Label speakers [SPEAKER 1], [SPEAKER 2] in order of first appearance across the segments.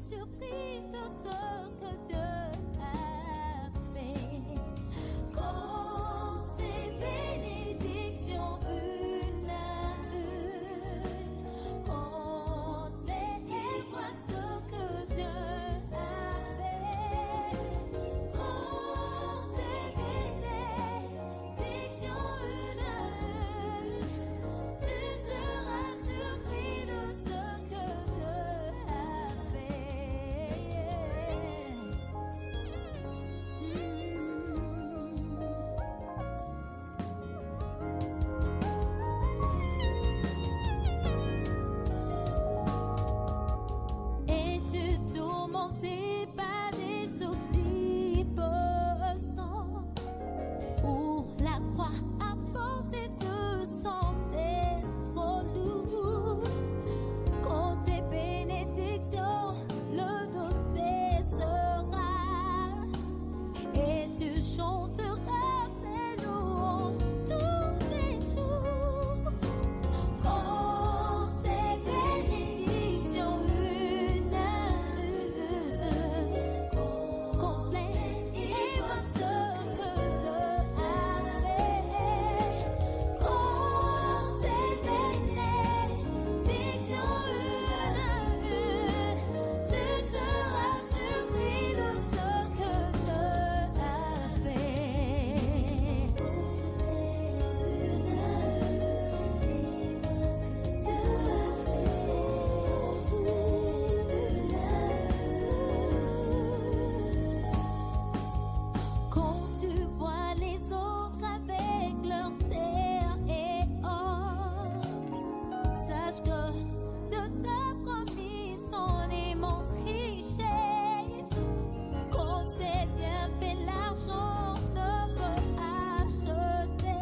[SPEAKER 1] Surpris de ce que Dieu a fait. Compte tes bénédictions une à une. Compte-les et vois ce que Dieu a fait. Compte tes bénédictions une à une. Tu seras surpris de ce que Dieu a fait. Es-tu tourmenté par des soucis pesants ou la croix à porter te semble trop lourd? Quand tes bénédictions, le doute cessera et tu chanteras ses louanges tous les jours. Compte tes bénédictions une à une. Compte-les et vois ce que Dieu a fait. Compte tes bénédictions une à une. Tu seras surpris de ce que Dieu a fait. Une à une, et vois ce que Dieu a fait. Une à une. Quand tu vois les autres avec leur terre et or, sache que Dieu t'a promis son immense richesse. Quand c'est bien fait, l'argent ne peut acheter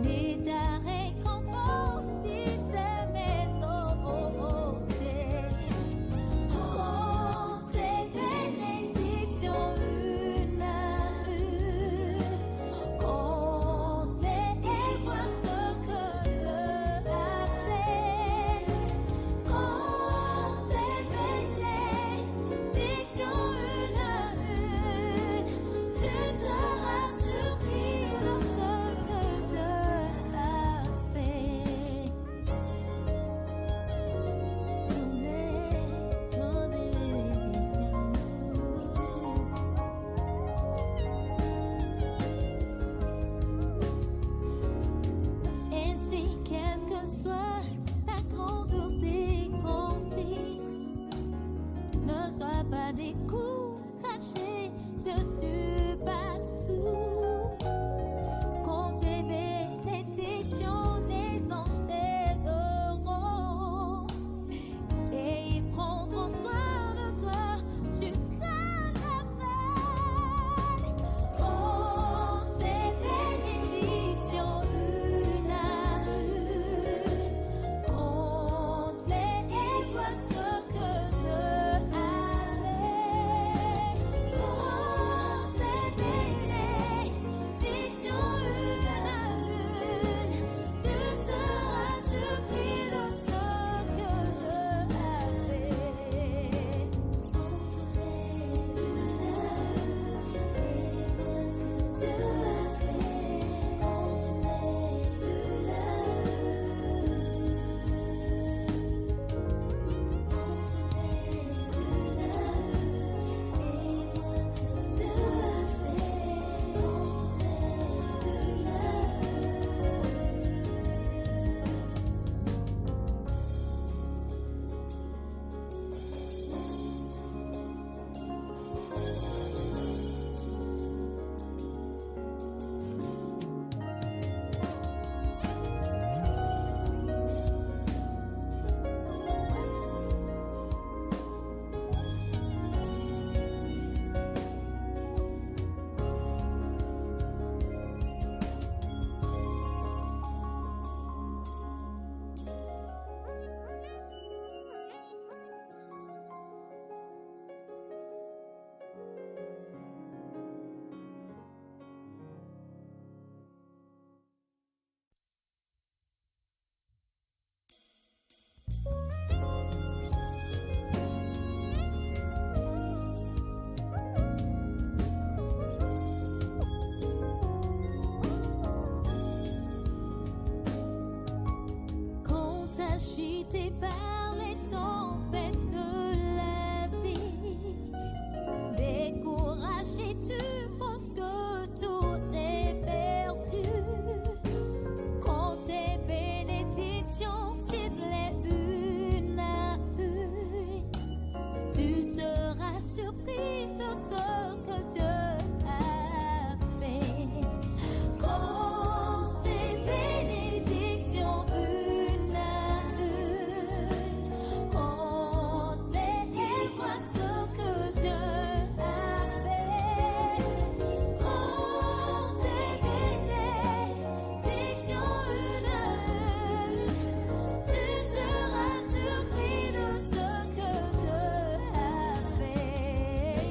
[SPEAKER 1] ni ta récompense, ni ta maison au ciel. Compte tes bénédictions une à une. Compte-les et vois ce que Dieu a fait. Compte tes bénédictions une à une. Tu seras surpris de ce que Dieu a fait. Compte tes bénédictions. Ainsi, quelle que soit la grandeur des conflits, ne sois pas découragé, Dieu surpasse tout. Compte tes bénédictions, les anges t'aideront et ils prendront soin de toi jusqu'à la fin. Compte tes bénédictions une à une. Compte-les et vois ce que Dieu a fait. Agité par les tempêtes de la vie, découragé, tu penses que tout est perdu. Quand tes bénédictions ciblées une à une, tu seras surpris de ce que Dieu a fait. Quand tes bénédictions une à une, compte-les et vois ce que Dieu a fait. Compte tes bénédictions une à une, tu seras surpris de ce que Dieu a fait.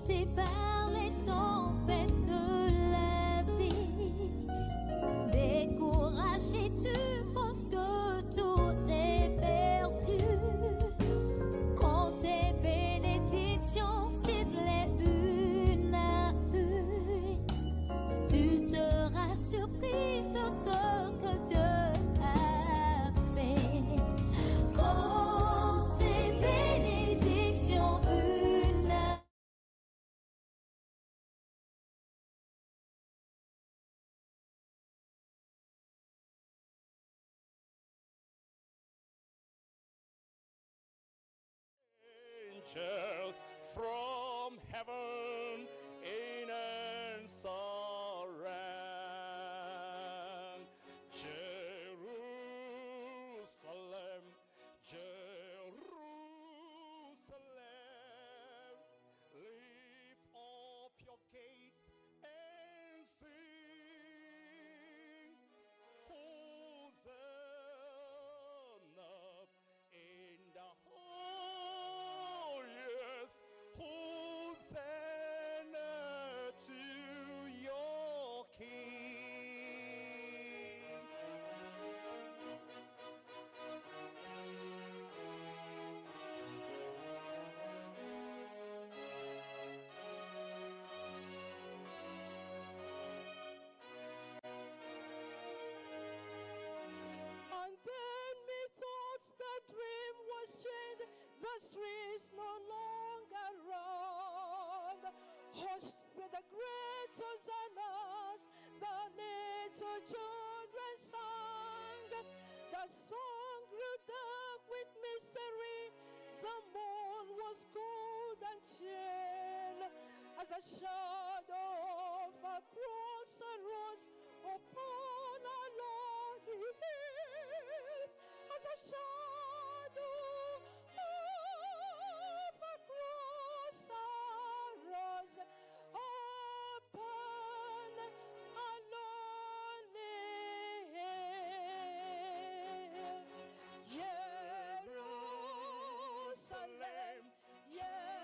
[SPEAKER 1] Agité par les tempêtes de la vie, découragé, tu penses que tout est perdu. Quand tes bénédictions ciselées une à une, tu seras surpris de ce que Dieu a fait. Quand tes bénédictions une à
[SPEAKER 2] Angels from heaven in answer rang. Jerusalem, Jerusalem, lift up your gates and sing. Hosanna in the highest. Hosanna to your King.
[SPEAKER 3] And then methought the dream was changed, the streets no longer rang. Hushed with the great hosannas, the little children sang. The song grew dark with mystery, the moon was cold and chill, as a shadow of a cross arose upon a lonely hill, as a shadow of a cross arose upon a lonely hill. Jerusalem, Jerusalem,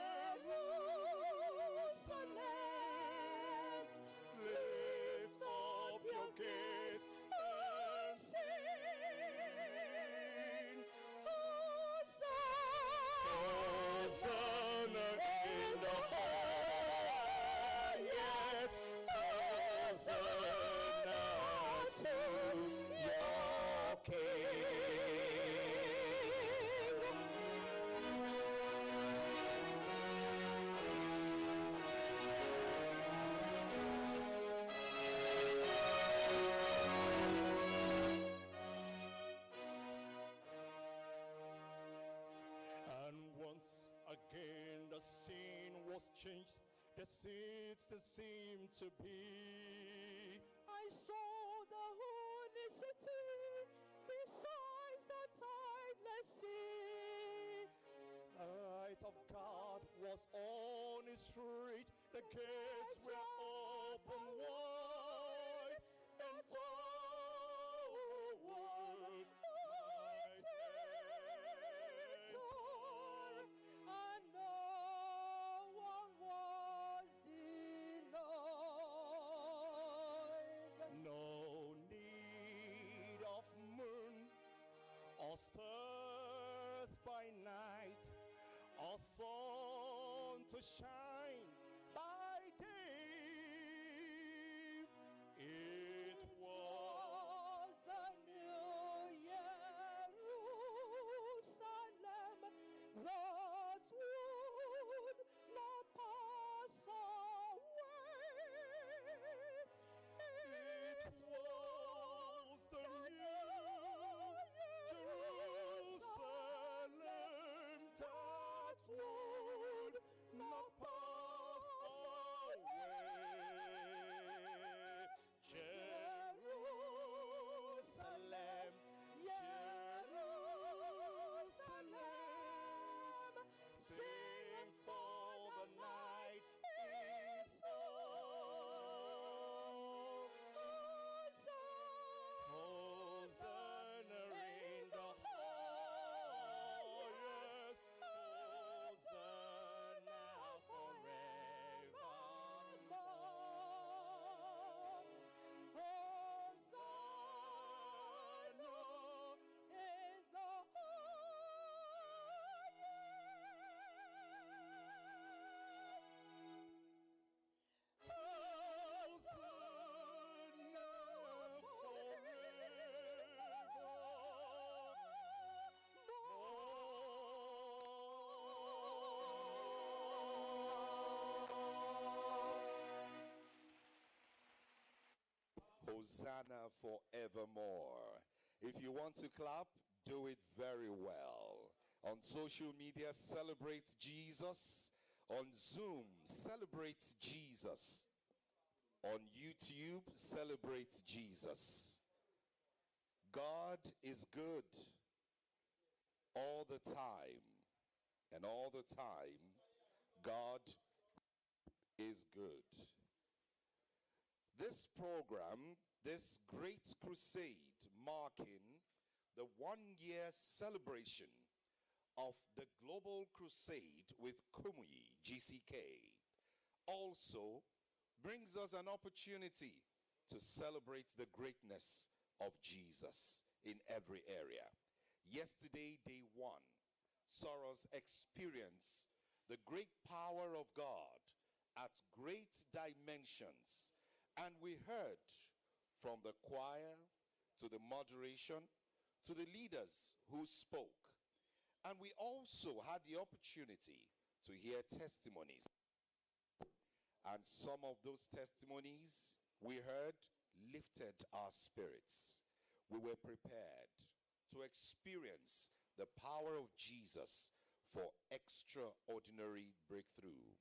[SPEAKER 2] Lift up your gates
[SPEAKER 3] and sing. Hosanna
[SPEAKER 2] Hosanna in the highest. Hosanna to your King. And once again the scene was changed, the seats that seemed to be.
[SPEAKER 3] I saw the holy city besides the tideless sea.
[SPEAKER 2] The light of God was on his street, the gates were open wide, and all would
[SPEAKER 3] Might enter, and no one was denied.
[SPEAKER 2] No need of moon or stars by night or sun to shine by day. It
[SPEAKER 3] It
[SPEAKER 2] was
[SPEAKER 3] was the new Jerusalem that would not pass away.
[SPEAKER 2] it was the new Jerusalem that would not pass.
[SPEAKER 4] Hosanna forevermore. If you want to clap, do it very well. On social media, celebrate Jesus. On Zoom, celebrate Jesus. On YouTube, celebrate Jesus. God is good all the time. And all the time, God is good. This program, this great crusade marking the 1 year celebration of the Global Crusade with Kumuyi GCK, also brings us an opportunity to celebrate the greatness of Jesus in every area. Yesterday, day one, saw us experience the great power of God at great dimensions. And we heard from the choir to the moderation to the leaders who spoke. And we also had the opportunity to hear testimonies. And some of those testimonies we heard lifted our spirits. We were prepared to experience the power of Jesus for extraordinary breakthrough.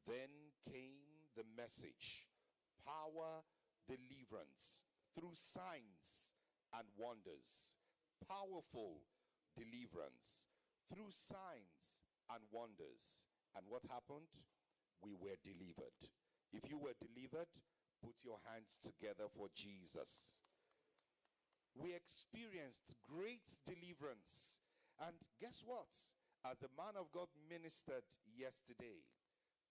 [SPEAKER 4] Then came the message: power, deliverance through signs and wonders. Powerful deliverance through signs and wonders. And what happened? We were delivered. If you were delivered, put your hands together for Jesus. We experienced great deliverance. And guess what? As the man of God ministered yesterday,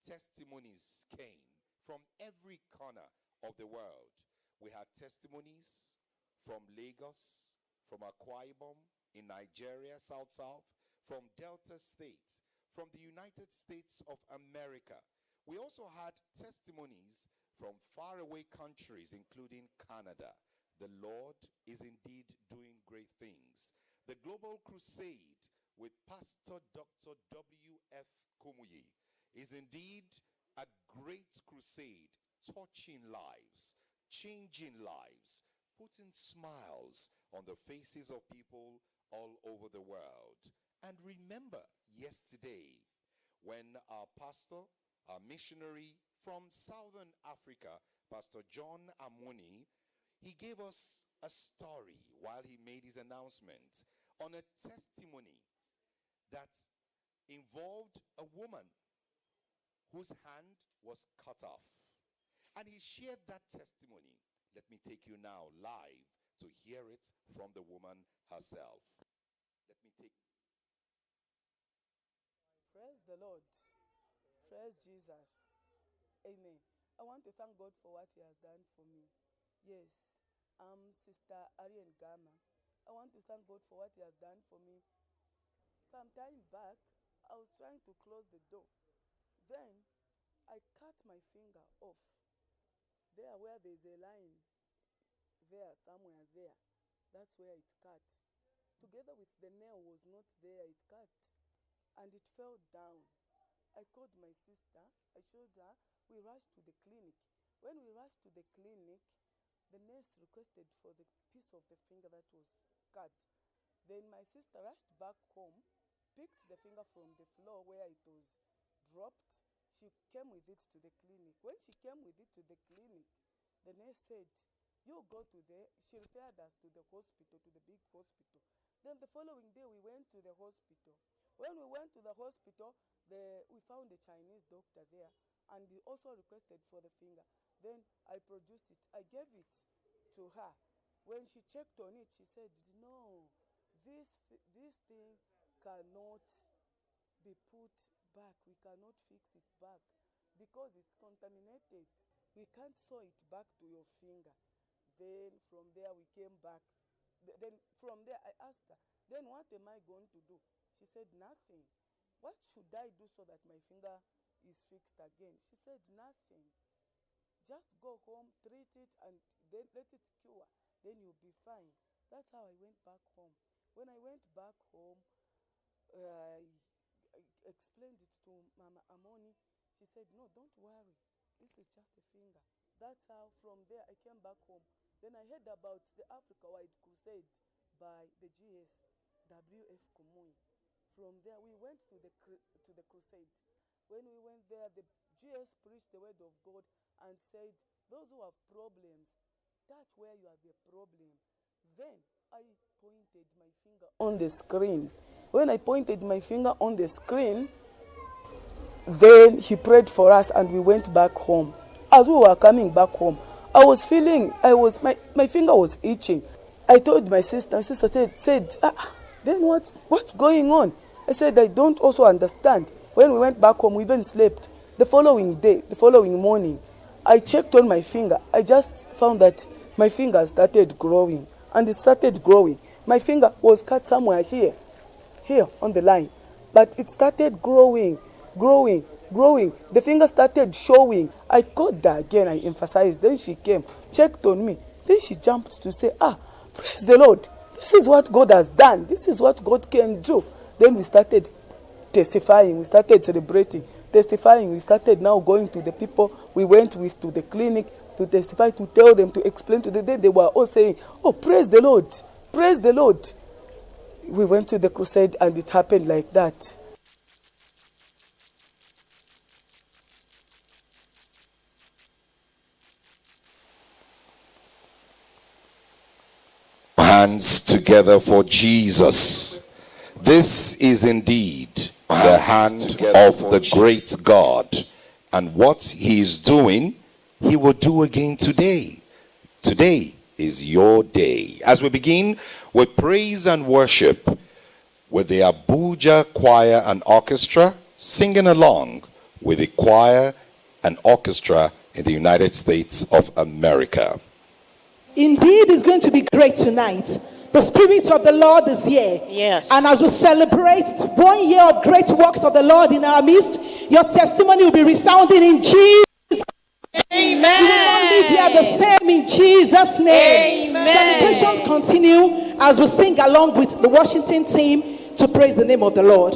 [SPEAKER 4] testimonies came from every corner of the world. We had testimonies from Lagos, from Akwa Ibom in Nigeria, South South, from Delta State, from the United States of America. We also had testimonies from faraway countries, including Canada. The Lord is indeed doing great things. The Global Crusade with Pastor Dr. W.F. Kumuyi is indeed a great crusade, touching lives, changing lives, putting smiles on the faces of people all over the world. And remember yesterday when our pastor, our missionary from Southern Africa, Pastor John Amoni, he gave us a story while he made his announcement on a testimony that involved a woman whose hand was cut off. And he shared that testimony. Let me take you now live to hear it from the woman herself. Let me take
[SPEAKER 5] Praise the Lord. Praise Jesus. Amen. I want to thank God for what He has done for me. Yes, I'm Sister Arian Gama. I want to thank God for what He has done for me. Some time back, I was trying to close the door. Then I cut my finger off. There, where there's a line, there, somewhere there, that's where it cut. Together with the nail was not there, it cut and it fell down. I called my sister, I showed her, we rushed to the clinic. When we rushed to the clinic, the nurse requested for the piece of the finger that was cut. Then my sister rushed back home, picked the finger from the floor where it was dropped. She came with it to the clinic. When she came with it to the clinic, the nurse said, You go to the, she referred us to the hospital, to the big hospital. Then the following day, we went to the hospital. When we went to the hospital, we found a Chinese doctor there, and he also requested for the finger. Then I produced it. I gave it to her. When she checked on it, she said, No, this thing cannot be put back. We cannot fix it back because it's contaminated. We can't sew it back to your finger. Then from there, we came back. Then from there, I asked her, Then what am I going to do? She said, Nothing. What should I do so that my finger is fixed again? She said, Nothing. Just go home, treat it, and then let it cure. Then you'll be fine. That's how I went back home. When I went back home, I explained it to Mama Amoni. She said, No, don't worry. This is just a finger. That's how from there I came back home. Then I heard about the Africa Wide Crusade by the GS W.F. Kumuyi. From there we went to the, to the crusade. When we went there, the GS preached the word of God and said, Those who have problems, touch where you have a problem. Then I pointed my finger on the screen. When I pointed my finger on the screen, then he prayed for us and we went back home. As we were coming back home, I was feeling, I was, my, my finger was itching. I told my sister, my sister said, said ah, then what, what's going on? I said, I don't also understand. When we went back home, we even slept. The following day, the following morning, I checked on my finger. I just found that my finger started growing. And it started growing. My finger was cut somewhere here, here on the line. But it started growing, growing, growing. The finger started showing. I called her again, I emphasized. Then she came, checked on me. Then she jumped to say, Ah, praise the Lord. This is what God has done. This is what God can do. Then we started testifying. We started celebrating, testifying. We started now going to the people we went with to the clinic to testify, to tell them, to explain to them. Then they were all saying, Oh, praise the Lord. Praise the Lord. We went to the crusade and it happened like that.
[SPEAKER 4] Hands together for Jesus. This is indeed the hand of the great God. And what he is doing, he will do again today. Today is your day. As we begin with praise and worship with the Abuja Choir and Orchestra singing along with the choir and orchestra in the United States of America.
[SPEAKER 6] Indeed, it's going to be great tonight. The Spirit of the Lord is here.
[SPEAKER 7] Yes.
[SPEAKER 6] And as we celebrate one year of great works of the Lord in our midst, your testimony will be resounding in Jesus.
[SPEAKER 7] Amen.
[SPEAKER 6] You will not leave here the same in Jesus' name.
[SPEAKER 7] Amen.
[SPEAKER 6] Celebrations continue as we sing along with the Washington team to praise the name of the Lord.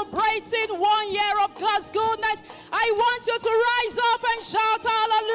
[SPEAKER 6] celebrating one year of God's goodness, I want you to rise up and shout hallelujah!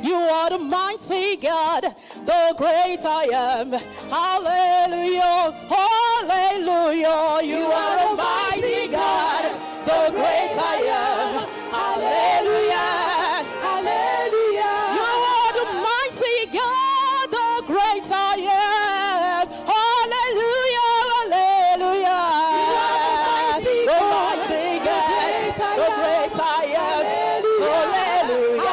[SPEAKER 6] You are the mighty God, the great I am. Hallelujah, hallelujah. You are the mighty God, the great I am. Hallelujah, hallelujah. You are the mighty God, the great I am. Hallelujah, hallelujah. The mighty God, the great I am. Hallelujah.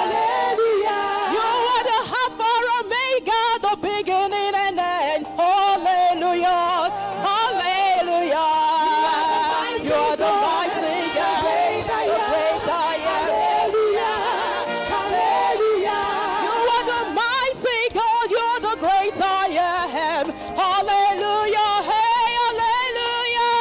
[SPEAKER 6] You are the Alpha Omega, the beginning and end. Hallelujah. Hallelujah. You are the mighty God, the great I am. You are the mighty God, you are the great I am. Hallelujah. Hey, hallelujah.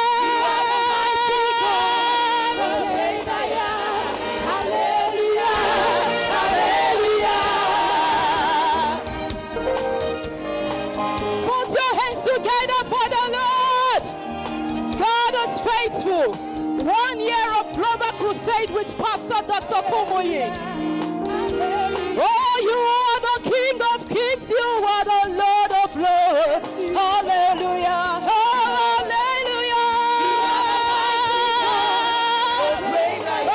[SPEAKER 6] Put your hands together for the Lord. God is faithful. One year of Global Crusade with Pastor Dr. Kumuyi. Oh, you are the King of Kings. You are the Lord of Lords. Hallelujah. Hallelujah. The great I am.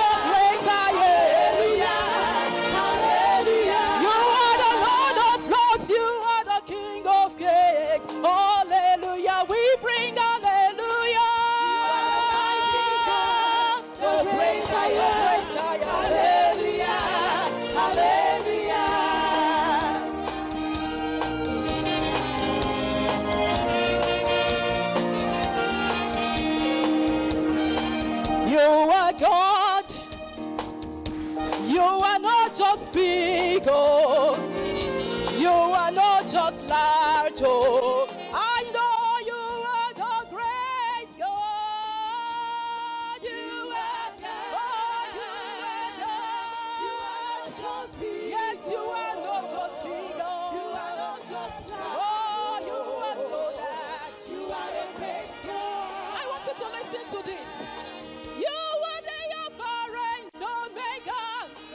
[SPEAKER 6] You are the Lord of Lords. You are the King of Kings. Hallelujah. We bring hallelujah. The great I am. Hallelujah. Hallelujah. You are God. You are not just big, oh. You are not just large, oh. I know you are the great God. You are, oh, you are God. Yes, you are not just big, oh. You are not just large. Oh, you are so large. You are the great God. I want you to listen to this. You are the Alpha and Omega.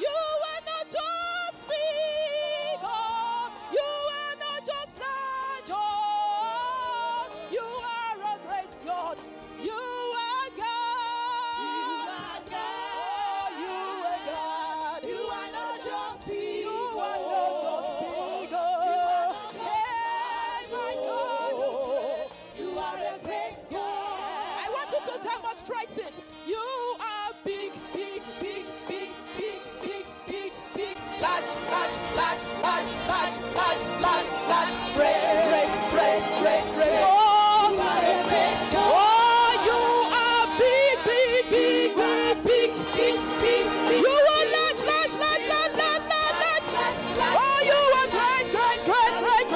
[SPEAKER 6] You are not just big, oh. You are not just large, oh. You are a great God. You are God. Oh, you are God. You are not just big. You are not just big, oh. Hey, my God. You are a great God. I want you to demonstrate it. You are big, big, big, big, big, big, big, big, large, large, large, large, large, large, large, large, great, great, great, great, great. Oh, you are a great God. Oh, you are big, big, big, big, big, big, big, big. You are large, large, large, large, large, large, large. Oh, you are great, great, great, great,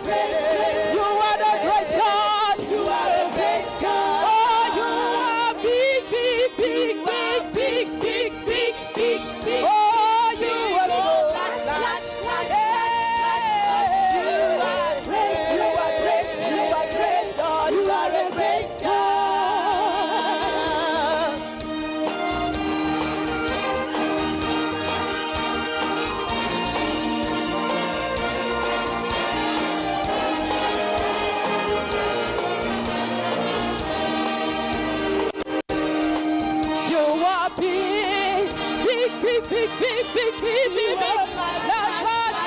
[SPEAKER 6] great. You are the great God. You are a great God. Oh, you are big, big, big, big, big, big, big, big, big. Oh, you are so large, large, large. You are great. You are great. You are great God. You are a great God. You are big, big, big, big, big, big, big, big, big. Large, large,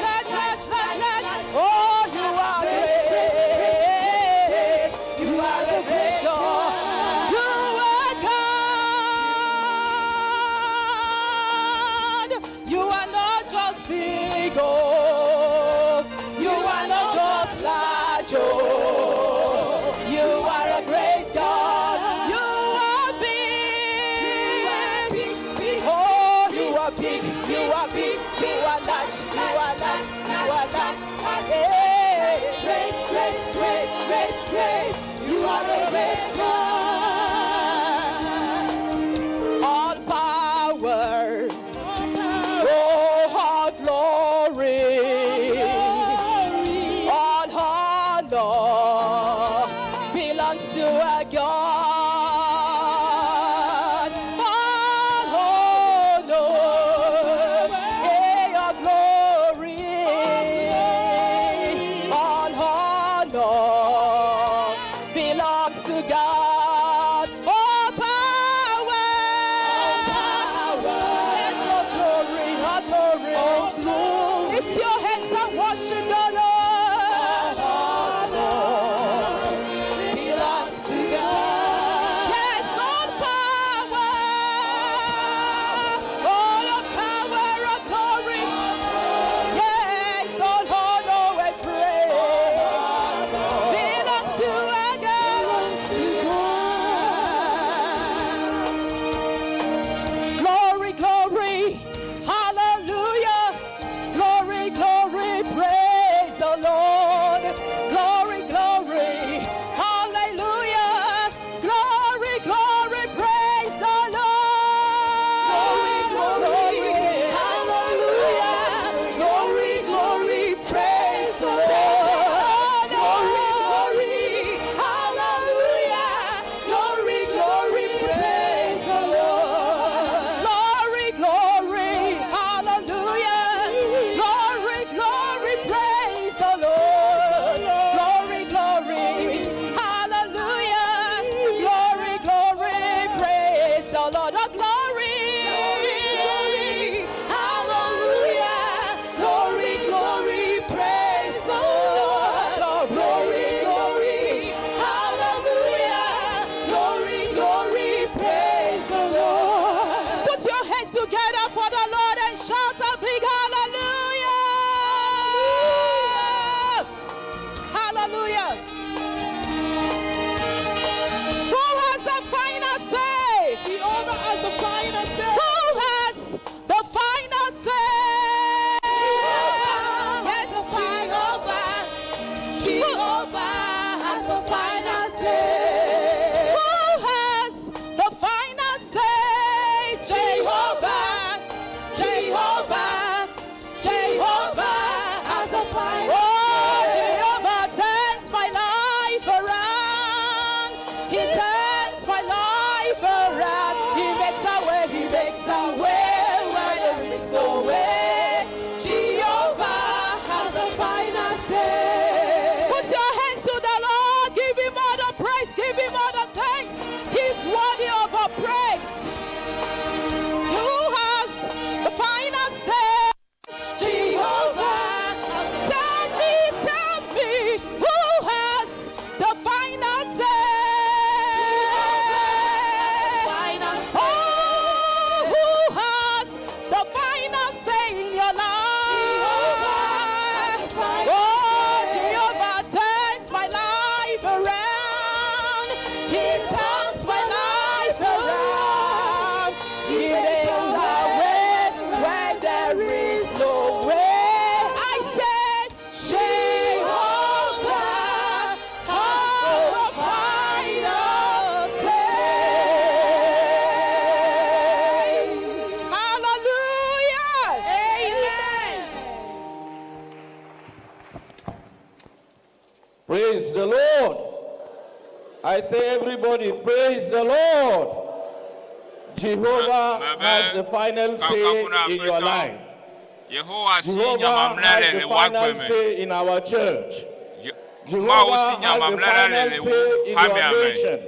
[SPEAKER 6] large, large, large, large. Oh, you are great. You are a great God. You are God. You are not just big, oh. You are not just large, oh. You are a great God. You are big. Oh, you are big. You are big. You are large. You are large. You are large. Hey. Great, great, great, great, great. You are a great God. All power. Oh, all glory. All Put your hands together for the Lord and shout a big hallelujah. Hallelujah. Who has the final say?
[SPEAKER 3] Jehovah has the final say.
[SPEAKER 6] Who has the final say? Yes,
[SPEAKER 3] Jehovah. Jehovah has the final say.
[SPEAKER 6] Who has the final say? Jehovah, Jehovah, Jehovah
[SPEAKER 3] has the final
[SPEAKER 6] Oh,
[SPEAKER 3] say.
[SPEAKER 6] Jehovah turns my life around. He turns my life around. He makes a way, he makes a way where there is no way. Jehovah
[SPEAKER 3] Has the final say.
[SPEAKER 6] Put your hands to the Lord. Give him all the praise. Give him all the thanks. He's worthy of our praise. Who has the final say? Jehovah. Tell me, tell me, who has the final say?
[SPEAKER 3] Final say.
[SPEAKER 6] Oh, who has the final say in your life? Oh, Jehovah turns my life around. He turns my life around. He makes a way where there is no way. I said, Jehovah has the final say. Hallelujah.
[SPEAKER 3] Amen.
[SPEAKER 7] Praise the Lord. I say, everybody, praise the Lord. Jehovah has the final say in your life.
[SPEAKER 8] Yehowa si
[SPEAKER 7] Jehovah
[SPEAKER 8] nyamamlɛ
[SPEAKER 7] has
[SPEAKER 8] le
[SPEAKER 7] the
[SPEAKER 8] le wò
[SPEAKER 7] final
[SPEAKER 8] agbe me.
[SPEAKER 7] say in our church.
[SPEAKER 8] Ye-
[SPEAKER 7] Jehovah
[SPEAKER 8] Mawu si
[SPEAKER 7] has the
[SPEAKER 8] nyamamlɛ la le
[SPEAKER 7] final
[SPEAKER 8] le
[SPEAKER 7] say
[SPEAKER 8] wò
[SPEAKER 7] in your
[SPEAKER 8] hamea me.
[SPEAKER 7] nation.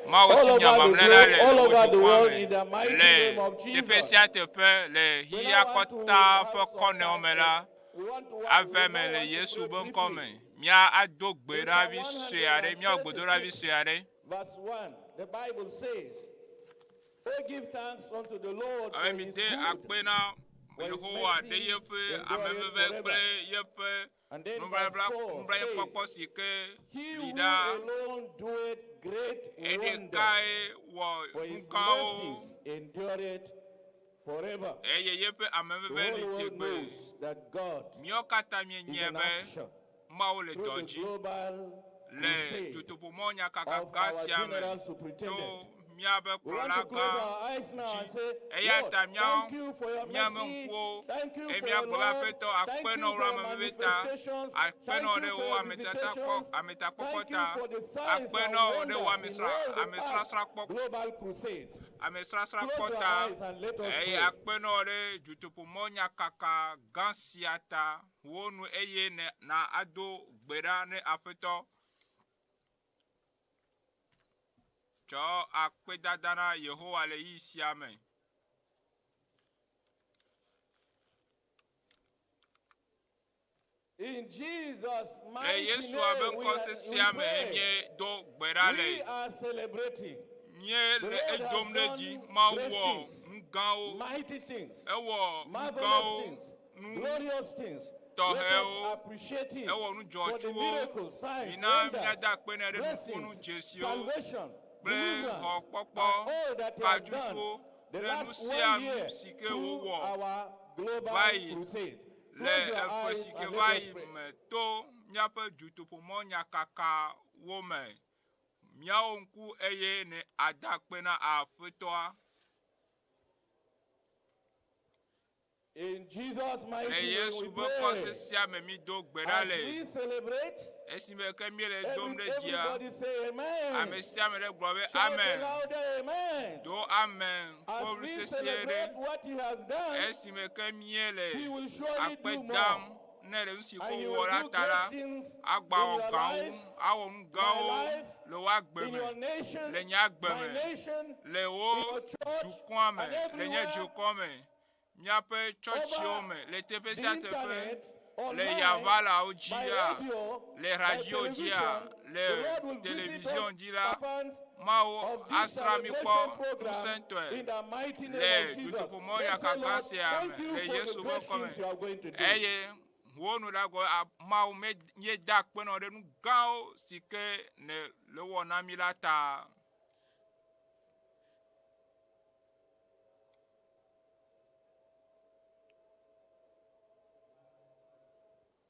[SPEAKER 8] Mawu
[SPEAKER 7] All
[SPEAKER 8] si
[SPEAKER 7] over the
[SPEAKER 8] nyamamlɛ la
[SPEAKER 7] globe,
[SPEAKER 8] le
[SPEAKER 7] all
[SPEAKER 8] le wò
[SPEAKER 7] over the
[SPEAKER 8] dukɔa
[SPEAKER 7] world,
[SPEAKER 8] me.
[SPEAKER 7] in the mighty
[SPEAKER 8] Le
[SPEAKER 7] name of
[SPEAKER 8] teƒe
[SPEAKER 7] Jesus.
[SPEAKER 8] sia teƒe le
[SPEAKER 7] We
[SPEAKER 8] xixia
[SPEAKER 7] now want to
[SPEAKER 8] kɔta
[SPEAKER 7] have
[SPEAKER 8] ƒe
[SPEAKER 7] some
[SPEAKER 8] kɔnɔewo me
[SPEAKER 7] time
[SPEAKER 8] la,
[SPEAKER 7] to- we want to-
[SPEAKER 8] ave
[SPEAKER 7] we
[SPEAKER 8] me
[SPEAKER 7] now
[SPEAKER 8] le
[SPEAKER 7] want to
[SPEAKER 8] Yesu
[SPEAKER 7] pray
[SPEAKER 8] be ŋkɔ
[SPEAKER 7] briefly.
[SPEAKER 8] me. Mía ado gbe ɖa vi
[SPEAKER 7] Psalm
[SPEAKER 8] sue aɖe, míawɔ gbedoɖa vi sue aɖe.
[SPEAKER 7] Verse 1, the Bible says, Oh, give thanks unto the Lord for
[SPEAKER 8] Ame mi
[SPEAKER 7] his
[SPEAKER 8] de
[SPEAKER 7] good.
[SPEAKER 8] akpe na
[SPEAKER 7] For his
[SPEAKER 8] Yehowa ɖe
[SPEAKER 7] mercy
[SPEAKER 8] yeƒe
[SPEAKER 7] endureth
[SPEAKER 8] ameveve
[SPEAKER 7] forever.
[SPEAKER 8] kple yeƒe
[SPEAKER 7] And then verse
[SPEAKER 8] nubabla
[SPEAKER 7] 4
[SPEAKER 8] nublanuikpɔkpɔ
[SPEAKER 7] says,
[SPEAKER 8] si ke
[SPEAKER 7] He
[SPEAKER 8] li
[SPEAKER 7] who
[SPEAKER 8] ɖa.
[SPEAKER 7] alone doeth great wonders,
[SPEAKER 8] Eɖekae wɔ
[SPEAKER 7] for his
[SPEAKER 8] nukawo
[SPEAKER 7] mercies endureth forever.
[SPEAKER 8] eye yeƒe
[SPEAKER 7] The
[SPEAKER 8] ameveve
[SPEAKER 7] whole
[SPEAKER 8] li
[SPEAKER 7] world
[SPEAKER 8] tegbe.
[SPEAKER 7] knows that God
[SPEAKER 8] Míawo katã
[SPEAKER 7] is
[SPEAKER 8] míenyae
[SPEAKER 7] in
[SPEAKER 8] be
[SPEAKER 7] action
[SPEAKER 8] Mawu le
[SPEAKER 7] through
[SPEAKER 8] dɔ
[SPEAKER 7] the
[SPEAKER 8] dzi
[SPEAKER 7] global
[SPEAKER 8] le
[SPEAKER 7] crusade
[SPEAKER 8] dutoƒomɔ nyakaka
[SPEAKER 7] of
[SPEAKER 8] gã
[SPEAKER 7] our
[SPEAKER 8] sia me
[SPEAKER 7] general
[SPEAKER 8] to
[SPEAKER 7] superintendent.
[SPEAKER 8] míaƒe
[SPEAKER 7] We want
[SPEAKER 8] kplɔla
[SPEAKER 7] to close
[SPEAKER 8] gã
[SPEAKER 7] our eyes now
[SPEAKER 8] dzi.
[SPEAKER 7] and say,
[SPEAKER 8] Eya
[SPEAKER 7] Lord,
[SPEAKER 8] ta míawo
[SPEAKER 7] thank you for your
[SPEAKER 8] míame
[SPEAKER 7] mercy.
[SPEAKER 8] ŋkuwo
[SPEAKER 7] Thank you
[SPEAKER 8] eye
[SPEAKER 7] for your
[SPEAKER 8] míagblɔ be
[SPEAKER 7] love.
[SPEAKER 8] Aƒetɔ
[SPEAKER 7] Thank
[SPEAKER 8] akpe
[SPEAKER 7] you
[SPEAKER 8] na wò
[SPEAKER 7] for
[SPEAKER 8] ɖe
[SPEAKER 7] your
[SPEAKER 8] ameveve ta,
[SPEAKER 7] manifestations.
[SPEAKER 8] akpe
[SPEAKER 7] Thank
[SPEAKER 8] na wò
[SPEAKER 7] you
[SPEAKER 8] ɖe
[SPEAKER 7] for
[SPEAKER 8] wò
[SPEAKER 7] your
[SPEAKER 8] ametakpɔ
[SPEAKER 7] visitations.
[SPEAKER 8] ametakpɔkpɔ
[SPEAKER 7] Thank you
[SPEAKER 8] ta,
[SPEAKER 7] for the signs
[SPEAKER 8] akpe
[SPEAKER 7] and
[SPEAKER 8] na wò ɖe wò
[SPEAKER 7] wonders in
[SPEAKER 8] amesra
[SPEAKER 7] all the past
[SPEAKER 8] amesrasrakpɔ
[SPEAKER 7] global crusades.
[SPEAKER 8] amesrasrakpɔ
[SPEAKER 7] Close your
[SPEAKER 8] ta
[SPEAKER 7] eyes and let us
[SPEAKER 8] eye
[SPEAKER 7] pray.
[SPEAKER 8] akpe na wò ɖe dutoƒomɔ nyakaka gã sia ta wò nu eye ne na ado gbe ɖa ne Aƒetɔ. Tsɔ akpedada na Yehowa le ɣeyiɣi sia me.
[SPEAKER 7] In Jesus'
[SPEAKER 8] Le
[SPEAKER 7] mighty
[SPEAKER 8] Yesua be
[SPEAKER 7] name, we,
[SPEAKER 8] ŋkɔ
[SPEAKER 7] are, we
[SPEAKER 8] sesia me
[SPEAKER 7] pray.
[SPEAKER 8] míedo gbe ɖa
[SPEAKER 7] We
[SPEAKER 8] le.
[SPEAKER 7] are celebrating
[SPEAKER 8] Míele
[SPEAKER 7] The Lord
[SPEAKER 8] edom
[SPEAKER 7] has
[SPEAKER 8] ɖe dzi.
[SPEAKER 7] done
[SPEAKER 8] Mawu
[SPEAKER 7] great
[SPEAKER 8] wɔ
[SPEAKER 7] things.
[SPEAKER 8] nu gãwo.
[SPEAKER 7] mighty things,
[SPEAKER 8] Ewɔ nu
[SPEAKER 7] marvelous
[SPEAKER 8] gãwo,
[SPEAKER 7] things,
[SPEAKER 8] nu
[SPEAKER 7] glorious things. Let us
[SPEAKER 8] tɔxɛwo.
[SPEAKER 7] appreciate Him
[SPEAKER 8] Ewɔ nu
[SPEAKER 7] for the
[SPEAKER 8] dzɔtsuwo.
[SPEAKER 7] miracles, signs,
[SPEAKER 8] Mina
[SPEAKER 7] wonders,
[SPEAKER 8] míada akpe nɛ ɖe nukunu
[SPEAKER 7] blessings,
[SPEAKER 8] dzesiwo
[SPEAKER 7] salvation,
[SPEAKER 8] kple
[SPEAKER 7] deliverance,
[SPEAKER 8] xɔkpɔkpɔ,
[SPEAKER 7] and all that He has done
[SPEAKER 8] katsutsuwo
[SPEAKER 7] the
[SPEAKER 8] ɖe nu
[SPEAKER 7] last
[SPEAKER 8] sia
[SPEAKER 7] one
[SPEAKER 8] nu
[SPEAKER 7] year
[SPEAKER 8] si ke
[SPEAKER 7] through
[SPEAKER 8] wòwɔ
[SPEAKER 7] our global
[SPEAKER 8] va yi
[SPEAKER 7] crusade.
[SPEAKER 8] le
[SPEAKER 7] Close your
[SPEAKER 8] eƒe
[SPEAKER 7] eyes
[SPEAKER 8] si ke
[SPEAKER 7] and
[SPEAKER 8] va
[SPEAKER 7] let us
[SPEAKER 8] yi
[SPEAKER 7] pray.
[SPEAKER 8] me to míaƒe dutoƒomɔ nyakakawo me. Míawo ŋku eye ne ada akpe na Aƒetɔa.
[SPEAKER 7] In Jesus' mighty
[SPEAKER 8] Le
[SPEAKER 7] name
[SPEAKER 8] Yesu
[SPEAKER 7] we
[SPEAKER 8] be ŋkɔ
[SPEAKER 7] pray.
[SPEAKER 8] sesia me mído gbe ɖa
[SPEAKER 7] As
[SPEAKER 8] le.
[SPEAKER 7] we celebrate,
[SPEAKER 8] Esime ke míele dom
[SPEAKER 7] every,
[SPEAKER 8] ɖe dzia,
[SPEAKER 7] everybody say amen.
[SPEAKER 8] ame sia ame ɖe gblɔ be
[SPEAKER 7] Shout a
[SPEAKER 8] amen.
[SPEAKER 7] louder amen.
[SPEAKER 8] Do amen
[SPEAKER 7] As
[SPEAKER 8] kpɔblu
[SPEAKER 7] we
[SPEAKER 8] sesie
[SPEAKER 7] celebrate
[SPEAKER 8] ɖe.
[SPEAKER 7] what he has done,
[SPEAKER 8] Esime ke míele
[SPEAKER 7] he will surely
[SPEAKER 8] akpe
[SPEAKER 7] do
[SPEAKER 8] dam
[SPEAKER 7] more.
[SPEAKER 8] ne le nu si ko
[SPEAKER 7] And he
[SPEAKER 8] wɔ
[SPEAKER 7] will
[SPEAKER 8] la
[SPEAKER 7] do
[SPEAKER 8] ta la,
[SPEAKER 7] great things
[SPEAKER 8] agba
[SPEAKER 7] in
[SPEAKER 8] wɔ
[SPEAKER 7] your
[SPEAKER 8] gãwo,
[SPEAKER 7] life,
[SPEAKER 8] awɔ nu gãwo
[SPEAKER 7] life,
[SPEAKER 8] le wò agbe
[SPEAKER 7] in
[SPEAKER 8] me,
[SPEAKER 7] your nation,
[SPEAKER 8] le nye agbe
[SPEAKER 7] my
[SPEAKER 8] me,
[SPEAKER 7] nation,
[SPEAKER 8] le wò
[SPEAKER 7] in your church,
[SPEAKER 8] dukɔa me,
[SPEAKER 7] and
[SPEAKER 8] le nye
[SPEAKER 7] everywhere,
[SPEAKER 8] dukɔ me, míaƒe tsɔtsiwo
[SPEAKER 7] over
[SPEAKER 8] me, le teƒe
[SPEAKER 7] the
[SPEAKER 8] sia teƒe,
[SPEAKER 7] internet,
[SPEAKER 8] le
[SPEAKER 7] online,
[SPEAKER 8] yaʋalawo
[SPEAKER 7] by
[SPEAKER 8] dzia,
[SPEAKER 7] radio,
[SPEAKER 8] le
[SPEAKER 7] by
[SPEAKER 8] radio dzia,
[SPEAKER 7] television,
[SPEAKER 8] le Le
[SPEAKER 7] The Lord will visit
[SPEAKER 8] television
[SPEAKER 7] all
[SPEAKER 8] dzi la,
[SPEAKER 7] participants
[SPEAKER 8] Mawu
[SPEAKER 7] of this
[SPEAKER 8] asrã mi kpɔ
[SPEAKER 7] celebration program
[SPEAKER 8] ŋusẽtɔe
[SPEAKER 7] in the mighty name
[SPEAKER 8] le
[SPEAKER 7] of Jesus.
[SPEAKER 8] dutoƒomɔ
[SPEAKER 7] Let's say,
[SPEAKER 8] yakaka
[SPEAKER 7] Lord,
[SPEAKER 8] sia
[SPEAKER 7] thank
[SPEAKER 8] me
[SPEAKER 7] you
[SPEAKER 8] le
[SPEAKER 7] for the
[SPEAKER 8] Yesu ƒe
[SPEAKER 7] great
[SPEAKER 8] ŋkɔme.
[SPEAKER 7] things you are going to do.
[SPEAKER 8] Eye wo nu la gɔ a- Mawu me míeda akpe nɔ ɖe nu gãwo si ke ne le wɔ na mi la ta.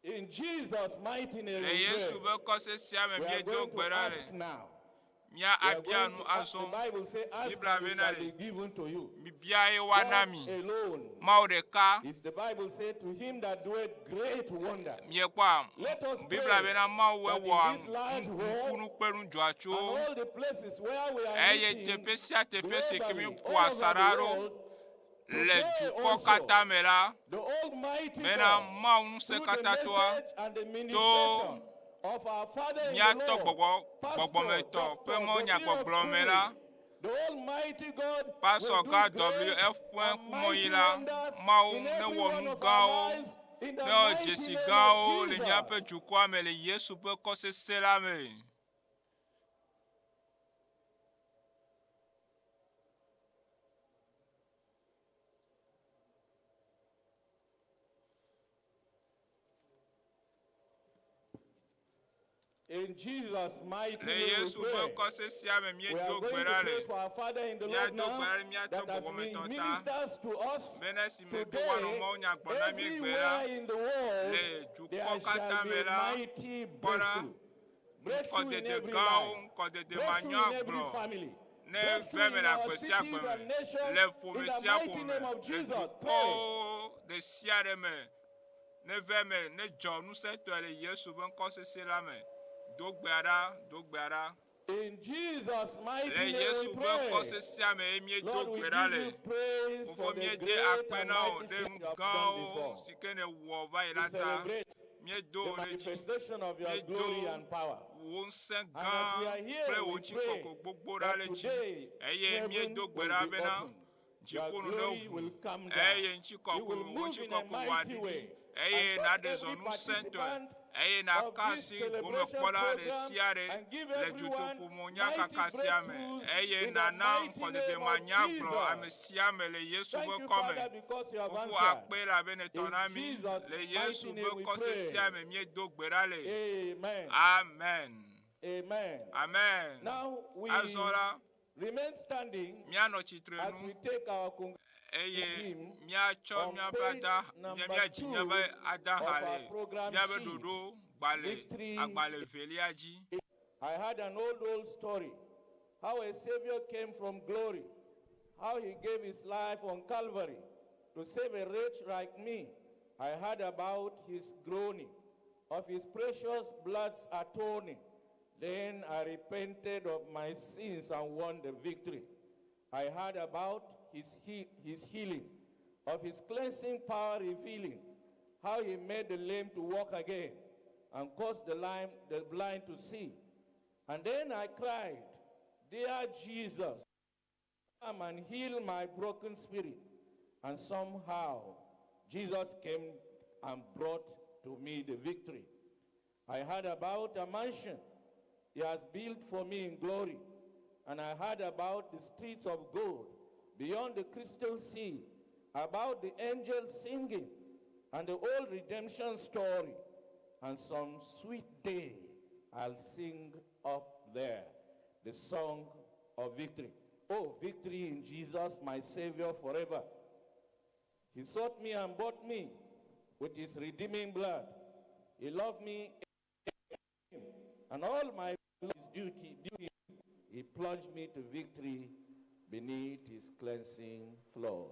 [SPEAKER 7] In Jesus' mighty name,
[SPEAKER 8] Le
[SPEAKER 7] we
[SPEAKER 8] Yesu
[SPEAKER 7] pray.
[SPEAKER 8] ƒe kɔse sia me
[SPEAKER 7] We are
[SPEAKER 8] míedo
[SPEAKER 7] going
[SPEAKER 8] gbe
[SPEAKER 7] to
[SPEAKER 8] ɖa
[SPEAKER 7] ask
[SPEAKER 8] le.
[SPEAKER 7] now.
[SPEAKER 8] Mía
[SPEAKER 7] We are
[SPEAKER 8] abia
[SPEAKER 7] going
[SPEAKER 8] nu
[SPEAKER 7] to ask. The
[SPEAKER 8] azɔ.
[SPEAKER 7] Bible says, ask
[SPEAKER 8] Biblia
[SPEAKER 7] and it
[SPEAKER 8] bena
[SPEAKER 7] shall
[SPEAKER 8] le.
[SPEAKER 7] be given to you.
[SPEAKER 8] Mibia ye woana
[SPEAKER 7] God
[SPEAKER 8] mi.
[SPEAKER 7] alone.
[SPEAKER 8] Mawu ɖeka.
[SPEAKER 7] Is the Bible said to him that doeth great wonders.
[SPEAKER 8] Miekpɔa
[SPEAKER 7] Let us
[SPEAKER 8] Biblia
[SPEAKER 7] pray
[SPEAKER 8] bena Mawu
[SPEAKER 7] that
[SPEAKER 8] ewɔa
[SPEAKER 7] in this large hall
[SPEAKER 8] nukunu kple nudzɔatsowo.
[SPEAKER 7] and all the places where we are
[SPEAKER 8] Eye
[SPEAKER 7] meeting
[SPEAKER 8] teƒe sia teƒe si ke
[SPEAKER 7] globally,
[SPEAKER 8] míeƒo
[SPEAKER 7] all over
[SPEAKER 8] asaɖa
[SPEAKER 7] the
[SPEAKER 8] ɖo
[SPEAKER 7] world,
[SPEAKER 8] le
[SPEAKER 7] today
[SPEAKER 8] dukɔ
[SPEAKER 7] also,
[SPEAKER 8] katã me la,
[SPEAKER 7] the Almighty
[SPEAKER 8] bena
[SPEAKER 7] God,
[SPEAKER 8] Mawu ŋusẽ
[SPEAKER 7] through the
[SPEAKER 8] katãtɔa
[SPEAKER 7] message and the
[SPEAKER 8] to
[SPEAKER 7] ministration of our Father in the
[SPEAKER 8] míatɔ
[SPEAKER 7] Lord,
[SPEAKER 8] gbɔgbɔ
[SPEAKER 7] Pastor
[SPEAKER 8] gbɔgbɔmetɔ
[SPEAKER 7] Dr.
[SPEAKER 8] ƒe mɔnyagbɔgblɔ
[SPEAKER 7] W.F.
[SPEAKER 8] me la,
[SPEAKER 7] Kumuyi, the Almighty God
[SPEAKER 8] Pastor
[SPEAKER 7] will do
[SPEAKER 8] Gã
[SPEAKER 7] great
[SPEAKER 8] W.F.
[SPEAKER 7] and
[SPEAKER 8] Kumuyi
[SPEAKER 7] mighty
[SPEAKER 8] la,
[SPEAKER 7] wonders
[SPEAKER 8] Mawu
[SPEAKER 7] in every
[SPEAKER 8] newɔ
[SPEAKER 7] one
[SPEAKER 8] nu
[SPEAKER 7] of our
[SPEAKER 8] gãwo,
[SPEAKER 7] lives in the
[SPEAKER 8] newɔ
[SPEAKER 7] mighty
[SPEAKER 8] dzesi
[SPEAKER 7] name of
[SPEAKER 8] gãwo le
[SPEAKER 7] Jesus.
[SPEAKER 8] míaƒe dukɔa me le Yesu ƒe kɔsese la me.
[SPEAKER 7] In Jesus' mighty
[SPEAKER 8] Le
[SPEAKER 7] name we
[SPEAKER 8] Yesu ƒe
[SPEAKER 7] pray.
[SPEAKER 8] kɔse sia me
[SPEAKER 7] We are
[SPEAKER 8] míedo
[SPEAKER 7] going
[SPEAKER 8] gbe
[SPEAKER 7] to
[SPEAKER 8] ɖa
[SPEAKER 7] pray
[SPEAKER 8] le.
[SPEAKER 7] for our Father in the Lord
[SPEAKER 8] Míado
[SPEAKER 7] now
[SPEAKER 8] gbe ɖa le míatɔ
[SPEAKER 7] that as he
[SPEAKER 8] gbɔgbɔmetɔ ta.
[SPEAKER 7] ministers to us
[SPEAKER 8] Bena esime ke woanɔ
[SPEAKER 7] today,
[SPEAKER 8] mawunya gblɔm na mí egbe la,
[SPEAKER 7] everywhere in the world,
[SPEAKER 8] le
[SPEAKER 7] there
[SPEAKER 8] dukɔ
[SPEAKER 7] shall
[SPEAKER 8] katã
[SPEAKER 7] be
[SPEAKER 8] me la,
[SPEAKER 7] mighty
[SPEAKER 8] kpɔ ɖa,
[SPEAKER 7] breakthrough. Breakthrough in
[SPEAKER 8] ŋkɔdede
[SPEAKER 7] every
[SPEAKER 8] gãwo,
[SPEAKER 7] life.
[SPEAKER 8] ŋkɔdede
[SPEAKER 7] Breakthrough in every
[SPEAKER 8] manyagblɔ
[SPEAKER 7] family.
[SPEAKER 8] ne
[SPEAKER 7] Breakthrough
[SPEAKER 8] ve me
[SPEAKER 7] in
[SPEAKER 8] le
[SPEAKER 7] our
[SPEAKER 8] agbe sia
[SPEAKER 7] cities
[SPEAKER 8] agbe
[SPEAKER 7] and
[SPEAKER 8] me,
[SPEAKER 7] nations
[SPEAKER 8] le
[SPEAKER 7] in
[SPEAKER 8] ƒome
[SPEAKER 7] the
[SPEAKER 8] sia
[SPEAKER 7] mighty
[SPEAKER 8] ƒome,
[SPEAKER 7] name of
[SPEAKER 8] le
[SPEAKER 7] Jesus. Pray.
[SPEAKER 8] dukɔwo ɖe sia ɖe me, ne ve me, ne dzɔ ŋusẽtɔe le Yesu ƒe ŋkɔsese la me. Do gbea ɖa, do gbea ɖa.
[SPEAKER 7] In Jesus' mighty
[SPEAKER 8] Le
[SPEAKER 7] name
[SPEAKER 8] Yesu
[SPEAKER 7] we
[SPEAKER 8] ƒe
[SPEAKER 7] pray.
[SPEAKER 8] kɔsesea me ye míedo
[SPEAKER 7] Lord, we
[SPEAKER 8] gbe ɖa
[SPEAKER 7] give
[SPEAKER 8] le.
[SPEAKER 7] you praise
[SPEAKER 8] Fofo
[SPEAKER 7] for the
[SPEAKER 8] míede
[SPEAKER 7] great
[SPEAKER 8] akpe
[SPEAKER 7] and
[SPEAKER 8] na wò
[SPEAKER 7] mighty
[SPEAKER 8] ɖe
[SPEAKER 7] things
[SPEAKER 8] nu
[SPEAKER 7] you have done
[SPEAKER 8] gãwo
[SPEAKER 7] before.
[SPEAKER 8] si ke nèwɔ va yi
[SPEAKER 7] We
[SPEAKER 8] la ta.
[SPEAKER 7] celebrate
[SPEAKER 8] Míedo
[SPEAKER 7] the
[SPEAKER 8] wò ɖe dzi.
[SPEAKER 7] manifestation of your glory
[SPEAKER 8] Míedo
[SPEAKER 7] and power.
[SPEAKER 8] wò ŋusẽ
[SPEAKER 7] And
[SPEAKER 8] gã
[SPEAKER 7] as we are here,
[SPEAKER 8] kple wò
[SPEAKER 7] we pray
[SPEAKER 8] ŋutikɔkɔ gbogbo ɖa
[SPEAKER 7] that
[SPEAKER 8] le dzi.
[SPEAKER 7] today
[SPEAKER 8] Eye
[SPEAKER 7] heaven
[SPEAKER 8] míedo gbe
[SPEAKER 7] will
[SPEAKER 8] ɖa
[SPEAKER 7] be
[SPEAKER 8] bena
[SPEAKER 7] opened. Your
[SPEAKER 8] dziƒo nu ne
[SPEAKER 7] glory
[SPEAKER 8] ʋu
[SPEAKER 7] will come down.
[SPEAKER 8] eye
[SPEAKER 7] You
[SPEAKER 8] ŋutikɔkɔe
[SPEAKER 7] will
[SPEAKER 8] wò
[SPEAKER 7] move in a
[SPEAKER 8] ŋutikɔkɔe
[SPEAKER 7] mighty
[SPEAKER 8] wòaɖiɖi
[SPEAKER 7] way
[SPEAKER 8] eye
[SPEAKER 7] and touch
[SPEAKER 8] nàɖe zɔ
[SPEAKER 7] every
[SPEAKER 8] ŋusẽtɔe
[SPEAKER 7] participant
[SPEAKER 8] eye
[SPEAKER 7] of
[SPEAKER 8] nàka
[SPEAKER 7] this
[SPEAKER 8] asi
[SPEAKER 7] celebration
[SPEAKER 8] gomekpɔla ɖe
[SPEAKER 7] program
[SPEAKER 8] sia ɖe
[SPEAKER 7] and give
[SPEAKER 8] le
[SPEAKER 7] everyone
[SPEAKER 8] dutoƒomɔnyakaka
[SPEAKER 7] mighty
[SPEAKER 8] sia me
[SPEAKER 7] breakthroughs
[SPEAKER 8] eye
[SPEAKER 7] in the
[SPEAKER 8] nàna
[SPEAKER 7] mighty
[SPEAKER 8] ŋkɔdede
[SPEAKER 7] name of
[SPEAKER 8] manyagblɔ ame
[SPEAKER 7] Jesus.
[SPEAKER 8] sia ame le Yesu
[SPEAKER 7] Thank
[SPEAKER 8] ƒe
[SPEAKER 7] you,
[SPEAKER 8] kɔme.
[SPEAKER 7] Father, because you have
[SPEAKER 8] Fofo
[SPEAKER 7] answered.
[SPEAKER 8] akpe elabe nètɔ
[SPEAKER 7] In
[SPEAKER 8] na mí
[SPEAKER 7] Jesus'
[SPEAKER 8] le Yesu
[SPEAKER 7] mighty
[SPEAKER 8] ƒe
[SPEAKER 7] name we
[SPEAKER 8] kɔse sia
[SPEAKER 7] pray.
[SPEAKER 8] me míedo gbe ɖa le.
[SPEAKER 7] Amen.
[SPEAKER 8] Amen.
[SPEAKER 7] Amen.
[SPEAKER 8] Amen.
[SPEAKER 7] Now we
[SPEAKER 8] Azɔ la,
[SPEAKER 7] remain standing
[SPEAKER 8] míanɔ tsitre
[SPEAKER 7] as
[SPEAKER 8] nu
[SPEAKER 7] we take our congregation
[SPEAKER 8] eye
[SPEAKER 7] hymn
[SPEAKER 8] míatsɔ
[SPEAKER 7] on
[SPEAKER 8] míaƒe
[SPEAKER 7] page
[SPEAKER 8] ada mía
[SPEAKER 7] number
[SPEAKER 8] míadzi
[SPEAKER 7] 2
[SPEAKER 8] míaƒe
[SPEAKER 7] of
[SPEAKER 8] adaha
[SPEAKER 7] our
[SPEAKER 8] le
[SPEAKER 7] program
[SPEAKER 8] míaƒe
[SPEAKER 7] sheet.
[SPEAKER 8] ɖoɖo gbalẽ
[SPEAKER 7] Victory.
[SPEAKER 8] agbalẽ velia dzi.
[SPEAKER 7] I had an old, old story how a Savior came from glory, how he gave his life on Calvary to save a wretch like me. I heard about his groaning, of his precious blood's atoning. Then I repented of my sins and won the victory. I heard about his, his healing, of his cleansing power revealing, how he made the lame to walk again and caused the, lame, the blind to see. And then I cried, Dear Jesus, come and heal my broken spirit. And somehow Jesus came and brought to me the victory. I heard about a mansion he has built for me in glory. And I heard about the streets of gold beyond the crystal sea, about the angels singing and the old redemption story. And some sweet day I'll sing up there the song of victory. Oh, victory in Jesus, my Savior forever. He sought me and bought me with his redeeming blood. He loved me and all my is duty, duty. He plunged me to victory beneath his cleansing flood.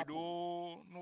[SPEAKER 9] happen.
[SPEAKER 8] geɖewo nu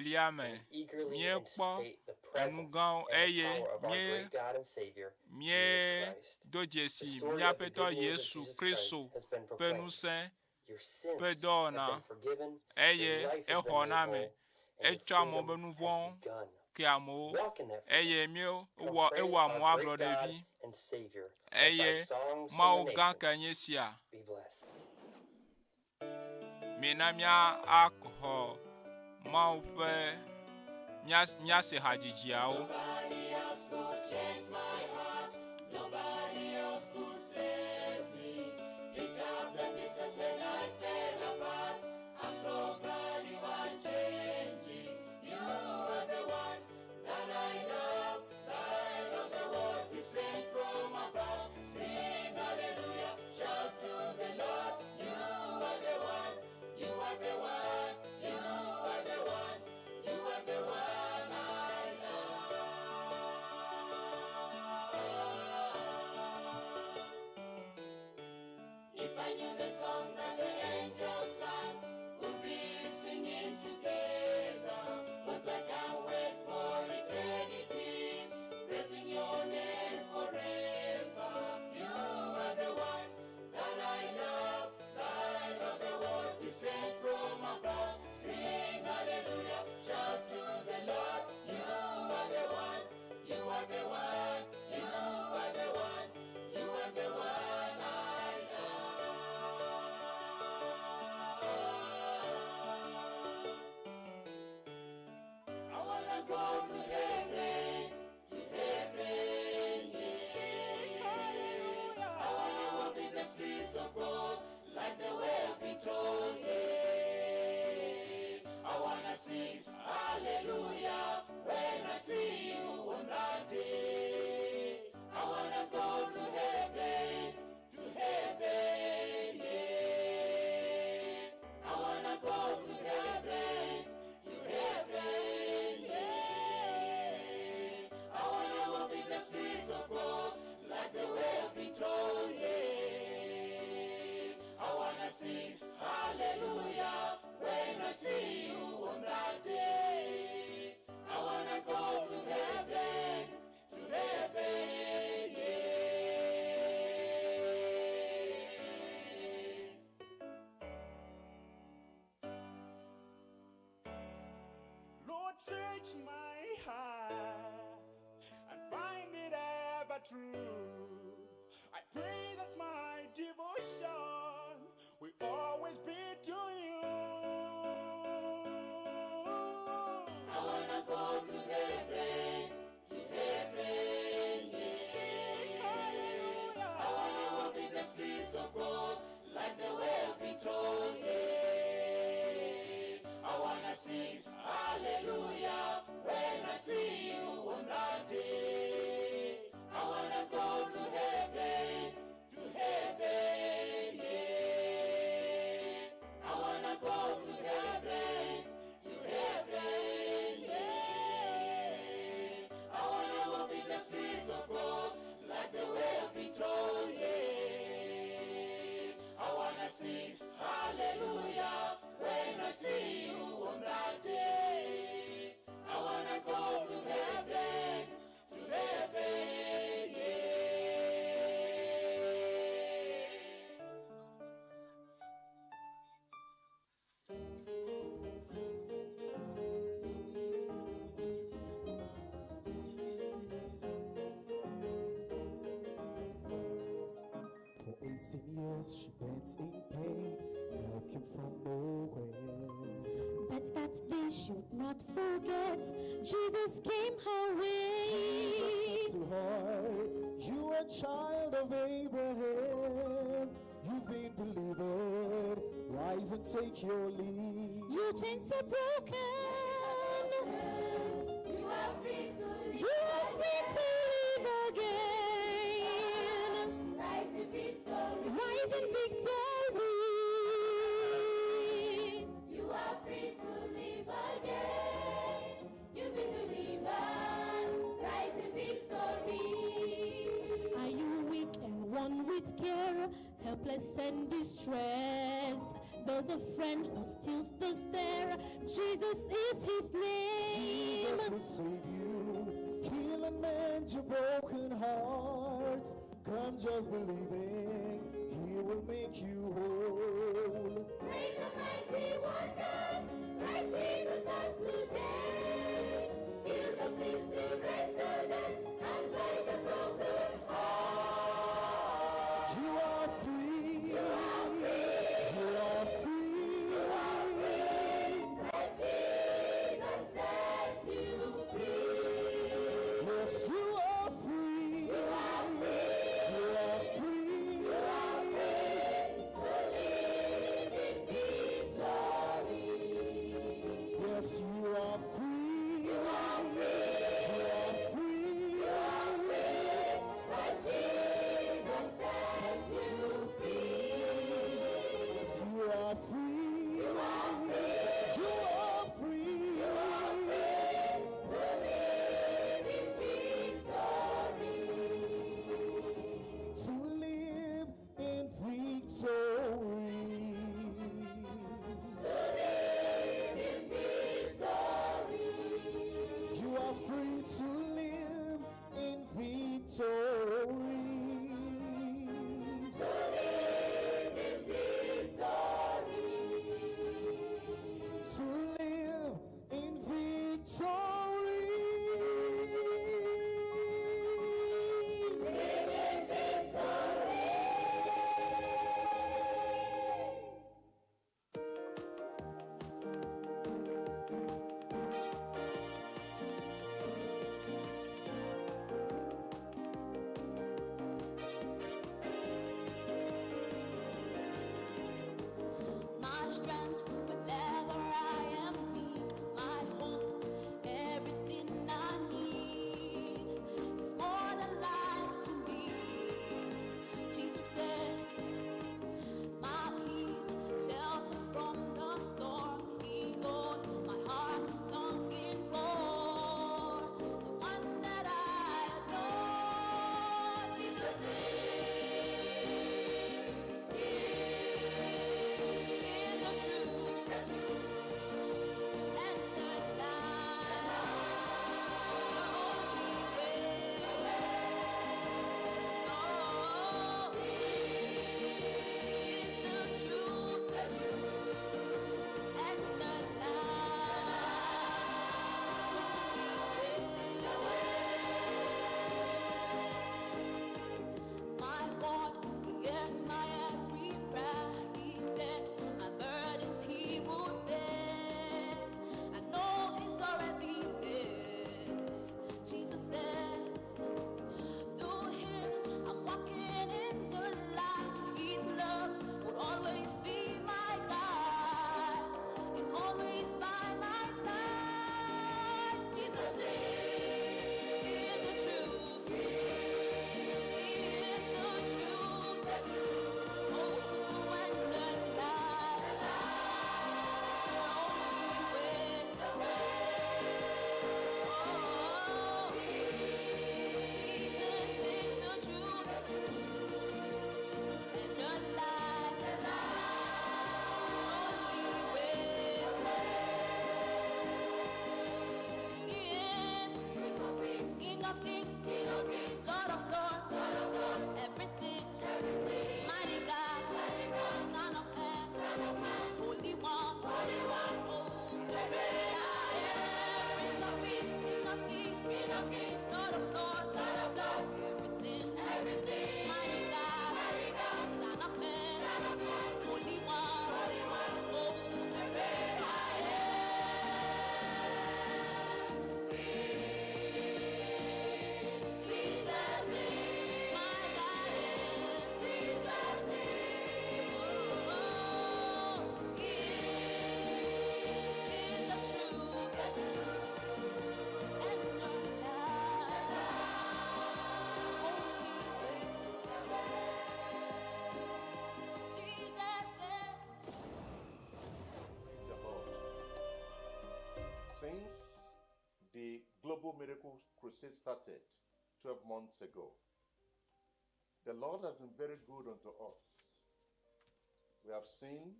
[SPEAKER 8] evelia me.
[SPEAKER 10] And we eagerly
[SPEAKER 8] Míekpɔ
[SPEAKER 10] anticipate the
[SPEAKER 8] enu
[SPEAKER 10] presence
[SPEAKER 8] gãwo
[SPEAKER 10] and the
[SPEAKER 8] eye
[SPEAKER 10] power of our
[SPEAKER 8] mí
[SPEAKER 10] great God and Savior, Jesus
[SPEAKER 8] míedo
[SPEAKER 10] Christ. The
[SPEAKER 8] dzesi
[SPEAKER 10] story
[SPEAKER 8] mía
[SPEAKER 10] of the
[SPEAKER 8] Aƒetɔ
[SPEAKER 10] good news of
[SPEAKER 8] Yesu
[SPEAKER 10] Jesus
[SPEAKER 8] Kristo
[SPEAKER 10] Christ has been
[SPEAKER 8] ƒe
[SPEAKER 10] proclaimed.
[SPEAKER 8] ŋusẽ.
[SPEAKER 10] Your sins
[SPEAKER 8] ƒe
[SPEAKER 10] have
[SPEAKER 8] dɔwɔna
[SPEAKER 10] been forgiven, your
[SPEAKER 8] eye
[SPEAKER 10] life has
[SPEAKER 8] exɔ
[SPEAKER 10] been
[SPEAKER 8] na
[SPEAKER 10] made
[SPEAKER 8] ame.
[SPEAKER 10] whole, and your
[SPEAKER 8] Etsɔ amewo be
[SPEAKER 10] freedom
[SPEAKER 8] nu
[SPEAKER 10] has
[SPEAKER 8] vɔ̃wo
[SPEAKER 10] begun.
[SPEAKER 8] ke amewo
[SPEAKER 10] Walk in that freedom.
[SPEAKER 8] eye míewɔ
[SPEAKER 10] Come praise
[SPEAKER 8] ewɔ
[SPEAKER 10] our
[SPEAKER 8] amewo
[SPEAKER 10] great God
[SPEAKER 8] ablɔɖevi
[SPEAKER 10] and Savior with our
[SPEAKER 8] eye
[SPEAKER 10] songs from
[SPEAKER 8] Mawu
[SPEAKER 10] the
[SPEAKER 8] gã ke
[SPEAKER 10] nations.
[SPEAKER 8] nye sia.
[SPEAKER 10] Be blessed.
[SPEAKER 8] Mina mía axɔ Mawu ƒe mía míase hadzidziawo.
[SPEAKER 1] Nobody else could change my heart. Nobody else could save me. Pick up the pieces when I fell apart. I'm so glad you are changing. You are the one that I love. Light of the world, descend from above. Sing hallelujah, shout to the Lord. You are the one. You are the one. You are the one. You are the one I love. If I knew the song that the angels sang, we'd be singing together. 'Cause I can't wait for eternity, praising your name forever. You are the one that I love, light of the world, descend from above. Sing hallelujah, shout to the Lord. You are the one, you are the one, you are the one, you are the one I love. I wanna go to heaven, to heaven, yeah. Sing hallelujah. I wanna walk in the streets of gold, like the way I've been told, yeah. I wanna sing hallelujah when I see you on that day. I wanna go to heaven, to heaven, yeah. I wanna go to heaven, to heaven, yeah. I wanna walk in the streets of gold, like the way I've been told, yeah. I wanna sing hallelujah when I see you on that day. I wanna go to heaven, to heaven, yeah.
[SPEAKER 11] Lord, search my heart and find it ever true. I pray that my devotion will always be to you.
[SPEAKER 1] I wanna go to heaven, to heaven, yeah.
[SPEAKER 11] Sing hallelujah.
[SPEAKER 1] I wanna walk in the streets of gold, like the way I've been told, yeah. I wanna sing hallelujah when I see you on that day. I wanna go to heaven, to heaven, yeah. I wanna go to heaven, to heaven, yeah. I wanna walk in the streets of gold, like the way I've been told, yeah. I wanna sing hallelujah when I see you on that day. I wanna go to heaven, to heaven, yeah.
[SPEAKER 12] For 18 years she bent in pain, help came from nowhere.
[SPEAKER 1] But that they should not forget, Jesus came her way.
[SPEAKER 12] Jesus said to her, You are a child of Abraham. You've been delivered. Rise and take your leave.
[SPEAKER 1] Your chains are broken. You are free to live. You are free to live again. Rise in victory. Rise in victory. You are free to live again. You've been delivered. Rise in victory. Are you weak and worn with care, helpless and distressed? There's a friend who steals the stare. Jesus is his name.
[SPEAKER 12] Jesus will save you, heal and mend your broken heart. Come just believing, He will make you whole.
[SPEAKER 1] strength whenever I am weak, my hope, everything I need is more than life to me. Jesus is my peace, shelter from the storm. He's all my heart is longing for, the one that I adore. Jesus is the truth and the life, the only way. Oh, is the truth and the life. My God, He hears my every prayer. He said my burdens He would bear. I know it's already there. Jesus says, through Him I'm walking in the light. His love would always be my guide. He's always by my side. Jesus is the truth. He is the truth. Oh, and the light is the only way. Oh, Jesus is the truth and the light. Only way. He is Prince of Peace, King of Kings, Lord of Lords, everything, mighty God, Son of Man, Holy One, oh, the great I am, Prince of Peace, King of Kings, Lord of Lords, everything, mighty God, Son of Man, Holy One, oh, the great I am. Jesus is my guidance. Jesus is, oh, He is the truth and the light. Only way. Jesus is.
[SPEAKER 13] Praise the Lord. Since the Global Miracle Crusade started 12 months ago, the Lord has been very good unto us. We have seen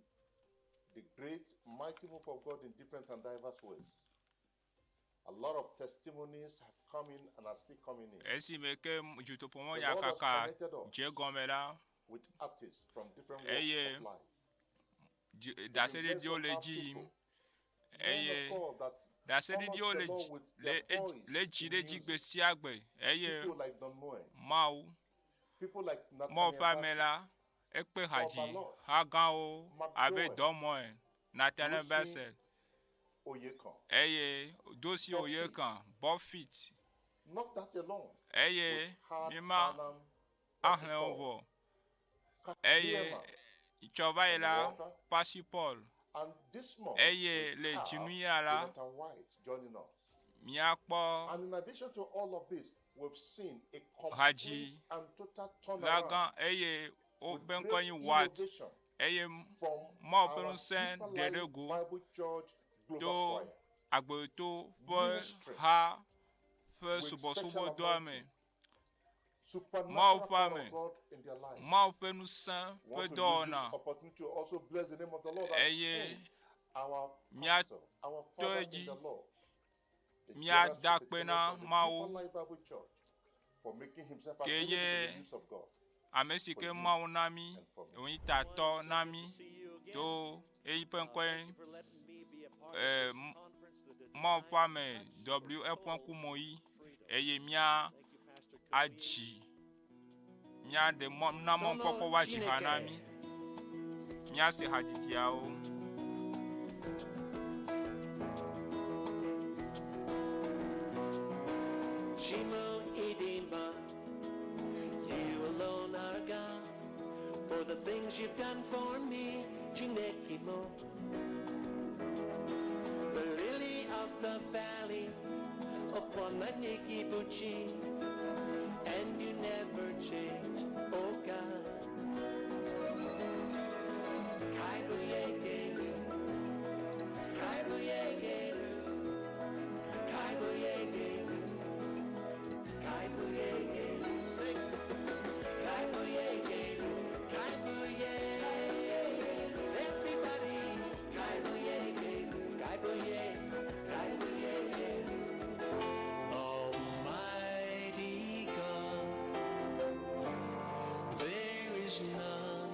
[SPEAKER 13] the great, mighty move of God in different and diverse ways. A lot of testimonies have come in and are still coming in.
[SPEAKER 8] Esime ke dutoƒomɔ
[SPEAKER 13] The Lord has
[SPEAKER 8] nyakaka
[SPEAKER 13] connected us
[SPEAKER 8] dze gɔme la,
[SPEAKER 13] with artists from different walks
[SPEAKER 8] eye
[SPEAKER 13] of life.
[SPEAKER 8] Ɖaseɖiɖiwo le dzi yim eye ɖaseɖiɖiwo le dzi le edzi le dzi ɖe dzi gbe sia gbe eye
[SPEAKER 13] People like Don Moen,
[SPEAKER 8] Mawu
[SPEAKER 13] people like
[SPEAKER 8] Mawu
[SPEAKER 13] Nathaniel
[SPEAKER 8] ƒe ame
[SPEAKER 13] Bassey,
[SPEAKER 8] la ekpe hadzi ha gãwo abe Don Moen, Nathaniel
[SPEAKER 13] Lucy
[SPEAKER 8] Bassey
[SPEAKER 13] Oyekan.
[SPEAKER 8] Eye Dosi Oyekan, Bob Fitts
[SPEAKER 13] Not that alone.
[SPEAKER 8] Eye
[SPEAKER 13] We've had
[SPEAKER 8] míema
[SPEAKER 13] Farnham,
[SPEAKER 8] axlẽ wo vɔ eye tsɔ va yi la Pasi Paul
[SPEAKER 13] And this month,
[SPEAKER 8] eye
[SPEAKER 13] we
[SPEAKER 8] le
[SPEAKER 13] have
[SPEAKER 8] dzinu ya la
[SPEAKER 13] Jonathan White joining us.
[SPEAKER 8] míakpɔ
[SPEAKER 13] And in addition to all of this, we've seen a
[SPEAKER 8] hadzi
[SPEAKER 13] complete and total
[SPEAKER 8] la
[SPEAKER 13] turnaround
[SPEAKER 8] gã eye wobe
[SPEAKER 13] with
[SPEAKER 8] ŋkɔ
[SPEAKER 13] great
[SPEAKER 8] nyi Watt
[SPEAKER 13] innovation
[SPEAKER 8] eye
[SPEAKER 13] from
[SPEAKER 8] Mawu ƒe
[SPEAKER 13] our
[SPEAKER 8] ŋusẽ
[SPEAKER 13] Deeper
[SPEAKER 8] ɖe ɖe
[SPEAKER 13] Life
[SPEAKER 8] go
[SPEAKER 13] Bible Church Global
[SPEAKER 8] to
[SPEAKER 13] Choir.
[SPEAKER 8] agbeto ƒe
[SPEAKER 13] Ministry
[SPEAKER 8] ha ƒe
[SPEAKER 13] with special
[SPEAKER 8] subɔsubɔdɔa me.
[SPEAKER 13] anointing,
[SPEAKER 8] Mawu
[SPEAKER 13] supernatural
[SPEAKER 8] ƒe
[SPEAKER 13] power
[SPEAKER 8] ame,
[SPEAKER 13] of God in their life.
[SPEAKER 8] Mawu ƒe ŋusẽ ƒe
[SPEAKER 13] Want to use this
[SPEAKER 8] dɔwɔna
[SPEAKER 13] opportunity to also bless the name of the Lord and
[SPEAKER 8] eye
[SPEAKER 13] thank our
[SPEAKER 8] míato
[SPEAKER 13] pastor, our father in
[SPEAKER 8] edzi
[SPEAKER 13] the Lord, the general
[SPEAKER 8] míada akpe na
[SPEAKER 13] superintendent of the Deeper
[SPEAKER 8] Mawu
[SPEAKER 13] Life Bible Church, for making himself
[SPEAKER 8] ke
[SPEAKER 13] available to
[SPEAKER 8] ye
[SPEAKER 13] the use of God.
[SPEAKER 8] ame si
[SPEAKER 13] for
[SPEAKER 8] ke
[SPEAKER 13] you
[SPEAKER 8] Mawu na mí
[SPEAKER 13] and for me.
[SPEAKER 8] wònyi tatɔ na mí to eyi ƒe ŋkɔe Mawu ƒe ame W eƒe ŋkume eye mía adzi míaɖe mɔ na mɔkpɔkpɔ woadzi ha na mí míase hadzidziawo.
[SPEAKER 14] Shimo Idima, you alone are God. For the things you've done for me, Chineke mo. Naanị gị bụ Chi, and you never change, oh God. Kaibuyegelu, Kaibuyegelu, Kaibuyegelu, Kaibuyegelu, sing. Kaibuyegelu, Kaibuyegelu, everybody. Kaibuyegelu, Kaibuye, Kaibuyegelu. Almighty God, there is none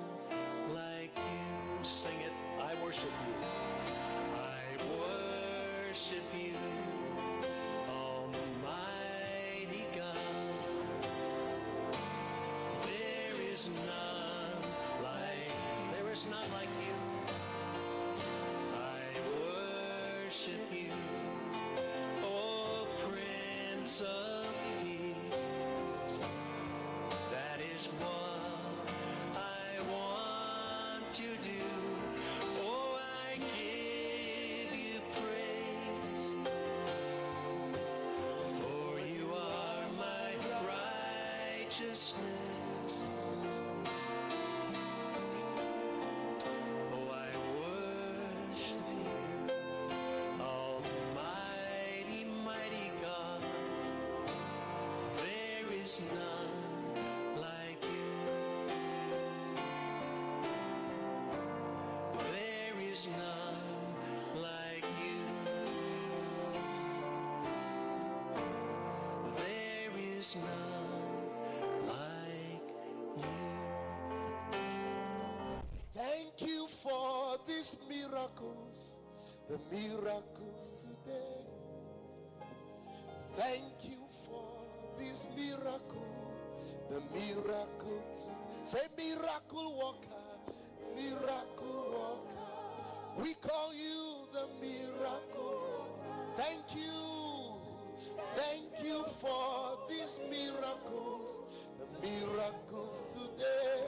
[SPEAKER 14] like you. Sing it. I worship you. I worship you, Almighty God. There is none like, there is none like you. I worship you, O Prince of Peace. That is what I want to do. Oh, I give you praise, for you are my righteousness. Oh, I worship you, Almighty, mighty God. There is none like you. There is none like you. There is none like you.
[SPEAKER 13] Thank you for these miracles, the miracles today. Thank you for this miracle, the miracle today. Say miracle worker, miracle worker. We call you the miracle worker. Thank you. Thank you for these miracles, the miracles today.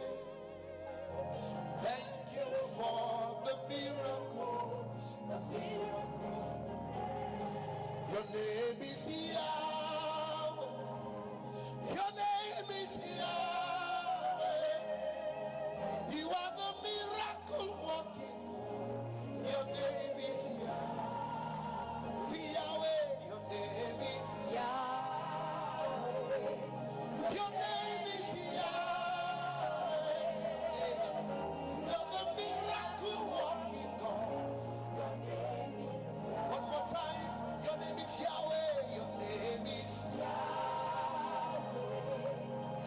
[SPEAKER 13] Thank you for the miracles, the miracles today. Your name is Yahweh. Your name is Yahweh. You are the miracle working God. Your name is Yahweh. See Yahweh, your name is Yahweh. Your name is Yahweh. You're the miracle working God. Your name is Yahweh. One more time. Your name is Yahweh. Your name is Yahweh.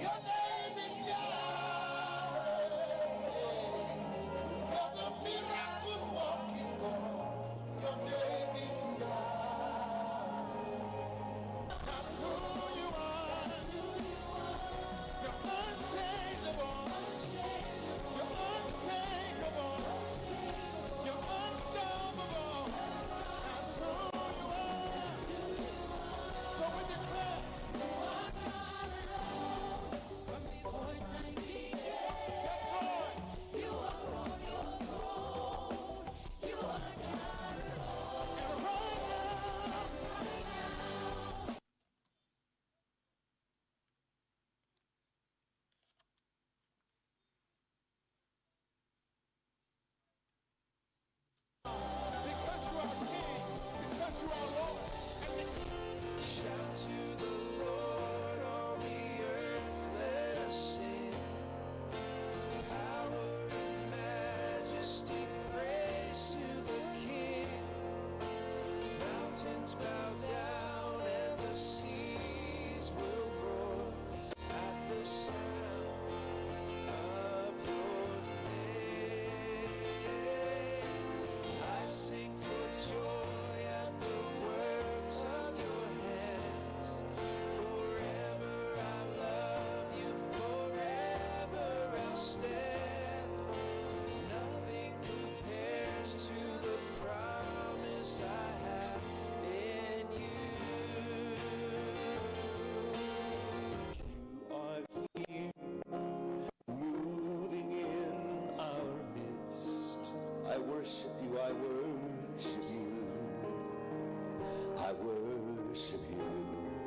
[SPEAKER 13] Your name is Yahweh. You're the miracle working God. Your name is Yahweh.
[SPEAKER 11] That's who you are. You're unchangeable. You're unshakable. You're unstoppable. That's who you are. So we declare. Yes, Lord.
[SPEAKER 1] You are on your throne. You are God alone.
[SPEAKER 11] And right now. Because you are King, because you are Lord, and
[SPEAKER 14] Shout to the Lord, all the earth, let us sing. Power and majesty, praise to the King. Mountains bow down and the seas will roar at the sound of your name. I sing for joy at the works of your hands. Forever I love you, forever I'll stand. Nothing compares to the promise I have in you.
[SPEAKER 15] You are here, moving in our midst. I worship you, I worship you, I worship you.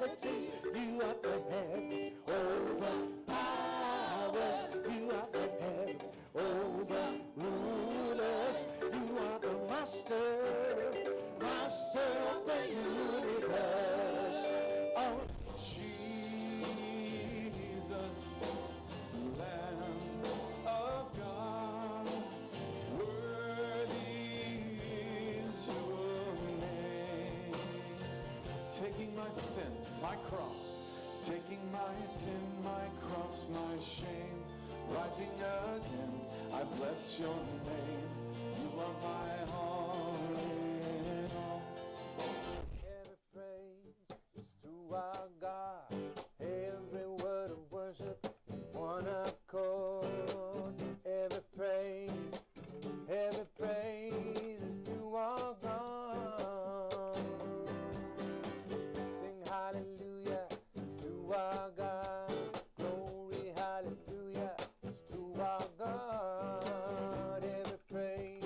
[SPEAKER 14] Principalities. You are the head over powers. You are the head over rulers. You are the master, master of the universe. Oh,
[SPEAKER 16] Jesus, Lamb of God, worthy is your name. Taking my sin, my cross, taking my sin, my cross, my shame, rising again, I bless your name. You are my all in all.
[SPEAKER 17] Every praise is to our God. Every word of worship in one accord. Every praise, every praise is to our God. Sing hallelujah to our God. Glory, hallelujah is to our God. Every praise,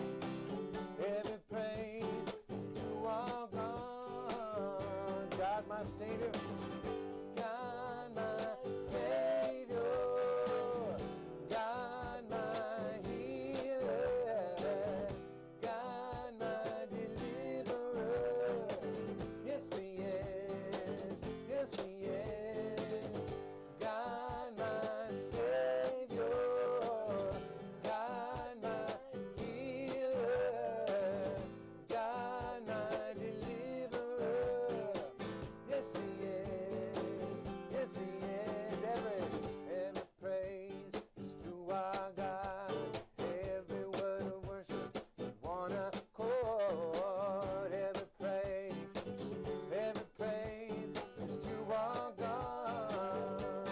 [SPEAKER 17] every praise is to our God. God, my Savior. God, my Savior. God, my healer. God, my deliverer. Yes, He is. Yes, He is. God, my Savior. God, my healer. God, my deliverer. Yes, He is. Yes, He is. Every praise is to our God. Every word of worship, in one accord. Every praise, every praise is to our God.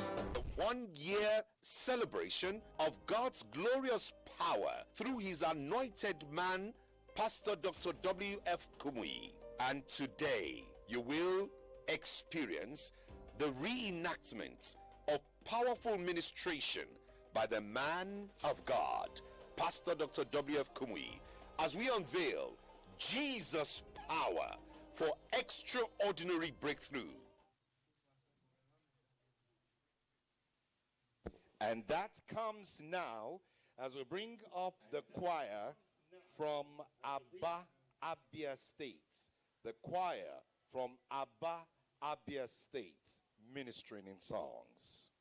[SPEAKER 4] 1 year celebration of God's glorious power through his anointed man, Pastor Dr. W.F. Kumuyi. And today, you will experience the reenactment of powerful ministration by the man of God, Pastor Dr. W.F. Kumuyi, as we unveil Jesus' power for extraordinary breakthrough. And that comes now as we bring up the choir from Aba, Abia State. The choir from Aba, Abia State, ministering in songs.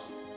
[SPEAKER 14] Thank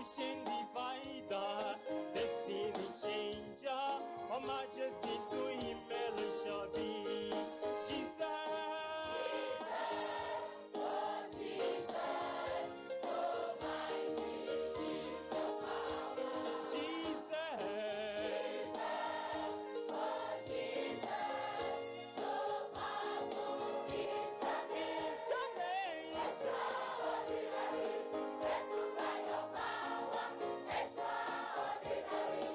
[SPEAKER 18] Ocean divider, destiny changer, all majesty to him alone shall be. Jesus.
[SPEAKER 1] Oh Jesus, so mighty is your power.
[SPEAKER 18] Jesus.
[SPEAKER 1] Oh Jesus, so powerful is your name.
[SPEAKER 18] Is your name.
[SPEAKER 1] Extraordinary, breakthrough by your power. Extraordinary,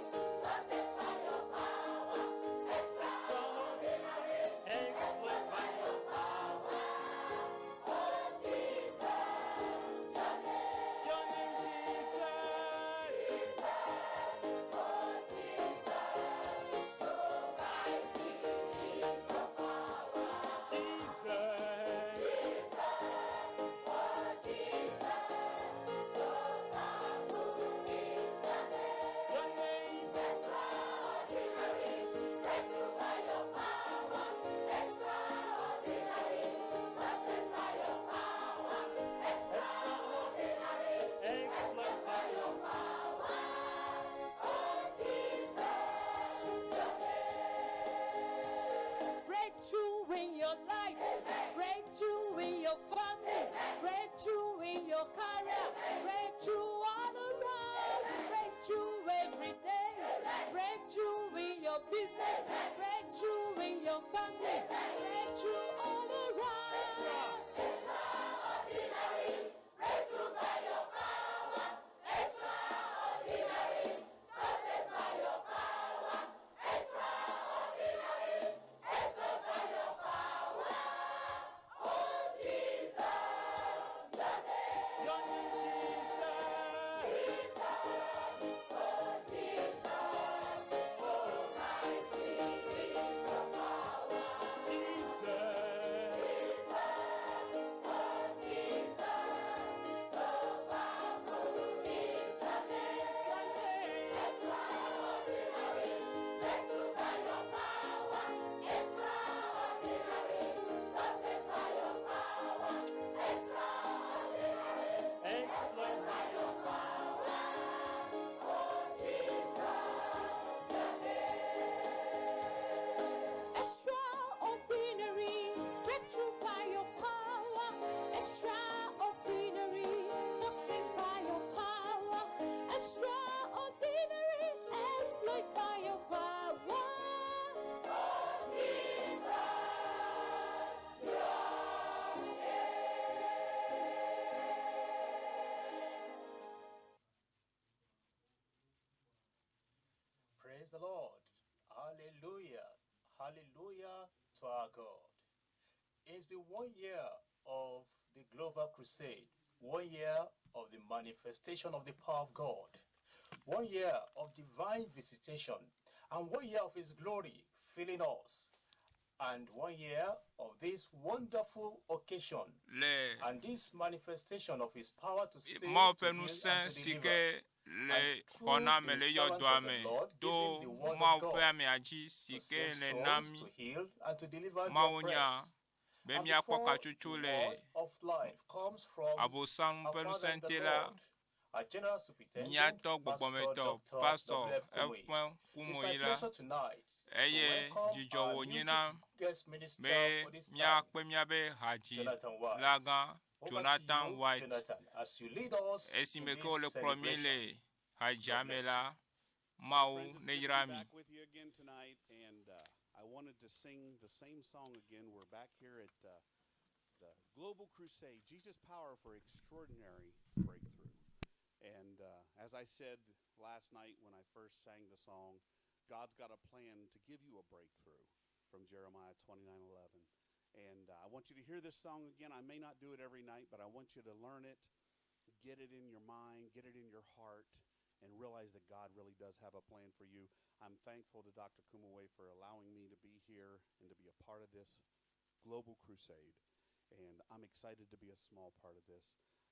[SPEAKER 1] success by your power. Extraordinary,
[SPEAKER 18] Exploit by
[SPEAKER 1] your power. Oh Jesus, your name.
[SPEAKER 18] Your name, Jesus.
[SPEAKER 1] Jesus, oh Jesus, so mighty is your power.
[SPEAKER 18] Jesus.
[SPEAKER 1] Jesus, oh Jesus, so powerful is your name.
[SPEAKER 18] Your name.
[SPEAKER 1] Extraordinary, breakthrough by your power. Extraordinary, success by your power. Extraordinary,
[SPEAKER 18] Exploit by
[SPEAKER 1] your power. Oh Jesus, your name.
[SPEAKER 6] Breakthrough in your life, breakthrough in your family, breakthrough in your career, breakthrough all around, breakthrough every day, breakthrough in your business, breakthrough in your family, breakthrough all around.
[SPEAKER 1] Extraordinary, breakthrough by your power. Extraordinary, success by your power. Extraordinary, exploit by your power. Oh Jesus, your name.
[SPEAKER 18] Your name, Jesus.
[SPEAKER 1] Jesus, oh Jesus, so mighty is your power.
[SPEAKER 18] Jesus.
[SPEAKER 1] Jesus, oh Jesus, so powerful is your name.
[SPEAKER 18] Your name.
[SPEAKER 1] Extraordinary, breakthrough by your power. Extraordinary, success by your power. Extraordinary,
[SPEAKER 18] Exploit
[SPEAKER 1] by your power. Oh Jesus, your name.
[SPEAKER 6] Extraordinary, breakthrough by your power. Extraordinary, success by your power. Extraordinary, exploit by your power.
[SPEAKER 1] Oh Jesus, your
[SPEAKER 19] Praise the Lord. Hallelujah. Hallelujah to our God. It's been 1 year of the Global Crusade, 1 year of the manifestation of the power of God, 1 year of divine visitation, and 1 year of His glory filling us, and 1 year of this wonderful occasion
[SPEAKER 8] Le
[SPEAKER 19] and this manifestation of His power to save,
[SPEAKER 8] Mawu
[SPEAKER 19] to
[SPEAKER 8] ƒe
[SPEAKER 19] heal,
[SPEAKER 8] ŋusẽ
[SPEAKER 19] and to
[SPEAKER 8] si
[SPEAKER 19] deliver.
[SPEAKER 8] ke le
[SPEAKER 19] And through
[SPEAKER 8] xɔname
[SPEAKER 19] the
[SPEAKER 8] le
[SPEAKER 19] servant
[SPEAKER 8] yɔdoa
[SPEAKER 19] of the
[SPEAKER 8] me
[SPEAKER 19] Lord,
[SPEAKER 8] to
[SPEAKER 19] giving the word
[SPEAKER 8] Mawu
[SPEAKER 19] of
[SPEAKER 8] ƒe
[SPEAKER 19] God
[SPEAKER 8] amea dzi si
[SPEAKER 19] to
[SPEAKER 8] ke
[SPEAKER 19] save
[SPEAKER 8] le na
[SPEAKER 19] souls,
[SPEAKER 8] mí
[SPEAKER 19] to heal, and to deliver the
[SPEAKER 8] Mawu nya
[SPEAKER 19] oppressed.
[SPEAKER 8] be
[SPEAKER 19] And
[SPEAKER 8] míakpɔ
[SPEAKER 19] before
[SPEAKER 8] katsotso
[SPEAKER 19] the
[SPEAKER 8] le
[SPEAKER 19] word of life comes from
[SPEAKER 8] Abosam
[SPEAKER 19] our
[SPEAKER 8] ƒe
[SPEAKER 19] Father
[SPEAKER 8] ŋusẽ
[SPEAKER 19] in the
[SPEAKER 8] te la,
[SPEAKER 19] Lord, our General Superintendent,
[SPEAKER 8] míatɔ
[SPEAKER 19] Pastor
[SPEAKER 8] gbɔgbɔmetɔ
[SPEAKER 19] Dr.
[SPEAKER 8] Pastor
[SPEAKER 19] W.F. Kumuyi.
[SPEAKER 8] Ekpe
[SPEAKER 19] It's
[SPEAKER 8] Kumuyi
[SPEAKER 19] my
[SPEAKER 8] la
[SPEAKER 19] pleasure tonight to
[SPEAKER 8] eye
[SPEAKER 19] welcome
[SPEAKER 8] dzidzɔ
[SPEAKER 19] our
[SPEAKER 8] wònye
[SPEAKER 19] music
[SPEAKER 8] na
[SPEAKER 19] guest minister
[SPEAKER 8] be
[SPEAKER 19] for this time,
[SPEAKER 8] míakpe míabe hadzi
[SPEAKER 19] Jonathan White.
[SPEAKER 8] la gã
[SPEAKER 19] Over to
[SPEAKER 8] Jonathan
[SPEAKER 19] you,
[SPEAKER 8] White.
[SPEAKER 19] Jonathan, as you lead us in
[SPEAKER 8] Esime ke
[SPEAKER 19] this
[SPEAKER 8] wole kplɔ mí
[SPEAKER 19] celebration.
[SPEAKER 8] le hadzia
[SPEAKER 19] God
[SPEAKER 8] me
[SPEAKER 19] bless
[SPEAKER 8] la, Mawu
[SPEAKER 20] Friends, it's good to be
[SPEAKER 8] neyra mi.
[SPEAKER 20] back with you again tonight, and I wanted to sing the same song again. We're back here at the Global Crusade, Jesus' Power for Extraordinary Breakthrough. And as I said last night when I first sang the song, God's got a plan to give you a breakthrough from Jeremiah 29:11. And I want you to hear this song again. I may not do it every night, but I want you to learn it, get it in your mind, get it in your heart, and realize that God really does have a plan for you. I'm thankful to Dr. Kumuyi for allowing me to be here and to be a part of this global crusade. And I'm excited to be a small part of this.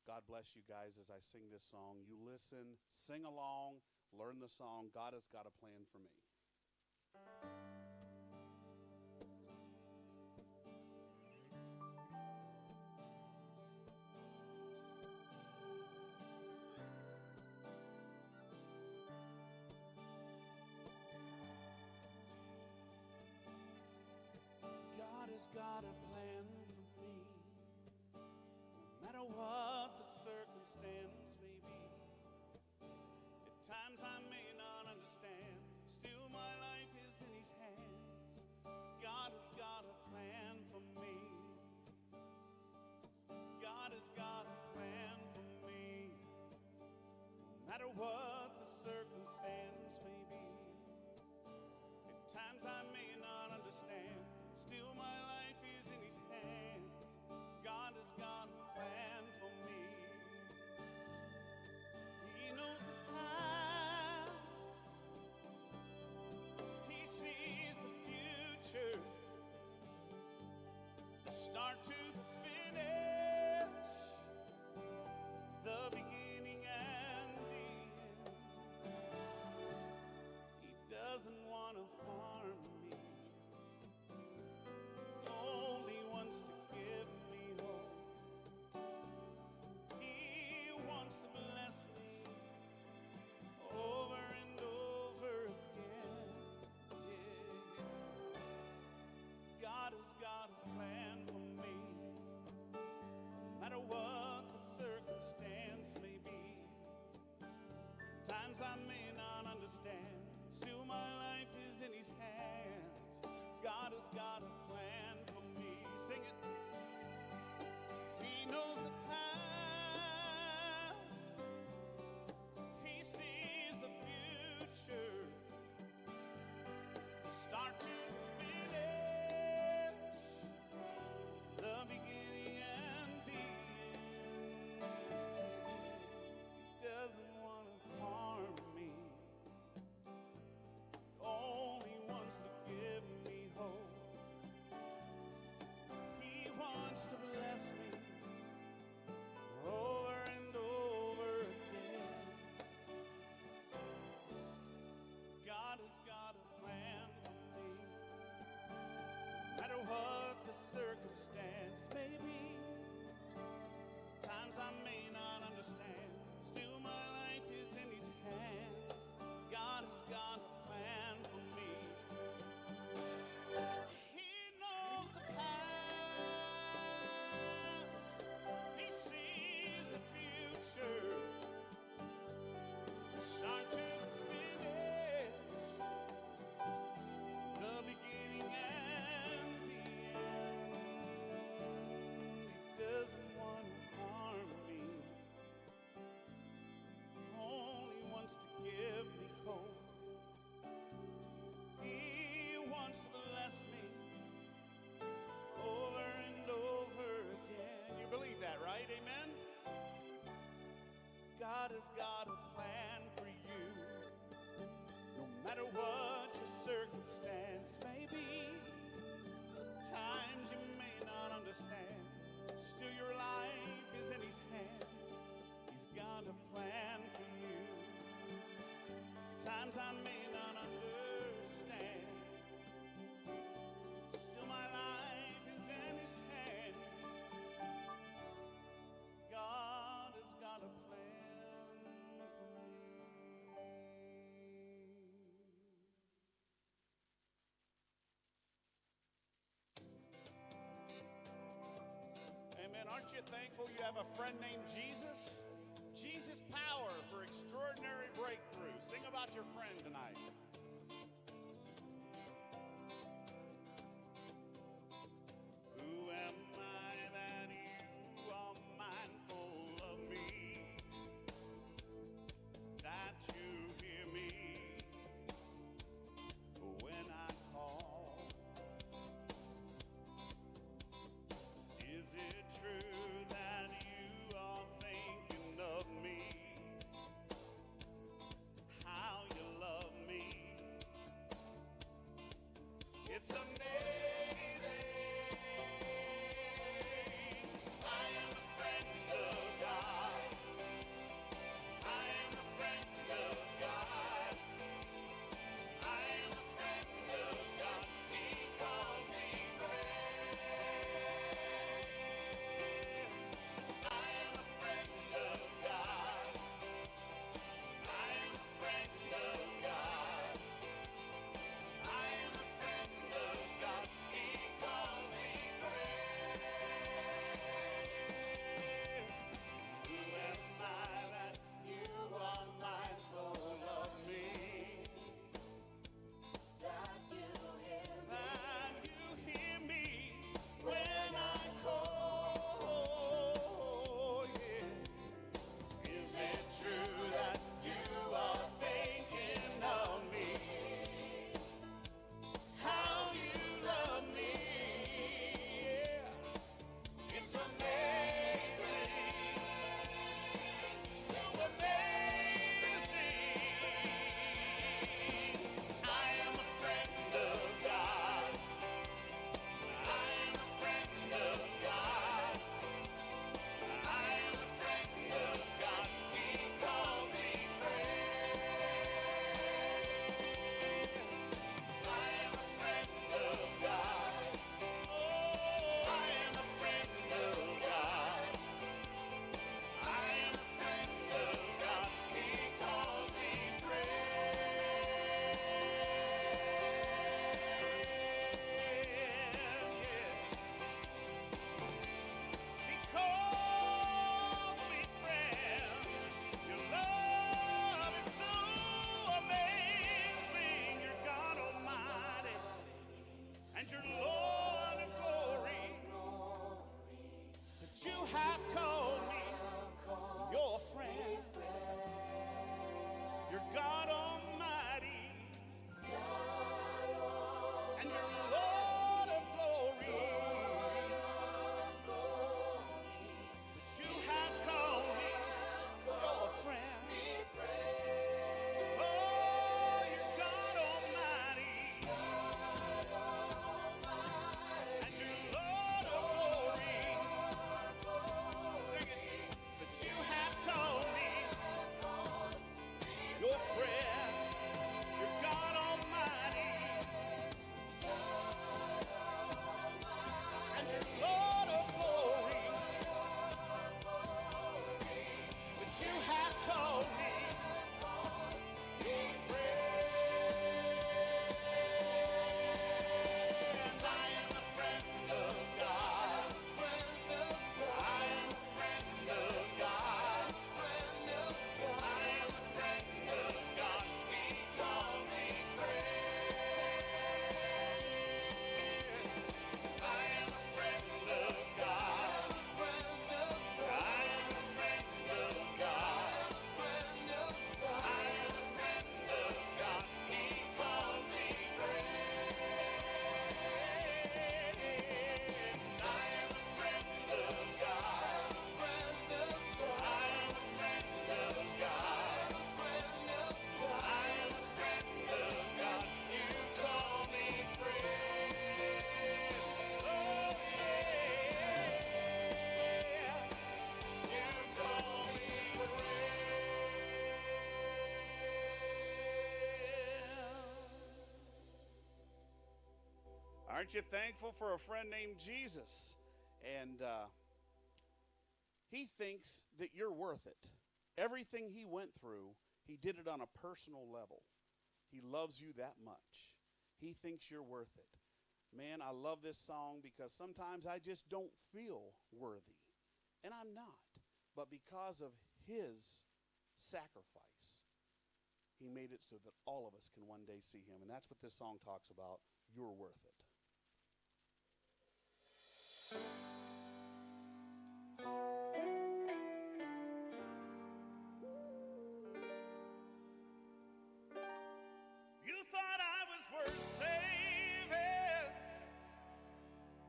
[SPEAKER 20] God bless you guys as I sing this song. You listen, sing along, learn the song. God has got a plan for me. Has got a plan for me. No matter what the circumstance may be. At times I may not understand, still my life is in His hands. God has got a plan for me. God has got a plan for me. No matter what the circumstance may be. At times I may not understand, still my life is in His hands. God has got a plan for me. He knows the past, He sees the future, the start to the finish, the beginning and the end. He doesn't want to harm me, only wants to give me hope. He wants to bless me over and over again. Yeah. God has got a plan for me, no matter what the circumstance may be. Times I may not understand, still my life is in His hands. God has got a plan for me. Sing it. He knows the past, He sees the future, the start to the finish, the beginning and the end. He doesn't want to harm me, only wants to give me hope. He wants to bless me over and over again. God has got a plan for me. No matter what the circumstance may be, times I may not understand, still my life is in His hands. God has got a plan for me. He knows the past, He sees the future, the start to the finish, the beginning and the end. He doesn't want to harm me, only wants to give me hope. He wants to bless me over and over again. You believe that, right? Amen? God has got a plan for you. No matter what your circumstance may be, times you may not understand, still your life is in His hands. He's got a plan for you. Times I may not understand, still my life is in His hands. God has got a plan for me.
[SPEAKER 21] Amen. Aren't you thankful you have a friend named Jesus? Jesus' power for extraordinary breakthrough. Sing about your friend tonight. Who am I that you are mindful of me? That you hear me when I call? Is it true that you are thinking of me? How you love me?
[SPEAKER 20] Aren't you thankful for a friend named Jesus? And he thinks that you're worth it. Everything he went through, he did it on a personal level. He loves you that much. He thinks you're worth it. Man, I love this song because sometimes I just don't feel worthy. And I'm not. But because of his sacrifice, he made it so that all of us can one day see him. And that's what this song talks about. You're worth it. You thought I was worth saving,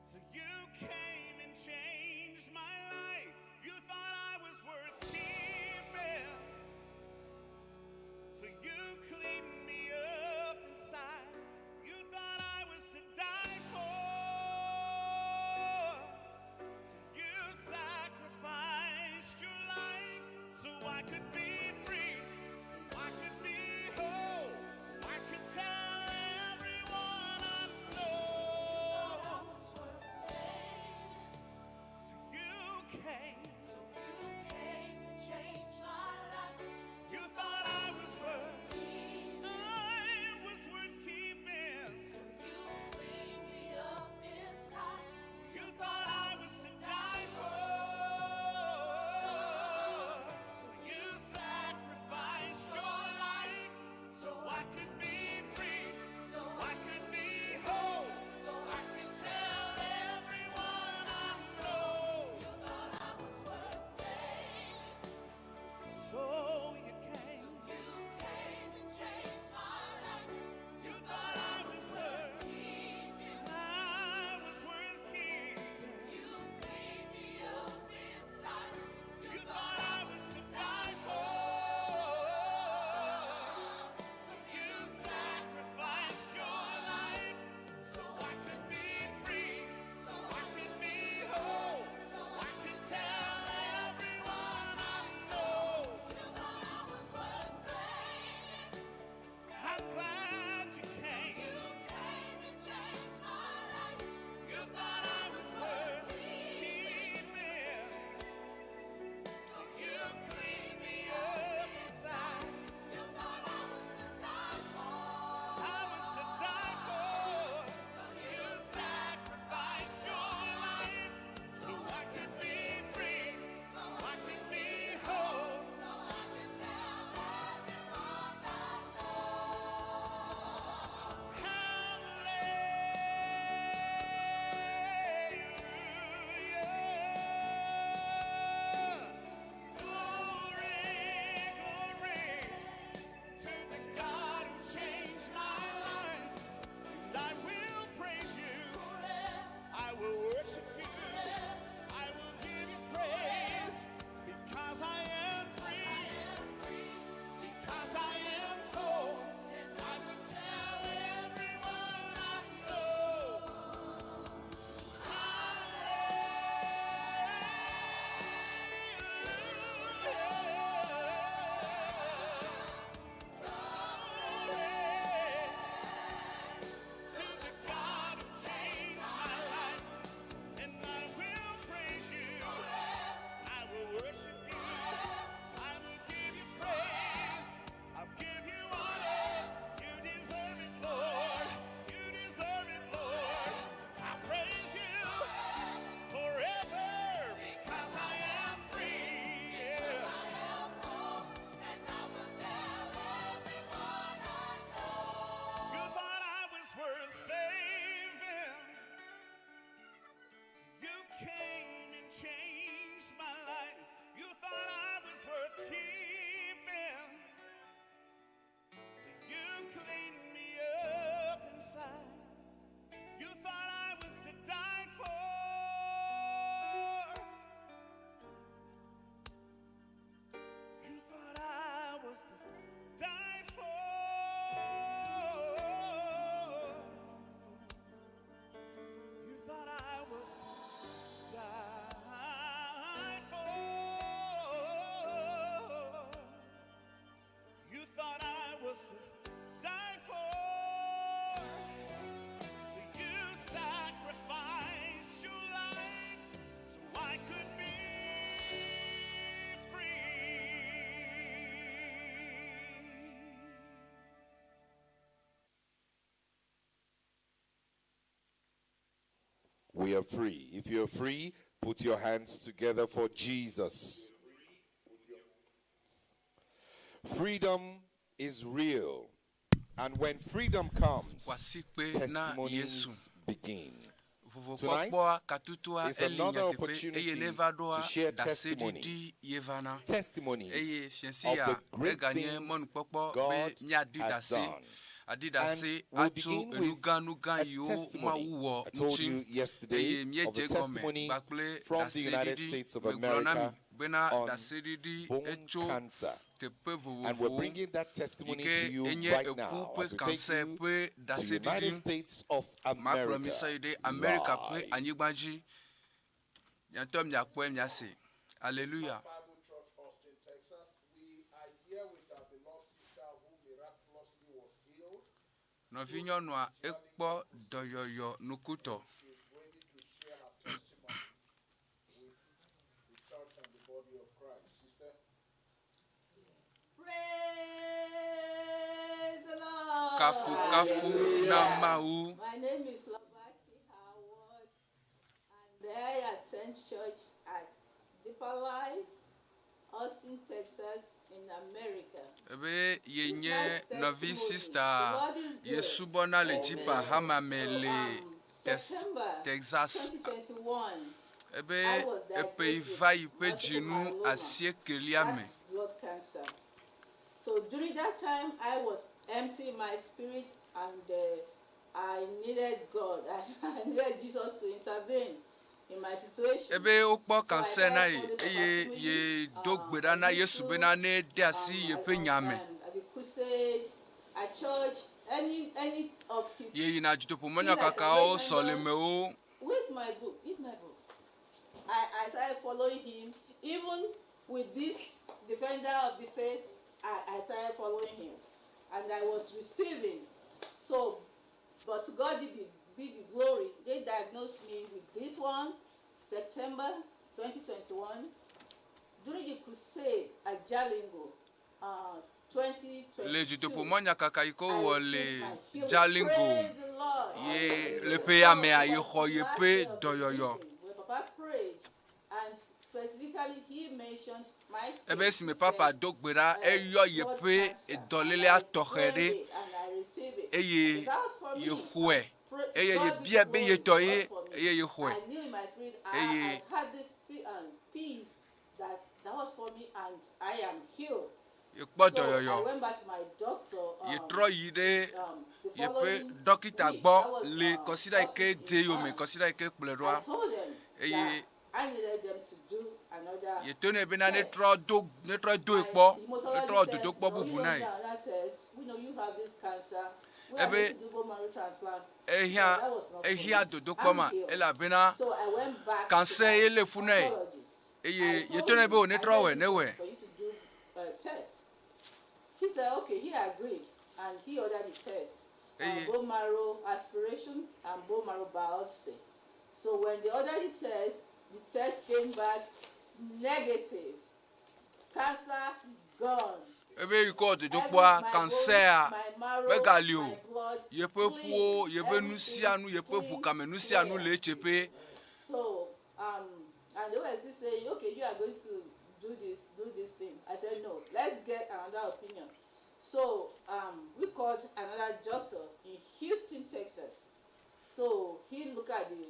[SPEAKER 20] so you came and changed my life. You thought I was worth keeping, so you cleaned me up inside. You thought I was to die for, so you sacrificed.
[SPEAKER 4] We are free. If you're free, put your hands together for Jesus. Freedom is real. And when freedom comes,
[SPEAKER 2] Ƒo asikpe na
[SPEAKER 4] testimonies
[SPEAKER 2] Yesu.
[SPEAKER 4] begin. Tonight
[SPEAKER 2] Vovokpɔkpɔa katutua
[SPEAKER 4] is
[SPEAKER 2] eli
[SPEAKER 4] another
[SPEAKER 2] nyateƒe eye
[SPEAKER 4] opportunity
[SPEAKER 2] ne va ɖoa
[SPEAKER 4] to share testimony.
[SPEAKER 2] ɖaseɖiɖi ye vana.
[SPEAKER 4] Testimonies
[SPEAKER 2] Eye fiẽsi
[SPEAKER 4] of
[SPEAKER 2] ya
[SPEAKER 4] the great
[SPEAKER 2] eganye
[SPEAKER 4] things
[SPEAKER 2] mɔnukpɔkpɔ be
[SPEAKER 4] God
[SPEAKER 2] míaɖi
[SPEAKER 4] has
[SPEAKER 2] ɖase
[SPEAKER 4] done.
[SPEAKER 2] aɖi
[SPEAKER 4] And
[SPEAKER 2] ɖase
[SPEAKER 4] we'll
[SPEAKER 2] atso
[SPEAKER 4] begin with
[SPEAKER 2] enugãnugã
[SPEAKER 4] a
[SPEAKER 2] yiwo
[SPEAKER 4] testimony.
[SPEAKER 2] Mawu wɔ
[SPEAKER 4] I told
[SPEAKER 2] ŋuti.
[SPEAKER 4] you
[SPEAKER 2] Eye
[SPEAKER 4] yesterday of
[SPEAKER 2] míedze
[SPEAKER 4] a
[SPEAKER 2] gɔme
[SPEAKER 4] testimony
[SPEAKER 2] kpakple
[SPEAKER 4] from the United
[SPEAKER 2] ɖaseɖiɖi.
[SPEAKER 4] States of
[SPEAKER 2] Megblɔ na mi
[SPEAKER 4] America
[SPEAKER 2] bena
[SPEAKER 4] on
[SPEAKER 2] ɖaseɖiɖi
[SPEAKER 4] bone
[SPEAKER 2] etso
[SPEAKER 4] cancer.
[SPEAKER 2] teƒe
[SPEAKER 4] And we're
[SPEAKER 2] vovovowo
[SPEAKER 4] bringing that
[SPEAKER 2] yi
[SPEAKER 4] testimony
[SPEAKER 2] ke
[SPEAKER 4] to you
[SPEAKER 2] enye
[SPEAKER 4] right
[SPEAKER 2] eku
[SPEAKER 4] now
[SPEAKER 2] ƒe
[SPEAKER 4] as we take
[SPEAKER 2] cancer
[SPEAKER 4] you
[SPEAKER 2] ƒe
[SPEAKER 4] to United
[SPEAKER 2] ɖaseɖiɖi.
[SPEAKER 4] States of
[SPEAKER 2] Makplɔ mi
[SPEAKER 4] America
[SPEAKER 2] sɔ yi ɖe Amerika ƒe
[SPEAKER 4] live.
[SPEAKER 2] anyigba dzi. Mia ŋutɔ miakpɔe miase. Aleluya.
[SPEAKER 11] Bible Church, Austin, Texas. We are here with our beloved sister who miraculously was healed.
[SPEAKER 2] Nɔvinyɔnua ekpɔ dɔyɔyɔ nukutɔ.
[SPEAKER 11] She is ready to share her testimony with the church and the body of Christ. Sister?
[SPEAKER 5] Praise the Lord.
[SPEAKER 2] Kafukafu na Mawu.
[SPEAKER 5] My name is Lovaki Howard, and I attend church at Deeper Life, Austin, Texas, in America.
[SPEAKER 2] Ebe yenye nɔvi sista ye subɔna le Deeper Hama me le Tex-
[SPEAKER 5] September
[SPEAKER 2] Texas.
[SPEAKER 5] 2021,
[SPEAKER 2] Ebe
[SPEAKER 5] I was
[SPEAKER 2] eƒe yi
[SPEAKER 5] diagnosed with
[SPEAKER 2] va yi ƒe
[SPEAKER 5] multiple
[SPEAKER 2] dzinu
[SPEAKER 5] myeloma.
[SPEAKER 2] asiekelia
[SPEAKER 5] That's
[SPEAKER 2] me.
[SPEAKER 5] blood cancer. So during that time, I was empty in my spirit and uh, I needed God. I, I needed Jesus to intervene in my situation.
[SPEAKER 2] Ebe wokpɔ
[SPEAKER 5] So I
[SPEAKER 2] cancer na
[SPEAKER 5] started
[SPEAKER 2] ye
[SPEAKER 5] following Papa
[SPEAKER 2] eye
[SPEAKER 5] Kumuyi,
[SPEAKER 2] ye do gbe ɖa na Yesu bena ne de asi yeƒe nya me.
[SPEAKER 5] at the crusade, at church, any any of his.
[SPEAKER 2] Ye yina dutoƒo
[SPEAKER 5] thing I can
[SPEAKER 2] mɔnyakakawo,
[SPEAKER 5] lay hand on.
[SPEAKER 2] sɔlemewo.
[SPEAKER 5] Where's my book? Give my book. I, I started following him. Even with this defender of the faith, I, I started following him. And I was receiving. So, but to God be, be the glory. They diagnosed me with this one, September 2021, during the crusade at Jalingo, uh,
[SPEAKER 2] Le
[SPEAKER 5] 2022.
[SPEAKER 2] dutoƒo mɔnyakaka yi ke
[SPEAKER 5] I
[SPEAKER 2] wowɔ
[SPEAKER 5] received
[SPEAKER 2] le
[SPEAKER 5] my healing.
[SPEAKER 2] Jalingo
[SPEAKER 5] Praise the Lord.
[SPEAKER 2] ye le ƒe ya mea yexɔ yeƒe dɔyɔyɔ.
[SPEAKER 5] Where Papa prayed, and specifically he mentioned my
[SPEAKER 2] Ebe
[SPEAKER 5] case.
[SPEAKER 2] esime
[SPEAKER 5] He
[SPEAKER 2] papa
[SPEAKER 5] said,
[SPEAKER 2] do gbe ɖa eyɔ
[SPEAKER 5] blood
[SPEAKER 2] yeƒe
[SPEAKER 5] cancer.
[SPEAKER 2] dɔlélea
[SPEAKER 5] And I
[SPEAKER 2] tɔxɛ
[SPEAKER 5] claimed
[SPEAKER 2] ɖe
[SPEAKER 5] it and I received it.
[SPEAKER 2] eye
[SPEAKER 5] So that was for me.
[SPEAKER 2] yexɔe
[SPEAKER 5] Pray to
[SPEAKER 2] eye
[SPEAKER 5] God be
[SPEAKER 2] yebia be
[SPEAKER 5] glory.
[SPEAKER 2] yetɔ
[SPEAKER 5] It
[SPEAKER 2] ye
[SPEAKER 5] was for me.
[SPEAKER 2] eye yexɔe
[SPEAKER 5] I knew in my spirit I,
[SPEAKER 2] eye
[SPEAKER 5] I had this peace that that was for me and I am healed.
[SPEAKER 2] yekpɔ
[SPEAKER 5] So I
[SPEAKER 2] dɔyɔyɔ.
[SPEAKER 5] went back to my doctor.
[SPEAKER 2] Yetrɔ yi ɖe
[SPEAKER 5] the
[SPEAKER 2] yeƒe
[SPEAKER 5] following
[SPEAKER 2] dɔkita
[SPEAKER 5] week.
[SPEAKER 2] gbɔ
[SPEAKER 5] That was,
[SPEAKER 2] le kɔsiɖa yi
[SPEAKER 5] last
[SPEAKER 2] ke
[SPEAKER 5] week
[SPEAKER 2] dze
[SPEAKER 5] in
[SPEAKER 2] yome
[SPEAKER 5] March.
[SPEAKER 2] kɔsiɖa yi ke kplɔe ɖoa
[SPEAKER 5] I told them
[SPEAKER 2] eye
[SPEAKER 5] that I needed them to do another
[SPEAKER 2] yeto nɛ bena
[SPEAKER 5] test.
[SPEAKER 2] netrɔ do netrɔ doe kpɔ
[SPEAKER 5] Hematologist
[SPEAKER 2] netrɔ
[SPEAKER 5] said,
[SPEAKER 2] dodokpɔ
[SPEAKER 5] no,
[SPEAKER 2] bubu
[SPEAKER 5] you
[SPEAKER 2] na
[SPEAKER 5] don't
[SPEAKER 2] ye.
[SPEAKER 5] need another test. We know you have this cancer. We are
[SPEAKER 2] Ebe
[SPEAKER 5] going to do bone marrow transplant.
[SPEAKER 2] ehiã
[SPEAKER 5] No, that was not for
[SPEAKER 2] ehiã
[SPEAKER 5] me.
[SPEAKER 2] dodokpɔ
[SPEAKER 5] I'm
[SPEAKER 2] ma
[SPEAKER 5] healed.
[SPEAKER 2] elabena
[SPEAKER 5] So I went back to
[SPEAKER 2] cancer
[SPEAKER 5] my
[SPEAKER 2] ye le fu na ye
[SPEAKER 5] oncologist.
[SPEAKER 2] eye
[SPEAKER 5] I told
[SPEAKER 2] yeto nɛ
[SPEAKER 5] him,
[SPEAKER 2] be o
[SPEAKER 5] I
[SPEAKER 2] netrɔ
[SPEAKER 5] said,
[SPEAKER 2] wɔe ne
[SPEAKER 5] "This
[SPEAKER 2] wɔe.
[SPEAKER 5] is for you to do a test. He said, okay, he agreed, and he ordered the test.
[SPEAKER 2] Eye
[SPEAKER 5] Bone marrow aspiration and bone marrow biopsy. So when they ordered the test, the test came back negative. Cancer gone.
[SPEAKER 2] Ebe yi ke wɔ dodokpɔa cancer megali o. Yeƒe ƒuwo, yeƒe nu sia nu, yeƒe ʋukame nu sia nu le etseƒe.
[SPEAKER 5] So, and they were still saying, okay, you are going to do this, do this thing. I said, no, let's get another opinion. So we called another doctor in Houston, Texas. So he looked at the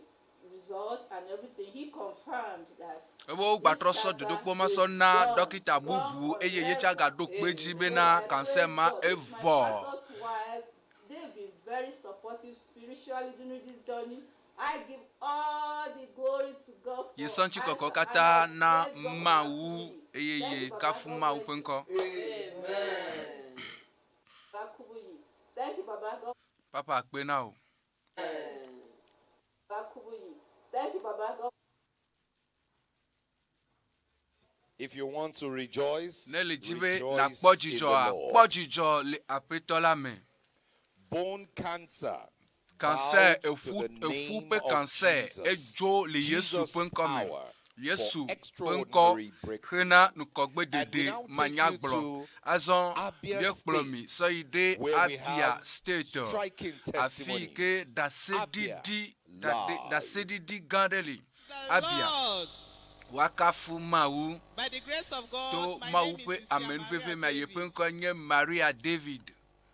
[SPEAKER 5] result and everything. He confirmed that
[SPEAKER 2] Ebe wogbatrɔ sɔ dodokpɔ ma sɔ na dɔkita bubu eye yetsa gaɖo kpe dzi bena cancer ma evɔ.
[SPEAKER 5] pastor's wife, they've been very supportive spiritually during this journey. I give all the glory to God for
[SPEAKER 2] Yesɔ ŋutikɔkɔ katã na Mawu eye ye kafu Mawu ƒe ŋkɔ.
[SPEAKER 5] Baba Kubuyi. Thank you, Baba. God
[SPEAKER 2] Papa akpe na wò.
[SPEAKER 5] Baba Kubuyi. Thank you, Baba. God
[SPEAKER 4] If you want to rejoice,
[SPEAKER 2] Ne le dzi be
[SPEAKER 4] rejoice
[SPEAKER 2] nàkpɔ
[SPEAKER 4] in the
[SPEAKER 2] dzidzɔa, kpɔ
[SPEAKER 4] Lord.
[SPEAKER 2] dzidzɔ le Aƒetɔ la me.
[SPEAKER 4] Bone cancer
[SPEAKER 2] Cancer
[SPEAKER 4] bowed to
[SPEAKER 2] eƒu
[SPEAKER 4] the
[SPEAKER 2] eƒu
[SPEAKER 4] name
[SPEAKER 2] ƒe
[SPEAKER 4] of
[SPEAKER 2] cancer
[SPEAKER 4] Jesus.
[SPEAKER 2] edzo le Yesu
[SPEAKER 4] Jesus'
[SPEAKER 2] ƒe ŋkɔ me.
[SPEAKER 4] power
[SPEAKER 2] Yesu
[SPEAKER 4] for
[SPEAKER 2] ƒe ŋkɔ
[SPEAKER 4] extraordinary breakthrough.
[SPEAKER 2] hena
[SPEAKER 4] And we
[SPEAKER 2] ŋkɔgbedede
[SPEAKER 4] now take you
[SPEAKER 2] manyagblɔ.
[SPEAKER 4] to
[SPEAKER 2] Azɔ
[SPEAKER 4] Abia
[SPEAKER 2] míekplɔ mi
[SPEAKER 4] State,
[SPEAKER 2] sɔ yi ɖe
[SPEAKER 4] where we
[SPEAKER 2] Abia
[SPEAKER 4] have
[SPEAKER 2] State,
[SPEAKER 4] striking
[SPEAKER 2] afi yi ke
[SPEAKER 4] testimonies. Abia
[SPEAKER 2] ɖaseɖiɖi Ɖaɖe ɖaseɖiɖi gã aɖe li. Abia. Woakafu Mawu.
[SPEAKER 3] By the grace of God,
[SPEAKER 2] To
[SPEAKER 3] my
[SPEAKER 2] Mawu
[SPEAKER 3] name is
[SPEAKER 2] ƒe
[SPEAKER 3] Sister
[SPEAKER 2] amenuveve
[SPEAKER 3] Maria
[SPEAKER 2] mea, yeƒe
[SPEAKER 3] David.
[SPEAKER 2] ŋkɔe nye Maria David.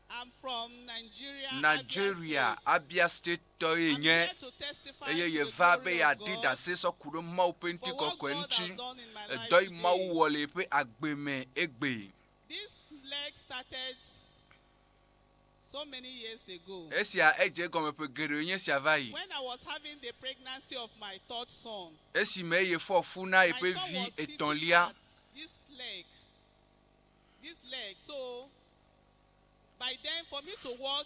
[SPEAKER 3] I'm from Nigeria, Abia
[SPEAKER 2] Nigeria,
[SPEAKER 3] State.
[SPEAKER 2] Abia State tɔe
[SPEAKER 3] I'm
[SPEAKER 2] nye
[SPEAKER 3] here to testify
[SPEAKER 2] eye
[SPEAKER 3] to the
[SPEAKER 2] yeva be
[SPEAKER 3] glory of
[SPEAKER 2] yeaɖi
[SPEAKER 3] God
[SPEAKER 2] ɖase sɔ ku ɖe Mawu ƒe
[SPEAKER 3] for what
[SPEAKER 2] ŋutikɔkɔe
[SPEAKER 3] God has
[SPEAKER 2] ŋuti.
[SPEAKER 3] done in my life
[SPEAKER 2] Edɔ yi Mawu
[SPEAKER 3] today.
[SPEAKER 2] wɔ le yeƒe agbe me egbe.
[SPEAKER 3] This leg started so many years ago.
[SPEAKER 2] Esia edze egɔme ƒe geɖewoe nye esia va yi.
[SPEAKER 3] When I was having the pregnancy of my third son,
[SPEAKER 2] Esime eye fɔ fu na
[SPEAKER 3] my
[SPEAKER 2] yeƒe
[SPEAKER 3] son
[SPEAKER 2] vi
[SPEAKER 3] was sitting
[SPEAKER 2] etɔ̃lia,
[SPEAKER 3] at this leg, this leg. So by then, for me to walk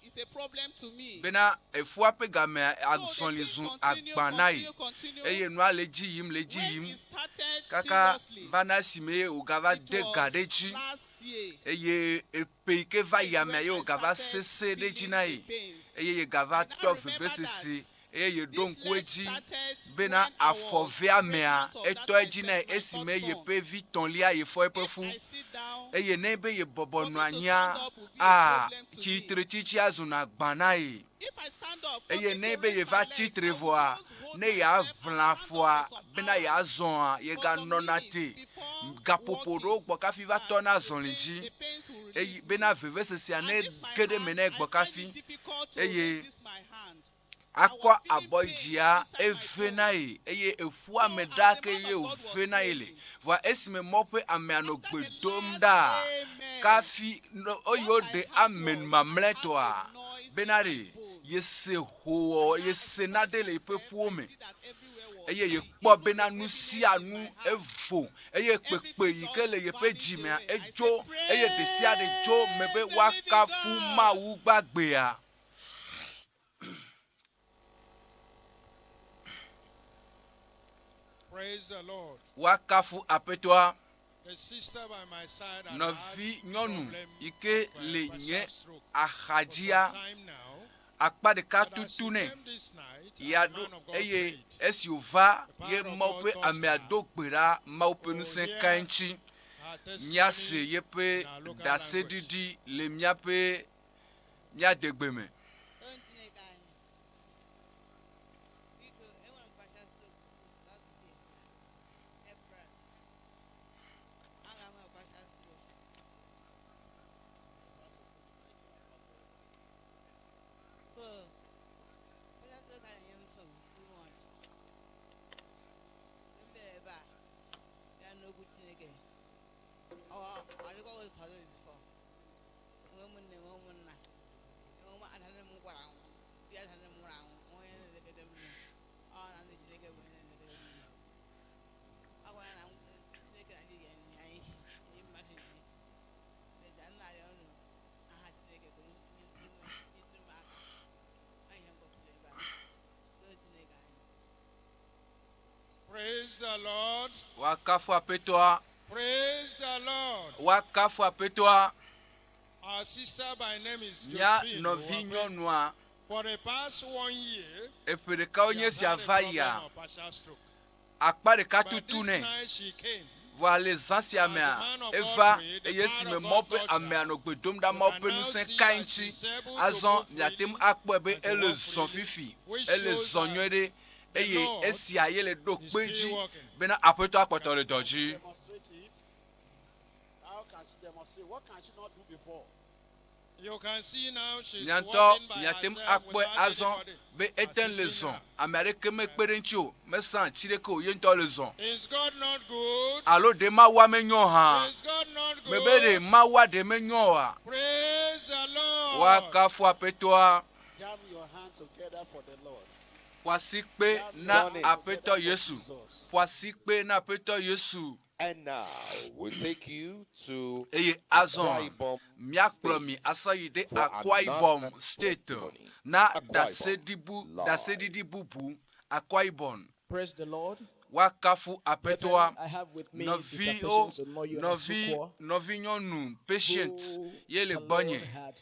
[SPEAKER 3] is a problem to me.
[SPEAKER 2] bena efua ƒe gamea
[SPEAKER 3] So the
[SPEAKER 2] azɔli
[SPEAKER 3] thing
[SPEAKER 2] zu
[SPEAKER 3] continue,
[SPEAKER 2] agba na ye
[SPEAKER 3] continue, continue.
[SPEAKER 2] eye nua le dzi yim le dzi
[SPEAKER 3] When
[SPEAKER 2] yim
[SPEAKER 3] it started
[SPEAKER 2] kaka
[SPEAKER 3] seriously,
[SPEAKER 2] va na esime ye wògava
[SPEAKER 3] it
[SPEAKER 2] de ga ɖe
[SPEAKER 3] was
[SPEAKER 2] edzi
[SPEAKER 3] last year.
[SPEAKER 2] eye eƒe yi ke va
[SPEAKER 3] Is
[SPEAKER 2] yia mea
[SPEAKER 3] when
[SPEAKER 2] ye
[SPEAKER 3] I
[SPEAKER 2] wògava
[SPEAKER 3] started
[SPEAKER 2] sesẽ ɖe edzi
[SPEAKER 3] feeling
[SPEAKER 2] na
[SPEAKER 3] the
[SPEAKER 2] ye
[SPEAKER 3] pains.
[SPEAKER 2] eye yegava
[SPEAKER 3] And I
[SPEAKER 2] tɔ
[SPEAKER 3] remember
[SPEAKER 2] vevesese
[SPEAKER 3] that
[SPEAKER 2] eye yeɖo
[SPEAKER 3] this
[SPEAKER 2] ŋku
[SPEAKER 3] leg
[SPEAKER 2] edzi
[SPEAKER 3] started
[SPEAKER 2] bena
[SPEAKER 3] when I was
[SPEAKER 2] afɔvea mea
[SPEAKER 3] pregnant of that
[SPEAKER 2] etɔ
[SPEAKER 3] my
[SPEAKER 2] edzi na ye
[SPEAKER 3] my third
[SPEAKER 2] esime
[SPEAKER 3] son.
[SPEAKER 2] yeƒe vi tɔ̃lia yefɔ eƒe
[SPEAKER 3] If
[SPEAKER 2] fu
[SPEAKER 3] I sit down,
[SPEAKER 2] eye ne be yebɔbɔ
[SPEAKER 3] for
[SPEAKER 2] nɔ
[SPEAKER 3] me to
[SPEAKER 2] anyia
[SPEAKER 3] stand up will be a
[SPEAKER 2] a
[SPEAKER 3] problem to me.
[SPEAKER 2] tsitretsitsia zuna agbã na ye.
[SPEAKER 3] If I stand up, for
[SPEAKER 2] Eye
[SPEAKER 3] me
[SPEAKER 2] ne
[SPEAKER 3] to
[SPEAKER 2] be
[SPEAKER 3] raise
[SPEAKER 2] yeva
[SPEAKER 3] my leg,
[SPEAKER 2] tsitre
[SPEAKER 3] I will
[SPEAKER 2] vɔa,
[SPEAKER 3] just hold
[SPEAKER 2] ne
[SPEAKER 3] myself
[SPEAKER 2] yeaʋlã
[SPEAKER 3] and stand up
[SPEAKER 2] afɔa
[SPEAKER 3] for some
[SPEAKER 2] bena
[SPEAKER 3] hours,
[SPEAKER 2] yeazɔa,
[SPEAKER 3] for some
[SPEAKER 2] yeganɔna
[SPEAKER 3] minutes
[SPEAKER 2] te
[SPEAKER 3] before
[SPEAKER 2] gaƒoƒo
[SPEAKER 3] walking.
[SPEAKER 2] ɖewo gbɔ kafi va
[SPEAKER 3] But
[SPEAKER 2] tɔna
[SPEAKER 3] the
[SPEAKER 2] azɔli
[SPEAKER 3] pain,
[SPEAKER 2] dzi
[SPEAKER 3] the pains will
[SPEAKER 2] eye
[SPEAKER 3] relieve me.
[SPEAKER 2] bena vevesesea
[SPEAKER 3] And
[SPEAKER 2] ne
[SPEAKER 3] this my
[SPEAKER 2] ge ɖe me
[SPEAKER 3] hand,
[SPEAKER 2] na ye
[SPEAKER 3] I
[SPEAKER 2] gbɔ
[SPEAKER 3] find
[SPEAKER 2] kafi
[SPEAKER 3] it difficult to
[SPEAKER 2] eye
[SPEAKER 3] raise this my hand. I
[SPEAKER 2] akɔ
[SPEAKER 3] was feeling
[SPEAKER 2] abɔ
[SPEAKER 3] pain
[SPEAKER 2] dzia
[SPEAKER 3] inside my
[SPEAKER 2] eve na
[SPEAKER 3] bone.
[SPEAKER 2] ye eye eƒua
[SPEAKER 3] So
[SPEAKER 2] me
[SPEAKER 3] as
[SPEAKER 2] ɖaa
[SPEAKER 3] the
[SPEAKER 2] ke
[SPEAKER 3] man
[SPEAKER 2] ye
[SPEAKER 3] of God was
[SPEAKER 2] wòve na ye le.
[SPEAKER 3] praying,
[SPEAKER 2] Vɔa esime mɔ ƒe amea nɔ
[SPEAKER 3] after
[SPEAKER 2] gbe
[SPEAKER 3] the
[SPEAKER 2] dom
[SPEAKER 3] last
[SPEAKER 2] ɖa
[SPEAKER 3] amen,
[SPEAKER 2] kafi no eye
[SPEAKER 3] what I
[SPEAKER 2] woɖe
[SPEAKER 3] heard
[SPEAKER 2] amen
[SPEAKER 3] was I heard
[SPEAKER 2] mamlɛtɔa
[SPEAKER 3] a noise in
[SPEAKER 2] bena
[SPEAKER 3] my
[SPEAKER 2] ɖe
[SPEAKER 3] bone.
[SPEAKER 2] yese howɔ
[SPEAKER 3] And I
[SPEAKER 2] yese
[SPEAKER 3] exercised
[SPEAKER 2] nane le yeƒe
[SPEAKER 3] myself.
[SPEAKER 2] ƒuwo
[SPEAKER 3] I
[SPEAKER 2] me
[SPEAKER 3] see that everywhere was
[SPEAKER 2] eye
[SPEAKER 3] free.
[SPEAKER 2] yekpɔ
[SPEAKER 3] Even
[SPEAKER 2] bena
[SPEAKER 3] the
[SPEAKER 2] nu
[SPEAKER 3] heaviness
[SPEAKER 2] sia
[SPEAKER 3] in
[SPEAKER 2] nu
[SPEAKER 3] my hand,
[SPEAKER 2] evo eye kpekpe
[SPEAKER 3] everything
[SPEAKER 2] yi ke
[SPEAKER 3] just
[SPEAKER 2] le yeƒe
[SPEAKER 3] vanished
[SPEAKER 2] dzimea
[SPEAKER 3] away. I
[SPEAKER 2] edzo
[SPEAKER 3] said,
[SPEAKER 2] eye ɖe sia ɖe dzo me be
[SPEAKER 3] Praise the living
[SPEAKER 2] woakafu
[SPEAKER 3] God.
[SPEAKER 2] Mawu gbagbea.
[SPEAKER 11] Praise the Lord.
[SPEAKER 2] Woakafu Aƒetɔa.
[SPEAKER 11] The sister by my side had
[SPEAKER 2] Nɔvi
[SPEAKER 11] had
[SPEAKER 2] nyɔnu
[SPEAKER 11] problem
[SPEAKER 2] yi ke
[SPEAKER 11] of
[SPEAKER 2] le nye
[SPEAKER 11] partial stroke for some
[SPEAKER 2] axadzia
[SPEAKER 11] time now.
[SPEAKER 2] akpa ɖeka
[SPEAKER 11] But as she
[SPEAKER 2] tutu nɛ
[SPEAKER 11] came this night, and
[SPEAKER 2] ya
[SPEAKER 11] the
[SPEAKER 2] ɖo
[SPEAKER 11] man of God
[SPEAKER 2] eye
[SPEAKER 11] prayed,
[SPEAKER 2] esi wòva
[SPEAKER 11] the
[SPEAKER 2] ye
[SPEAKER 11] power of
[SPEAKER 2] Mawu
[SPEAKER 11] God
[SPEAKER 2] ƒe
[SPEAKER 11] touched
[SPEAKER 2] amea
[SPEAKER 11] her.
[SPEAKER 2] do gbe ɖa Mawu ƒe
[SPEAKER 11] Oh,
[SPEAKER 2] ŋusẽ
[SPEAKER 11] hear
[SPEAKER 2] ka ŋuti.
[SPEAKER 11] her
[SPEAKER 2] Míase
[SPEAKER 11] testimony
[SPEAKER 2] yeƒe
[SPEAKER 11] in our local language.
[SPEAKER 2] ɖaseɖiɖi le míaƒe mía degbe me.
[SPEAKER 11] Praise the Lord.
[SPEAKER 2] Woakafu Aƒetɔa.
[SPEAKER 11] Praise the Lord.
[SPEAKER 2] Woakafu Aƒetɔa.
[SPEAKER 11] Our sister by name is
[SPEAKER 2] Mía
[SPEAKER 11] Josephine
[SPEAKER 2] nɔvi
[SPEAKER 11] Owakwe.
[SPEAKER 2] nyɔnua
[SPEAKER 11] For the past one year,
[SPEAKER 2] eƒe ɖekawo
[SPEAKER 11] she
[SPEAKER 2] nye
[SPEAKER 11] has
[SPEAKER 2] esia
[SPEAKER 11] had a
[SPEAKER 2] va yia
[SPEAKER 11] problem of partial stroke.
[SPEAKER 2] akpa ɖeka
[SPEAKER 11] But
[SPEAKER 2] tutu
[SPEAKER 11] this
[SPEAKER 2] nɛ.
[SPEAKER 11] night she came.
[SPEAKER 2] Vɔa le zã sia
[SPEAKER 11] As the
[SPEAKER 2] mea
[SPEAKER 11] man of God
[SPEAKER 2] eva
[SPEAKER 11] prayed, the
[SPEAKER 2] eye
[SPEAKER 11] power
[SPEAKER 2] esime
[SPEAKER 11] of
[SPEAKER 2] Mawu
[SPEAKER 11] God
[SPEAKER 2] ƒe
[SPEAKER 11] touched her.
[SPEAKER 2] amea nɔ gbe dom ɖa
[SPEAKER 11] You
[SPEAKER 2] Mawu
[SPEAKER 11] can
[SPEAKER 2] ƒe
[SPEAKER 11] now
[SPEAKER 2] ŋusẽ
[SPEAKER 11] see
[SPEAKER 2] ka
[SPEAKER 11] that
[SPEAKER 2] ŋuti.
[SPEAKER 11] she's able to
[SPEAKER 2] Azɔ
[SPEAKER 11] move
[SPEAKER 2] miate ŋu
[SPEAKER 11] freely
[SPEAKER 2] akpɔe be
[SPEAKER 11] and to
[SPEAKER 2] ele
[SPEAKER 11] walk
[SPEAKER 2] zɔ
[SPEAKER 11] freely,
[SPEAKER 2] fifi,
[SPEAKER 11] which
[SPEAKER 2] ele
[SPEAKER 11] shows
[SPEAKER 2] zɔ
[SPEAKER 11] that
[SPEAKER 2] nyuie ɖe
[SPEAKER 11] the
[SPEAKER 2] eye
[SPEAKER 11] Lord
[SPEAKER 2] esia ye le ɖo
[SPEAKER 11] is
[SPEAKER 2] kpe
[SPEAKER 11] still
[SPEAKER 2] dzi
[SPEAKER 11] working.
[SPEAKER 2] bena Aƒetɔa kpɔtɔ le dɔ dzi.
[SPEAKER 9] Demonstrate it. How can she demonstrate? What can she not do before?
[SPEAKER 11] You can see now she's
[SPEAKER 2] Mia ŋutɔ
[SPEAKER 11] walking by
[SPEAKER 2] miate ŋu
[SPEAKER 11] herself
[SPEAKER 2] akpɔe
[SPEAKER 11] without
[SPEAKER 2] azɔ
[SPEAKER 11] anybody
[SPEAKER 2] be ete ŋu le
[SPEAKER 11] assisting
[SPEAKER 2] zɔ.
[SPEAKER 11] her.
[SPEAKER 2] Ame aɖeke mekpe ɖe eŋuti o, mesã atsi ɖeke o, ye ŋutɔ le zɔ.
[SPEAKER 11] Is God not good?
[SPEAKER 2] Alo ɖe Mawua menyo hã?
[SPEAKER 11] Is God not
[SPEAKER 2] Mebe ɖe
[SPEAKER 11] good?
[SPEAKER 2] Mawua ɖe menyo oa?
[SPEAKER 11] Praise the Lord.
[SPEAKER 2] Woakafu Aƒetɔa.
[SPEAKER 9] Jam your hand together for the Lord.
[SPEAKER 2] Ƒo asikpe
[SPEAKER 9] Jam
[SPEAKER 2] na
[SPEAKER 9] your hand
[SPEAKER 2] Aƒetɔ
[SPEAKER 9] together for
[SPEAKER 2] Yesu.
[SPEAKER 9] Jesus.
[SPEAKER 2] Ƒo asikpe na Aƒetɔ Yesu.
[SPEAKER 4] And now we take you to
[SPEAKER 2] Eye
[SPEAKER 4] Akwa
[SPEAKER 2] azɔ
[SPEAKER 4] Ibom
[SPEAKER 2] míakplɔ mi
[SPEAKER 4] State
[SPEAKER 2] asɔ yi ɖe
[SPEAKER 4] for
[SPEAKER 2] Akwa Ibom
[SPEAKER 4] another
[SPEAKER 2] State
[SPEAKER 4] testimony.
[SPEAKER 2] na
[SPEAKER 4] Akwa Ibom
[SPEAKER 2] ɖaseɖibu
[SPEAKER 4] live.
[SPEAKER 2] ɖaseɖiɖi bubu Akwa Ibom.
[SPEAKER 22] Praise the Lord.
[SPEAKER 2] Woakafu
[SPEAKER 22] Brethren,
[SPEAKER 2] Aƒetɔa.
[SPEAKER 22] I have with me Sister
[SPEAKER 2] Nɔviwo,
[SPEAKER 22] Patience Omoyo
[SPEAKER 2] nɔvi,
[SPEAKER 22] Asukwo,
[SPEAKER 2] nɔvinyɔnu Patient
[SPEAKER 22] who
[SPEAKER 2] ye le
[SPEAKER 22] the
[SPEAKER 2] gbɔnye
[SPEAKER 22] Lord had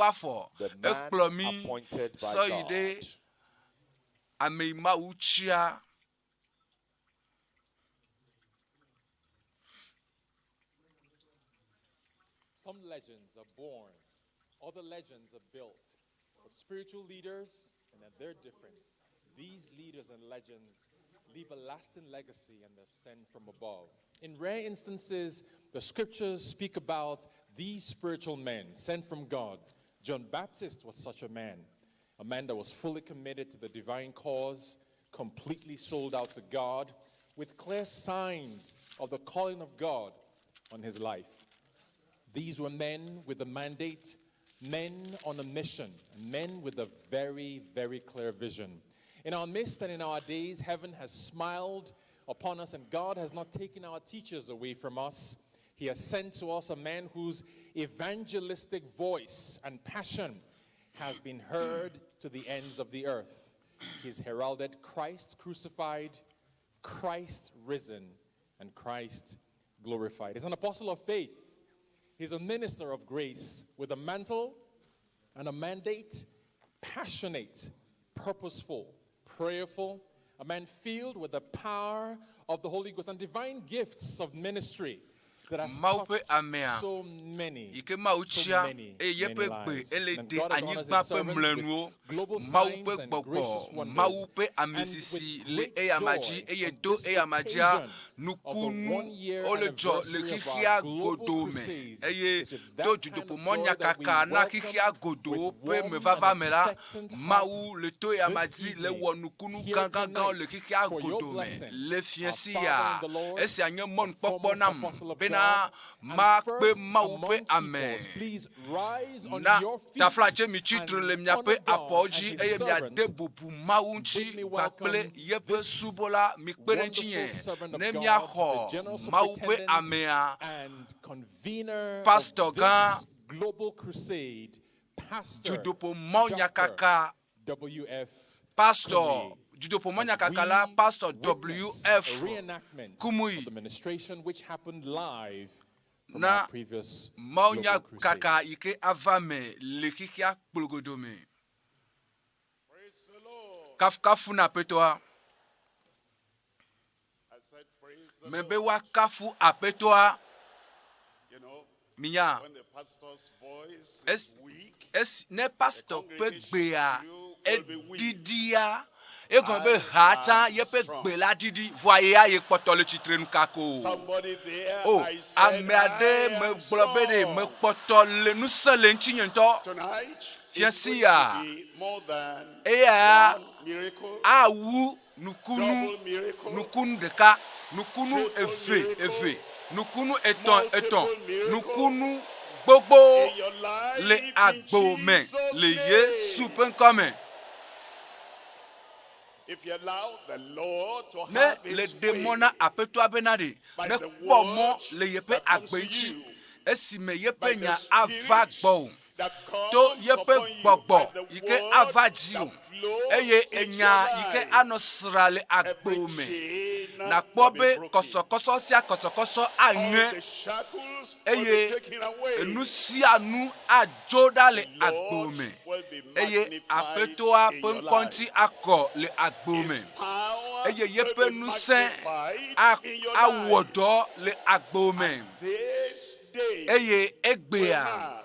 [SPEAKER 2] Míeƒu afɔ.
[SPEAKER 4] the man
[SPEAKER 2] Ekplɔ mí
[SPEAKER 4] appointed by
[SPEAKER 2] sɔ yi ɖe
[SPEAKER 4] God.
[SPEAKER 2] ame yi Mawu tsia.
[SPEAKER 10] Some legends are born, other legends are built. But spiritual leaders, and that they're different. These leaders and legends leave a lasting legacy and they're sent from above. In rare instances, the scriptures speak about these spiritual men sent from God. John Baptist was such a man, a man that was fully committed to the divine cause, completely sold out to God, with clear signs of the calling of God on his life. These were men with a mandate, men on a mission, men with a very, very clear vision. In our midst and in our days, heaven has smiled upon us, and God has not taken our teachers away from us. He has sent to us a man whose evangelistic voice and passion has been heard to the ends of the earth. He's heralded Christ crucified, Christ risen, and Christ glorified. He's an apostle of faith. He's a minister of grace with a mantle and a mandate, passionate, purposeful, prayerful, a man filled with the power of the Holy Ghost and divine gifts of ministry that has
[SPEAKER 2] Mawu ƒe
[SPEAKER 10] touched
[SPEAKER 2] amea
[SPEAKER 10] so many,
[SPEAKER 2] yi ke Mawu
[SPEAKER 10] so
[SPEAKER 2] tsia
[SPEAKER 10] many,
[SPEAKER 2] eye
[SPEAKER 10] many
[SPEAKER 2] yeƒe gbe
[SPEAKER 10] lives.
[SPEAKER 2] ele
[SPEAKER 10] And
[SPEAKER 2] de
[SPEAKER 10] God has honored
[SPEAKER 2] anyigba
[SPEAKER 10] his
[SPEAKER 2] ƒe
[SPEAKER 10] servants
[SPEAKER 2] mlɔenuwo.
[SPEAKER 10] with global
[SPEAKER 2] Mawu
[SPEAKER 10] signs
[SPEAKER 2] ƒe
[SPEAKER 10] and gracious
[SPEAKER 2] gbɔgbɔ,
[SPEAKER 10] wonders.
[SPEAKER 2] Mawu ƒe
[SPEAKER 10] And with
[SPEAKER 2] amisisi le
[SPEAKER 10] great
[SPEAKER 2] eyama
[SPEAKER 10] joy
[SPEAKER 2] dzi eye
[SPEAKER 10] on
[SPEAKER 2] to
[SPEAKER 10] this
[SPEAKER 2] eyama dzia,
[SPEAKER 10] occasion of the
[SPEAKER 2] nukunu
[SPEAKER 10] one-year
[SPEAKER 2] wole dzɔ le
[SPEAKER 10] anniversary of our
[SPEAKER 2] xexea
[SPEAKER 10] global
[SPEAKER 2] godoo me
[SPEAKER 10] crusades,
[SPEAKER 2] eye
[SPEAKER 10] it's with that
[SPEAKER 2] to
[SPEAKER 10] kind of
[SPEAKER 2] dutoƒomɔ
[SPEAKER 10] joy that we
[SPEAKER 2] nyakaka na
[SPEAKER 10] welcome
[SPEAKER 2] xexea godoo
[SPEAKER 10] with
[SPEAKER 2] ƒe
[SPEAKER 10] warm and
[SPEAKER 2] mevava me la,
[SPEAKER 10] expectant hearts
[SPEAKER 2] Mawu le to eyama
[SPEAKER 10] this
[SPEAKER 2] dzi le
[SPEAKER 10] evening,
[SPEAKER 2] wɔ nukunu
[SPEAKER 10] here
[SPEAKER 2] gãgãgãwo le
[SPEAKER 10] tonight,
[SPEAKER 2] xexea
[SPEAKER 10] for your
[SPEAKER 2] godoo me
[SPEAKER 10] blessing,
[SPEAKER 2] le
[SPEAKER 10] our
[SPEAKER 2] fiẽ
[SPEAKER 10] Father
[SPEAKER 2] sia.
[SPEAKER 10] in the Lord,
[SPEAKER 2] Esia nye
[SPEAKER 10] the
[SPEAKER 2] mɔnukpɔkpɔ
[SPEAKER 10] foremost
[SPEAKER 2] nam
[SPEAKER 10] apostle of
[SPEAKER 2] bena
[SPEAKER 10] God, and
[SPEAKER 2] makpe
[SPEAKER 10] first
[SPEAKER 2] Mawu ƒe
[SPEAKER 10] among
[SPEAKER 2] ame.
[SPEAKER 10] equals, please rise on
[SPEAKER 2] Na
[SPEAKER 10] your feet
[SPEAKER 2] taflatse mitsitre le
[SPEAKER 10] and
[SPEAKER 2] miaƒe
[SPEAKER 10] honor God
[SPEAKER 2] afɔwo
[SPEAKER 10] and
[SPEAKER 2] dzi
[SPEAKER 10] his
[SPEAKER 2] eye miade
[SPEAKER 10] servant.
[SPEAKER 2] bubu Mawu
[SPEAKER 10] Bid
[SPEAKER 2] ŋuti
[SPEAKER 10] me
[SPEAKER 2] kpakple
[SPEAKER 10] welcome
[SPEAKER 2] yeƒe
[SPEAKER 10] this
[SPEAKER 2] subɔla mikpe ɖe
[SPEAKER 10] wonderful
[SPEAKER 2] ŋutinye
[SPEAKER 10] servant of
[SPEAKER 2] ne
[SPEAKER 10] God, the
[SPEAKER 2] míaxɔ
[SPEAKER 10] general
[SPEAKER 2] Mawu ƒe
[SPEAKER 10] superintendent
[SPEAKER 2] amea
[SPEAKER 10] and convener of
[SPEAKER 2] pastor gã
[SPEAKER 10] this global crusade, Pastor
[SPEAKER 2] dutoƒo mɔnyakaka
[SPEAKER 10] Dr. W.F.
[SPEAKER 2] pastor
[SPEAKER 10] Kumuyi.
[SPEAKER 2] dutoƒo
[SPEAKER 10] As
[SPEAKER 2] mɔnyakaka la
[SPEAKER 10] we
[SPEAKER 2] pastor
[SPEAKER 10] witness
[SPEAKER 2] W.F.
[SPEAKER 10] a reenactment
[SPEAKER 2] Kumuyi
[SPEAKER 10] of the ministration which happened live from
[SPEAKER 2] na
[SPEAKER 10] our previous global crusade.
[SPEAKER 2] mawunyakaka yi ke ava me le xexea kplogodo me. Kafukafu na Aƒetɔa.
[SPEAKER 21] I said, praise the
[SPEAKER 2] Me be
[SPEAKER 21] Lord.
[SPEAKER 2] woakafu Aƒetɔa.
[SPEAKER 21] You know,
[SPEAKER 2] Minya.
[SPEAKER 21] when the pastor's voice
[SPEAKER 2] Es,
[SPEAKER 21] is weak,
[SPEAKER 2] es, ne
[SPEAKER 21] the
[SPEAKER 2] pastor ƒe
[SPEAKER 21] congregation
[SPEAKER 2] gbea
[SPEAKER 21] too will be weak.
[SPEAKER 2] eɖiɖia egɔme be
[SPEAKER 21] I
[SPEAKER 2] ha tsã
[SPEAKER 21] am
[SPEAKER 2] yeƒe
[SPEAKER 21] strong.
[SPEAKER 2] gbe la ɖiɖi vɔa yea ye kpɔtɔ le tsitrenu kako.
[SPEAKER 21] Somebody there,
[SPEAKER 2] O
[SPEAKER 21] I said,
[SPEAKER 2] ame aɖe
[SPEAKER 21] I am
[SPEAKER 2] megblɔ be ɖe
[SPEAKER 21] strong.
[SPEAKER 2] mekpɔtɔ le ŋusẽ le ŋutinye ŋutɔ.
[SPEAKER 21] Tonight
[SPEAKER 2] Fia
[SPEAKER 21] is going
[SPEAKER 2] sia
[SPEAKER 21] to be more than
[SPEAKER 2] eya
[SPEAKER 21] one miracle,
[SPEAKER 2] awu nukunu
[SPEAKER 21] double miracle,
[SPEAKER 2] nukunu ɖeka, nukunu
[SPEAKER 21] triple
[SPEAKER 2] eve
[SPEAKER 21] miracle,
[SPEAKER 2] eve, nukunu etɔ̃ etɔ̃,
[SPEAKER 21] multiple miracle
[SPEAKER 2] nukunu gbogbo
[SPEAKER 21] in your
[SPEAKER 2] le
[SPEAKER 21] life in
[SPEAKER 2] agbo me
[SPEAKER 21] Jesus'
[SPEAKER 2] le Yesu
[SPEAKER 21] name.
[SPEAKER 2] ƒe ŋkɔ me.
[SPEAKER 21] If you allow the Lord to
[SPEAKER 2] Ne
[SPEAKER 21] have
[SPEAKER 2] le
[SPEAKER 21] his
[SPEAKER 2] ɖe mɔ
[SPEAKER 21] way
[SPEAKER 2] na Aƒetɔa bena ɖe
[SPEAKER 21] by
[SPEAKER 2] ne
[SPEAKER 21] the
[SPEAKER 2] kpɔ mɔ
[SPEAKER 21] word
[SPEAKER 2] le yeƒe
[SPEAKER 21] that comes
[SPEAKER 2] agbe
[SPEAKER 21] to
[SPEAKER 2] ŋuti
[SPEAKER 21] you,
[SPEAKER 2] esime yeƒe
[SPEAKER 21] by the
[SPEAKER 2] nya ava
[SPEAKER 21] spirit
[SPEAKER 2] gbɔwò
[SPEAKER 21] that
[SPEAKER 2] to
[SPEAKER 21] comes
[SPEAKER 2] yeƒe
[SPEAKER 21] upon you, by
[SPEAKER 2] gbɔgbɔ
[SPEAKER 21] the
[SPEAKER 2] yi ke
[SPEAKER 21] word
[SPEAKER 2] ava
[SPEAKER 21] that
[SPEAKER 2] dziwò
[SPEAKER 21] flows
[SPEAKER 2] eye
[SPEAKER 21] into your
[SPEAKER 2] enya yi ke
[SPEAKER 21] life,
[SPEAKER 2] anɔ sra le
[SPEAKER 21] every
[SPEAKER 2] agbo me.
[SPEAKER 21] chain will
[SPEAKER 2] Nakpɔ
[SPEAKER 21] be
[SPEAKER 2] be
[SPEAKER 21] broken.
[SPEAKER 2] kɔsɔkɔsɔ sia kɔsɔkɔsɔ
[SPEAKER 21] All
[SPEAKER 2] aŋe
[SPEAKER 21] the shackles will be
[SPEAKER 2] eye
[SPEAKER 21] taken away.
[SPEAKER 2] enu sia nu adzo ɖa le
[SPEAKER 21] The
[SPEAKER 2] agbo
[SPEAKER 21] Lord
[SPEAKER 2] me
[SPEAKER 21] will be
[SPEAKER 2] eye
[SPEAKER 21] magnified
[SPEAKER 2] Aƒetɔa
[SPEAKER 21] in
[SPEAKER 2] ƒe
[SPEAKER 21] your
[SPEAKER 2] ŋkɔ
[SPEAKER 21] life.
[SPEAKER 2] ŋuti akɔ le agbo me
[SPEAKER 21] His power
[SPEAKER 2] eye
[SPEAKER 21] will
[SPEAKER 2] yeƒe
[SPEAKER 21] be
[SPEAKER 2] ŋusẽ
[SPEAKER 21] magnified
[SPEAKER 2] a-
[SPEAKER 21] in your
[SPEAKER 2] awɔ
[SPEAKER 21] life.
[SPEAKER 2] dɔ le agbo me
[SPEAKER 21] This day
[SPEAKER 2] eye
[SPEAKER 21] will
[SPEAKER 2] egbea
[SPEAKER 21] mark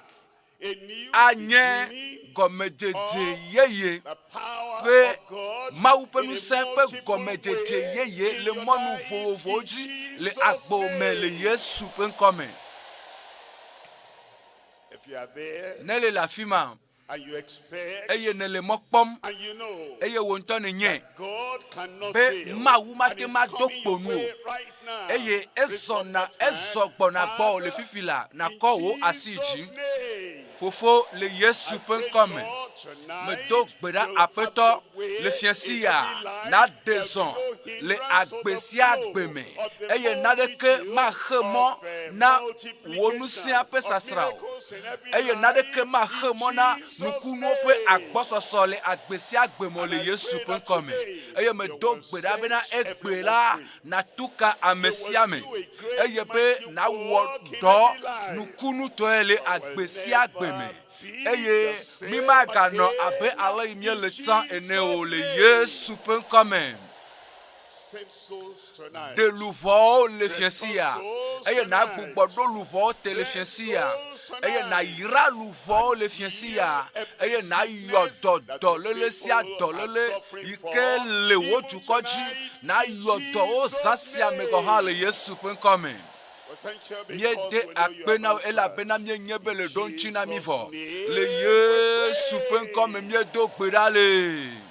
[SPEAKER 21] a new
[SPEAKER 2] anye
[SPEAKER 21] beginning
[SPEAKER 2] gɔmedzedze
[SPEAKER 21] of
[SPEAKER 2] yeye
[SPEAKER 21] the power
[SPEAKER 2] ƒe
[SPEAKER 21] of God
[SPEAKER 2] Mawu ƒe
[SPEAKER 21] in a
[SPEAKER 2] ŋusẽ ƒe
[SPEAKER 21] multiple
[SPEAKER 2] gɔmedzedze
[SPEAKER 21] way
[SPEAKER 2] yeye
[SPEAKER 21] in
[SPEAKER 2] le
[SPEAKER 21] your
[SPEAKER 2] mɔnu
[SPEAKER 21] life
[SPEAKER 2] vovovowo
[SPEAKER 21] in
[SPEAKER 2] dzi le
[SPEAKER 21] Jesus'
[SPEAKER 2] agbo me le
[SPEAKER 21] name.
[SPEAKER 2] Yesu ƒe ŋkɔ me.
[SPEAKER 21] If you are there
[SPEAKER 2] Ne le le afi ma
[SPEAKER 21] and you expect
[SPEAKER 2] eye nèle mɔ kpɔm
[SPEAKER 21] and you know
[SPEAKER 2] eye wò ŋutɔ nènyae
[SPEAKER 21] that God cannot
[SPEAKER 2] be
[SPEAKER 21] fail
[SPEAKER 2] Mawu
[SPEAKER 21] and
[SPEAKER 2] mate
[SPEAKER 21] is
[SPEAKER 2] ŋu ado
[SPEAKER 21] coming
[SPEAKER 2] kpo
[SPEAKER 21] your
[SPEAKER 2] nu o
[SPEAKER 21] way right now,
[SPEAKER 2] eye
[SPEAKER 21] lift up
[SPEAKER 2] ezɔna
[SPEAKER 21] that hand.
[SPEAKER 2] ezɔ gbɔna gbɔwò le
[SPEAKER 21] Father,
[SPEAKER 2] fifi la
[SPEAKER 21] in
[SPEAKER 2] nakɔ wò asi yi dzi.
[SPEAKER 21] Jesus' name,
[SPEAKER 2] Fofo le Yesu
[SPEAKER 21] I
[SPEAKER 2] ƒe
[SPEAKER 21] pray,
[SPEAKER 2] ŋkɔ me.
[SPEAKER 21] Lord,
[SPEAKER 2] Medo
[SPEAKER 21] tonight
[SPEAKER 2] gbe ɖa
[SPEAKER 21] you'll have
[SPEAKER 2] Aƒetɔ
[SPEAKER 21] your way
[SPEAKER 2] le fiẽ
[SPEAKER 21] in
[SPEAKER 2] sia
[SPEAKER 21] every life.
[SPEAKER 2] naɖe
[SPEAKER 21] There'll be
[SPEAKER 2] zɔ
[SPEAKER 21] no
[SPEAKER 2] le
[SPEAKER 21] hindrance to
[SPEAKER 2] agbe
[SPEAKER 21] the
[SPEAKER 2] sia
[SPEAKER 21] flow
[SPEAKER 2] agbe me
[SPEAKER 21] of the
[SPEAKER 2] eye naneke
[SPEAKER 21] multitude
[SPEAKER 2] maxe mɔ
[SPEAKER 21] of
[SPEAKER 2] na wò ŋusẽa
[SPEAKER 21] multiplication
[SPEAKER 2] ƒe
[SPEAKER 21] of
[SPEAKER 2] sasra o
[SPEAKER 21] miracles in every
[SPEAKER 2] eye naneke
[SPEAKER 21] life
[SPEAKER 2] maxe
[SPEAKER 21] in
[SPEAKER 2] mɔ na
[SPEAKER 21] Jesus'
[SPEAKER 2] nukunuwo ƒe
[SPEAKER 21] name.
[SPEAKER 2] agbɔsɔsɔ le agbe sia agbe me o
[SPEAKER 21] And
[SPEAKER 2] le
[SPEAKER 21] I
[SPEAKER 2] Yesu
[SPEAKER 21] pray
[SPEAKER 2] ƒe
[SPEAKER 21] that
[SPEAKER 2] ŋkɔ me
[SPEAKER 21] today
[SPEAKER 2] eye
[SPEAKER 21] you
[SPEAKER 2] medo
[SPEAKER 21] will
[SPEAKER 2] gbe ɖa bena
[SPEAKER 21] set
[SPEAKER 2] egbe
[SPEAKER 21] everyone
[SPEAKER 2] la
[SPEAKER 21] free.
[SPEAKER 2] natu ka ame
[SPEAKER 21] You will
[SPEAKER 2] sia ame
[SPEAKER 21] do a great
[SPEAKER 2] eye be
[SPEAKER 21] mighty
[SPEAKER 2] nawɔ
[SPEAKER 21] work in
[SPEAKER 2] dɔ
[SPEAKER 21] every life.
[SPEAKER 2] nukunutɔe le
[SPEAKER 21] You will
[SPEAKER 2] agbe sia agbe me
[SPEAKER 21] never be
[SPEAKER 2] eye
[SPEAKER 21] the
[SPEAKER 2] mi
[SPEAKER 21] same
[SPEAKER 2] maganɔ abe
[SPEAKER 21] again
[SPEAKER 2] ale yi
[SPEAKER 21] in
[SPEAKER 2] míele tsã ene o
[SPEAKER 21] Jesus'
[SPEAKER 2] le
[SPEAKER 21] name.
[SPEAKER 2] Yesu ƒe ŋkɔ me.
[SPEAKER 21] Save souls tonight.
[SPEAKER 2] Ɖe luʋɔwo le fiẽ
[SPEAKER 21] Restore
[SPEAKER 2] sia
[SPEAKER 21] souls
[SPEAKER 2] eye
[SPEAKER 21] tonight.
[SPEAKER 2] nàgbugbɔ ɖo luʋɔwo te le
[SPEAKER 21] Bless
[SPEAKER 2] fiẽ sia
[SPEAKER 21] souls
[SPEAKER 2] eye
[SPEAKER 21] tonight.
[SPEAKER 2] nàyra luʋɔwo
[SPEAKER 21] And
[SPEAKER 2] le fiẽ
[SPEAKER 21] heal
[SPEAKER 2] sia
[SPEAKER 21] every
[SPEAKER 2] eye nàyɔ
[SPEAKER 21] sickness
[SPEAKER 2] dɔ
[SPEAKER 21] that the
[SPEAKER 2] dɔléle sia
[SPEAKER 21] people are
[SPEAKER 2] dɔléle
[SPEAKER 21] suffering
[SPEAKER 2] yi
[SPEAKER 21] for,
[SPEAKER 2] ke le wò
[SPEAKER 21] even
[SPEAKER 2] dukɔ dzi
[SPEAKER 21] tonight in
[SPEAKER 2] nàyɔ dɔwo zã
[SPEAKER 21] Jesus'
[SPEAKER 2] sia me gɔ̃ hã le
[SPEAKER 21] name.
[SPEAKER 2] Yesu ƒe ŋkɔ me.
[SPEAKER 21] We thank you because
[SPEAKER 2] Míede
[SPEAKER 21] we know you
[SPEAKER 2] akpe
[SPEAKER 21] have
[SPEAKER 2] na wò
[SPEAKER 21] answered.
[SPEAKER 2] elabena míenye be
[SPEAKER 21] In
[SPEAKER 2] le ɖo ŋuti na mí
[SPEAKER 21] Jesus'
[SPEAKER 2] vɔ. Le
[SPEAKER 21] name we
[SPEAKER 2] Yesu ƒe ŋkɔ me
[SPEAKER 21] pray.
[SPEAKER 2] míedo gbe ɖa le.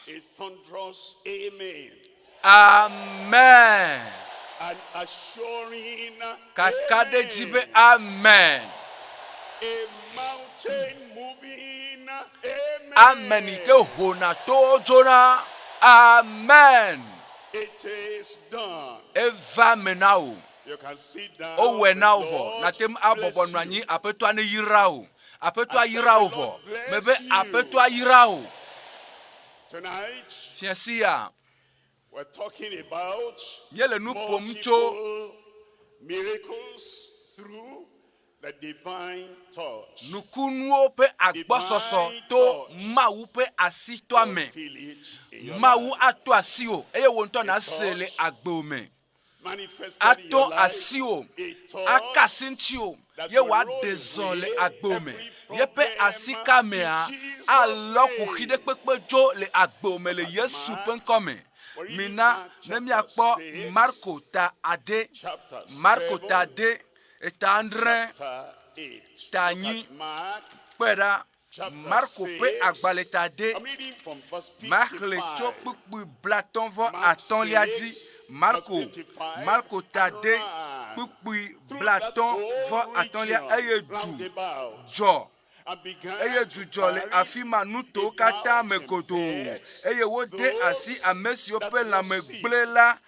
[SPEAKER 21] A thunderous amen.
[SPEAKER 2] Amen.
[SPEAKER 21] An assuring
[SPEAKER 2] Kakaɖedzi be amen.
[SPEAKER 21] A mountain moving amen.
[SPEAKER 2] Amen yi ke hona towo dzona. Amen.
[SPEAKER 21] It is done.
[SPEAKER 2] Eva me na wò.
[SPEAKER 21] You can sit down.
[SPEAKER 2] Wowɔe na wò
[SPEAKER 21] The
[SPEAKER 2] vɔ.
[SPEAKER 21] Lord
[SPEAKER 2] Nàte ŋu abɔbɔ
[SPEAKER 21] bless
[SPEAKER 2] nɔ anyi.
[SPEAKER 21] you.
[SPEAKER 2] Aƒetɔa ne yra wò. Aƒetɔa
[SPEAKER 21] I said
[SPEAKER 2] yra
[SPEAKER 21] the
[SPEAKER 2] wò vɔ.
[SPEAKER 21] Lord bless
[SPEAKER 2] Mebe
[SPEAKER 21] you.
[SPEAKER 2] Aƒetɔa yra wò.
[SPEAKER 21] Tonight,
[SPEAKER 2] Fiẽ sia,
[SPEAKER 21] we're talking about
[SPEAKER 2] míele nu ƒom tso
[SPEAKER 21] multiple miracles through the divine touch.
[SPEAKER 2] nukunuwo ƒe agbɔsɔsɔ to Mawu ƒe asitɔa me.
[SPEAKER 21] Feel it in your
[SPEAKER 2] Mawu
[SPEAKER 21] life.
[SPEAKER 2] ato asiwò eye wò ŋutɔ nàse le agbewò me.
[SPEAKER 21] Manifested in
[SPEAKER 2] Ato
[SPEAKER 21] your life.
[SPEAKER 2] asiwò,
[SPEAKER 21] A touch
[SPEAKER 2] aka asi ŋutiwò
[SPEAKER 21] that
[SPEAKER 2] ye
[SPEAKER 21] will
[SPEAKER 2] wòaɖe
[SPEAKER 21] roll
[SPEAKER 2] zɔ le
[SPEAKER 21] away
[SPEAKER 2] agbewò me.
[SPEAKER 21] every
[SPEAKER 2] Yeƒe
[SPEAKER 21] problem
[SPEAKER 2] asika mea,
[SPEAKER 21] in Jesus'
[SPEAKER 2] alɔ kuxi
[SPEAKER 21] name.
[SPEAKER 2] ɖe kpekpe dzo le agbewò me le Yesu ƒe ŋkɔ me.
[SPEAKER 21] We're reading
[SPEAKER 2] Mina
[SPEAKER 21] Mark
[SPEAKER 2] ne
[SPEAKER 21] chapter
[SPEAKER 2] míakpɔ
[SPEAKER 21] 6,
[SPEAKER 2] Marko ta ade,
[SPEAKER 21] chapter
[SPEAKER 2] Marko ta
[SPEAKER 21] 7,
[SPEAKER 2] ade, eta adre,
[SPEAKER 21] chapter 8.
[SPEAKER 2] ta
[SPEAKER 21] Look
[SPEAKER 2] enyi.
[SPEAKER 21] at Mark
[SPEAKER 2] Kpɔe ɖa,
[SPEAKER 21] chapter
[SPEAKER 2] Marko ƒe
[SPEAKER 21] 6.
[SPEAKER 2] agbalẽ ta ade,
[SPEAKER 21] I'm reading from verse
[SPEAKER 2] maxlẽ tso
[SPEAKER 21] 55.
[SPEAKER 2] kpukpui blatɔ̃ vɔ
[SPEAKER 21] Mark
[SPEAKER 2] atɔ̃lia dzi.
[SPEAKER 21] 6, verse
[SPEAKER 2] Marko,
[SPEAKER 21] 55.
[SPEAKER 2] Marko ta
[SPEAKER 21] And
[SPEAKER 2] ade,
[SPEAKER 21] ran
[SPEAKER 2] kpukpui
[SPEAKER 21] through that
[SPEAKER 2] blatɔ̃
[SPEAKER 21] whole
[SPEAKER 2] vɔ atɔ̃lia
[SPEAKER 21] region
[SPEAKER 2] eye du
[SPEAKER 21] round about
[SPEAKER 2] dzɔ
[SPEAKER 21] and began
[SPEAKER 2] eye
[SPEAKER 21] to
[SPEAKER 2] dzudzɔ le
[SPEAKER 21] carry
[SPEAKER 2] afi ma nutowo katã
[SPEAKER 21] about
[SPEAKER 2] me
[SPEAKER 21] in
[SPEAKER 2] godoo
[SPEAKER 21] beds
[SPEAKER 2] eye wode asi
[SPEAKER 21] those
[SPEAKER 2] ame siwo
[SPEAKER 21] that
[SPEAKER 2] ƒe
[SPEAKER 21] were
[SPEAKER 2] lãme
[SPEAKER 21] sick
[SPEAKER 2] gblẽ la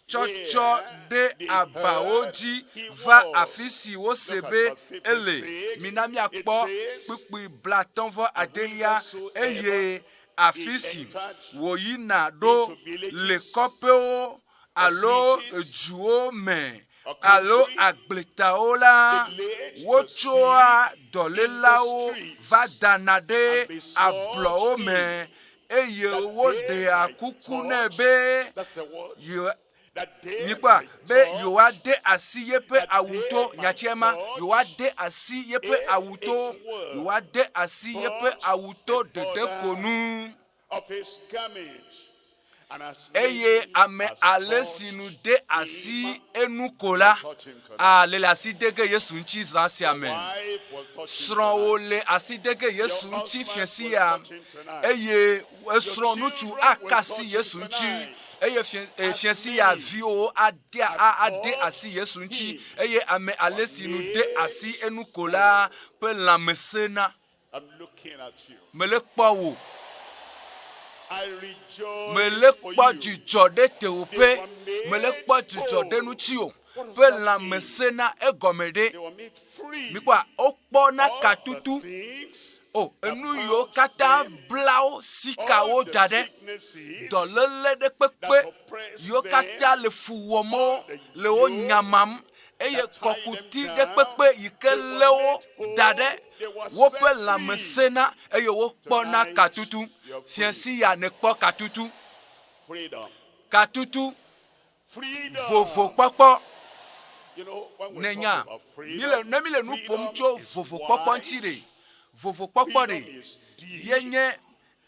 [SPEAKER 2] tsɔtsɔ
[SPEAKER 21] where
[SPEAKER 2] ɖe
[SPEAKER 21] they
[SPEAKER 2] abawo
[SPEAKER 21] heard
[SPEAKER 2] dzi
[SPEAKER 21] he
[SPEAKER 2] va afi
[SPEAKER 21] was.
[SPEAKER 2] si wose
[SPEAKER 21] Look at
[SPEAKER 2] be
[SPEAKER 21] verse
[SPEAKER 2] ele.
[SPEAKER 21] 56.
[SPEAKER 2] Mina
[SPEAKER 21] It
[SPEAKER 2] míakpɔ
[SPEAKER 21] says,
[SPEAKER 2] kpukpui blatɔ̃ vɔ
[SPEAKER 21] And
[SPEAKER 2] adelia
[SPEAKER 21] whithersoever
[SPEAKER 2] eye
[SPEAKER 21] he
[SPEAKER 2] afi si
[SPEAKER 21] entered
[SPEAKER 2] wòyina ɖo
[SPEAKER 21] into
[SPEAKER 2] le
[SPEAKER 21] villages
[SPEAKER 2] kɔƒewo
[SPEAKER 21] or
[SPEAKER 2] alo
[SPEAKER 21] cities
[SPEAKER 2] duwo me
[SPEAKER 21] or
[SPEAKER 2] alo
[SPEAKER 21] country,
[SPEAKER 2] agbletawo la,
[SPEAKER 21] they laid the
[SPEAKER 2] wotsɔa
[SPEAKER 21] sick in the
[SPEAKER 2] dɔlélawo va
[SPEAKER 21] streets
[SPEAKER 2] dana
[SPEAKER 21] and
[SPEAKER 2] ɖe
[SPEAKER 21] besought
[SPEAKER 2] ablɔwo
[SPEAKER 21] him
[SPEAKER 2] me eye
[SPEAKER 21] that they
[SPEAKER 2] woɖea
[SPEAKER 21] might
[SPEAKER 2] kuku nɛ
[SPEAKER 21] touch,
[SPEAKER 2] be
[SPEAKER 21] that's the word,
[SPEAKER 2] ye
[SPEAKER 21] that they
[SPEAKER 2] mikpɔa
[SPEAKER 21] might
[SPEAKER 2] be
[SPEAKER 21] touch,
[SPEAKER 2] yewoade asi yeƒe
[SPEAKER 21] that they
[SPEAKER 2] awuto
[SPEAKER 21] might
[SPEAKER 2] nyatia ma
[SPEAKER 21] touch,
[SPEAKER 2] yewoade asi yeƒe
[SPEAKER 21] if
[SPEAKER 2] awuto
[SPEAKER 21] it were
[SPEAKER 2] yewoade asi yeƒe
[SPEAKER 21] but
[SPEAKER 2] awuto
[SPEAKER 21] the
[SPEAKER 2] ɖeɖe ko
[SPEAKER 21] border
[SPEAKER 2] nu
[SPEAKER 21] of his garment. And as
[SPEAKER 2] eye
[SPEAKER 21] many
[SPEAKER 2] ame
[SPEAKER 21] as
[SPEAKER 2] ale si nu
[SPEAKER 21] touched
[SPEAKER 2] de asi
[SPEAKER 21] him
[SPEAKER 2] enu ko la
[SPEAKER 21] will touch him tonight.
[SPEAKER 2] ale le asi de ge Yesu ŋuti zã sia
[SPEAKER 21] Your
[SPEAKER 2] me.
[SPEAKER 21] wife will touch him
[SPEAKER 2] Srɔ̃wò
[SPEAKER 21] tonight.
[SPEAKER 2] le asi de ge Yesu
[SPEAKER 21] Your
[SPEAKER 2] ŋuti
[SPEAKER 21] husband
[SPEAKER 2] fiẽ
[SPEAKER 21] will
[SPEAKER 2] sia
[SPEAKER 21] touch him tonight.
[SPEAKER 2] eye
[SPEAKER 21] Your
[SPEAKER 2] esrɔ̃ ŋutsu
[SPEAKER 21] children will
[SPEAKER 2] aka asi
[SPEAKER 21] touch him
[SPEAKER 2] Yesu ŋuti
[SPEAKER 21] tonight.
[SPEAKER 2] eye
[SPEAKER 21] As
[SPEAKER 2] fiẽ sia
[SPEAKER 21] many
[SPEAKER 2] viwo ade
[SPEAKER 21] as
[SPEAKER 2] a- ade
[SPEAKER 21] touched
[SPEAKER 2] asi Yesu ŋuti
[SPEAKER 21] him
[SPEAKER 2] eye ame ale
[SPEAKER 21] were
[SPEAKER 2] si nu de
[SPEAKER 21] made
[SPEAKER 2] asi enu ko la
[SPEAKER 21] whole.
[SPEAKER 2] ƒe lãme sena.
[SPEAKER 21] I'm looking at you.
[SPEAKER 2] Mele kpɔ wò.
[SPEAKER 21] I rejoice
[SPEAKER 2] Mele
[SPEAKER 21] for
[SPEAKER 2] kpɔ
[SPEAKER 21] you.
[SPEAKER 2] dzidzɔ ɖe
[SPEAKER 21] They
[SPEAKER 2] tewòƒe.
[SPEAKER 21] were made
[SPEAKER 2] Mele kpɔ dzidzɔ ɖe
[SPEAKER 21] whole.
[SPEAKER 2] ŋutiwò.
[SPEAKER 21] What does
[SPEAKER 2] Ƒe
[SPEAKER 21] that
[SPEAKER 2] lãme
[SPEAKER 21] mean?
[SPEAKER 2] sena egɔme ɖe.
[SPEAKER 21] They were made free.
[SPEAKER 2] Mikpɔa, wokpɔ na
[SPEAKER 21] All the
[SPEAKER 2] katutu.
[SPEAKER 21] things
[SPEAKER 2] O,
[SPEAKER 21] that
[SPEAKER 2] enu yiwo
[SPEAKER 21] bound
[SPEAKER 2] katã
[SPEAKER 21] them,
[SPEAKER 2] bla wo, sika
[SPEAKER 21] all
[SPEAKER 2] wo
[SPEAKER 21] the
[SPEAKER 2] da ɖe.
[SPEAKER 21] sicknesses
[SPEAKER 2] Dɔléle ɖe
[SPEAKER 21] that
[SPEAKER 2] kpekpe
[SPEAKER 21] oppressed
[SPEAKER 2] yiwo
[SPEAKER 21] them,
[SPEAKER 2] katã le fu wɔm wo,
[SPEAKER 21] all the
[SPEAKER 2] le wo
[SPEAKER 21] yoke
[SPEAKER 2] nyamam eye
[SPEAKER 21] that tied them
[SPEAKER 2] kɔkuti ɖe
[SPEAKER 21] down,
[SPEAKER 2] kpekpe yi ke
[SPEAKER 21] they
[SPEAKER 2] lé
[SPEAKER 21] were
[SPEAKER 2] wo
[SPEAKER 21] made
[SPEAKER 2] da
[SPEAKER 21] whole.
[SPEAKER 2] ɖe.
[SPEAKER 21] They were
[SPEAKER 2] Woƒe
[SPEAKER 21] set
[SPEAKER 2] lãme
[SPEAKER 21] free.
[SPEAKER 2] sena eye wokpɔna
[SPEAKER 21] Tonight,
[SPEAKER 2] katutu.
[SPEAKER 21] you're
[SPEAKER 2] Fiẽ
[SPEAKER 21] free.
[SPEAKER 2] sia nèkpɔ katutu.
[SPEAKER 21] Freedom.
[SPEAKER 2] Katutu.
[SPEAKER 21] Freedom.
[SPEAKER 2] Vovokpɔkpɔ.
[SPEAKER 21] You know, when we
[SPEAKER 2] Nenya,
[SPEAKER 21] talk about
[SPEAKER 2] míle
[SPEAKER 21] freedom,
[SPEAKER 2] ne míle nu ƒom
[SPEAKER 21] freedom
[SPEAKER 2] tso
[SPEAKER 21] is
[SPEAKER 2] vovokpɔkpɔ ŋuti
[SPEAKER 21] wide,
[SPEAKER 2] ɖe, vovokpɔkpɔ ɖe,
[SPEAKER 21] freedom is deep,
[SPEAKER 2] ye nye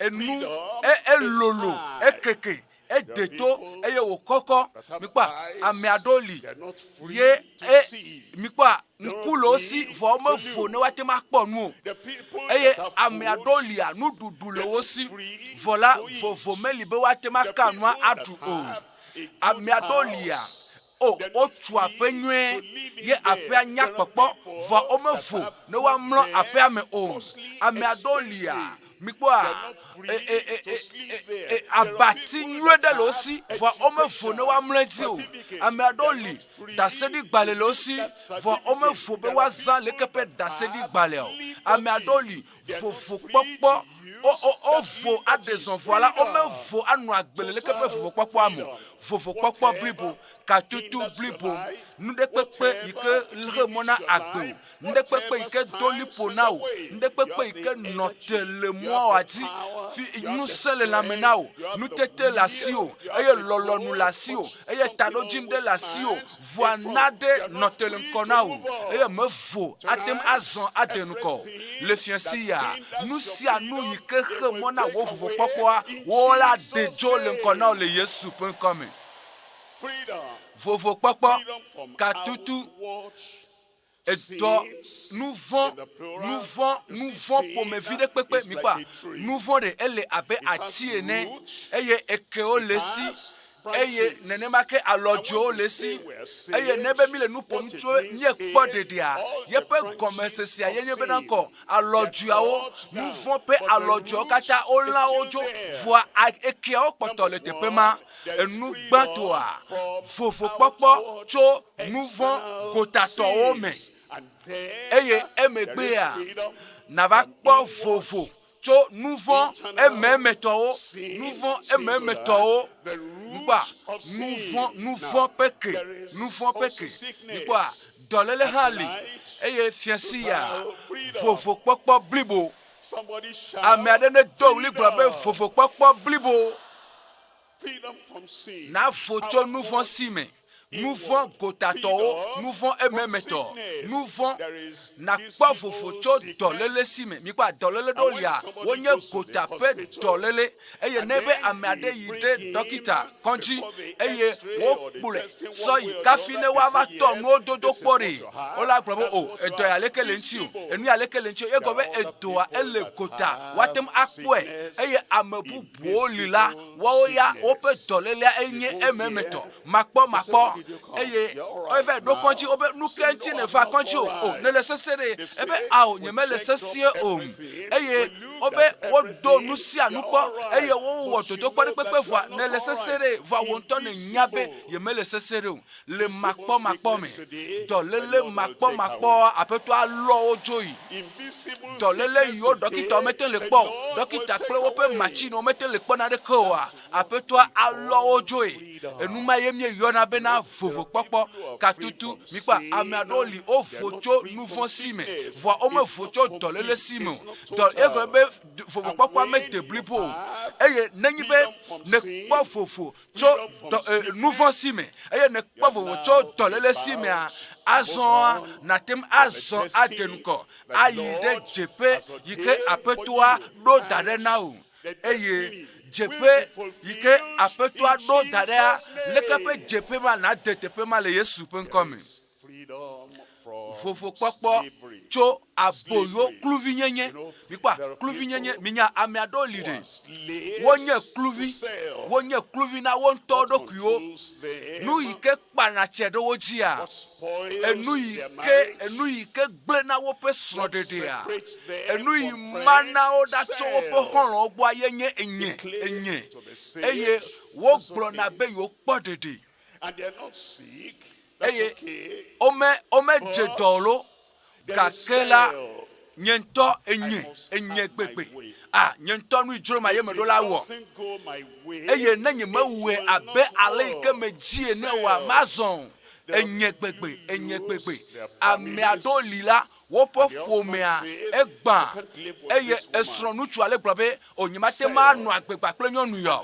[SPEAKER 2] enu
[SPEAKER 21] freedom
[SPEAKER 2] e
[SPEAKER 21] is
[SPEAKER 2] elolo,
[SPEAKER 21] high.
[SPEAKER 2] ekeke,
[SPEAKER 21] There are
[SPEAKER 2] edeto
[SPEAKER 21] people
[SPEAKER 2] eye wòkɔkɔ.
[SPEAKER 21] that have
[SPEAKER 2] Mikpɔa,
[SPEAKER 21] eyes,
[SPEAKER 2] ame aɖewo li
[SPEAKER 21] they are not free
[SPEAKER 2] ye
[SPEAKER 21] to
[SPEAKER 2] e
[SPEAKER 21] see.
[SPEAKER 2] mikpɔa
[SPEAKER 21] They're
[SPEAKER 2] ŋku
[SPEAKER 21] not
[SPEAKER 2] le wo si
[SPEAKER 21] free
[SPEAKER 2] vɔ
[SPEAKER 21] to
[SPEAKER 2] womevo
[SPEAKER 21] look.
[SPEAKER 2] ne woate ŋu akpɔ nu o.
[SPEAKER 21] The people
[SPEAKER 2] Eye
[SPEAKER 21] that have
[SPEAKER 2] ame
[SPEAKER 21] food,
[SPEAKER 2] aɖewo lia nuɖuɖu le
[SPEAKER 21] they're
[SPEAKER 2] wo
[SPEAKER 21] not
[SPEAKER 2] si
[SPEAKER 21] free
[SPEAKER 2] vɔ la
[SPEAKER 21] to eat.
[SPEAKER 2] vovo meli be woate ŋu
[SPEAKER 21] The
[SPEAKER 2] aka nua
[SPEAKER 21] people that
[SPEAKER 2] aɖu o.
[SPEAKER 21] have a good
[SPEAKER 2] Ame aɖewo lia
[SPEAKER 21] house,
[SPEAKER 2] o
[SPEAKER 21] they're not
[SPEAKER 2] wotu aƒe
[SPEAKER 21] free
[SPEAKER 2] nyuie
[SPEAKER 21] to live in
[SPEAKER 2] ye
[SPEAKER 21] there.
[SPEAKER 2] aƒea
[SPEAKER 21] There
[SPEAKER 2] nya
[SPEAKER 21] are
[SPEAKER 2] kpɔkpɔ
[SPEAKER 21] people
[SPEAKER 2] vɔ
[SPEAKER 21] that
[SPEAKER 2] womevo
[SPEAKER 21] have
[SPEAKER 2] ne
[SPEAKER 21] good
[SPEAKER 2] woamlɔ aƒea
[SPEAKER 21] beds,
[SPEAKER 2] me o.
[SPEAKER 21] costly,
[SPEAKER 2] Ame aɖewo lia
[SPEAKER 21] expensive.
[SPEAKER 2] mikpɔa
[SPEAKER 21] They're not
[SPEAKER 2] e
[SPEAKER 21] free
[SPEAKER 2] e e
[SPEAKER 21] to
[SPEAKER 2] e
[SPEAKER 21] sleep
[SPEAKER 2] e
[SPEAKER 21] there.
[SPEAKER 2] e
[SPEAKER 21] There are
[SPEAKER 2] abati
[SPEAKER 21] people
[SPEAKER 2] nyuie
[SPEAKER 21] that
[SPEAKER 2] ɖe le wo
[SPEAKER 21] have
[SPEAKER 2] si vɔ womevo ne
[SPEAKER 21] education
[SPEAKER 2] woamlɔ edzi o.
[SPEAKER 21] certificate.
[SPEAKER 2] Ame aɖewo
[SPEAKER 21] They're
[SPEAKER 2] li
[SPEAKER 21] not free
[SPEAKER 2] ɖaseɖigbalẽ
[SPEAKER 21] to
[SPEAKER 2] le wo
[SPEAKER 21] use
[SPEAKER 2] si
[SPEAKER 21] that
[SPEAKER 2] vɔ
[SPEAKER 21] certificate.
[SPEAKER 2] womevo be
[SPEAKER 21] There are
[SPEAKER 2] woazã
[SPEAKER 21] people
[SPEAKER 2] leke ƒe
[SPEAKER 21] that have
[SPEAKER 2] ɖaseɖigbalẽ o. Ame aɖewo
[SPEAKER 21] liberty.
[SPEAKER 2] li
[SPEAKER 21] They're not free
[SPEAKER 2] vovokpɔkpɔ
[SPEAKER 21] to use
[SPEAKER 2] wo wo
[SPEAKER 21] that
[SPEAKER 2] wovo aɖe
[SPEAKER 21] liberty.
[SPEAKER 2] zɔ vɔa la
[SPEAKER 21] Freedom.
[SPEAKER 2] womevo anɔ agbe le leke ƒe
[SPEAKER 21] Total
[SPEAKER 2] vovokpɔkpɔa me o.
[SPEAKER 21] freedom.
[SPEAKER 2] Vovokpɔkpɔ
[SPEAKER 21] Whatever
[SPEAKER 2] blibo, katutu
[SPEAKER 21] hinders your
[SPEAKER 2] blibo,
[SPEAKER 21] life,
[SPEAKER 2] nu ɖe kpekpe yi ke
[SPEAKER 21] whatever
[SPEAKER 2] xe mɔ na
[SPEAKER 21] limits your
[SPEAKER 2] agbe o,
[SPEAKER 21] life,
[SPEAKER 2] nu ɖe kpekpe yi
[SPEAKER 21] whatever
[SPEAKER 2] ke do
[SPEAKER 21] stands
[SPEAKER 2] liƒo
[SPEAKER 21] in
[SPEAKER 2] na
[SPEAKER 21] the
[SPEAKER 2] wò,
[SPEAKER 21] way,
[SPEAKER 2] nu ɖe
[SPEAKER 21] you
[SPEAKER 2] kpekpe yi
[SPEAKER 21] have
[SPEAKER 2] ke
[SPEAKER 21] the
[SPEAKER 2] nɔ te
[SPEAKER 21] energy,
[SPEAKER 2] le
[SPEAKER 21] you
[SPEAKER 2] mɔa
[SPEAKER 21] have the
[SPEAKER 2] dzi,
[SPEAKER 21] power,
[SPEAKER 2] fi
[SPEAKER 21] you have the
[SPEAKER 2] ŋusẽ le lãme na wò,
[SPEAKER 21] strength, you have the
[SPEAKER 2] nutete le asi
[SPEAKER 21] will,
[SPEAKER 2] wò,
[SPEAKER 21] you have
[SPEAKER 2] eye
[SPEAKER 21] the
[SPEAKER 2] lɔlɔ̃nu
[SPEAKER 21] goal,
[SPEAKER 2] le asi wò,
[SPEAKER 21] but
[SPEAKER 2] eye
[SPEAKER 21] something
[SPEAKER 2] taɖodzinu ɖe
[SPEAKER 21] always
[SPEAKER 2] le asi wò,
[SPEAKER 21] stands in
[SPEAKER 2] vɔa
[SPEAKER 21] front.
[SPEAKER 2] naɖe
[SPEAKER 21] You are
[SPEAKER 2] nɔ
[SPEAKER 21] not
[SPEAKER 2] te le
[SPEAKER 21] free
[SPEAKER 2] ŋkɔ
[SPEAKER 21] to
[SPEAKER 2] na wò
[SPEAKER 21] move on.
[SPEAKER 2] eye mevo ate ŋu
[SPEAKER 21] Tonight,
[SPEAKER 2] azɔ ade ŋkɔ o. Le
[SPEAKER 21] everything
[SPEAKER 2] fiẽ
[SPEAKER 21] that
[SPEAKER 2] sia,
[SPEAKER 21] hinders
[SPEAKER 2] nu
[SPEAKER 21] your
[SPEAKER 2] sia nu
[SPEAKER 21] freedom,
[SPEAKER 2] yi ke
[SPEAKER 21] they
[SPEAKER 2] xe
[SPEAKER 21] will
[SPEAKER 2] mɔ na
[SPEAKER 21] take
[SPEAKER 2] wò
[SPEAKER 21] away
[SPEAKER 2] vovokpɔkpɔa,
[SPEAKER 21] in
[SPEAKER 2] wo la ɖe
[SPEAKER 21] Jesus'
[SPEAKER 2] dzo le ŋkɔ na wò le
[SPEAKER 21] name.
[SPEAKER 2] Yesu ƒe ŋkɔ me.
[SPEAKER 21] Freedom.
[SPEAKER 2] Vovokpɔkpɔ,
[SPEAKER 21] Freedom from
[SPEAKER 2] katutu,
[SPEAKER 21] outward
[SPEAKER 2] edɔ,
[SPEAKER 21] sins
[SPEAKER 2] nu vɔ̃,
[SPEAKER 21] in the plural.
[SPEAKER 2] nu vɔ̃,
[SPEAKER 21] You
[SPEAKER 2] nu
[SPEAKER 21] see,
[SPEAKER 2] vɔ̃
[SPEAKER 21] sin
[SPEAKER 2] ƒomevi ɖe kpekpe
[SPEAKER 21] is
[SPEAKER 2] mikpɔa,
[SPEAKER 21] like a tree.
[SPEAKER 2] nu vɔ̃ ɖe ele abe
[SPEAKER 21] It has
[SPEAKER 2] ati ene
[SPEAKER 21] roots.
[SPEAKER 2] eye ekewo
[SPEAKER 21] It
[SPEAKER 2] le si
[SPEAKER 21] has
[SPEAKER 2] Eye nenema ke alɔdzowo le esi. Eye ne be míle nu ƒom tso míekpɔ ɖeɖea, yeƒe gɔmesesea ye nye bena ŋkɔ alɔdzoeawo, nu vɔ̃ ƒe alɔdzoeawo katã wolã wo dzo, vɔa ekeawo kpɔtɔ le teƒe ma. Enu gbãtɔa, vovokpɔkpɔ tso nu vɔ̃ gotatɔwo me. Eye emegbea, nàva kpɔ vovo tso nu vɔ̃ emeemetɔwo, nu vɔ̃ emeemetɔwo, nukpɔa, nu vɔ̃, nu vɔ̃ ƒe ke, nu vɔ̃ ƒe ke, nukpɔa, dɔléle hã li, eye fia sia, vovokpɔkpɔ blibo. Ame aɖe nedo ɣli gblɔ be, Vovokpɔkpɔ blibo. Navo tso nu vɔ̃ si me. Nu vɔ̃ gotatɔwo, nu vɔ̃ ememetɔ, nu vɔ̃ nakpɔ vovo tso dɔléle si me. Mikpɔ dɔléle ɖewo lia, wonye gota ƒe dɔléle. Eye ne be ame aɖe yi ɖe ɖɔkita kɔdzi eye wokplɔe sɔ yi kafi ne woava tɔ nuwo dodo kpɔ ɖee, wola gblɔ be o, edɔ ya leke le ŋuti o, enu ya leke le ŋuti o. Egɔme be edɔa ele gota, woate ŋu akpɔe eye ame bubu Wo li la, woawo ya woƒe dɔlélea enye ememetɔ, makpɔmakpɔ, eye eva ɖo kɔdzi wobe nu ke ŋuti nèva kɔdzi o, o nèle sesẽ ɖe? Ebe ao, nyemele sesĩe o. Eye wobe wodo nu sia nu kpɔ eye wowɔ dodokpɔ ɖe kpekpe vɔa nèle sesẽ ɖe? Vɔa wò ŋutɔ nènya be yemele sesẽ ɖe o. Le makpɔmakpɔ me, dɔléle makpɔmakpɔa, Aƒetɔa lɔ wo dzo yi. Dɔléle yiwo ɖɔkitawo mete ŋu le kpɔ o, ɖɔkita kple woƒe machiniwo mete ŋu le kpɔ naneke oa, Aƒetɔa alɔ wo dzoe. Enu ma ye míeyɔna bena vovokpɔkpɔ, katutu. Mikpɔa, ame aɖewo li wovo tso nuvɔ̃ si me, vɔa womevo tso dɔléle si me o. Dɔ, egɔme be vovokpɔkpɔa mede blibo o. Eye nenye be nèkpɔ vovo tso dɔ, e, nu vɔ̃ si me, eye nèkpɔ vovo tso dɔléle si mea, azɔa nàte ŋu azɔ adze ŋgɔ ayi ɖe dzeƒe yi ke Aƒetɔa ɖo da ɖe na wò. Eye dzeƒe yi ke Aƒetɔa ɖo da ɖea, leke ƒe dzeƒe ma nàde teƒe ma le Yesu ƒe ŋkɔ me? Vovokpɔkpɔ tso aboyo kluvinyenye. Mikpɔa, kluvinyenye, minya ame aɖewo li ɖe, wonye kluvi, wonye kluvi na wo ŋutɔ ɖokuiwo. Nu yi ke kpana tse ɖe wo dzia, enu yi ke, enu yi ke gblẽ na woƒe srɔ̃ɖeɖea, enu yi mana wo ɖa tso woƒe xɔlɔ̃wo gbɔa ye nye enye, enye. Eye wogblɔna be yewokpɔ ɖeɖe. Eye wome, womedze dɔ o lo, gake la, nye ŋutɔ enye, enye gbegbe. A, nye ŋutɔ nu yi dzrom aye meɖo la wɔ. Eye ne nyemewɔe abe ale yi ke medzi ene oa, mazɔ o. Enye gbegbe, enye gbegbe. Ame aɖewo li la, Woƒe ƒomea egbã eye esrɔ̃ ŋutsu ale gblɔ be, O, nyemate ŋu anɔ agbe kpakple nyɔnu ya o.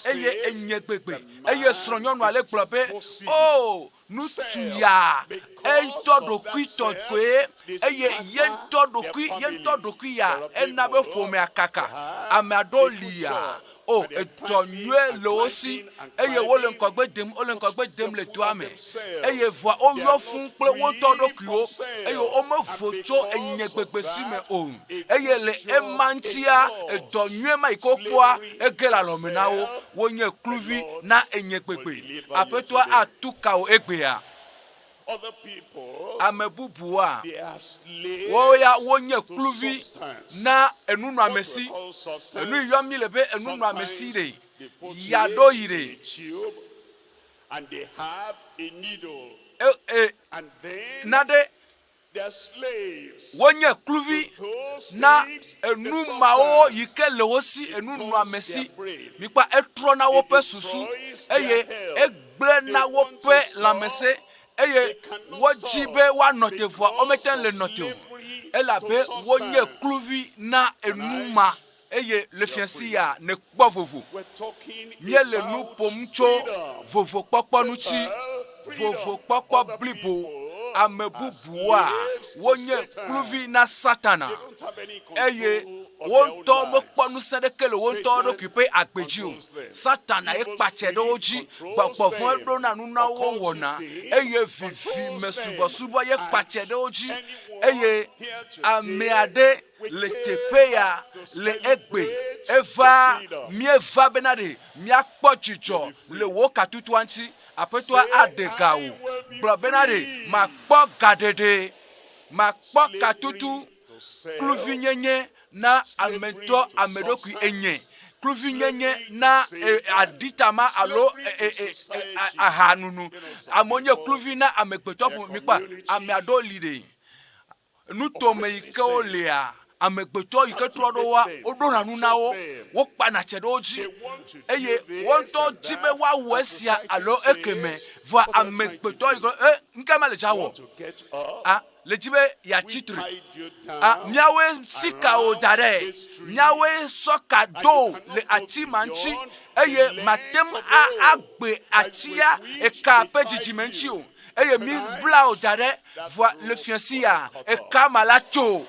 [SPEAKER 2] Eye enye gbegbe. Eye srɔ̃ nyɔnu ale gblɔ be, O, ŋutsu ya, eŋutɔ ɖokuitɔ koe, eye ye ŋutɔ ɖokui, ye ŋutɔ ɖokui ya, ena be ƒomea kaka. Ame aɖewo lia, O, edɔ nyuie le wo si, eye wole ŋgɔgbe dem, wole ŋgɔgbe dem le dɔa me, eye vɔa woyɔ fũ kple wo ŋutɔ ɖokuiwo, eye womevo tso enyegbegbe si me o. Eye le ema ŋutia, edɔ nyuie ma yi ke wokpɔa, ege le alɔme na wo. Wonye kluvi na enyegbegbe. Aƒetɔa atu ka wò egbea. Ame bubuwoa, woawo ya wonye kluvi na enunɔamesi. Enu yi yɔm míle be enunɔamesi ɖe, ya ɖo yi ɖe. E, e, naɖe Wonye kluvi na enu mawo yi ke le wo si, enunɔamesi. Mikpɔa, etrɔna woƒe susu eye egblẽna woƒe lãmesẽ eye wodzi be woanɔ te vɔa womete ŋu le nɔ te o elabe wonye kluvi na enu ma eye le fiasi ya nèkpɔ vovo. Míele nu ƒom tso vovokpɔkpɔ ŋuti, vovokpɔkpɔ blibo. Ame bubuwoa, wonye kluvi na Satana eye wo ŋutɔ mekpɔ ŋusẽ ɖeke le wo ŋutɔ ɖokui ƒe agbe dzi o. Satana ye kpatse ɖe wo dzi, gbɔgbɔ vɔ̃e ɖona nu na wo wowɔna eye vivime subɔsubɔ ye kpatse ɖe wo dzi eye ame aɖe le teƒe ya le egbe. Eva, míeva bena ɖe míakpɔ dzidzɔ le wò katutua ŋuti. Aƒetɔa aɖe ga wò. Gblɔ bena ɖe makpɔ gaɖeɖe, makpɔ katutu, kluvinyenye na ame ŋutɔ ame ɖokui enye, kluvinyenye na aɖitama alo ahanunu. Amewo nye kluvi na amegbetɔ ƒome. Mikpɔa, ame aɖewo li ɖe nutome yi ke wolea, amegbetɔ yi ke trɔ ɖo woa, woɖona nu na wo, wokpana tse ɖe wo dzi eye wo ŋutɔ di be woawɔ esia alo ekemɛ. Vɔa amegbetɔ yi ke, e, ŋke ma le dza wɔ? A, le dzi be yeatsi tre. A, míawoe si ka wò da ɖe, míawoe sɔ ka do wò le ati ma ŋuti, eye mate ŋu a, agbe atia eka ƒe dzidzime ŋuti o. Eye mí bla wò da ɖe, vɔa le fiẽsi ya, eka ma la tso.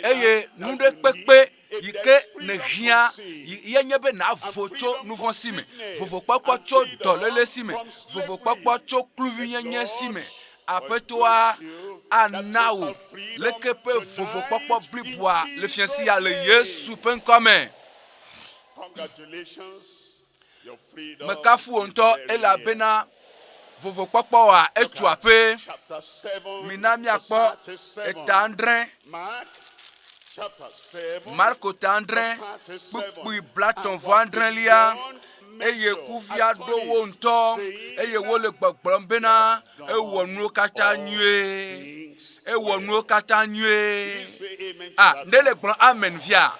[SPEAKER 2] Eye nu ɖe kpekpe yi ke nèhiã ye nye be nàvo tso nuvɔ̃ si me, vovokpɔkpɔ tso dɔléle si me, vovokpɔkpɔ tso kluvinyenye si me. Aƒetɔa ana wò leke ƒe vovokpɔkpɔ bliboa le fiẽ sia le Yesu ƒe ŋkɔ me. Mekafu wò ŋutɔ elabena vovokpɔkpɔ wa etso aƒe. Mina míakpɔ eta adre, Marko ta adre, kpukpui blatɔ̃ vɔ adrelia, eye kuvia ɖo wo ŋutɔ, eye wole gbɔgblɔm bena, Ewɔ nuwo katã nyuie. Ewɔ nuwo katã nyuie. Ah, ne le gblɔ amen via.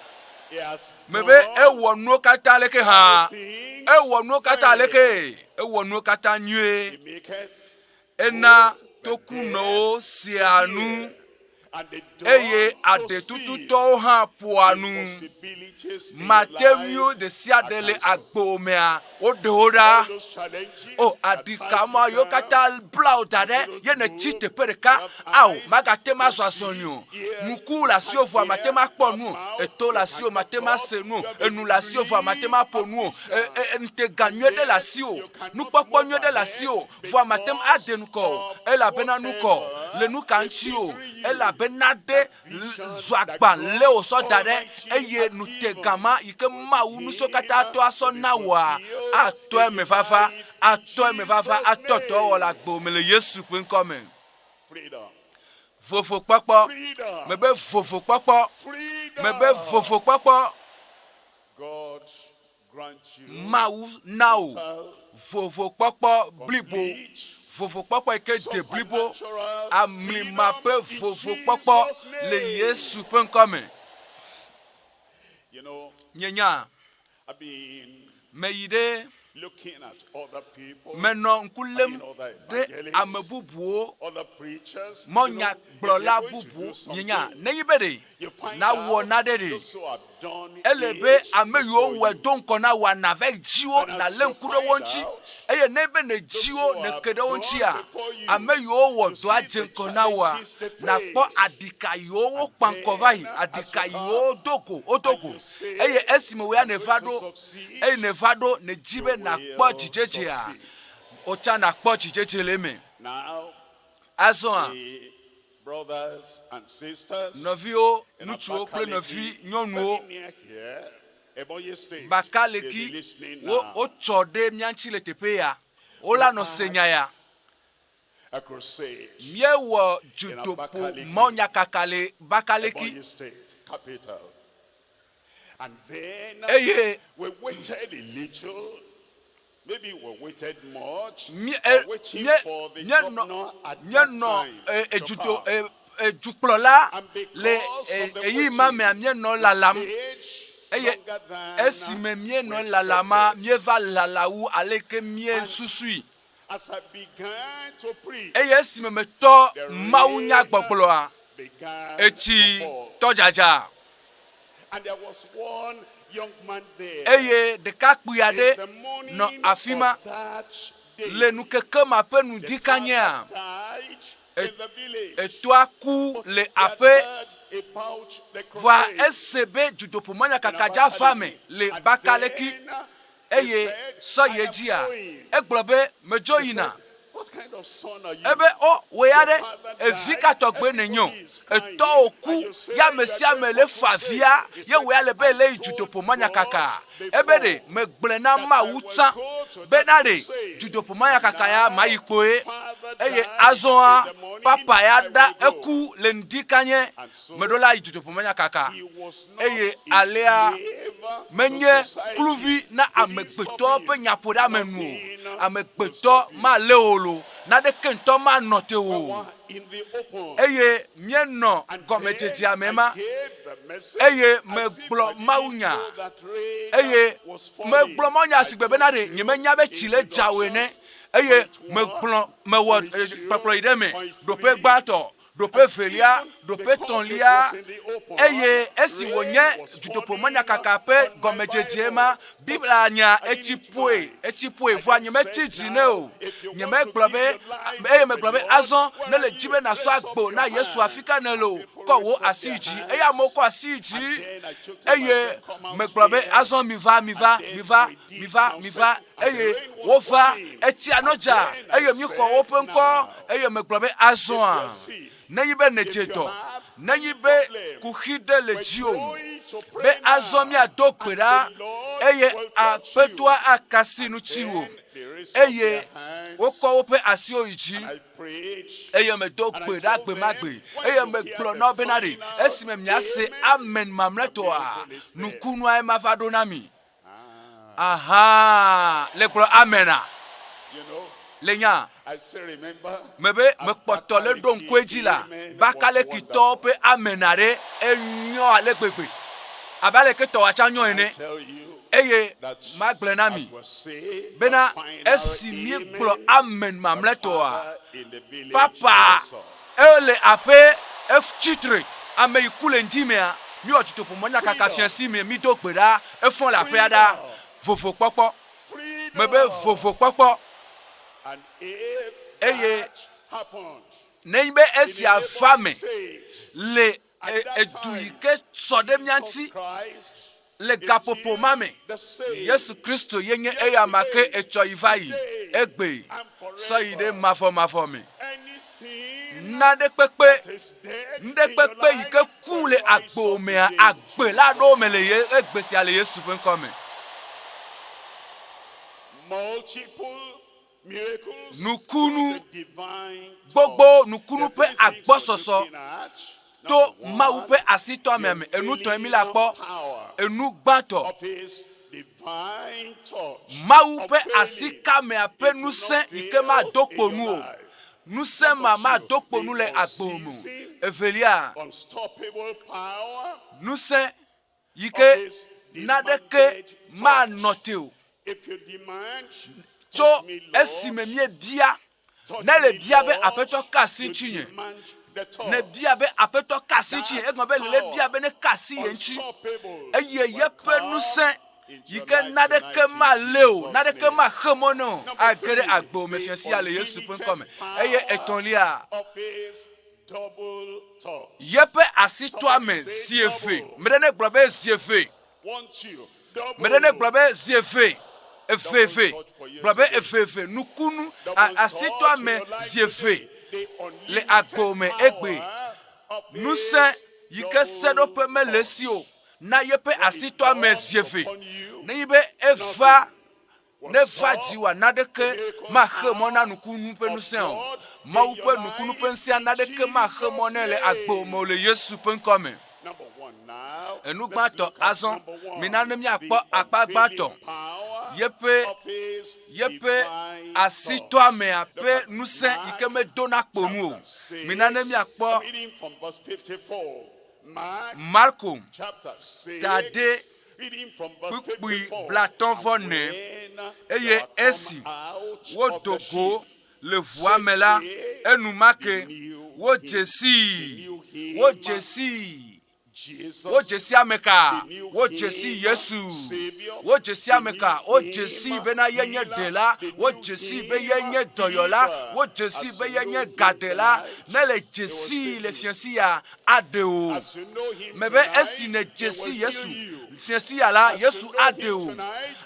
[SPEAKER 2] Mebe ewɔ nuwo katã leke hã. Ewɔ nuwo katã leke. Ewɔ nuwo katã nyuie. Ena tokunɔwo sea nu eye aɖetututɔwo hã ƒoa nu. Mateŋuiwo ɖesiaɖe le agbo mea, woɖe wo ɖa. O, aɖika ma yiwo katã bla wò da ɖe ye nètsi teƒe ɖeka. Ao, màgate ŋu azɔ azɔli o. Ŋku le asiwò vɔa màte ŋu akpɔ nu o. Eto le asiwò màte ŋu ase nu o. Enu le asiwò vɔa màte ŋu aƒo nu o. E, e, ŋutega nyui ɖe le asiwò. Nukpɔkpɔ nyui ɖe le asiwò vɔa màte ŋu ade ŋkɔ o, elabena nukɔ le nu ka ŋuti o, elabena ɖe zu agba lé wò sɔ da ɖe, eye ŋutega ma yi ke Mawu Ŋusẽkatãtɔa sɔ na wòa, atɔ eme vava, atɔ eme vava, atɔ dɔwɔwɔ le agbewò me le Yesu ƒe ŋkɔ me. Vovokpɔkpɔ, mebe vovokpɔkpɔ, mebe vovokpɔkpɔ. Mawu na wò vovokpɔkpɔ blibo, vovokpɔkpɔ yi ke de blibo, amlima ƒe vovokpɔkpɔ le Yesu ƒe ŋkɔ me. Mienya, meyi ɖe Menɔ ŋku lém ɖe ame bubuwo, mɔnyagblɔla bubu. Mienya, nenye be ɖe nawɔ nane ɖe, ele be ame yiwo wɔe do ŋgɔ na wòa nava dzi wo, nàlé ŋku ɖe wo ŋuti. Eye nenye be nèdzi wo, nèke ɖe wo ŋutia, ame yiwo wɔ dɔa dze ŋgɔ na wòa, nàkpɔ aɖika yiwo wokpa ŋkɔ va yi, aɖika yiwo wodo go, wodo go. Eye esime wò ya nèva ɖo, eye nèva ɖo nèdi be nàkpɔ dzidzedzea, wò tsã nàkpɔ dzidzedze le eme. Azɔa, nɔviwo ŋutsuwo kple nɔvi nyɔnuwo, Bakaleki, wo, wotsɔ ɖe mía ŋuti le teƒe ya. Wola nɔ se nya ya. Míewɔ dzutoƒo mɔnyakaka le Bakaleki. Eye míenɔ dukplɔla le ɣeyiɣi ma mea, míenɔ lalam. Eye esime míenɔ lalama, míeva lala wu aleke míesusui. Eye esime metɔ mawunyagbɔgblɔa, etsi tɔ dzadza. Eye ɖekakpui aɖe nɔ afi ma le ŋkeke ma ƒe ŋdi kanyɛa, etɔa ku le aƒe. Vɔa ese be dutoƒomɔnyakaka dza va eme le Bakaleki. Eye sɔ yi edzia, egblɔ be, Medzo yina. Ebe o wò ya ɖe, evi ka tɔgbe nènye o? Etɔwò ku ye ame sia ame le fa via ye wò ya le be le yi dutoƒo manyakaka. Ebe ɖe megblɔe na Mawu tsã bena ɖe dutoƒo manyakaka ya mayi kpoe. Eye azɔa papa ya ɖa eku le ŋdi kanye meɖo la yi dutoƒo manyakaka. Eye alea menye kluvi na amegbetɔ ƒe nyaƒoɖeamenu o. Amegbetɔ malé wò loo, naneke ŋutɔ manɔ te wò o. Eye míenɔ gɔmedzedzea me ma, eye megblɔ mawunya, eye megblɔ mawunya si gbe bena ɖe nyemenya be tsi le dza o ene, eye megblɔ, mewɔ kpɔkplɔ yi ɖe eme, ɖoƒe gbãtɔ, ɖoƒe evelia, ɖoƒe etɔ̃lia, eye esi wònye dutoƒomɔnyakaka ƒe gɔmedzedzee ma, Biblia nya etsi ƒoe, etsi ƒoe, vɔa nyemetsi dzi nɛ o. Nyemegblɔ be, eye megblɔ be, azɔ ne le dzi be nàsɔ agbo na Yesu afika nèle o, kɔ wò asi yi dzi. Eye amewo kɔ asi yi dzi, eye megblɔ be, azɔ miva, miva, miva, miva, miva, eye wova, etsia nɔ dza, eye míxɔ woƒe ŋkɔ, eye megblɔ be, azɔa, nenyi be nèdze dɔ, nenyi be kuxi ɖe le dziwò, be azɔ míado gbe ɖa, eye Aƒetɔa aka asi ŋutiwò, eye wokɔ woƒe asiwo yi dzi, eye medo gbe ɖa gbe ma gbe, eye megblɔ na wo bena ɖe, esime miase amen mamlɛtɔa, nukunuae mava ɖo na mi. Aha, le gblɔ amena. Le nya me be mekpɔtɔ le ɖo ŋku edzi la, Bakalekitɔwo ƒe amena ɖe enyɔ ale gbegbe abe aleke tɔwòa tsã nyɔ ene. Eye magblɔe na mi bena esi míegblɔ amen mamlɛtɔa, Papa Ele aƒe etsi tre. Ame yi ku le ŋdi mea, míwɔ dutoƒo mɔnyakaka fiãsi me, mído gbe ɖa, efɔ le aƒea ɖa. Vovokpɔkpɔ. Mebe vovokpɔkpɔ. Eye nenye be esia va me le edu yi ke sɔ ɖe mía ŋuti le gaƒoƒo ma me, Yesu Kristo ye nye eyama ke etsɔ yi va yi, egbe, sɔ yi ɖe mavɔmavɔ me. Naɖekpekpe, nuɖekpekpe yi ke ku le agbo mea, agbe la ɖo me le ye, egbe sia le Yesu ƒe ŋkɔ me. Nukunu gbogbo, nukunu ƒe agbɔsɔsɔ to Mawu ƒe asitɔamea me. Enu tɔe mi la kpɔ. Enu gbãtɔ, Mawu ƒe asikamea ƒe ŋusẽ yi ke mado kpo nu o. Ŋusẽ ma mado kpo nu le agbo me o. Evelia, ŋusẽ yi ke naɖeke manɔ te o. Tso esime míebia, ne le bia be Aƒetɔ ka asi ŋutinye, ne bia be Aƒetɔ ka asi ŋutinye, egɔme be le bia be ne ka asi ye ŋuti, eye yeƒe ŋusẽ yi ke naɖeke malé o, naɖeke maxe mɔ ne o, age ɖe agbe me fia sia le Yesu ƒe ŋkɔ me. Eye etɔ̃lia, yeƒe asitɔame zi eve. Meɖe ne gblɔ be zi eve. Meɖe ne gblɔ be zi eve, eveve. Gblɔ be eveve. Nukunu, asitɔame zi eve le agbo me egbe. Ŋusẽ yi ke seɖoƒe mele esi o na yeƒe asitɔame zi eve. Nenye be eva Neva dziwòa, naneke maxe mɔ na nukunu ƒe ŋusẽ o. Mawu ƒe nukunu ƒe ŋusẽa, naneke maxe mɔ nɛ le agbe me o le Yesu ƒe ŋkɔ me. Enu gbãtɔ, azɔ, mina ne míakpɔ akpa gbãtɔ, yeƒe, yeƒe asitɔamea ƒe ŋusẽ yi ke medona kpo nu o. Mina ne míakpɔ Marko ta de kpukpui blatɔ̃ vɔ ne, eye esi wodo go le ʋua me la, enumake wodze sii, wodze sii. Wodze si ame ka? Wodze si Yesu. Wodze si ame ka? Wodze si bena yenye Ɖela. Wodze si be yenye Dɔyɔla. Wodze si be yenye Gadela. Ne le dze sii le fiẽsi ya, aɖe wò. Mebe esi nèdze si Yesu fiẽsi ya la, Yesu aɖe wò,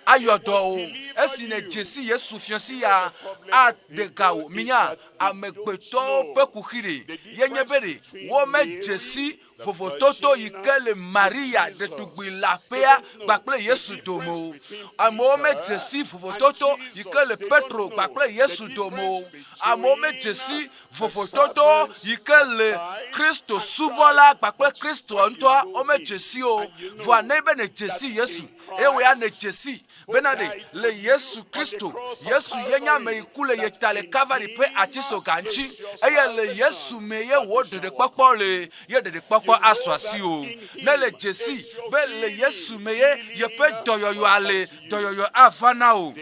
[SPEAKER 2] ayɔ dɔ wò. Esi nèdze si Yesu fiẽsi ya, aɖe ga wò. Minya, amegbetɔwo ƒe kuxi ɖe ye nye be ɖe womedze si vovototo yi ke le Maria ɖetugbui leaƒea kpakple Yesu dome o. Amewo medze si vovototo yi ke le Petro kpakple Yesu dome o. Amewo medze si vovototo yi ke le Kristo subɔla kpakple Kristoa ŋutɔa womedze si o. Vɔa ne be nèdze si Yesu eye wò ya nèdze si bena ɖe le Yesu Kristo, Yesu ye nye ame yi ku le ye ta le Kalvari ƒe atisoga ŋuti, eye le Yesu me ye wò ɖeɖekpɔkpɔ le, ye ɖeɖekpɔkpɔ asu asiwò. Ne le dzesi be le Yesu me ye yeƒe dɔyɔyɔa le, dɔyɔyɔ ava na wò.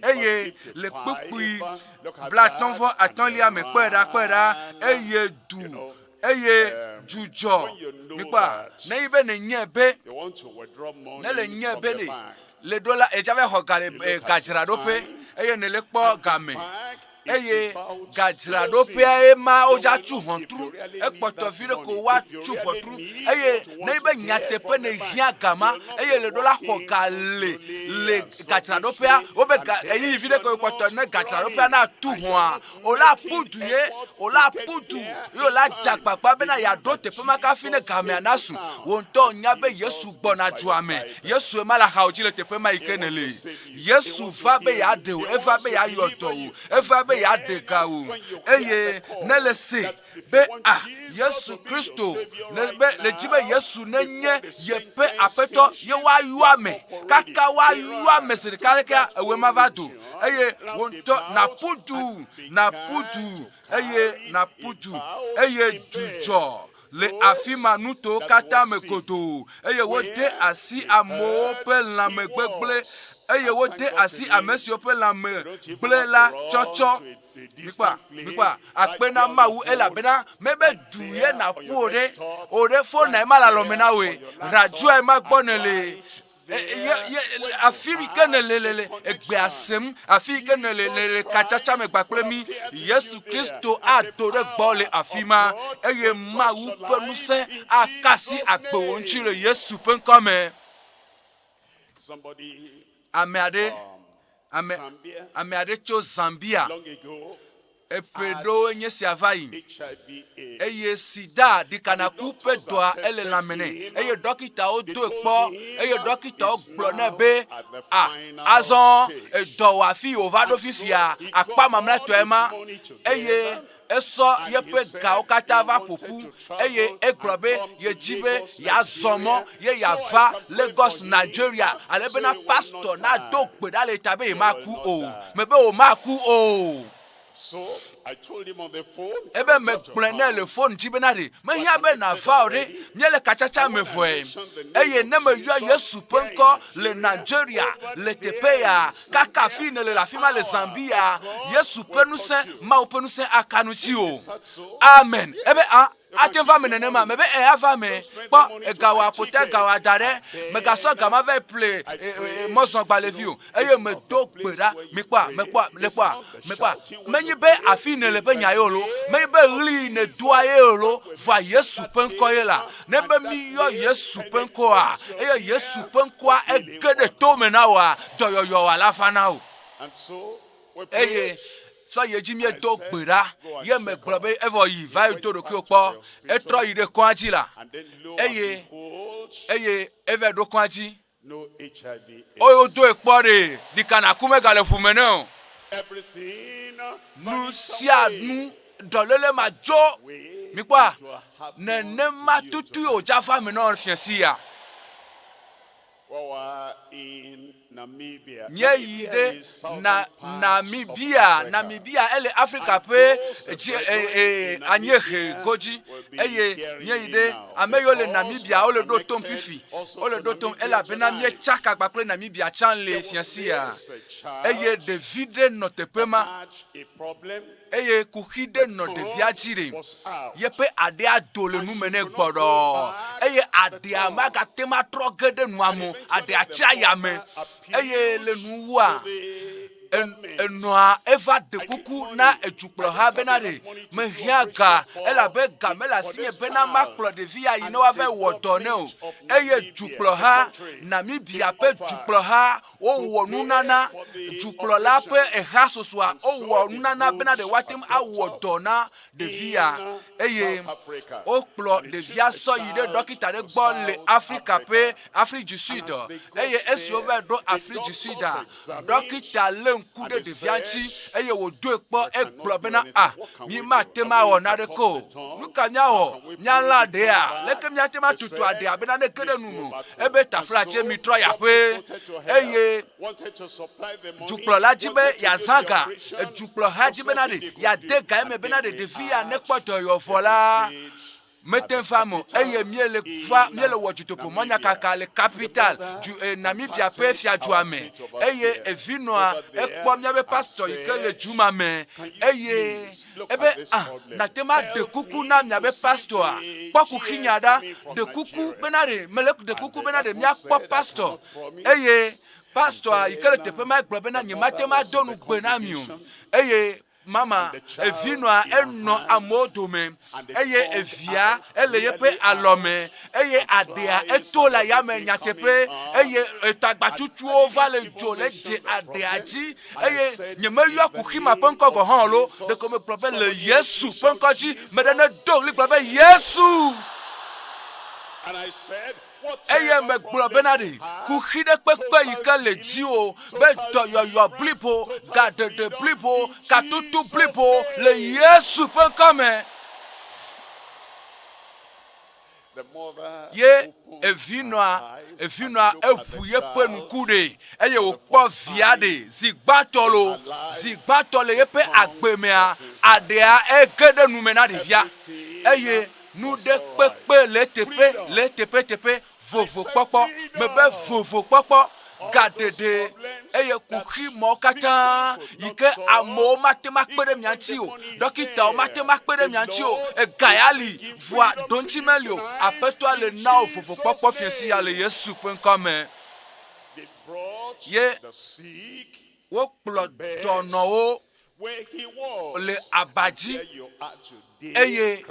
[SPEAKER 2] Eye le kpukpui blatɔ̃-vɔ-atɔ̃lia me, kpɔe ɖa, kpɔe ɖa, eye du, eye dzudzɔ. Mikpɔa, ne yi be nènyae be, ne le nyae be ɖe le ɖo la, edza va xɔ ga le eh, gadzraɖoƒe eye nèle kpɔ game eye gadzraɖoƒea ye ma wodza tu ʋɔtru ekpɔtɔ vi ɖe ko woatu ʋɔtru eye ne yi be nyateƒe ne hiã ga ma eye le ɖo la xɔ ga le le gadzraɖoƒea wobe ga eyiyi vi ɖe ko kpɔtɔ ne gadzraɖoƒea na tu ʋɔa Wòla ƒu du ye, wòla ƒu du ye wòla dze agbagba bena yeaɖo teƒe ma kafi ne gamea nasu. Wò ŋutɔ nya be Yesu gbɔna dua me. Yesue ma le axawò dzi le teƒe ma yi ke nèle. Yesu va be yeaɖe wò, eva be yeayɔ dɔ wò, eva be yeaɖe ga wò. Eye nèle se be a Yesu Kristo ne be le dzi be Yesu nenye yeƒe Aƒetɔ ye woayɔ ame. Kaka woayɔ ame zi ɖeka lekea, ewɔe ma va do. Eye wò ŋutɔ nàƒu du, nàƒu du, eye nàƒu du, eye dzudzɔ le afi ma nutowo katã me godoo, eye wode asi amewo ƒe lãmegbegblẽ, eye wode asi ame siwo ƒe lãme gblẽ la tsɔtsɔ. Mikpɔa? Mikpɔa? Akpe na Mawu elabena mebe du ye nàƒu o ɖe, o ɖe fona ye ma le alɔme na wòe, radioa ye ma gbɔ nèle, e, ye, ye, afi yi ke nèle le le egbea sem, afi yi ke nèle le le katsatsa me kpakple mí, Yesu Kristo ado ɖe gbɔ le afi ma eye Mawu ƒe ŋusẽ aka asi agbewò ŋuti le Yesu ƒe ŋkɔ me. Ame aɖe, ame, ame aɖe tso Zambia eƒe ɖewoe nye sia va yi eye sida ɖikanaku ƒe dɔa ele lãme nɛ eye ɖɔkitawo doe kpɔ eye ɖɔkitawo gblɔ nɛ be a azɔ edɔ wɔ afi wòva ɖo fifia akpa mamlɛtɔe ma eye Esɔ yeƒe gawo katã va ƒo ƒu eye egblɔ be yedi be yeazɔ mɔ ye yeava Lagos, Nigeria, ale bena pastɔ nado gbe ɖa le ye ta be yemaku o. Mebe wòmaku o. Ebe megblɔe nɛ le fon dzi bena ɖe mehiã be nàva o ɖe, míele katsatsa me vɔe. Eye ne meyɔ Yesu ƒe ŋkɔ le Nigeria, le teƒe ya, kaka afi nèle le afi ma le Zambia, Yesu ƒe ŋusẽ, Mawu ƒe ŋusẽ aka nu ŋutiwò. Amen. Ebe, a, ate ŋu va eme nenema? Mebe, ẽ, ava eme. Kpɔ, ega wò aƒote, ega wò ada ɖe. Mègasɔ ga ma vae ƒle e, e, e, mɔzɔgbalẽvi o. Eye medo gbe ɖa. Mikpɔa? Mekpɔa? Lekpɔa? Mekpɔa? Menye be afi nèle ƒe nya ye o loo, menye be ɣli yi nèdoa ye o loo, vɔa Yesu ƒe ŋkɔ ye la. Ne be míyɔ Yesu ƒe ŋkɔa, eye Yesu ƒe ŋkɔa ege ɖe to me na wòa, dɔyɔyɔ la va na wò. Eye sɔ yi edzi míedo gbe ɖa, ye megblɔ be evɔ yi va yi do ɖokuiwò kpɔ. Etrɔ yi ɖe kɔa dzi la, eye eye eva ɖo kɔa dzi. Eye wodoe kpɔ ɖe, ɖika nàku megale ʋu me nɛ o. Nu sia nu dɔléle ma dzo. Mikpɔa, nenema tutui wòdza va eme nɔ fiẽ sia. Míeyi ɖe na Namibia. Namibia ele Afrika ƒe dzi e, e, anyiehe godzi eye míeyi ɖe ame yiwo le Namibia wole ɖo tom fifi. Wole ɖo tom elabena míetsaka kpakple Namibia tsã le fia sia. Eye ɖevi ɖe nɔ teƒe ma eye kuxi ɖe nɔ ɖevia dzi ɖe, yeƒe aɖea do le nu me nɛ gbɔɖɔɔ, eye aɖea magate ŋu atrɔ ge ɖe nua me o, aɖea tsi aya me, eye le nuwua, enɔa eva ɖe kuku na edukplɔha bena ɖe mehiã ga elabe ga mele asinye bena makplɔ ɖevi ya yi ne woava wɔ dɔ nɛ o. Eye dukplɔha, Namibia ƒe dukplɔha Wowɔ nunana, dukplɔla ƒe eha sosoa, wowɔ nunana bena ɖe woate ŋu awɔ dɔ na ɖevia. Eye wokplɔ ɖevia sɔ yi ɖe ɖɔkita ɖe gbɔ le Afrika ƒe Afrique du Sud. Eye esi wova ɖo Afrique du Suda, ɖɔkita lé ŋku ɖe ɖevia ŋuti eye wòdoe kpɔ. Egblɔ bena, Ah, mi mate ŋu awɔ naneke o. Nu ka míawɔ? Míalã aɖea? Leke míate ŋu atutu aɖea bena nege ɖe nu me o? Ebe taflatse mitrɔ yi aƒe. Eye dukplɔla di be yeazã ga. Dukplɔha di bena ɖe yeade ga eme bena ɖe ɖevi ya nekpɔ dɔyɔ vɔ la, mete ŋu va eme o. Eye míele va míele wɔ dutoƒo mɔnyakaka le capital du e, Namibia ƒe fiadua me. Eye evinɔa ekpɔ míaƒe pastor yi ke le du ma me eye Ebe, Ah, nàte ŋu aɖe kuku na miabe pastor-a? Kpɔ kuxinya ɖa. Ɖe kuku bena ɖe, mele ɖe kuku bena ɖe míakpɔ pastor. Eye pastor-a yi ke le teƒe ma gblɔ bena, Nyemate ŋu ado nugbe na mi o. Eye mama, evinɔa, enɔ amewo dome. Eye evia, ele yeƒe alɔme. Eye aɖea, eto le ayame nyateƒe. Eye etagbatsutsuwo va le dzo le dze aɖea dzi. Eye nyemeyɔ kuxi ma ƒe ŋkɔ gɔ̃ hã o lo, ɖeko megblɔ be le Yesu ƒe ŋkɔ dzi, meɖe nedo ɣli gblɔ be, Yesu! Eye megblɔ bena ɖe kuxi ɖe kpekpe yi ke le dziwò be dɔyɔyɔ blibo, gaɖeɖe blibo, katutu blibo le Yesu ƒe ŋkɔ me. Ye evinɔa, evinɔa eʋu yeƒe ŋku ɖe eye wòkpɔ via ɖe zi gbãtɔ lo, zi gbãtɔ le yeƒe agbe mea, aɖea ege ɖe nu me na ɖevia eye nu ɖe kpekpe le eteƒe, le eteƒe teƒe vovokpɔkpɔ, mebe vovokpɔkpɔ, gaɖeɖe, eye kuxi mawo katã yi ke amewo mate ŋu akpe ɖe mia ŋuti o, ɖɔkitawo mate ŋu akpe ɖe mia ŋuti o, ega ya li, vɔa ɖoŋuti meli o. Aƒetɔa le na wò vovokpɔkpɔ fiẽ sia le Yesu ƒe ŋkɔ me. Ye wokplɔ dɔnɔwo le aba dzi eye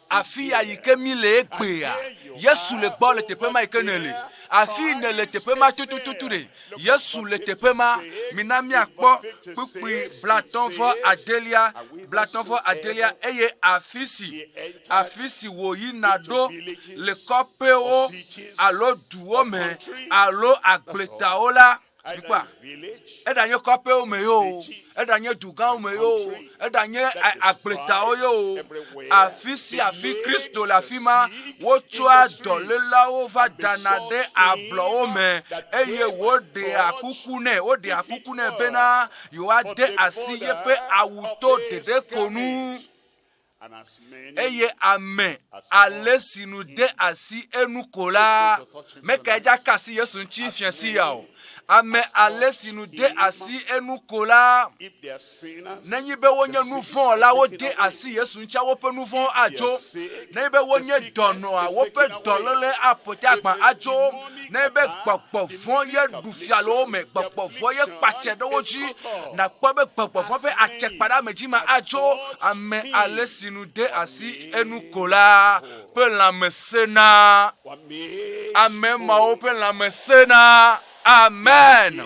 [SPEAKER 2] afi ya yi ke mi le egbea, Yesu le gbɔ le teƒe ma yi ke nèle. Afi yi nèle teƒe ma tutututu ɖe, Yesu le teƒe ma. Mina míakpɔ kpukpui blatɔ̃ vɔ adelia, blatɔ̃ vɔ adelia, eye afi si, afi si wòyina ɖo le kɔƒewo alo duwo me alo agbletawo la, Mikpɔa? Eɖanye kɔƒewo me ye o, eɖanye dugãwo me ye o, eɖanye agbletawo ye o, afi sia afi Kristo le afi ma, wotsɔa dɔlélawo va dana ɖe ablɔwo me eye woɖea kuku nɛ, woɖea kuku nɛ bena yewoade asi yeƒe awu to ɖeɖe ko nu. Eye ame ale si nu de asi enu ko la, meka edzi aka asi Yesu ŋuti fiẽ sia o. Ame ale si nu de asi enu ko la, nenye be wonye nu vɔ̃ la, wode asi Yesu ŋutia, woƒe nu vɔ̃wo adzo. Nenye be wonye dɔnɔa, woƒe dɔléle aƒo te agbã adzo. Nenye be gbɔgbɔ vɔ̃ ye ɖu fia le wo me, gbɔgbɔ vɔ̃ ye kpatse ɖe wo dzi, nàkpɔ be gbɔgbɔ vɔ̃ ƒe atsekpaɖeamedzi ma adzo ame ale si nu de asi enu ko la ƒe lãme sẽna. Ame mawo ƒe lãme sẽna. Amen.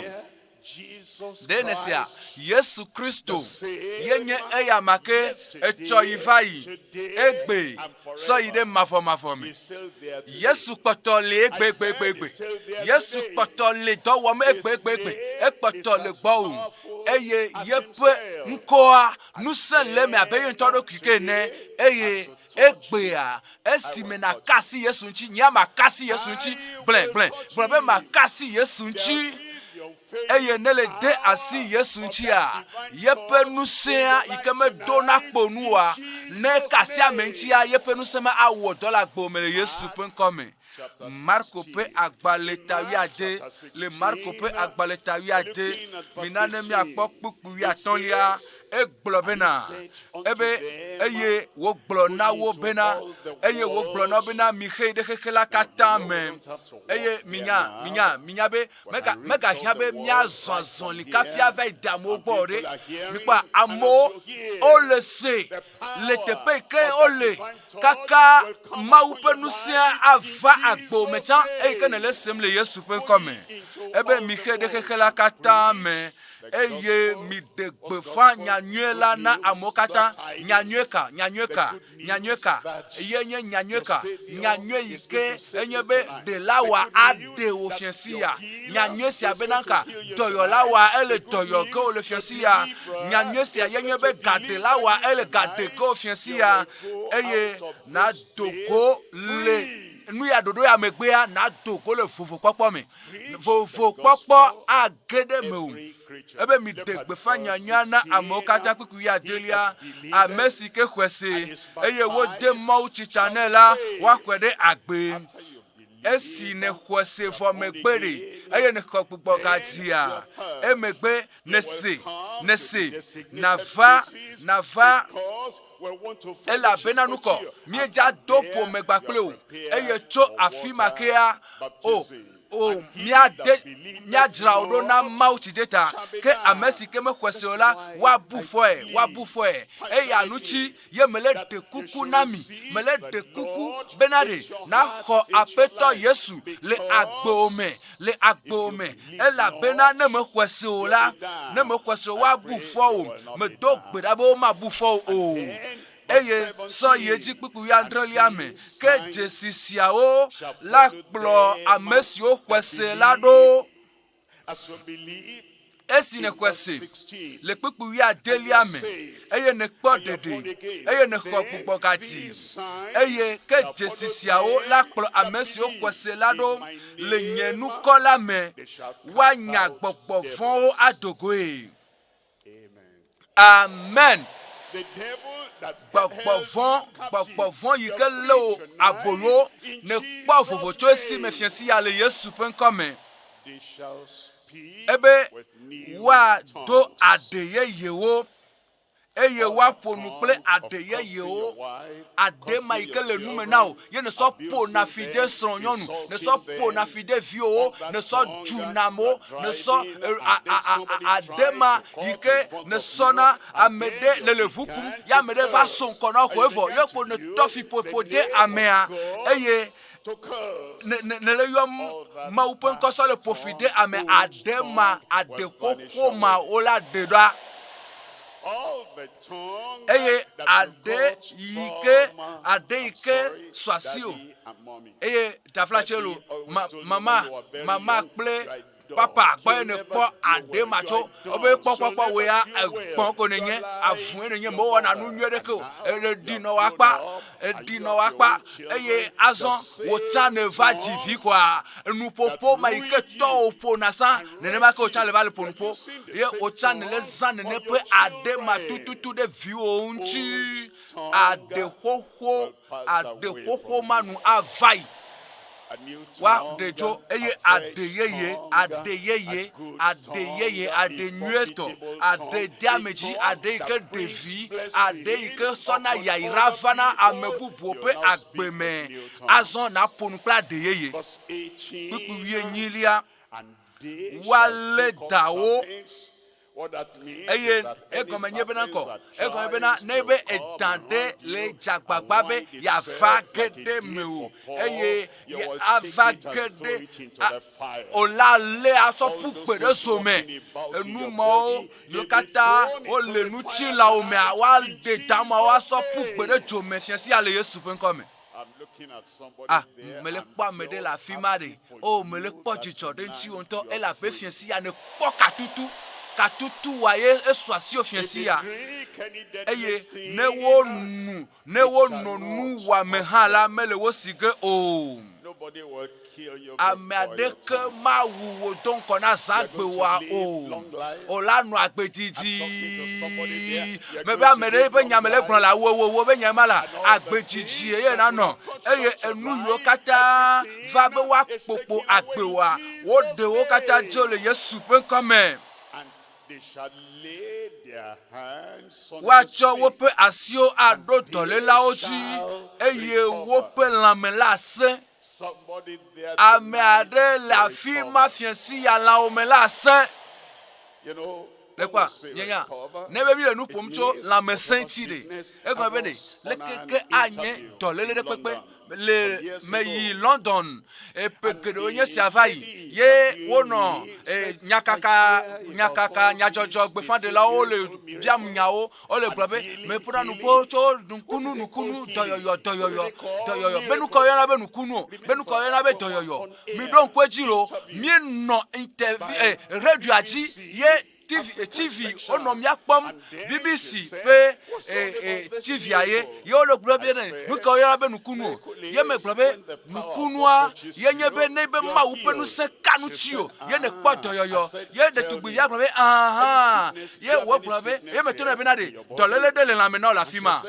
[SPEAKER 2] Ɖe nèsea? Yesu Kristo ye nye eyama ke etsɔ yi va yi, egbe, sɔ yi ɖe mavɔmavɔ me. Yesu kpɔtɔ li egbeegbeegbe. Yesu kpɔtɔ li dɔ wɔm egbeegbeegbe. Ekpɔtɔ le gbɔwò eye yeƒe ŋkɔa ŋusẽ le eme abe ye ŋutɔ ɖokui ke ene eye egbea esime nàka asi Yesu ŋuti, nyea maka asi Yesu ŋuti, gblɔe, gblɔe, gblɔ be maka asi Yesu ŋuti. Eye ne le de asi Yesu ŋutia, yeƒe ŋusẽa yi ke medona kpo nu oa, ne eka asi ame ŋutia, yeƒe ŋusẽ ma awɔ dɔ le agbo me le Yesu ƒe ŋkɔ me. Marko ƒe agbalẽ ta wuiade, le Marko ƒe agbalẽ ta wuiade, mina ne míakpɔ kpukpui wuiatɔ̃lia, egblɔ bena, ebe, eye wògblɔ na wo bena, eye wògblɔ na wo bena, mixee ɖe xexe la katã me. Eye minya, minya, minya be mega, megahiã be míazɔ azɔli kafi ava yi ɖe amewo gbɔ o ɖe. Mikpɔa, amewo wole se le teƒe yi ke wole kaka Mawu ƒe ŋusẽa ava agbo me tsã eyi ke nèle esem le Yesu ƒe ŋkɔ me. Ebe mixe ɖe xexe la katã me eye miɖe gbeƒã nyanyuie la na amewo katã. Nyanyuie ka? Nyanyuie ka? Nyanyuie ka? Ye nye nyanyuie ka? Nyanyuie yi ke enye be ɖela wa aɖe wò fiasi ya. Nyanyuie sia bena ka? Dɔyɔla wa ele dɔyɔ ge wò le fiasi ya. Nyanyuie sia ye nye be gaɖela wa ele gaɖe ge wò fiasi ya. Eye nàdo go le nu ya ɖoɖo ya megbea, nàdo go le vovokpɔkpɔ me. Vovokpɔkpɔ age ɖe mewò. Ebe miɖe gbeƒã nyanyuia na amewo katã kpukpui wuiadelia, ame si ke xɔe se eye wode mawutsi ta nɛ la, woaxɔe ɖe agbe. Esi nèxɔe se vɔ megbe ɖe, eye nèxɔ gbugbɔgadzia, emegbe nèse, nèse, nàva, nàva, elabena nukɔ, míedza do ƒome kpakple wò, eye tso afi ma kea, o, o, míade, míadzra wò ɖo na Mawu tsideta. Ke ame si ke mexɔe se o la, woabu fɔe, woabu fɔe. Eya ŋuti ye mele ɖe kuku na mi, mele ɖe kuku bena ɖe nàxɔ Aƒetɔ Yesu le agbewò me, le agbewò me, elabena ne mexɔe se o la, ne mexɔe se o, woabu fɔ wò. Medo gbe ɖa be womabu fɔ wò o. Eye sɔ yi edzi kpukpui wuiadrelia me, Ke dzesi siawo la kplɔ ame siwo xɔe se la ɖo. Esi nèxɔe se le kpukpui wuiadelia me, eye nèkpɔ ɖeɖe, eye nèxɔ gbugbɔgadzi, eye ke dzesi siawo la kplɔ ame siwo xɔe se la ɖo le nye ŋkɔ la me, woanya gbɔgbɔ vɔ̃wo ado goe. Amen. Gbɔgbɔ vɔ̃, gbɔgbɔ vɔ̃ yi ke lé wò aboyo, nèkpɔ vovo tso esi me fiẽ sia le Yesu ƒe ŋkɔ me. Ebe woado aɖe yeyewo eye woaƒo nu kple aɖe yeyewo. Aɖe ma yi ke le nu me na wò ye nèsɔ ƒona fi ɖe srɔ̃nyɔnu, nèsɔ ƒona fi ɖe viwòwo, nèsɔ dzuna amewo, nèsɔ aɖe ma yi ke nèsɔ na ame ɖe le le ʋu kum ye ame ɖe va so ŋkɔ na wò evɔ ye ko nètɔ fiƒoƒo de amea eye nèle yɔm Mawu ƒe ŋkɔ sɔ le ƒo fi de ame aɖe ma aɖe xoxo ma wola ɖe ɖa. Eye aɖe yi ke aɖe yi ke sɔ asi o. Eye taflatse lo ma mama mama kple papa gbɔ ye nèkpɔ aɖe ma tso. Wobe kpɔkpɔkpɔ wò ya egbɔ̃ ko nènye, avũe nènye, mewɔna nu nyui aɖeke o. Eɖi nɔ wò akpa, eɖi nɔ wò akpa eye azɔ wò tsã nèva dzi vi koa, nuƒoƒo ma yi ke tɔwò ƒona sã, nenema ke wò tsã le va le ƒo nuƒo. Ye wò tsã nèle zã nene ƒe aɖe ma tututu ɖe viwò ŋuti. Aɖe xoxo, aɖe xoxo ma nu ava yi. Woaɖe tso eye aɖe yeye, aɖe yeye, aɖe yeye, aɖe nyuietɔ, aɖe deamedzi, aɖe yi ke ɖe vi, aɖe yi ke sɔna yayra vana ame bubuwo ƒe agbe me. Azɔ nàƒo nu kple aɖe yeye. Kpukpui wuienyilia, Woalé dawo Eye egɔme nye bena ŋkɔ, egɔme bena ne be edã ɖe le dzagbagba be yeava ge ɖe mewò eye ava ge ɖe o la lé asɔ ƒu gbe ɖe zo me. Enu mawo yiwo katã wole ŋutilãwo mea, woaɖe da mawo asɔ ƒu gbe ɖe dzo me fia sia le Yesu ƒe ŋkɔ me. Ah, mele kpɔ ame ɖe le afi ma ɖe. Oh, mele kpɔ dzidzɔ ɖe ŋutiwò ŋutɔ elabe fiẽ sia nèkpɔ katutu. Katutu wa ye esu asiwò fiẽ sia. Eye ne wonu, ne wono nuwɔame hã la, mele wo si ge o. Ame aɖeke mawu wò do ŋgɔ na zãgbewoa o. O la nɔ agbe didi. Mebe ame ɖe ƒe nya me le gblɔ la wo wo wo be nya ma la agbe didi eye nanɔ eye enu yiwo katã va be woakpokpo agbewoa woɖe wo katã dzo le Yesu ƒe ŋkɔ me. Woatsɔ woƒe asiwo aɖo dɔlélawo dzi, eye woƒe lãme la asẽ. Ame aɖe le afi ma fiẽ si ya lãwo me la asẽ. Le kpɔa, mienya, ne be mi le nu ƒom tso lãmesẽ ŋuti ɖe, egɔme be ɖe, leke ke anye dɔléle ɖe kpekpe le meyi London ƒe geɖewo nye sia va yi ye wonɔ e, nyakaka nyakaka nyadzɔdzɔ gbeƒãɖelawo le biam nyawo wole gblɔ be meƒona nuƒo tso nukunu nukunu dɔyɔyɔ dɔyɔyɔ dɔyɔyɔ be nukɔ yɔna be nukunu o be nukɔ yɔna be dɔyɔyɔ miɖo ŋku edzi lo míenɔ interview e, radioa dzi ye TV, TV wonɔ mía kpɔm BBC ƒe e, e, TV-a ye ye wole gblɔ be ne nu ka woyɔna be nukunu o ye megblɔ be nukunua ye nye be ne be Mawu ƒe ŋusẽ ka nu tsi o ye nekpɔ dɔyɔyɔ ye ɖetugbivia gblɔ be ahã ye wògblɔ be ye meto nɛ bena ɖe dɔléle ɖe le lãme na wò le afi ma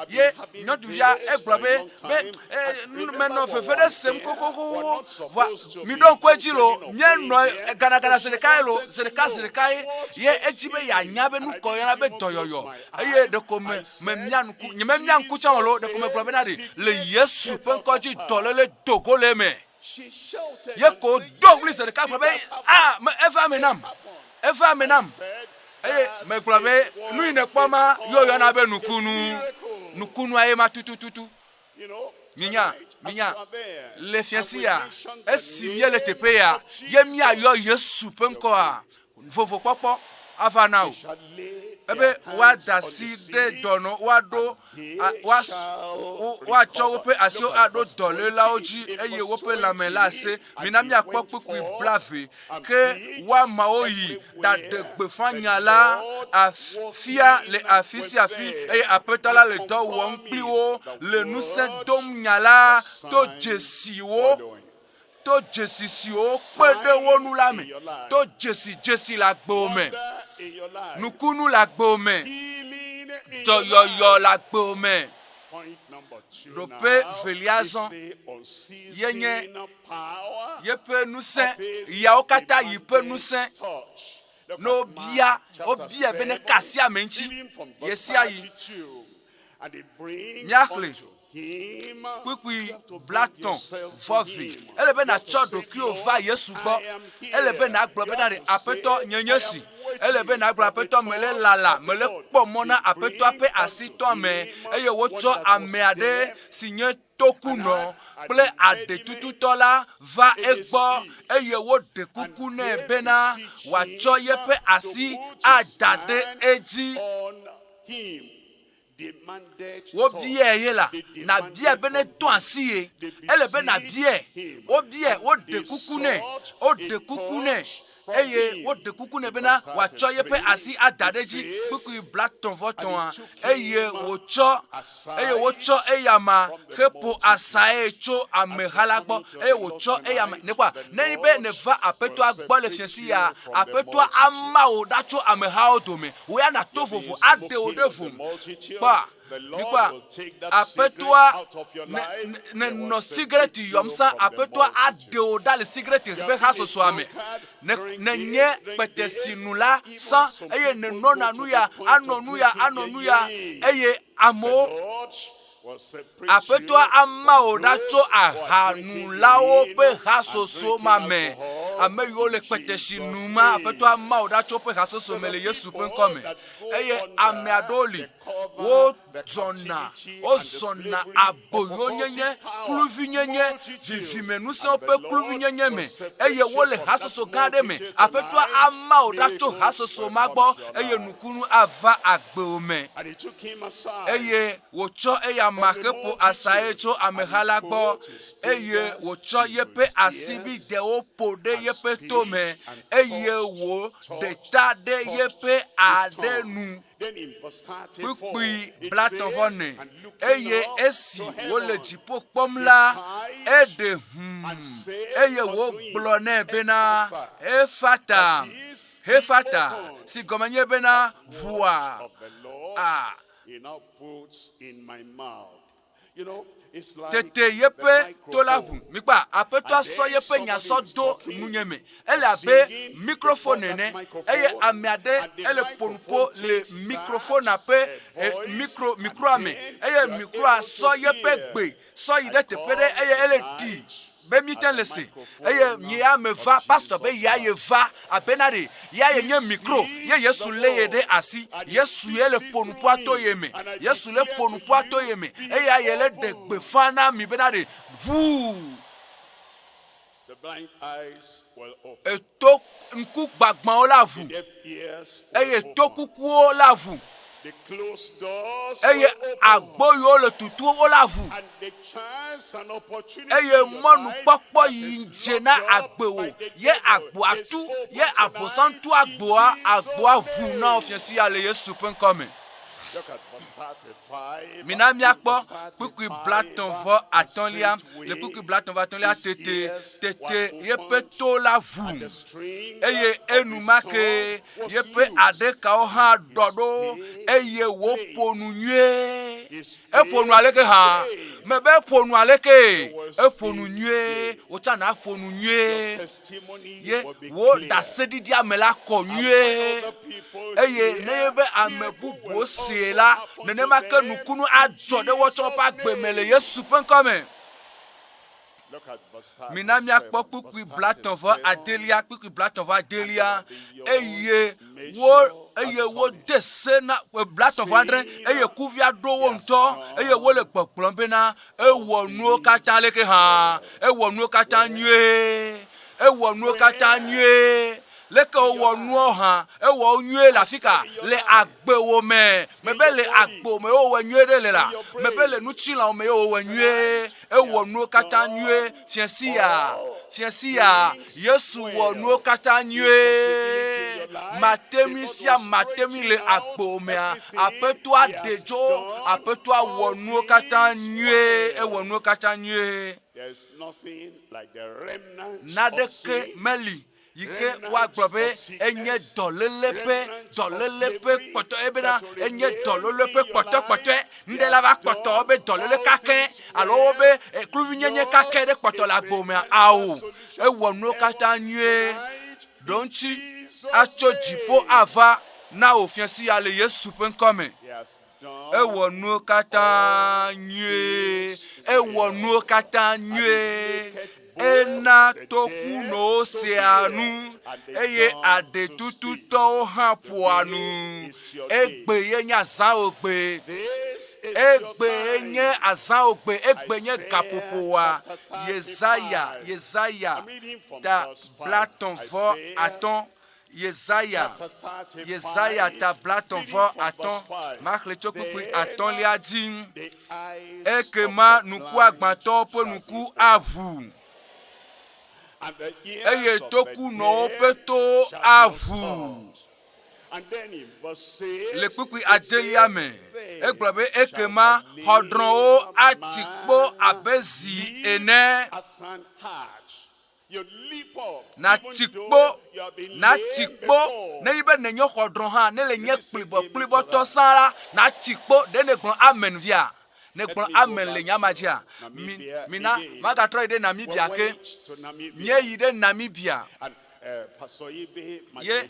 [SPEAKER 2] Ye nyɔnuvia egblɔ be, be e, menɔ veve ɖe sem xoxoxoxo, vɔa miɖo ŋku edzi lo, míenɔ ganagana zi ɖeka ye lo, zi ɖeka zi ɖeka ye, ye edzi be yeanya be nu kɔ yɔna be dɔyɔyɔ, eye ɖeko me, memia ŋku, nyememia ŋku tsã o lo, ɖeko megblɔ bena ɖe le Yesu ƒe ŋkɔ dzi dɔléle do go le eme. Ye ko do ɣli zi ɖeka gblɔ be, a, me, eva eme nam, eva eme nam. Eye megblɔ be, nu yi nèkpɔ ma, ye woyɔna be nukunu. Nukunua ye ma tutututu. Minya, minya, le fiẽsi ya, esi míele teƒe ya, ye míayɔ Yesu ƒe ŋkɔa, vovokpɔkpɔ ava na wò. Ebe woada asi ɖe dɔnɔ, woaɖo, woatsɔ woƒe asiwo aɖo dɔlélawo dzi eye woƒe lãme la ase. Mina míakpɔ kpukpui blave. Ke woamawo yi ɖaɖe gbeƒã nya la afia le afi sia afi eye Aƒetɔ la le dɔ wɔm kpli wo le ŋusẽ dom nya la to dzesiwo to dzesi siwo kpe ɖe wo ŋu la me, to dzesi dzesi le agbewò me, nukunu le agbewò me, dɔyɔyɔ le agbewò me. Ɖoƒe velia zɔ ye nye yeƒe ŋusẽ, yawo katã yi ƒe ŋusẽ. Ne wobia, wobia be neka asi ame ŋuti ɣesiaɣi. Míaxlẽ kpukpui blatɔ̃ vɔ ve. Ele be nàtsɔ ɖokuiwò va Yesu gbɔ. Ele be nàgblɔ bena ɖe Aƒetɔ, nye nye si. Ele be nàgblɔ Aƒetɔ, mele lala, mele kpɔ mɔ na Aƒetɔa ƒe asitɔame. Eye wotsɔ ame aɖe si nye tokunɔ kple aɖetututɔ la va egbɔ eye woɖe kuku nɛ bena wòatsɔ yeƒe asi ada ɖe edzi. Wobiae ye la, nàbiae be nedo asi ye. Ele be nàbiae. Wobiae, woɖe kuku nɛ, woɖe kuku nɛ, eye woɖe kuku nɛ bena wòatsɔ yeƒe asi ada ɖe edzi. Kpukpui blatɔ̃-vɔ-tɔ̃a, eye wòtsɔ, eye wotsɔ eyama heƒo asae tso ameha la gbɔ, eye wòtsɔ eyama. Nèkpɔa? Nenye be nèva Aƒetɔa gbɔ le fiẽsi ya, Aƒetɔa ama wò ɖa tso amehawo dome. Wò ya nàto vovo aɖe wò ɖe vom. Kpɔa? Mikpɔa? Aƒetɔa, ne, ne, nènɔ sigareti yɔm sã, Aƒetɔa aɖe wò ɖa le sigareti ƒe hasosoa me. Ne, nènye kpetesinula sã, eye nènɔna nu ya, anɔ nu ya, anɔ nu ya, eye amewo, Aƒetɔa ama wò ɖa tso ahanulawo ƒe hasoso ma me. Ame yiwo le kpetesi num ma, Aƒetɔa ama wò ɖa tso woƒe hasoso me le Yesu ƒe ŋkɔ me. Eye ame aɖewo li, wozɔna, wozɔna aboyonyenye, kluvinyenye, vivimeŋusẽwo ƒe kluvinyenye me, eye wole hasoso gã aɖe me. Aƒetɔa ama wò ɖa tso hasoso ma gbɔ, eye nukunu ava agbewò me. Eye wòtsɔ eyama heƒo asae tso ameha la gbɔ, eye wòtsɔ yeƒe asibidewo ƒo ɖe yeƒe to me, eye wòɖe ta ɖe yeƒe aɖe nu. Kpukpui Kpukpui blatɔ̃ vɔ ene. Eye esi wòle dziƒo kpɔm la, eɖe hũu, eye wògblɔ nɛ bena, Efata, Hefata, si gɔme nye bena, Ʋua. A. Tete yeƒe to la ʋu. Mikpɔa, Aƒetɔa sɔ yeƒe nya sɔ do nunye me. Ele abe mikrofon ene eye ame aɖe ele ƒo nu ƒo le mikrofona ƒe e, mikro, mikroa me eye mikroa sɔ yeƒe gbe sɔ yi ɖe teƒe ɖe eye ele ɖi be míte le se eye nye ya meva pastor be ya ye va abena ɖe ya ye nye mikro ye Yesu lé ye ɖe asi Yesu ye le ƒo nu ƒoa to ye me Yesu le ƒo nu ƒoa to ye me eye ye le ɖe gbeƒã na mi bena ɖe ʋuu Eto ŋku gbagbãwo la ʋu, eye to kukuwo la ʋu, eye agbo yiwo le tutuwo wola ʋu, eye mɔnukpɔkpɔ yi dze na agbewò ye agboa tu, ye Abosam tu agboa, agboa ʋu na wò fiẽ sia le Yesu ƒe ŋkɔ me. Mina míakpɔ kpukpui blatɔ̃ vɔ atɔ̃lia. Le kpukpui blatɔ̃ vɔ atɔ̃lia tete tete yeƒe to la ʋu eye enumake yeƒe aɖekawo hã ɖɔ ɖo eye wòƒo nu nyuie. Eƒo nu aleke hã? Mebe eƒo nu aleke? Eƒo nu nyuie. Wò tsã nàƒo nu nyuie. Ye wò ɖaseɖiɖia me la kɔ nyuie. Eye nenye be ame bubuwo see la, nenema ke nukunu adzɔ ɖe woatsɔ woƒe agbe me le Yesu ƒe ŋkɔ me. Mina míakpɔ kpukpui blatɔ̃ vɔ adelia, kpukpui blatɔ̃ vɔ adelia, eye wo eye wode se na blatɔ̃ vɔ adre, eye kuvia ɖo wo ŋutɔ, eye wole gbɔgblɔm bena ewɔ nuwo katã leke hã, ewɔ nuwo katã nyuie, ewɔ nuwo katã nyuie. Leke wòwɔ nuawo hã? Ewɔ wo nyuie le afi ka? Le agbewò me. Mebe le agbewò me ye wòwɔe nyuie ɖe le la. Mebe le ŋutilãwò me ye wòwɔe nyuie. Ewɔ nuwo katã nyuie. Fiẽ sia, fiẽ sia, Yesu wɔ nuwo katã nyuie. Mate ŋui sia mate ŋui le agbewò mea, Aƒetɔa ɖe dzo. Aƒetɔa wɔ nuwo katã nyuie. Ewɔ nuwo katã nyuie. Naneke meli yi ke woagblɔ be enye dɔléle ƒe dɔléle ƒe kpɔtɔ ebena enye dɔléle ƒe kpɔtɔkpɔtɔe nuɖe la va kpɔtɔ be dɔléle kakɛ alo wobe eh, kluvinyenye kakɛ ɖe kpɔtɔ le agbo mea ao ewɔ nuwo katã nyuie ɖoŋtsi atso dziƒo ava na wò fiasia le Yesu ƒe ŋkɔ me. Ewɔ nuwo katã nyuie. Ewɔ nuwo katã nyuie. Ena tokunɔwo sea nu eye aɖetututɔwo hã ƒoa nu. Egbe ye nye azãwògbe. Egbe ye nye azãwògbe. Egbe nye gaƒoƒoa. Yesaya, Yesaya ta blatɔ̃ vɔ atɔ̃. Yesaya, Yesaya ta blatɔ̃ vɔ atɔ̃, maxlẽ tso kpukpui atɔ̃lia dzi. Ekema ŋkuagbãtɔwo ƒe ŋku aʋu, eye tokunɔwo ƒe towo aʋu. Le kpukpui adelia me, egblɔ be ekema xɔdrɔ̃wo ati kpo abe zi ene. Nàti kpo, nàti kpo, nenye be nènye xɔdrɔ̃ hã, ne le nye kplibɔkplibɔtɔ sã la, nàti kpo. Ɖe nègblɔ amen via? Nègblɔ amen le nya ma dzia? Mi, mina magatrɔ yi ɖe Namibia ke. Míeyi ɖe Namibia. Ye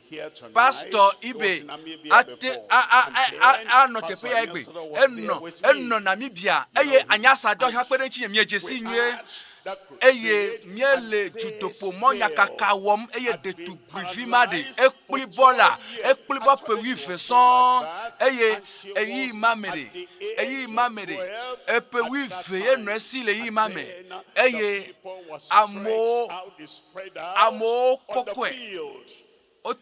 [SPEAKER 2] Pastor Ibe ate a a a anɔ teƒe ya egbe. Enɔ enɔ Namibia eye anyasadɔ hã kpe ɖe ŋutinye. Miedze sii nyuie. Eye míele dutoƒo mɔnyakaka wɔm eye ɖetugbivi ma ɖe ekplibɔ la, ekplibɔ ƒe wuieve sɔŋ eye ɣeyiɣi ma me ɖe, ɣeyiɣi ma me ɖe, eƒe wuieve ye nɔ esi le ɣeyiɣi ma me eye amewo, amewo kɔkɔe,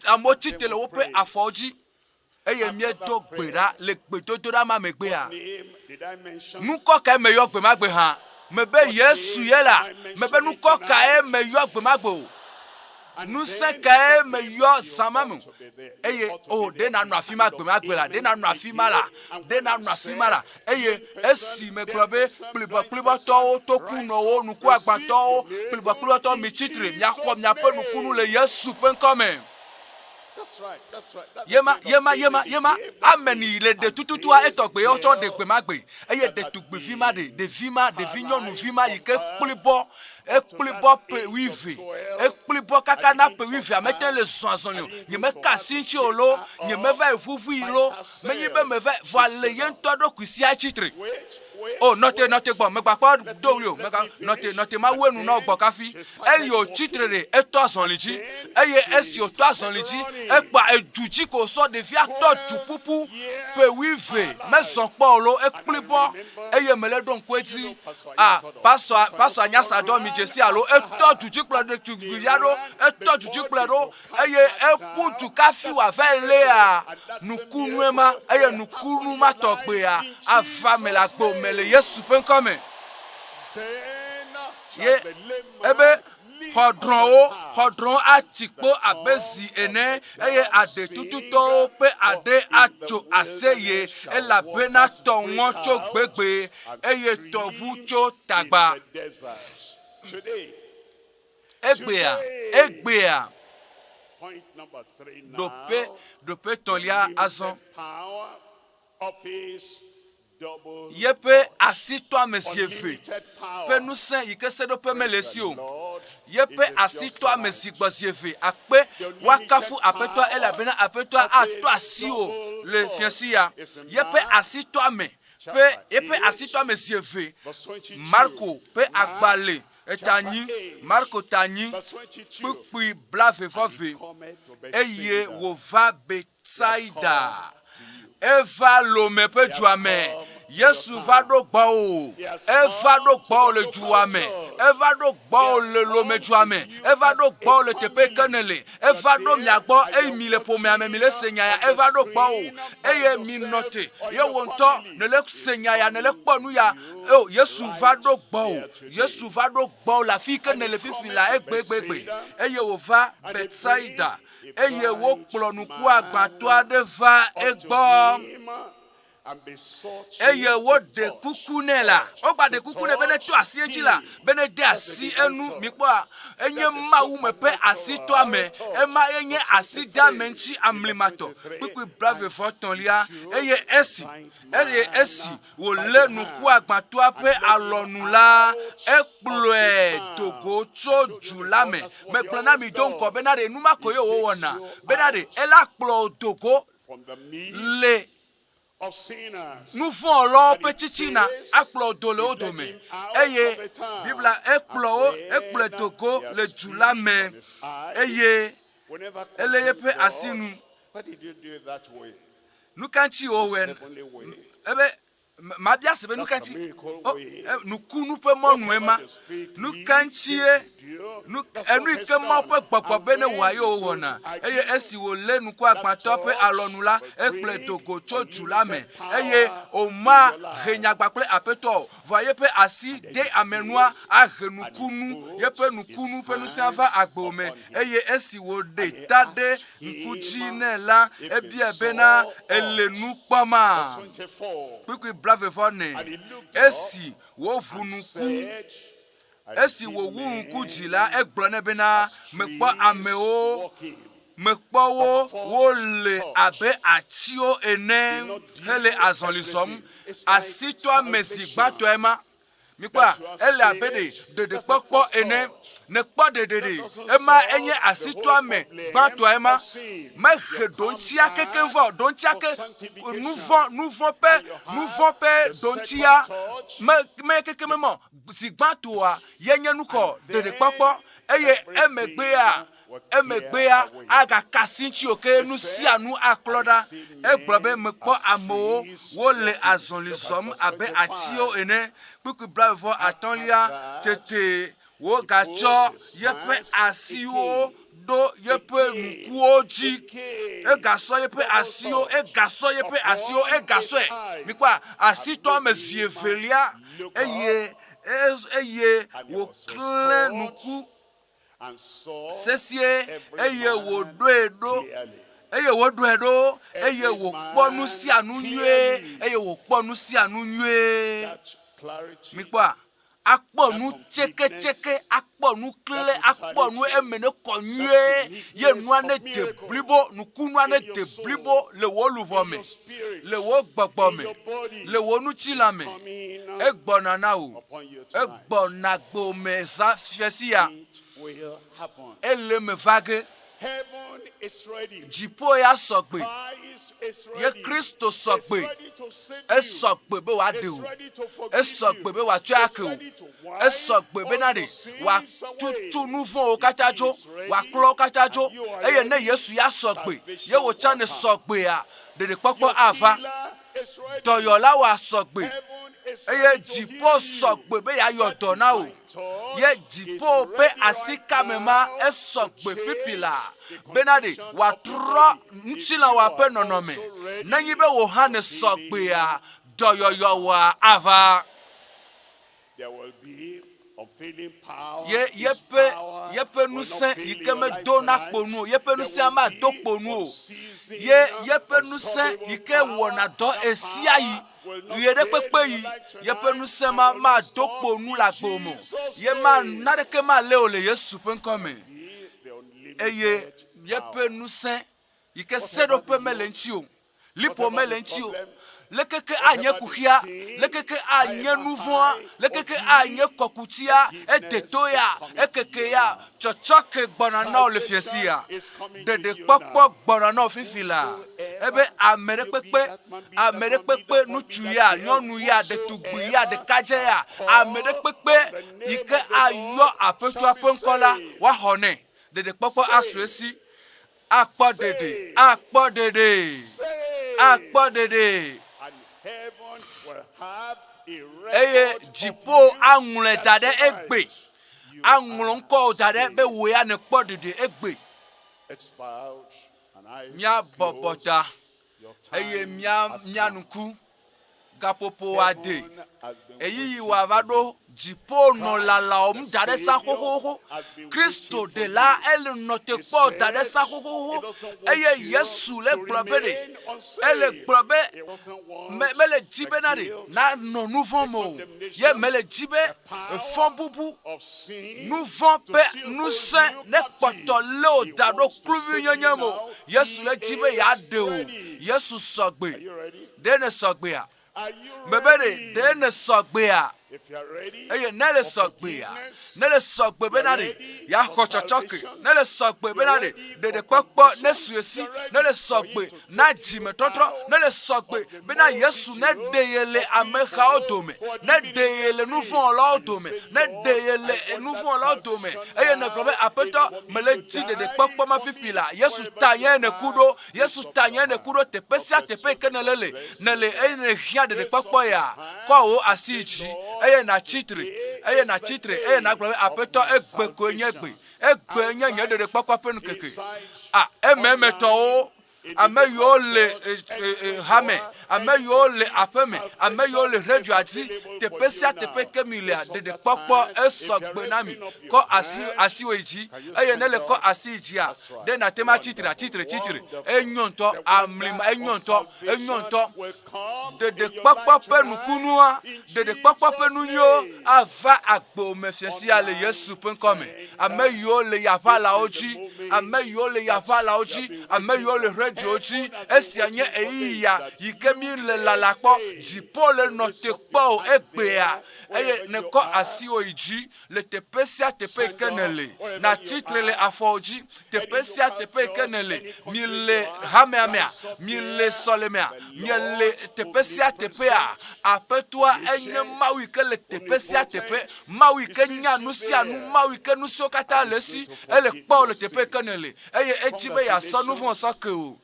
[SPEAKER 2] amewo tsitre le woƒe afɔwo dzi eye míedo gbe ɖa le gbedodoɖa ma megbea, nukɔ kae meyɔ gbemagbe hã? Mebe Yesu ye la. Mebe nukɔ kae meyɔ gbemagbe o? Ŋusẽ kae meyɔ zã ma me o? Eye, o, ɖe nànɔ afi ma gbe ma gbe la? Ɖe nànɔ afi ma la? Ɖe nànɔ afi ma la? Eye esi megblɔ be, Kplibɔkplibɔtɔwo, tokunɔwo, nukuagbãtɔwo, kplibɔkplibɔtɔwo, mitsi tre, miaxɔ miaƒe nukunu le Yesu ƒe ŋkɔ me. Yema, yema, yema, yema, amen yi le ɖe tututua etɔgbe ye wotsɔ ɖe gbe ma gbe. Eye ɖetugbivi ma ɖe, ɖevi ma, ɖevi nyɔnuvi ma yi ke kplibɔ, ekplibɔ ƒe wuieve, ekplibɔ kaka na ƒe wuievea mete le zɔ azɔli o. Nyemeka asi ŋuti o loo, nyemeva yi ʋuʋui loo, menye be meva, vɔa le ye ŋutɔ ɖokui sia etsi tre. O, nɔte, nɔte gbɔ, megbakpɔ do ɣli o, mega, nɔte, nɔte mawu enu na wò gbɔ kafi. Eye wòtsi tre ɖe, etɔ azɔli dzi. Eye esi wòtɔ azɔli dzi, ekpɔa edu dzi ko wòsɔ ɖevia tɔ du ƒuƒu ƒe wuieve, mezɔ kpɔ o loo, ekpli bɔ, eye mele ɖo ŋku edzi. A, pasɔa, pasɔa nya sa dɔ mi dzesi alo etɔ du dzi kplɔ ɖetugbivia ɖo, etɔ du dzi kplɔe ɖo, eye eƒu du kafi wòavae léa nukunue ma, eye nukunu ma tɔgbea ava me le agbo me le Yesu ƒe ŋkɔ me. Ye ebe xɔdrɔ̃wo, xɔdrɔ̃wo ati kpo abe zi ene, eye aɖetututɔwo ƒe aɖe atso aseye, elabena tɔ ŋɔ tso gbegbe, eye tɔʋu tso tagba. Egbea, egbea, ɖoƒe, ɖoƒe tɔ̃lia azɔ. Yeƒe asitɔame zi eve ƒe ŋusẽ yi ke seɖoƒe mele esi o. Yeƒe asitɔame zi gbɔ zi eve akpe woakafu Aƒetɔa elabena Aƒetɔa atɔ asi wò le fiẽsi ya. Yeƒe asitɔame ƒe yeƒe asitɔame zi eve. Marko ƒe agbalẽ eta nyi, Marko ta nyi, kpukpui blaeve-vɔ-eve, eye wòva Betsaida. Eva Lome ƒe dua me. Yesu va ɖo gbɔwò. Eva ɖo gbɔwò le dua me. Eva ɖo gbɔwò le Lome dua me. Eva ɖo gbɔwò le teƒe yi ke nèle. Eva ɖo mia gbɔ eye mi le ƒomea me mi le se nya ya. Eva ɖo gbɔwò eye mi nɔ te ye wò ŋutɔ nèle se nya ya, nèle kpɔ nu ya. Eo, Yesu va ɖo gbɔwò. Yesu va ɖo gbɔwò le afi yi ke nèle fifi la egbegbegbe. Eye wòva Betsaida eye wokplɔ nukuagbãtɔ aɖe va egbɔ. Eye woɖe kuku nɛ la, wogbaɖe kuku nɛ be neto asi eŋuti la, be nede asi enu. Mikpɔa, enye Mawu me ƒe asitɔame. Ema enye asideame ŋuti amlimatɔ. Kpukpui blaeve-vɔ-etɔ̃lia, Eye esi, eye esi wòlé nukuagbãtɔa ƒe alɔnu la, ekplɔe do go tso du la me. Megblɔ na mi do ŋgɔ bena ɖe nu ma koe wòwɔna, bena ɖe ela kplɔ wò do go le nu vɔ̃ lɔwo ƒe tsitsina, akplɔ wò do le wo dome. Eye Biblia ekplɔ wo, ekplɔe do go le du la me, eye elé yeƒe asi nu. Nu ka ŋuti wòwɔe? Ebe mabia se be nu ka ŋuti o, nukunu ƒe mɔnue ma. Nu ka ŋutie nu enu yi ke Mawu ƒe gbɔgbɔ be ne wòa ye wòwɔna. Eye esi wòlé nukuagbãtɔ ƒe alɔnu la, ekplɔe do go tso du la me. Eye wòma he nyagba kple Aƒetɔ o. Vɔa yeƒe asi de ame nua ahe nukunu, yeƒe nukunu ƒe ŋusẽ ava agbewò me. Eye esi wòɖe ta ɖe ŋku dzi nɛ la, ebiae bena, Èle nu kpɔma? Kpukpui blaeve-vɔ-ene. Esi wòʋu ŋku, esi wòwu ŋku dzi la, egblɔ nɛ bena, Mekpɔ amewo, mekpɔ wo wole abe atiwo ene hele azɔli zɔm. Asitɔame zi gbãtɔe ma. Mikpɔa, ele abe ɖe ɖeɖekpɔkpɔ ene. Nèkpɔ ɖeɖe ɖe, ema enye asitɔame gbãtɔa ema. Mehe ɖoŋtsia kekeŋ vɔ o. Ɖoŋtsia ke, nuvɔ̃, nuvɔ̃ ƒe, nuvɔ̃ ƒe ɖoŋtsia me, me kekeŋ me mɔ. Zi gbãtɔa ye nye nukɔ ɖeɖekpɔkpɔ eye emegbea Emegbea, agaka asi ŋutiwò ke nu sia nu aklɔ ɖa. Egblɔ be, Mekpɔ amewo wole azɔli zɔm abe atiwo ene. Kpukpui blaeve-vɔ-atɔ̃lia, Tete wògatsɔ yeƒe asiwo ɖo yeƒe ŋkuwo dzi. Egasɔ yeƒe asiwo, egasɔ yeƒe asiwo, egasɔe. Mikpɔa, asitɔame zi evelia, eye, eye wòklẽ ŋku. Sesĩe eye wòɖoe ɖo eye wòɖɔe ɖo eye wòkpɔ nu sia nu nyuie eye wòkpɔ nu sia nu nyuie. Mikpɔa? Akpɔ nu tseketseke, akpɔ nu kle, akpɔ nu eme ne kɔ nyuie ye nua ne de blibo, nukunua ne de blibo le wò luʋɔ me, le wò gbɔgbɔ me, le wò ŋutilã me. Egbɔna na wò. Egbɔna gbome zã fiẽ sia. Ele eme va ge. Dziƒo ya sɔgbe. Ye Kristo sɔgbe. Esɔgbe be wòaɖe wò. Esɔgbe be wòatsɔe ake wò. Esɔgbe bena ɖe wòatutu nu vɔ̃wo katã tso, wòaklɔ wo katã tso. Eye ne Yesu ya sɔgbe, ye wò tsã nèsɔgbea, ɖeɖekpɔkpɔ ava. Dɔyɔla wòa sɔgbe, eye dziƒo sɔgbe be yeayɔ dɔ na wò. Ye dziƒo ƒe asikame ma esɔgbe pipi la bena ɖe wòatrɔ ŋutilã wòa ƒe nɔnɔme. Nenye be wò hã nèsɔgbea, dɔyɔyɔ wòa ava. Ye yeƒe yeƒe ŋusẽ yi ke medona kpo nu o, yeƒe ŋusẽa mado kpo nu o. Ye yeƒe ŋusẽ yi ke wɔna dɔ ɣesiaɣi, ɣe ɖe kpekpe yi, yeƒe ŋusẽ ma mado kpo nu le agbe me o. Ye ma naneke malé o le Yesu ƒe ŋkɔ me. Eye yeƒe ŋusẽ yi ke seɖoƒe mele eŋuti o, liƒo mele eŋuti o. Lekeke anye kuxia, lekeke anye nuvɔ̃a, lekeke anye kɔkutia, edeto ya, ekeke ya, tsɔtsɔke gbɔna na wò le fiẽsi ya. Ɖeɖekpɔkpɔ gbɔna na wò fifi laa. Ebe ame ɖe kpekpe, ame ɖe kpekpe, ŋutsu ya, nyɔnu ya, ɖetugbui ya, ɖekadze ya, ame ɖe kpekpe yi ke ayɔ Aƒetɔa ƒe ŋkɔ la, woaxɔ nɛ. Ɖeɖekpɔkpɔ asu esi. Akpɔ ɖeɖe, akpɔ ɖeɖe, akpɔ ɖeɖe. Eye dziƒo aŋlɔe da ɖe egbe, aŋlɔ ŋkɔwò da ɖe be wò ya nèkpɔ ɖeɖe egbe. Míabɔbɔ ta eye mía mía ŋku gaƒoƒo ade. Ɣeyiɣi wòava ɖo dziƒo nɔ lalawòm da ɖe sa xoxoxo. Kristo ɖela ele nɔ te kpɔ da ɖe sa xoxoxo. Eye Yesu le gblɔ be ɖe, ele gblɔ be, me, mele dzi bena ɖe nanɔ nu vɔ̃ me o. Ye mele dzi be efɔ bubu, nu vɔ̃ ƒe ŋusẽ nekpɔtɔ lé wò da ɖo kluvinyenye me o. Yesu le dzi be yeaɖe wò. Yesu sɔgbe. Ɖe nèsɔgbea? Mebe ɖe, ɖe nèsɔgbea? Eye ne le sɔgbea, ne le sɔgbe bena ɖe yeaxɔ tsɔtsɔke, ne le sɔgbe bena ɖe ɖeɖekpɔkpɔ nesu esi, ne le sɔgbe na dzimetɔtrɔ, ne le sɔgbe bena Yesu neɖe ye le amexawo dome, neɖe ye le nuvɔ̃wɔlawo dome, neɖe ye le nuvɔ̃wɔlawo dome, eye nègblɔ be, Aƒetɔ, mele dzi ɖeɖekpɔkpɔ ma fifi la, Yesu ta nye nèku ɖo, Yesu ta nye nèku ɖo teƒe sia teƒe yi ke nèle le, nèle eye nèhiã ɖeɖekpɔkpɔ ya, kɔ wò asi yi dzi eye nàtsi tre, eye nàtsi tre eye nàgblɔ be, Aƒetɔ, egbe koe nye egbe. Egbe nye nye ɖeɖekpɔkpɔ ƒe ŋkeke. A, ememetɔwo, ame yiwo le e, e, e, hame, ame yiwo le aƒeme, ame yiwo le radioa dzi, teƒe sia teƒe ke mi lea, ɖeɖekpɔkpɔ esɔgbe na mi. Kɔ asi, asiwò yi dzi eye ne le kɔ asi yi dzia, Ɖe nàte ŋu atsi tre? Atsi tre, tsi tre. Enyo ŋutɔ, amli ma, enyo ŋutɔ, enyo ŋutɔ. Ɖeɖekpɔkpɔ ƒe nukunua, ɖeɖekpɔkpɔ ƒe nu nyuiwo ava agbo me fiẽ sia le Yesu ƒe ŋkɔ me. Ame yiwo le yaʋalawo dzi, ame yiwo le yaʋalawo dzi, ame yiwo le radiowo dzi, esia nye ɣeyiɣia yi ke mí le lala kpɔ. Dziƒo le nɔ te kpɔ wò egbea eye nèkɔ asiwò yi dzi le teƒe sia teƒe yi ke nèle, nàtsi tre le afɔwò dzi, teƒe sia teƒe yi ke nèle, miele hamea mea, miele sɔlemea, miele teƒe sia teƒea, Aƒetɔa enye Mawu yi ke le teƒe sia teƒe, Mawu yi ke nya nu sia nu, Mawu yi ke nu siwo katã le esi, ele kpɔwò le teƒe yi ke nèle, eye edzi be yeasɔ nu vɔ̃ sɔ ke wò.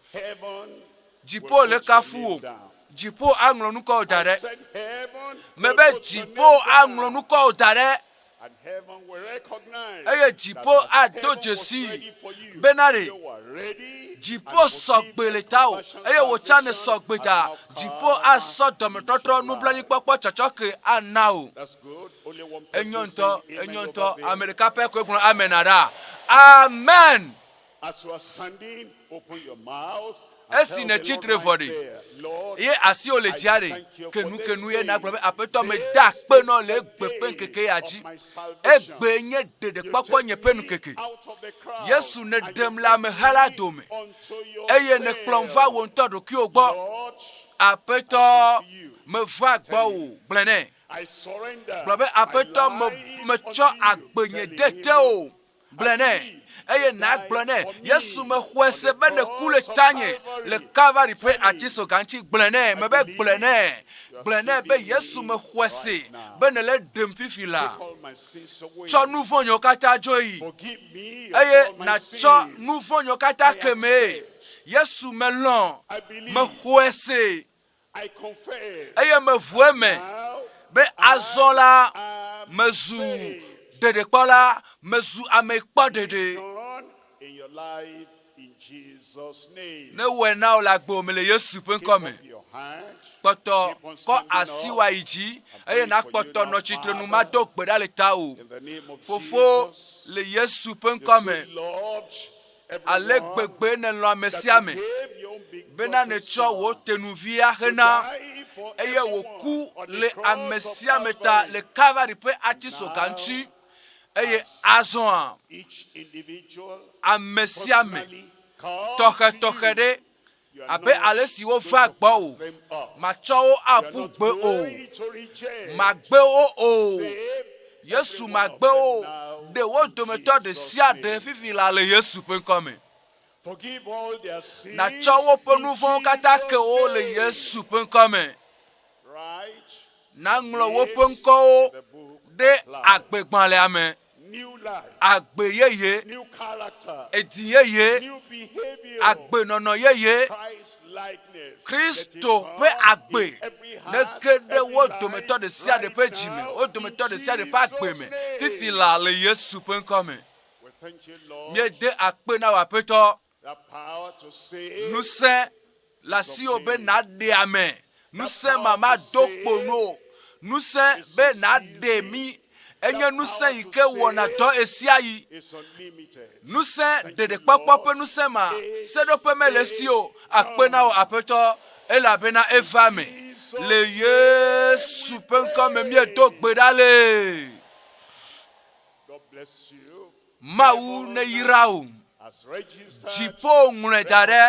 [SPEAKER 2] Dziƒo le kafu wò. Dziƒo aŋlɔ nukɔwò da ɖe. Mebe dziƒo aŋlɔ nukɔwò da ɖe. Eye dziƒo ado dzesii bena ɖe dziƒo sɔgbe le tawò eye wò tsã nèsɔ gbe ta dziƒo asɔ dɔmetɔtrɔ nublanuikpɔkpɔ tsɔtsɔke ana wò. Enyo ŋutɔ, enyo ŋutɔ. Ame ɖeka pɛ koe gblɔ amen aɖa. Amen. Esi nètsi tre vɔ ɖe, ye asiwò le dzia ɖe, ke nu ke nu ye nàgblɔ be, Aƒetɔ, meda akpe nɔ le egbe ƒe ŋkeke ya dzi. Egbee nye ɖeɖekpɔkpɔ nye ƒe ŋkeke. Yesu, nèɖem le ameha la dome, eye nèkplɔm va wò ŋutɔ ɖokuiwò gbɔ. Aƒetɔ, meva gbɔwò. Gblɔe nɛ. Gblɔ be, Aƒetɔ, me, metsɔ agbenye de tewò. Gblɔe nɛ, eye nàgblɔ nɛ, Yesu, mexɔe se be nèku le tanye le Kalvari ƒe atisoga ŋuti. Gblɔe nɛ, mebe gblɔe nɛ. Gblɔe nɛ be, Yesu, mexɔe se be nèle ɖem fifi laa. Tsɔ nu vɔ̃nyewo katã dzoe yi, eye nàtsɔ nu vɔ̃nyewo katã kemee. Yesu, melɔ̃, mexɔe se. Eye meʋu eme be azɔ la, mezu ɖeɖekpɔla, mezu ame kpɔɖeɖe. Ne wɔe na wò le agbe me le Yesu ƒe ŋkɔ me. Kpɔtɔ kɔ asi wa yi dzi eye nakpɔtɔ nɔ tsitre nu mado gbe ɖa le tawò. Fofo, le Yesu ƒe ŋkɔ me, Ale gbegbe nèlɔ̃ ame sia ame bena nètsɔ wò tenuvia hena eye wòku le ame sia ame ta le Kalvari ƒe atisoga ŋuti. Eye azɔa, ame sia ame tɔxetɔxe ɖe, abe ale si wova gbɔwò, màtsɔ wo aƒu gbe o. Màgbe wo o. Yesu magbe wo o. Ɖe wo dometɔ ɖe sia ɖe fifi laa le Yesu ƒe ŋkɔ me. Nàtsɔ woƒe nu vɔ̃wo katã ke wo le Yesu ƒe ŋkɔ me. Nàŋlɔ woƒe ŋkɔwo ɖe agbegbalẽa me. agbe yeye, edi yeye, agbenɔnɔ yeye, Kristo ƒe agbe nege ɖe wo dometɔ ɖe sia ɖe ƒe dzi me, wo dometɔ ɖe sia ɖe ƒe agbe me, fifi laa le Yesu ƒe ŋkɔ me. Míede akpe na wò Aƒetɔ. Ŋusẽ le asiwò be nàɖe ame. Ŋusẽ ma mado kpo nu o. Ŋusẽ be nàɖe mí enye ŋusẽ yi ke wɔna dɔ ɣesiaɣi. Ŋusẽ ɖeɖekpɔkpɔ ƒe ŋusẽ ma, seɖoƒe mele esi o. Akpe na wò Aƒetɔ, elabena eva eme. Le Yesu ƒe ŋkɔ me míedo gbe ɖa le. Mawu neyra wò. Dziƒo ŋlɔe da ɖe.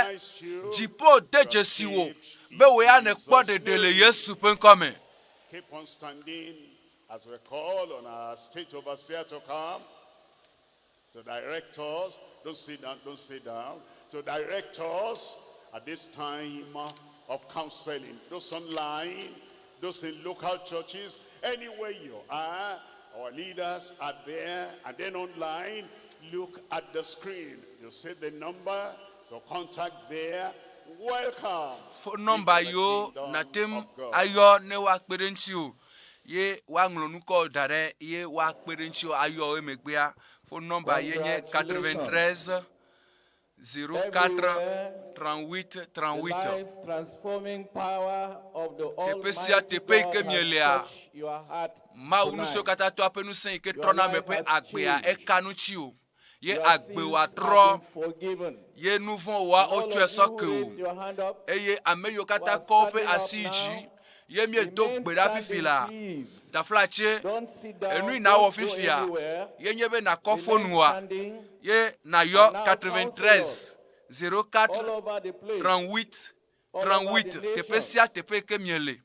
[SPEAKER 2] Dziƒo de dzesi wò be wò ya nèkpɔ ɖeɖe le Yesu ƒe ŋkɔ me.
[SPEAKER 21] Keep on standing as we call on our state overseer to come, to direct us. Don't sit down, don't sit down. To direct us at this time of counseling. Those online, those in local churches, anywhere you are, our leaders are there. And then online, look at the screen. You see the number to contact there. Welcome.
[SPEAKER 2] Phone number yiwo nàte ŋu ayɔ ne woakpe ɖe ŋutiwò ye woaŋlɔ nukɔ da ɖe ye woakpe ɖe ŋutiwò ayɔ emegbea. Phone number ye nye 93 04 38 38. Teƒe sia teƒe yi ke mielea, Mawu Ŋusẽkatãtɔa ƒe ŋusẽ yi ke trɔna ame ƒe agbea, eka nu tsi o. Ye agbe wòatrɔ, ye nu vɔ̃ wòa wotsɔe sɔ ke wò. Eye ame yiwo katã kɔ woƒe asi yi dzi, ye míedo gbe ɖa fifi laa, taflatse, enu yi nàwɔ fifia ye nye be nàkɔ fonua ye nàyɔ 93 04 38 38 teƒe sia teƒe yi ke miele,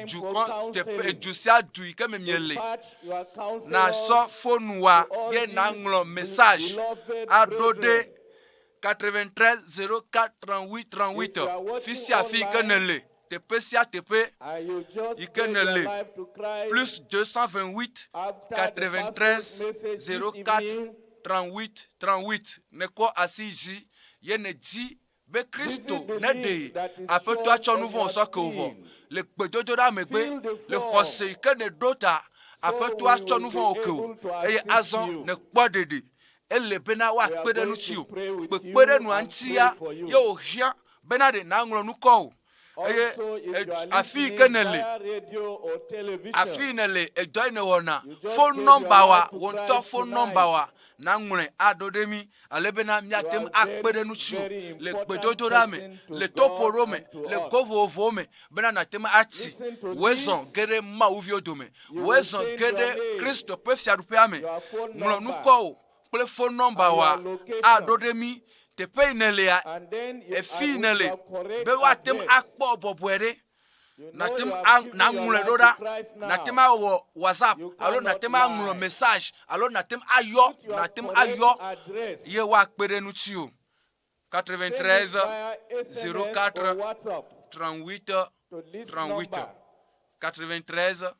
[SPEAKER 2] dukɔ teƒe, du sia du yi ke me miele, nàsɔ fonua ye nàŋlɔ message aɖo ɖe 93 04 38 38 fi sia fi yi ke nèle. Teƒe sia teƒe yi ke nèle, plus 228 93 04 38 38, nèkɔ asi yi dzi ye nèdi be Kristo neɖe ye. Aƒetɔa tsɔ nu vɔ̃ sɔ ke wò vɔ. Le gbedodoɖa megbe, le xɔse yi ke nèɖo ta, Aƒetɔa tsɔ nu vɔ̃wo ke wò eye azɔ nèkpɔ ɖeɖe. Ele bena woakpe ɖe ŋutiwò. Kpekpeɖeŋua ŋutia ye wòhiã bena ɖe nàŋlɔ ŋkɔ o. Eye afi yi ke nèle, afi yi nèle, edɔ yi nèwɔna, fon nɔmba wa, wò ŋutɔ fon nɔmba wa, nàŋlɔe aɖo ɖe mí ale bena míate ŋu akpe ɖe ŋutiwò le gbedodoɖa me, le toƒoɖo me, le go vovovowo me bena nàte ŋu atsi wòe zɔ ge ɖe Mawu viwo dome, wòe zɔ ge ɖe Kristo ƒe fiaɖuƒea me. Ŋlɔ ŋkɔwò kple fon nɔmba wa aɖo ɖe mí. Teƒe yi nèlea, efi yi nèle be woate ŋu akpɔ bɔbɔe ɖe. Nàte ŋu nàŋlɔe ɖo ɖa, nàte ŋu awɔ WhatsApp alo nàte ŋu aŋlɔ message alo nàte ŋu ayɔ, nàte ŋu ayɔ ye woakpe ɖe ŋutiwò. 93 04 38 38 93 04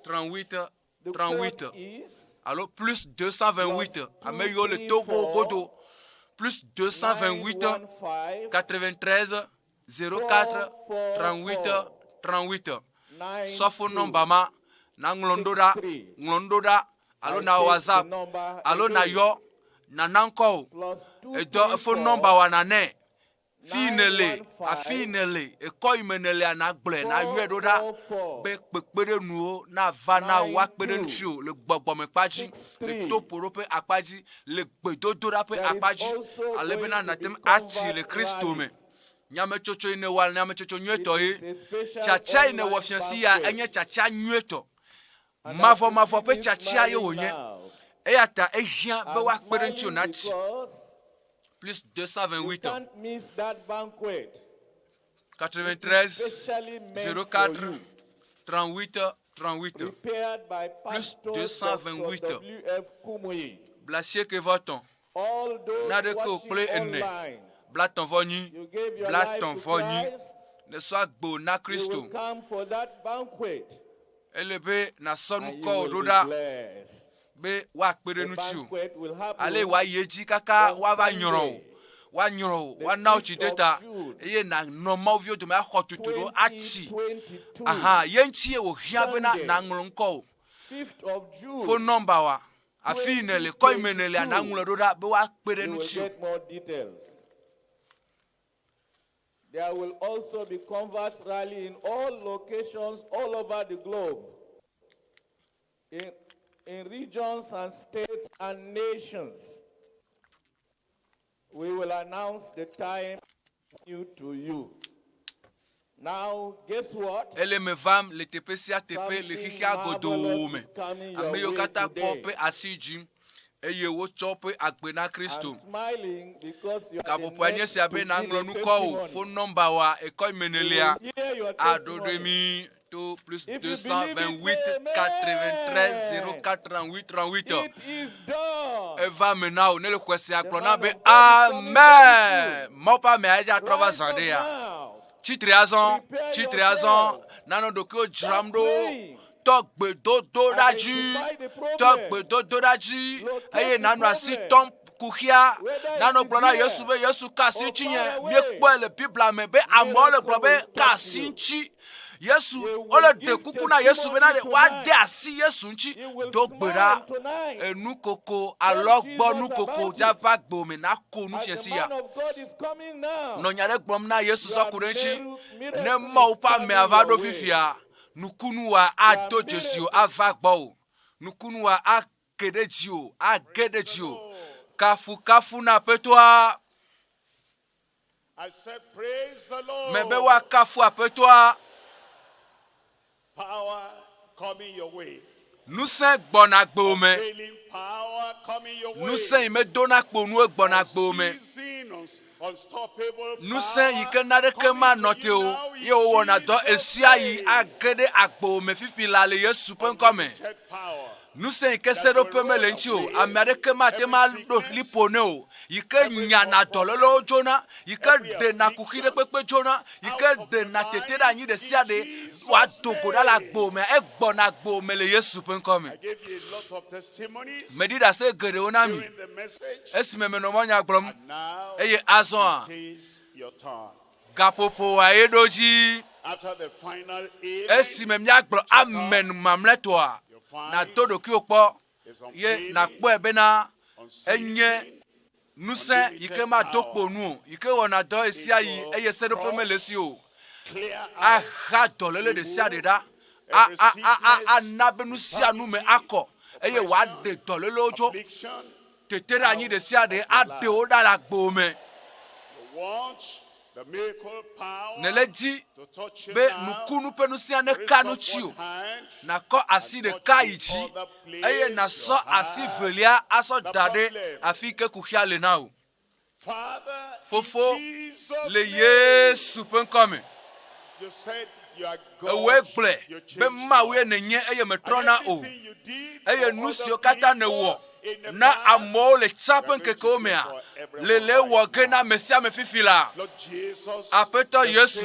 [SPEAKER 2] 38 38 alo plus 228 ame yiwo le Togo godo plus 228 93 04 38 38 sɔ fon nɔmba ma naŋlɔ nu ɖo ɖa ŋlɔ nu ɖo ɖa alo na WhatsApp alo nayɔ nana ŋkɔ o edɔ fon nɔmba wa nanɛ Fi yi nèle, afi yi nèle, ekɔ yi me nèlea, nàgblɔe, nàyɔe ɖo ɖa be kpekpeɖeŋuwo nava na wò, woakpe ɖe ŋutiwò le gbɔgbɔmekpa dzi, le toƒoɖo ƒe akpa dzi, le gbedodoɖa ƒe akpa dzi, ale bena nàte ŋu atsi le Kristo me. Nyametsotso yi nèwɔa, nyametsotso nyuietɔ ye. Tiatia yi nèwɔ fia si ya enye tiatia nyuietɔ. Mavɔmavɔ ƒe tiatia ye wònye. Eya ta ehiã be woakpe ɖe ŋutiwò nàtsi. Plus 228 93 04 38 38 plus 228 blaasieke vɔ etɔ̃ naɖeke o kple ene blatɔ̃ vɔ nyi blatɔ̃ vɔ nyi nèsɔ agbo na Kristo. Ele be nàsɔ nukɔwò ɖo ɖa be woakpe ɖe ŋutiwò. Ale wòayi edzi kaka woava nyrɔ wò, woanyrɔ wò, woana wò tsideta eye nànɔ Mawu viwo dome axɔ tutuɖo atsi. Aha, ye ŋuti ye wòhiã bena nàŋlɔ ŋkɔwò, fon nɔmba wòa, afi yi nèle, kɔ yi me nèlea, nàŋlɔe ɖo ɖa be woakpe ɖe ŋutiwò.
[SPEAKER 23] There will also be converts rally in all locations all over the globe, in, in regions and states and nations. We will announce the time new to you. Now, guess what?
[SPEAKER 2] Ele me vam le teƒe sia teƒe le xexea godoo me. Ame yiwo katã kɔ woƒe asi dzi eye wotsɔ woƒe agbe na Kristo. Gaƒoƒoa nye sia be nàŋlɔ nu kɔ o, fon nɔmba wa ekɔ yi me nèlia aɖo ɖe mí to plus 228 93 04 38 38. Eva me na wò ne le xɔe sia gblɔ na be amen. Mawu ƒe amea edze atrɔ va zã ɖe ya. Tsitre azɔ, tsitre azɔ, nanɔ ɖokuiwò dzram ɖo. Tɔ gbedodoɖa dzi, tɔ gbedodoɖa dzi, eye nànɔ asi tɔm kuxia. Nanɔ gblɔ na Yesu be, Yesu ka asi ŋutinye. Míekpɔe le Biblia me be amewo le gblɔ be ka asi ŋuti. Yesu, wole ɖe kuku na Yesu bena ɖe woade asi Yesu ŋuti. Do gbe ɖa, enukoko, alɔgbɔ nukoko dzava gbewò me nako nu fiẽ sia. Nɔ nya ɖe gblɔm na Yesu sɔ ku ɖe eŋuti. Ne Mawu ƒe amea va ɖo fifia, Nukunua ado dzesi wò ava gbɔwò. Nukunua ake ɖe dziwò, age ɖe dziwò. Kafukafu na Aƒetɔa. Mebe woakafu Aƒetɔa. Ŋusẽ gbɔna gbewò me. Ŋusẽ yi medona kpo nue gbɔna gbewò me. Ŋusẽ yi ke naɖeke manɔ te o ye wowɔna dɔ ɣesiaɣi age ɖe agbewò me fifi laa le Yesu ƒe ŋkɔ me. Ŋusẽ yi ke seɖoƒe mele eŋuti o, ame aɖeke mate ŋu aɖo liƒo nɛ o, yi ke nyana dɔlélewo dzona, yi ke ɖena kuxi ɖe kpekpe dzona, yi ke ɖena teteɖeanyi ɖe sia ɖe wòado go ɖa le agbo me, egbɔna agbo me le Yesu ƒe ŋkɔ me. Meɖi ɖase geɖewo na mi esime menɔ mɔnya gblɔm, eye azɔa, gaƒoƒoa ye ɖo dzi. Esime míagblɔ amen mamlɛtɔa, nàdo ɖokuiwò kpɔ ye nàkpɔe bena enye ŋusẽ yi ke mado kpo nu o, yi ke wɔna dɔ ɣesiaɣi eye seɖoƒe mele esi o, aha dɔléle ɖesiaɖe ɖa, a, a, a, a, ana be nu sia nu me akɔ eye wòaɖe dɔlélewo tso teteɖeanyi ɖesiaɖe aɖe wo ɖa le agbewò me. Nèle edzi be nukunu ƒe ŋusẽa neka nu tsiwò, nàkɔ asi ɖeka yi dzi eye nàsɔ asi velia asɔ da ɖe afi yi ke kuxia le na wò. Fofo, le Yesu ƒe ŋkɔ me, ewòe gblɔe be Mawue nènye eye mètrɔna o, eye nu siwo katã nèwɔ na amewo le tsã ƒe ŋkekewo mea, le le ewɔ ge na ame sia ame fifi laa. Aƒetɔ Yesu,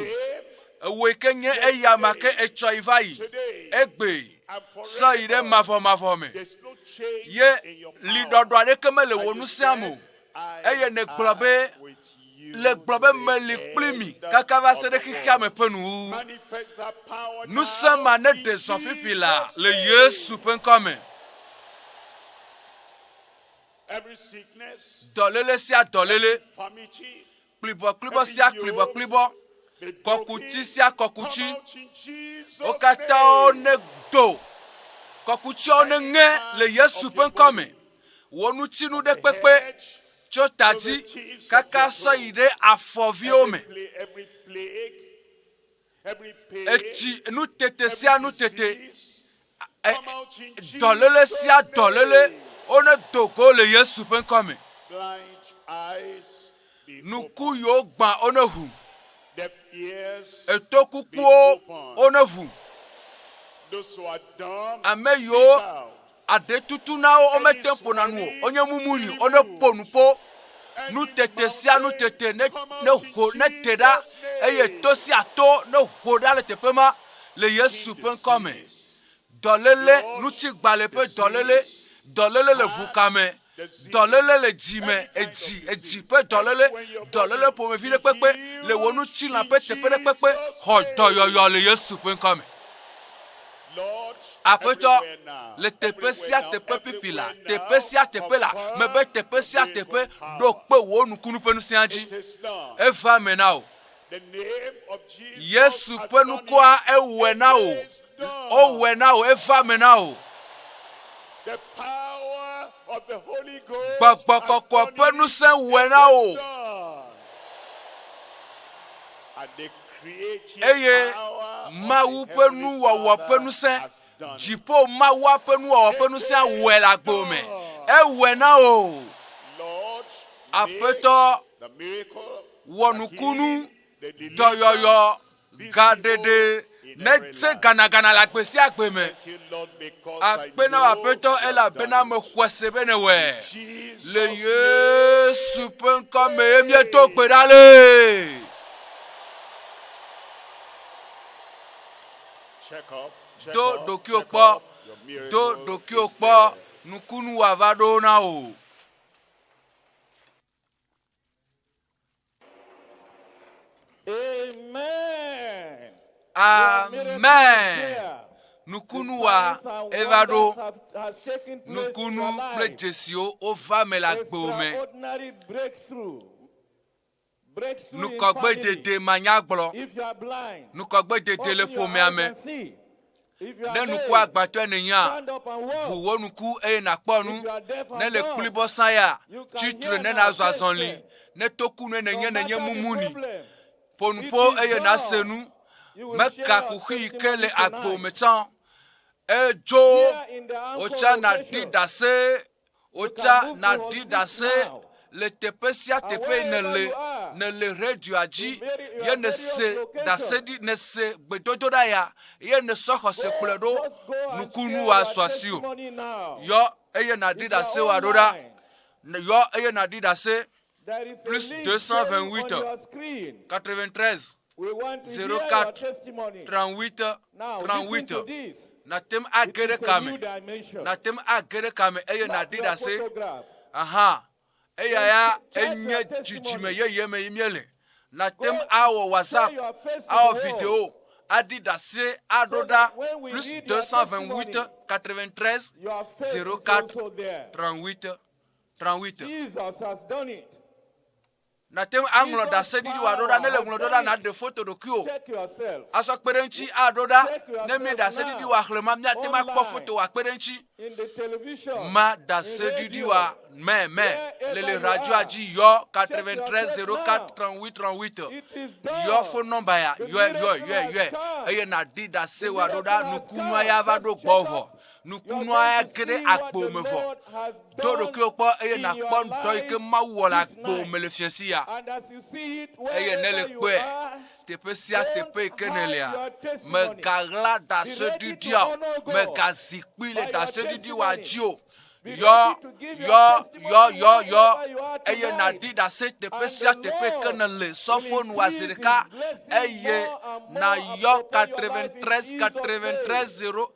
[SPEAKER 2] ewòe ke nye eyama ke etsɔ yi va yi, egbee, sɔ yi ɖe mavɔmavɔ me. Ye liɖɔɖɔ aɖeke mele wò ŋusẽa me o, eye nègblɔ be, le gblɔ be meli kpli mi kaka va se ɖe xexea me ƒe nuwuwu. Ŋusẽ ma neɖe zɔ fifi laa le Yesu ƒe ŋkɔ me. Dɔléle sia dɔléle, kplibɔkplibɔ sia kplibɔkplibɔ, kɔkuti sia kɔkuti, wo katã wonedo, kɔkutiawo neŋe le Yesu ƒe ŋkɔ me. Wò ŋutinu ɖe kpekpe tso ta dzi kaka sɔ yi ɖe afɔviwo me. Etsi nutete sia nutete, dɔléle sia dɔléle, wone do go le Yesu ƒe ŋkɔ me. Nuku yiwo gbã wone ʋu, eto kukuwo wone ʋu, ame yiwo Aɖe tutu na wo, womete ŋu ƒona nu o, wonye mumuni, wone ƒo nu ƒo. Nutete sia nutete ne, ne ho, nete ɖa, eye to sia to ne ho ɖa le teƒe ma, le Yesu ƒe ŋkɔ me. Dɔléle, ŋutigbalẽ ƒe dɔléle, dɔléle le ʋuka me, dɔléle le dzi me, edzi, edzi ƒe dɔléle, dɔléle ƒomevi ɖe kpekpe le wò ŋutilã ƒe teƒe ɖe kpekpe, xɔ dɔyɔyɔ le Yesu ƒe ŋkɔ me. Aƒetɔ, le teƒe sia teƒe pipi la, teƒe sia teƒe la, mebe teƒe sia teƒe, ɖo kpe wò nukunu ƒe ŋusẽa dzi. Eva eme na wò. Yesu ƒe nukua ewɔe na wò. Wowɔe na wò, eva eme na wò. Gbɔgbɔ kɔkɔe ƒe ŋusẽ wɔe na wò. Eye Mawu ƒe nuwɔwɔ ƒe ŋusẽ, dziƒo Mawua ƒe nuwɔwɔ ƒe ŋusẽa wɔe le agbewò me. Ewɔe na wò. Aƒetɔ, wɔ nukunu, dɔyɔyɔ, gaɖeɖe nedze ganagana le agbe sia agbe me. Akpe na wò Aƒetɔ elabena mexɔe se be nèwɔe. Le Yesu ƒe ŋkɔ me ye míedo gbe ɖa le. Do ɖokuiwò kpɔ, do ɖokuiwò kpɔ, nukunu wòava ɖo na wò.
[SPEAKER 23] Amen.
[SPEAKER 2] Amen. Nukunu wa eva ɖo. Nukunu kple dzesiwo wova me le agbewo me. Nukɔgbedede manyagblɔ. Nukɔgbedede le ƒomea me. Ne nuku agbatɔe nènyea, ʋu wò nuku eye nàkpɔ nu. Ne le kplibɔ sã ya, tsi tre ne nàzɔ azɔli. Ne tokunɔe nènye nènye mumuni, ƒo nu ƒo eye nàse nu. Meka kuxi yi ke le agbo me tsã o. Edzo wò tsã nàɖi ɖase Wotsa nàɖi ɖase le teƒe sia teƒe yi nèle, nèle radioa dzi ye nèse ɖaseɖi, nèse gbedodoɖa ya ye nèsɔ xɔse kplɔe ɖo, nukunu wòasu asiwò. Yɔ eye nàɖi ɖase wòaɖo ɖa. Yɔ eye nàɖi ɖase. Plus 228 93 04 38 38. Nàte ŋu age ɖe kame. Nàte ŋu age ɖe kame eye nàɖi ɖase. Aha, eya ya enye dzidzime yeye me yi míele. Nàte ŋu awɔ WhatsApp, awɔ video. aɖi ɖase aɖo ɖa plus 228 93 04 38 38.
[SPEAKER 23] Jesus has done it.
[SPEAKER 2] Nàte ŋu aŋlɔ ɖaseɖiɖi wòaɖo ɖa. Ne le ŋlɔ ɖo ɖa, nàɖe foto ɖokuiwò asɔ kpe ɖe eŋuti aɖo ɖa. Ne mi ɖaseɖiɖi wòa xlẽ ma, míate ŋu akpɔ foto wòakpe ɖe eŋuti. Ma ɖaseɖiɖi wòa mɛ mɛ le le radioa dzi yɔ 93 04 38 38. Yɔ fon nɔmba ya, yɔe, yɔe, yɔe, yɔe eye nàɖi ɖase wòaɖo ɖa. Nukunua ya va ɖo gbɔwò vɔ. Nukunua ya ge ɖe agbo me vɔ. Do ɖokuiwò kpɔ eye nàkpɔ dɔ yi ke Mawu wɔ le agbo me le fiẽ sia. Eye ne le kpɔe, teƒe sia teƒe yi ke nèlea, mègaɣla ɖaseɖiɖia o, mègazi kpi le ɖaseɖiɖi wa dzi o. Yɔ, yɔ, yɔ, yɔ, yɔ, eye nàɖi ɖase teƒe sia teƒe yi ke nèle. Sɔ fonu wa zi ɖeka eye nàyɔ 93 93 0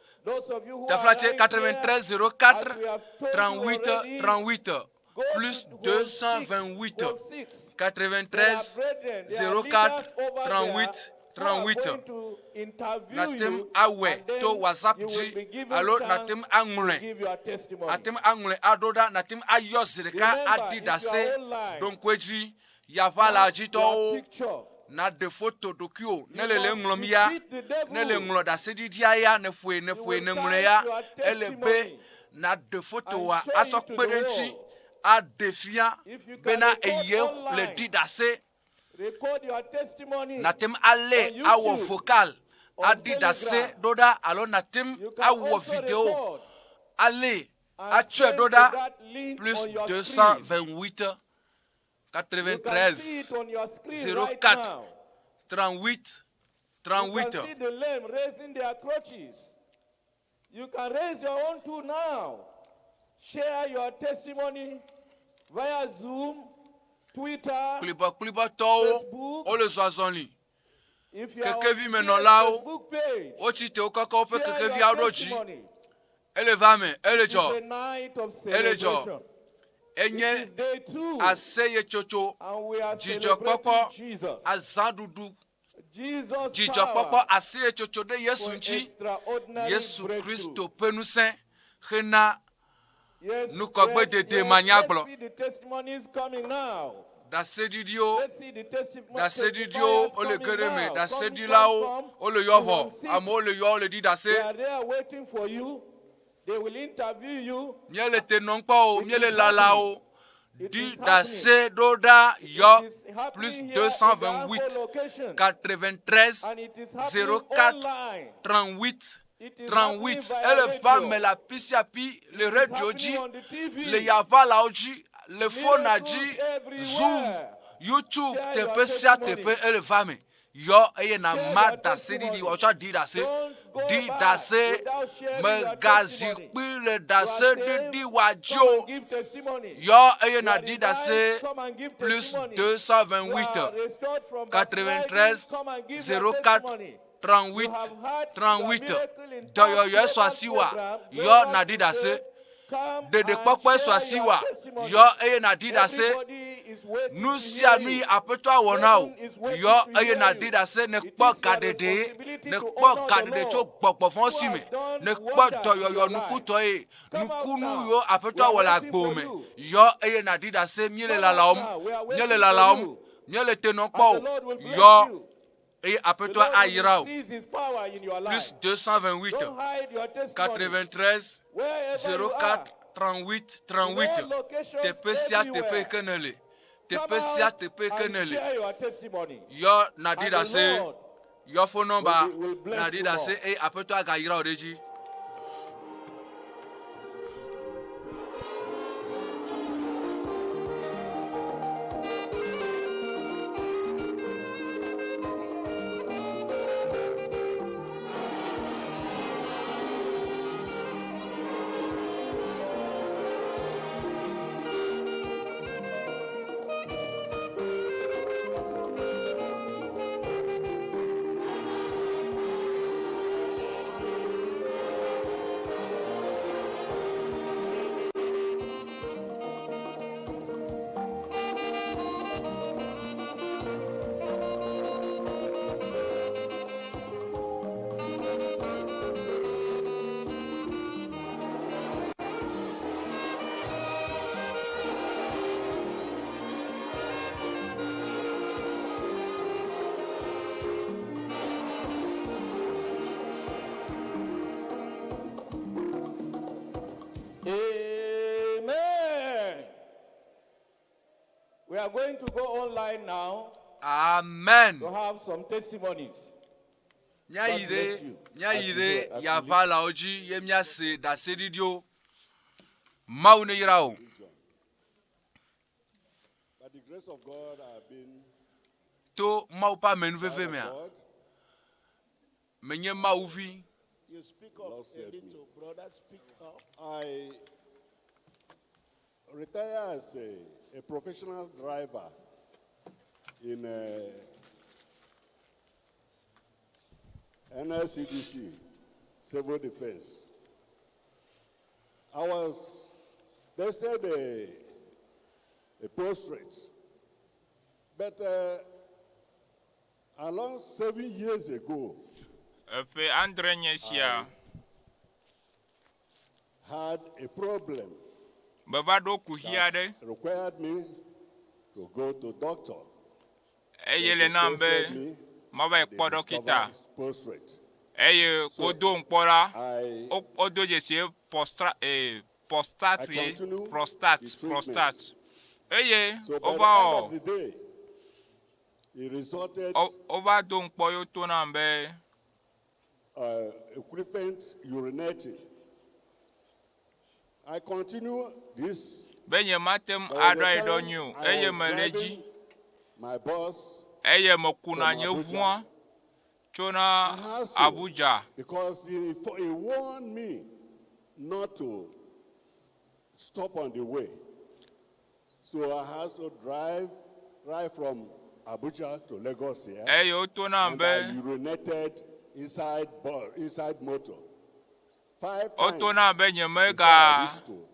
[SPEAKER 2] Taflatse 93 04 38 38 plus 228 93 04 38 38. Nàte ŋu awɔe to WhatsApp dzi alo nàte ŋu aŋlɔe. Àte ŋu aŋlɔe aɖo ɖa, nàte ŋu ayɔ zi ɖeka aɖi ɖase. Ɖo ŋku edzi Yaʋaladzitɔwo, nàɖe foto ɖokuiwò ne le le eŋlɔm ya, ne le ŋlɔ ɖaseɖiɖia ya, nèƒoe, nèƒoe, nèŋlɔe ya, ele be nàɖe fotoa asɔ kpe ɖe eŋuti aɖe fia bena eye le ɖi ɖase. Nàte ŋu alée awɔ vocal aɖi ɖase ɖo ɖa alo nàte ŋu awɔ video alée atsɔe ɖo ɖa plus 228 93 04 38 38.
[SPEAKER 23] You can see the lame raising their crutches. You can raise your own too now. Share your testimony via Zoom, Twitter,
[SPEAKER 2] Kplibɔkplibɔtɔwo wole zɔ azɔli. Kekevimenɔlawo wotsi te wokɔkɔ woƒe kekeviawo ɖo dzi. Ele va me, ele dzɔ, ele dzɔ. Enye aseyetsotso, dzidzɔkpɔkpɔ, azãɖuɖu, dzidzɔkpɔkpɔ, aseyetsotso ɖe Yesu ŋuti, Yesu Kristo ƒe ŋusẽ hena nukɔgbedede manyagblɔ. Ɖaseɖiɖiwo, ɖaseɖiɖiwo wole ge ɖe eme, ɖaseɖilawo wole yɔ vɔ, amewo le yɔ wole ɖi ɖase. Míele te nɔm kpɔ o, míele lala o. Ɖi ɖase ɖo ɖa yɔ plus 228 93 04 38 38 ele va me le afi sia afi le radio dzi, le yaʋalawo dzi, le fona dzi, Zoom, YouTube, teƒe sia teƒe ele va me. Yɔ eye nàma ɖaseɖiɖi wòatsɔ aɖi ɖase. Ɖi ɖase. Mègazi kpi le ɖaseɖiɖi wa dzi o. Yɔ eye nàɖi ɖase plus 228 93 04 38 38 Dɔyɔyɔe sɔ asiwòa? Yɔ nàɖi ɖase. Ɖeɖekpɔkpɔe sɔ asiwòa? Yɔ eye nàɖi ɖase. Nu sia nu yi Aƒetɔa wɔ na wò, yɔ eye nàɖi ɖase. Nèkpɔ gaɖeɖe, nèkpɔ gaɖeɖe tso gbɔgbɔ vɔ̃wo si me, nèkpɔ dɔyɔyɔ nukutɔe, nukunu yiwo Aƒetɔa wɔ le agbewò me, yɔ eye nàɖi ɖase. Míele lalawòm, míele lalawòm, míele te nɔm kpɔ o. Yɔ eye Aƒetɔa ayra wò. Plus 228 93 04 38 38 Teƒe sia teƒe yi ke nèle, teƒe sia teƒe yi ke nèle, yɔ nàɖi ɖase, yɔ fon nɔmba nàɖi ɖase eye Aƒetɔa agayra wò ɖe edzi.
[SPEAKER 23] are going to go online now
[SPEAKER 2] Amen.
[SPEAKER 23] to have some testimonies.
[SPEAKER 2] Míayi
[SPEAKER 23] God
[SPEAKER 2] ɖe
[SPEAKER 23] bless you
[SPEAKER 2] míayi
[SPEAKER 23] as you
[SPEAKER 2] ɖe
[SPEAKER 23] hear, as you
[SPEAKER 2] yaʋalawo dzi ye míase ɖaseɖiɖiwo. Mawu neyra wò.
[SPEAKER 11] By the grace of God, I have been
[SPEAKER 2] To Mawu ƒe amenuveve
[SPEAKER 11] child of
[SPEAKER 2] mea,
[SPEAKER 11] God.
[SPEAKER 2] menye Mawu vi.
[SPEAKER 12] You speak up
[SPEAKER 11] Lord
[SPEAKER 12] a
[SPEAKER 11] save me.
[SPEAKER 12] little, brother. Speak up.
[SPEAKER 11] I retire as a, a professional driver in NSCDC, Civil Defense. I was tested a, a prostrate, but along seven years ago,
[SPEAKER 8] Eƒe andre nye sia.
[SPEAKER 11] had a problem
[SPEAKER 8] Meva ɖo kuxi
[SPEAKER 11] that
[SPEAKER 8] aɖe
[SPEAKER 11] required me to go to doctor.
[SPEAKER 8] eye le nam be
[SPEAKER 11] They tested me,
[SPEAKER 8] mava yi
[SPEAKER 11] they
[SPEAKER 8] kpɔ
[SPEAKER 11] discovered
[SPEAKER 8] ɖɔkita
[SPEAKER 11] it's prostrate.
[SPEAKER 8] eye
[SPEAKER 11] So,
[SPEAKER 8] wodo ŋkpɔ la
[SPEAKER 11] I
[SPEAKER 8] wo- wodo dzesi ye postra ee prostate
[SPEAKER 11] I
[SPEAKER 8] ye
[SPEAKER 11] continue
[SPEAKER 8] prostate
[SPEAKER 11] the treatment.
[SPEAKER 8] prostate eye
[SPEAKER 11] So by
[SPEAKER 8] wova
[SPEAKER 11] the end
[SPEAKER 8] wɔ
[SPEAKER 11] of the day, it resulted
[SPEAKER 8] wo- wova do ŋkpɔ ye woto nam be
[SPEAKER 11] equivalent urinating. I continue this.
[SPEAKER 8] be nye mate ŋu
[SPEAKER 11] There was
[SPEAKER 8] aɖo
[SPEAKER 11] a
[SPEAKER 8] ayi ɖɔ
[SPEAKER 11] time
[SPEAKER 8] nyuie o
[SPEAKER 11] I
[SPEAKER 8] eye
[SPEAKER 11] was
[SPEAKER 8] mele dzi
[SPEAKER 11] driving my bus
[SPEAKER 8] eye mekuna
[SPEAKER 11] from
[SPEAKER 8] nye
[SPEAKER 11] Abuja.
[SPEAKER 8] ʋua tsona
[SPEAKER 11] I has to,
[SPEAKER 8] Abuja
[SPEAKER 11] because he, he warned me not to stop on the way. So I has to drive right from Abuja to Lagos here.
[SPEAKER 8] eye woto nam
[SPEAKER 11] and
[SPEAKER 8] be
[SPEAKER 11] I urinated inside bus, inside motor. Five
[SPEAKER 8] woto
[SPEAKER 11] times
[SPEAKER 8] nam be nye
[SPEAKER 11] before I
[SPEAKER 8] mega
[SPEAKER 11] reached to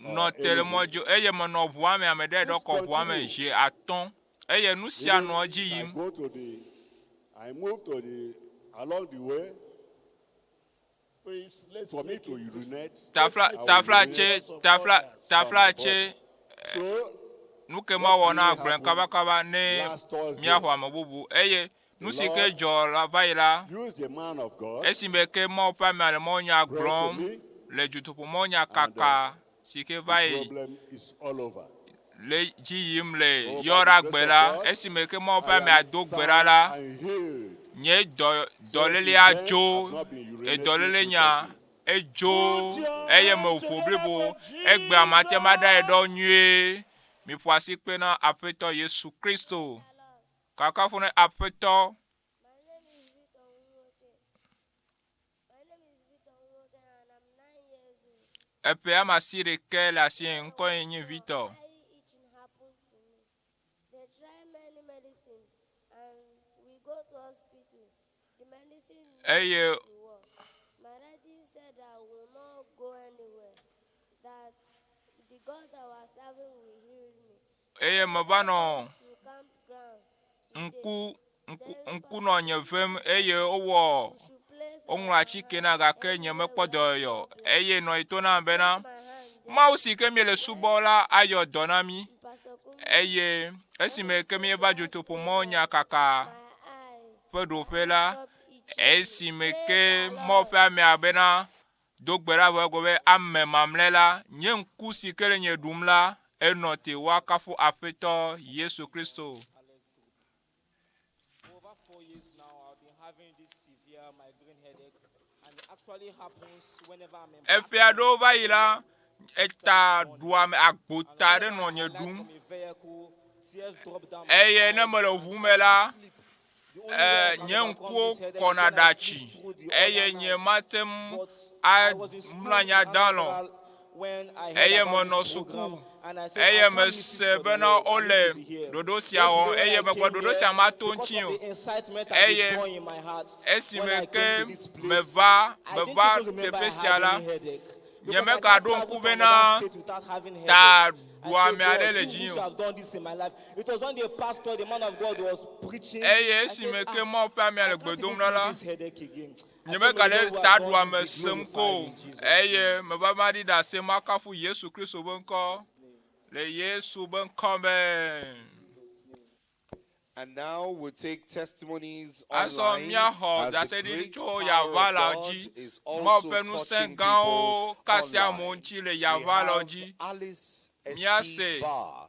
[SPEAKER 8] nɔ te le mɔ dzi o eye menɔ ʋua me ame ɖe ɖe
[SPEAKER 11] This
[SPEAKER 8] kɔ ʋua me
[SPEAKER 11] continue.
[SPEAKER 8] zi atɔ̃ eye nu sia
[SPEAKER 11] Even
[SPEAKER 8] nɔ edzi
[SPEAKER 11] I
[SPEAKER 8] yim
[SPEAKER 11] go to the, I move to the, along the way,
[SPEAKER 12] Please, let's
[SPEAKER 11] for me
[SPEAKER 12] make
[SPEAKER 11] to
[SPEAKER 12] it
[SPEAKER 11] urinate.
[SPEAKER 8] tafla
[SPEAKER 11] I will
[SPEAKER 8] tafla tse
[SPEAKER 11] urinate
[SPEAKER 8] tafla
[SPEAKER 11] from
[SPEAKER 8] tafla
[SPEAKER 11] my
[SPEAKER 8] tse
[SPEAKER 11] body. So,
[SPEAKER 8] nu ke
[SPEAKER 11] what
[SPEAKER 8] mawɔ
[SPEAKER 11] really
[SPEAKER 8] na gblẽ
[SPEAKER 11] happened
[SPEAKER 8] kabakaba ne
[SPEAKER 11] last Thursday,
[SPEAKER 8] míaxɔ ame bubu eye nu
[SPEAKER 11] the
[SPEAKER 8] si ke
[SPEAKER 11] Lord
[SPEAKER 8] dzɔ la va yi la
[SPEAKER 11] used the man of God,
[SPEAKER 8] esime ke Mawu ƒe amea le mawunya
[SPEAKER 11] prayed to
[SPEAKER 8] gblɔm
[SPEAKER 11] me,
[SPEAKER 8] le dutoƒo mawunya
[SPEAKER 11] and
[SPEAKER 8] kaka si ke
[SPEAKER 11] the
[SPEAKER 8] va yi
[SPEAKER 11] problem is all over.
[SPEAKER 8] le dzi yim le
[SPEAKER 11] Oh, by the
[SPEAKER 8] yɔɖa
[SPEAKER 11] grace
[SPEAKER 8] gbe
[SPEAKER 11] of
[SPEAKER 8] la
[SPEAKER 11] God,
[SPEAKER 8] esime ke Mawu ƒe
[SPEAKER 11] I
[SPEAKER 8] amea
[SPEAKER 11] am
[SPEAKER 8] do gbe ɖa
[SPEAKER 11] sound
[SPEAKER 8] la
[SPEAKER 11] and healed.
[SPEAKER 8] nye dɔ
[SPEAKER 11] So since
[SPEAKER 8] dɔlélea
[SPEAKER 11] then,
[SPEAKER 8] dzo
[SPEAKER 11] I've not been urinating
[SPEAKER 8] edɔléle nya
[SPEAKER 11] frequently.
[SPEAKER 8] edzo
[SPEAKER 12] Put your
[SPEAKER 8] eye
[SPEAKER 12] hand
[SPEAKER 8] meʋu
[SPEAKER 12] together
[SPEAKER 8] blibo
[SPEAKER 12] for
[SPEAKER 8] egbea mate ŋu aɖa yi ɖɔ
[SPEAKER 12] Jesus.
[SPEAKER 8] nyuie miƒo asi kpe na aƒetɔ Yesu Kristo kakafu ne aƒetɔ
[SPEAKER 22] My name is Victor Nwoke. My name is Victor Nwoke and I'm 9 years old.
[SPEAKER 8] eƒe ame asi ɖeke le asi ye ŋkɔ ye nye Victor.
[SPEAKER 22] Eye itching happened to me. They try many medicine and we go to hospital. The medicine no
[SPEAKER 8] Eye
[SPEAKER 22] seem to work. My daddy said I will not go anywhere. That the God I was serving will heal me.
[SPEAKER 8] eye meva nɔ
[SPEAKER 22] To campground today.
[SPEAKER 8] ŋku ŋku ŋku nɔ nye vem eye wowɔ woŋlɔ atike na gake nye mekpɔ dɔyɔyɔ eye nɔ yi to nam bena Mawu si ke miele subɔ la ayɔ dɔ na mí eye esime ke míeva dutoƒo mawunya kaka ƒe ɖoƒe la esime ke Mawu ƒe amea bena do gbe ɖa vɔ egblɔ be ame mamlɛ la nye ŋku si ke le nye ɖum la enɔ te woakafu aƒetɔ Yesu Kristo.
[SPEAKER 13] For over 4 years now, I've been having this severe migraine headache, and it actually happens whenever I'm
[SPEAKER 8] Eƒe aɖewo va yi la eta ɖuame agbota ɖe nɔ nye ɖum
[SPEAKER 13] vehicle, tears drop down my
[SPEAKER 8] eye ne mele ʋu me la eh, nye ŋkuwo kɔna ɖe atsi eye nye mate ŋu amlɔ anyi ada alɔ eye menɔ suku eye mese bena wole ɖoɖo sia wɔm eye mekpɔ ɖoɖo sia mato ŋuti o eye esime ke meva meva teƒe sia la nye megaɖo ŋku bena ta ɖuame aɖe le dzi o eye esime ke Mawu ƒe amea le gbe dom ɖa la nye megale ta ɖuame sem ko o eye meva va ɖi ɖase makafu Yesu Kristo be ŋkɔ le Yesu be ŋkɔ me.
[SPEAKER 4] And now we'll take testimonies
[SPEAKER 8] Azɔ
[SPEAKER 4] online
[SPEAKER 8] míaxɔ
[SPEAKER 4] as the
[SPEAKER 8] ɖaseɖiɖi
[SPEAKER 4] great
[SPEAKER 8] tso
[SPEAKER 4] power
[SPEAKER 8] yaʋa
[SPEAKER 4] of
[SPEAKER 8] la
[SPEAKER 4] God
[SPEAKER 8] dzi.
[SPEAKER 4] is
[SPEAKER 8] Mawu
[SPEAKER 4] also
[SPEAKER 8] ƒe ŋusẽ
[SPEAKER 4] touching
[SPEAKER 8] gãwo
[SPEAKER 4] people
[SPEAKER 8] kasi amewo
[SPEAKER 4] online.
[SPEAKER 8] ŋuti le
[SPEAKER 4] We
[SPEAKER 8] yaʋa la
[SPEAKER 4] have
[SPEAKER 8] dzi.
[SPEAKER 4] Alice
[SPEAKER 8] Míase
[SPEAKER 4] Bar.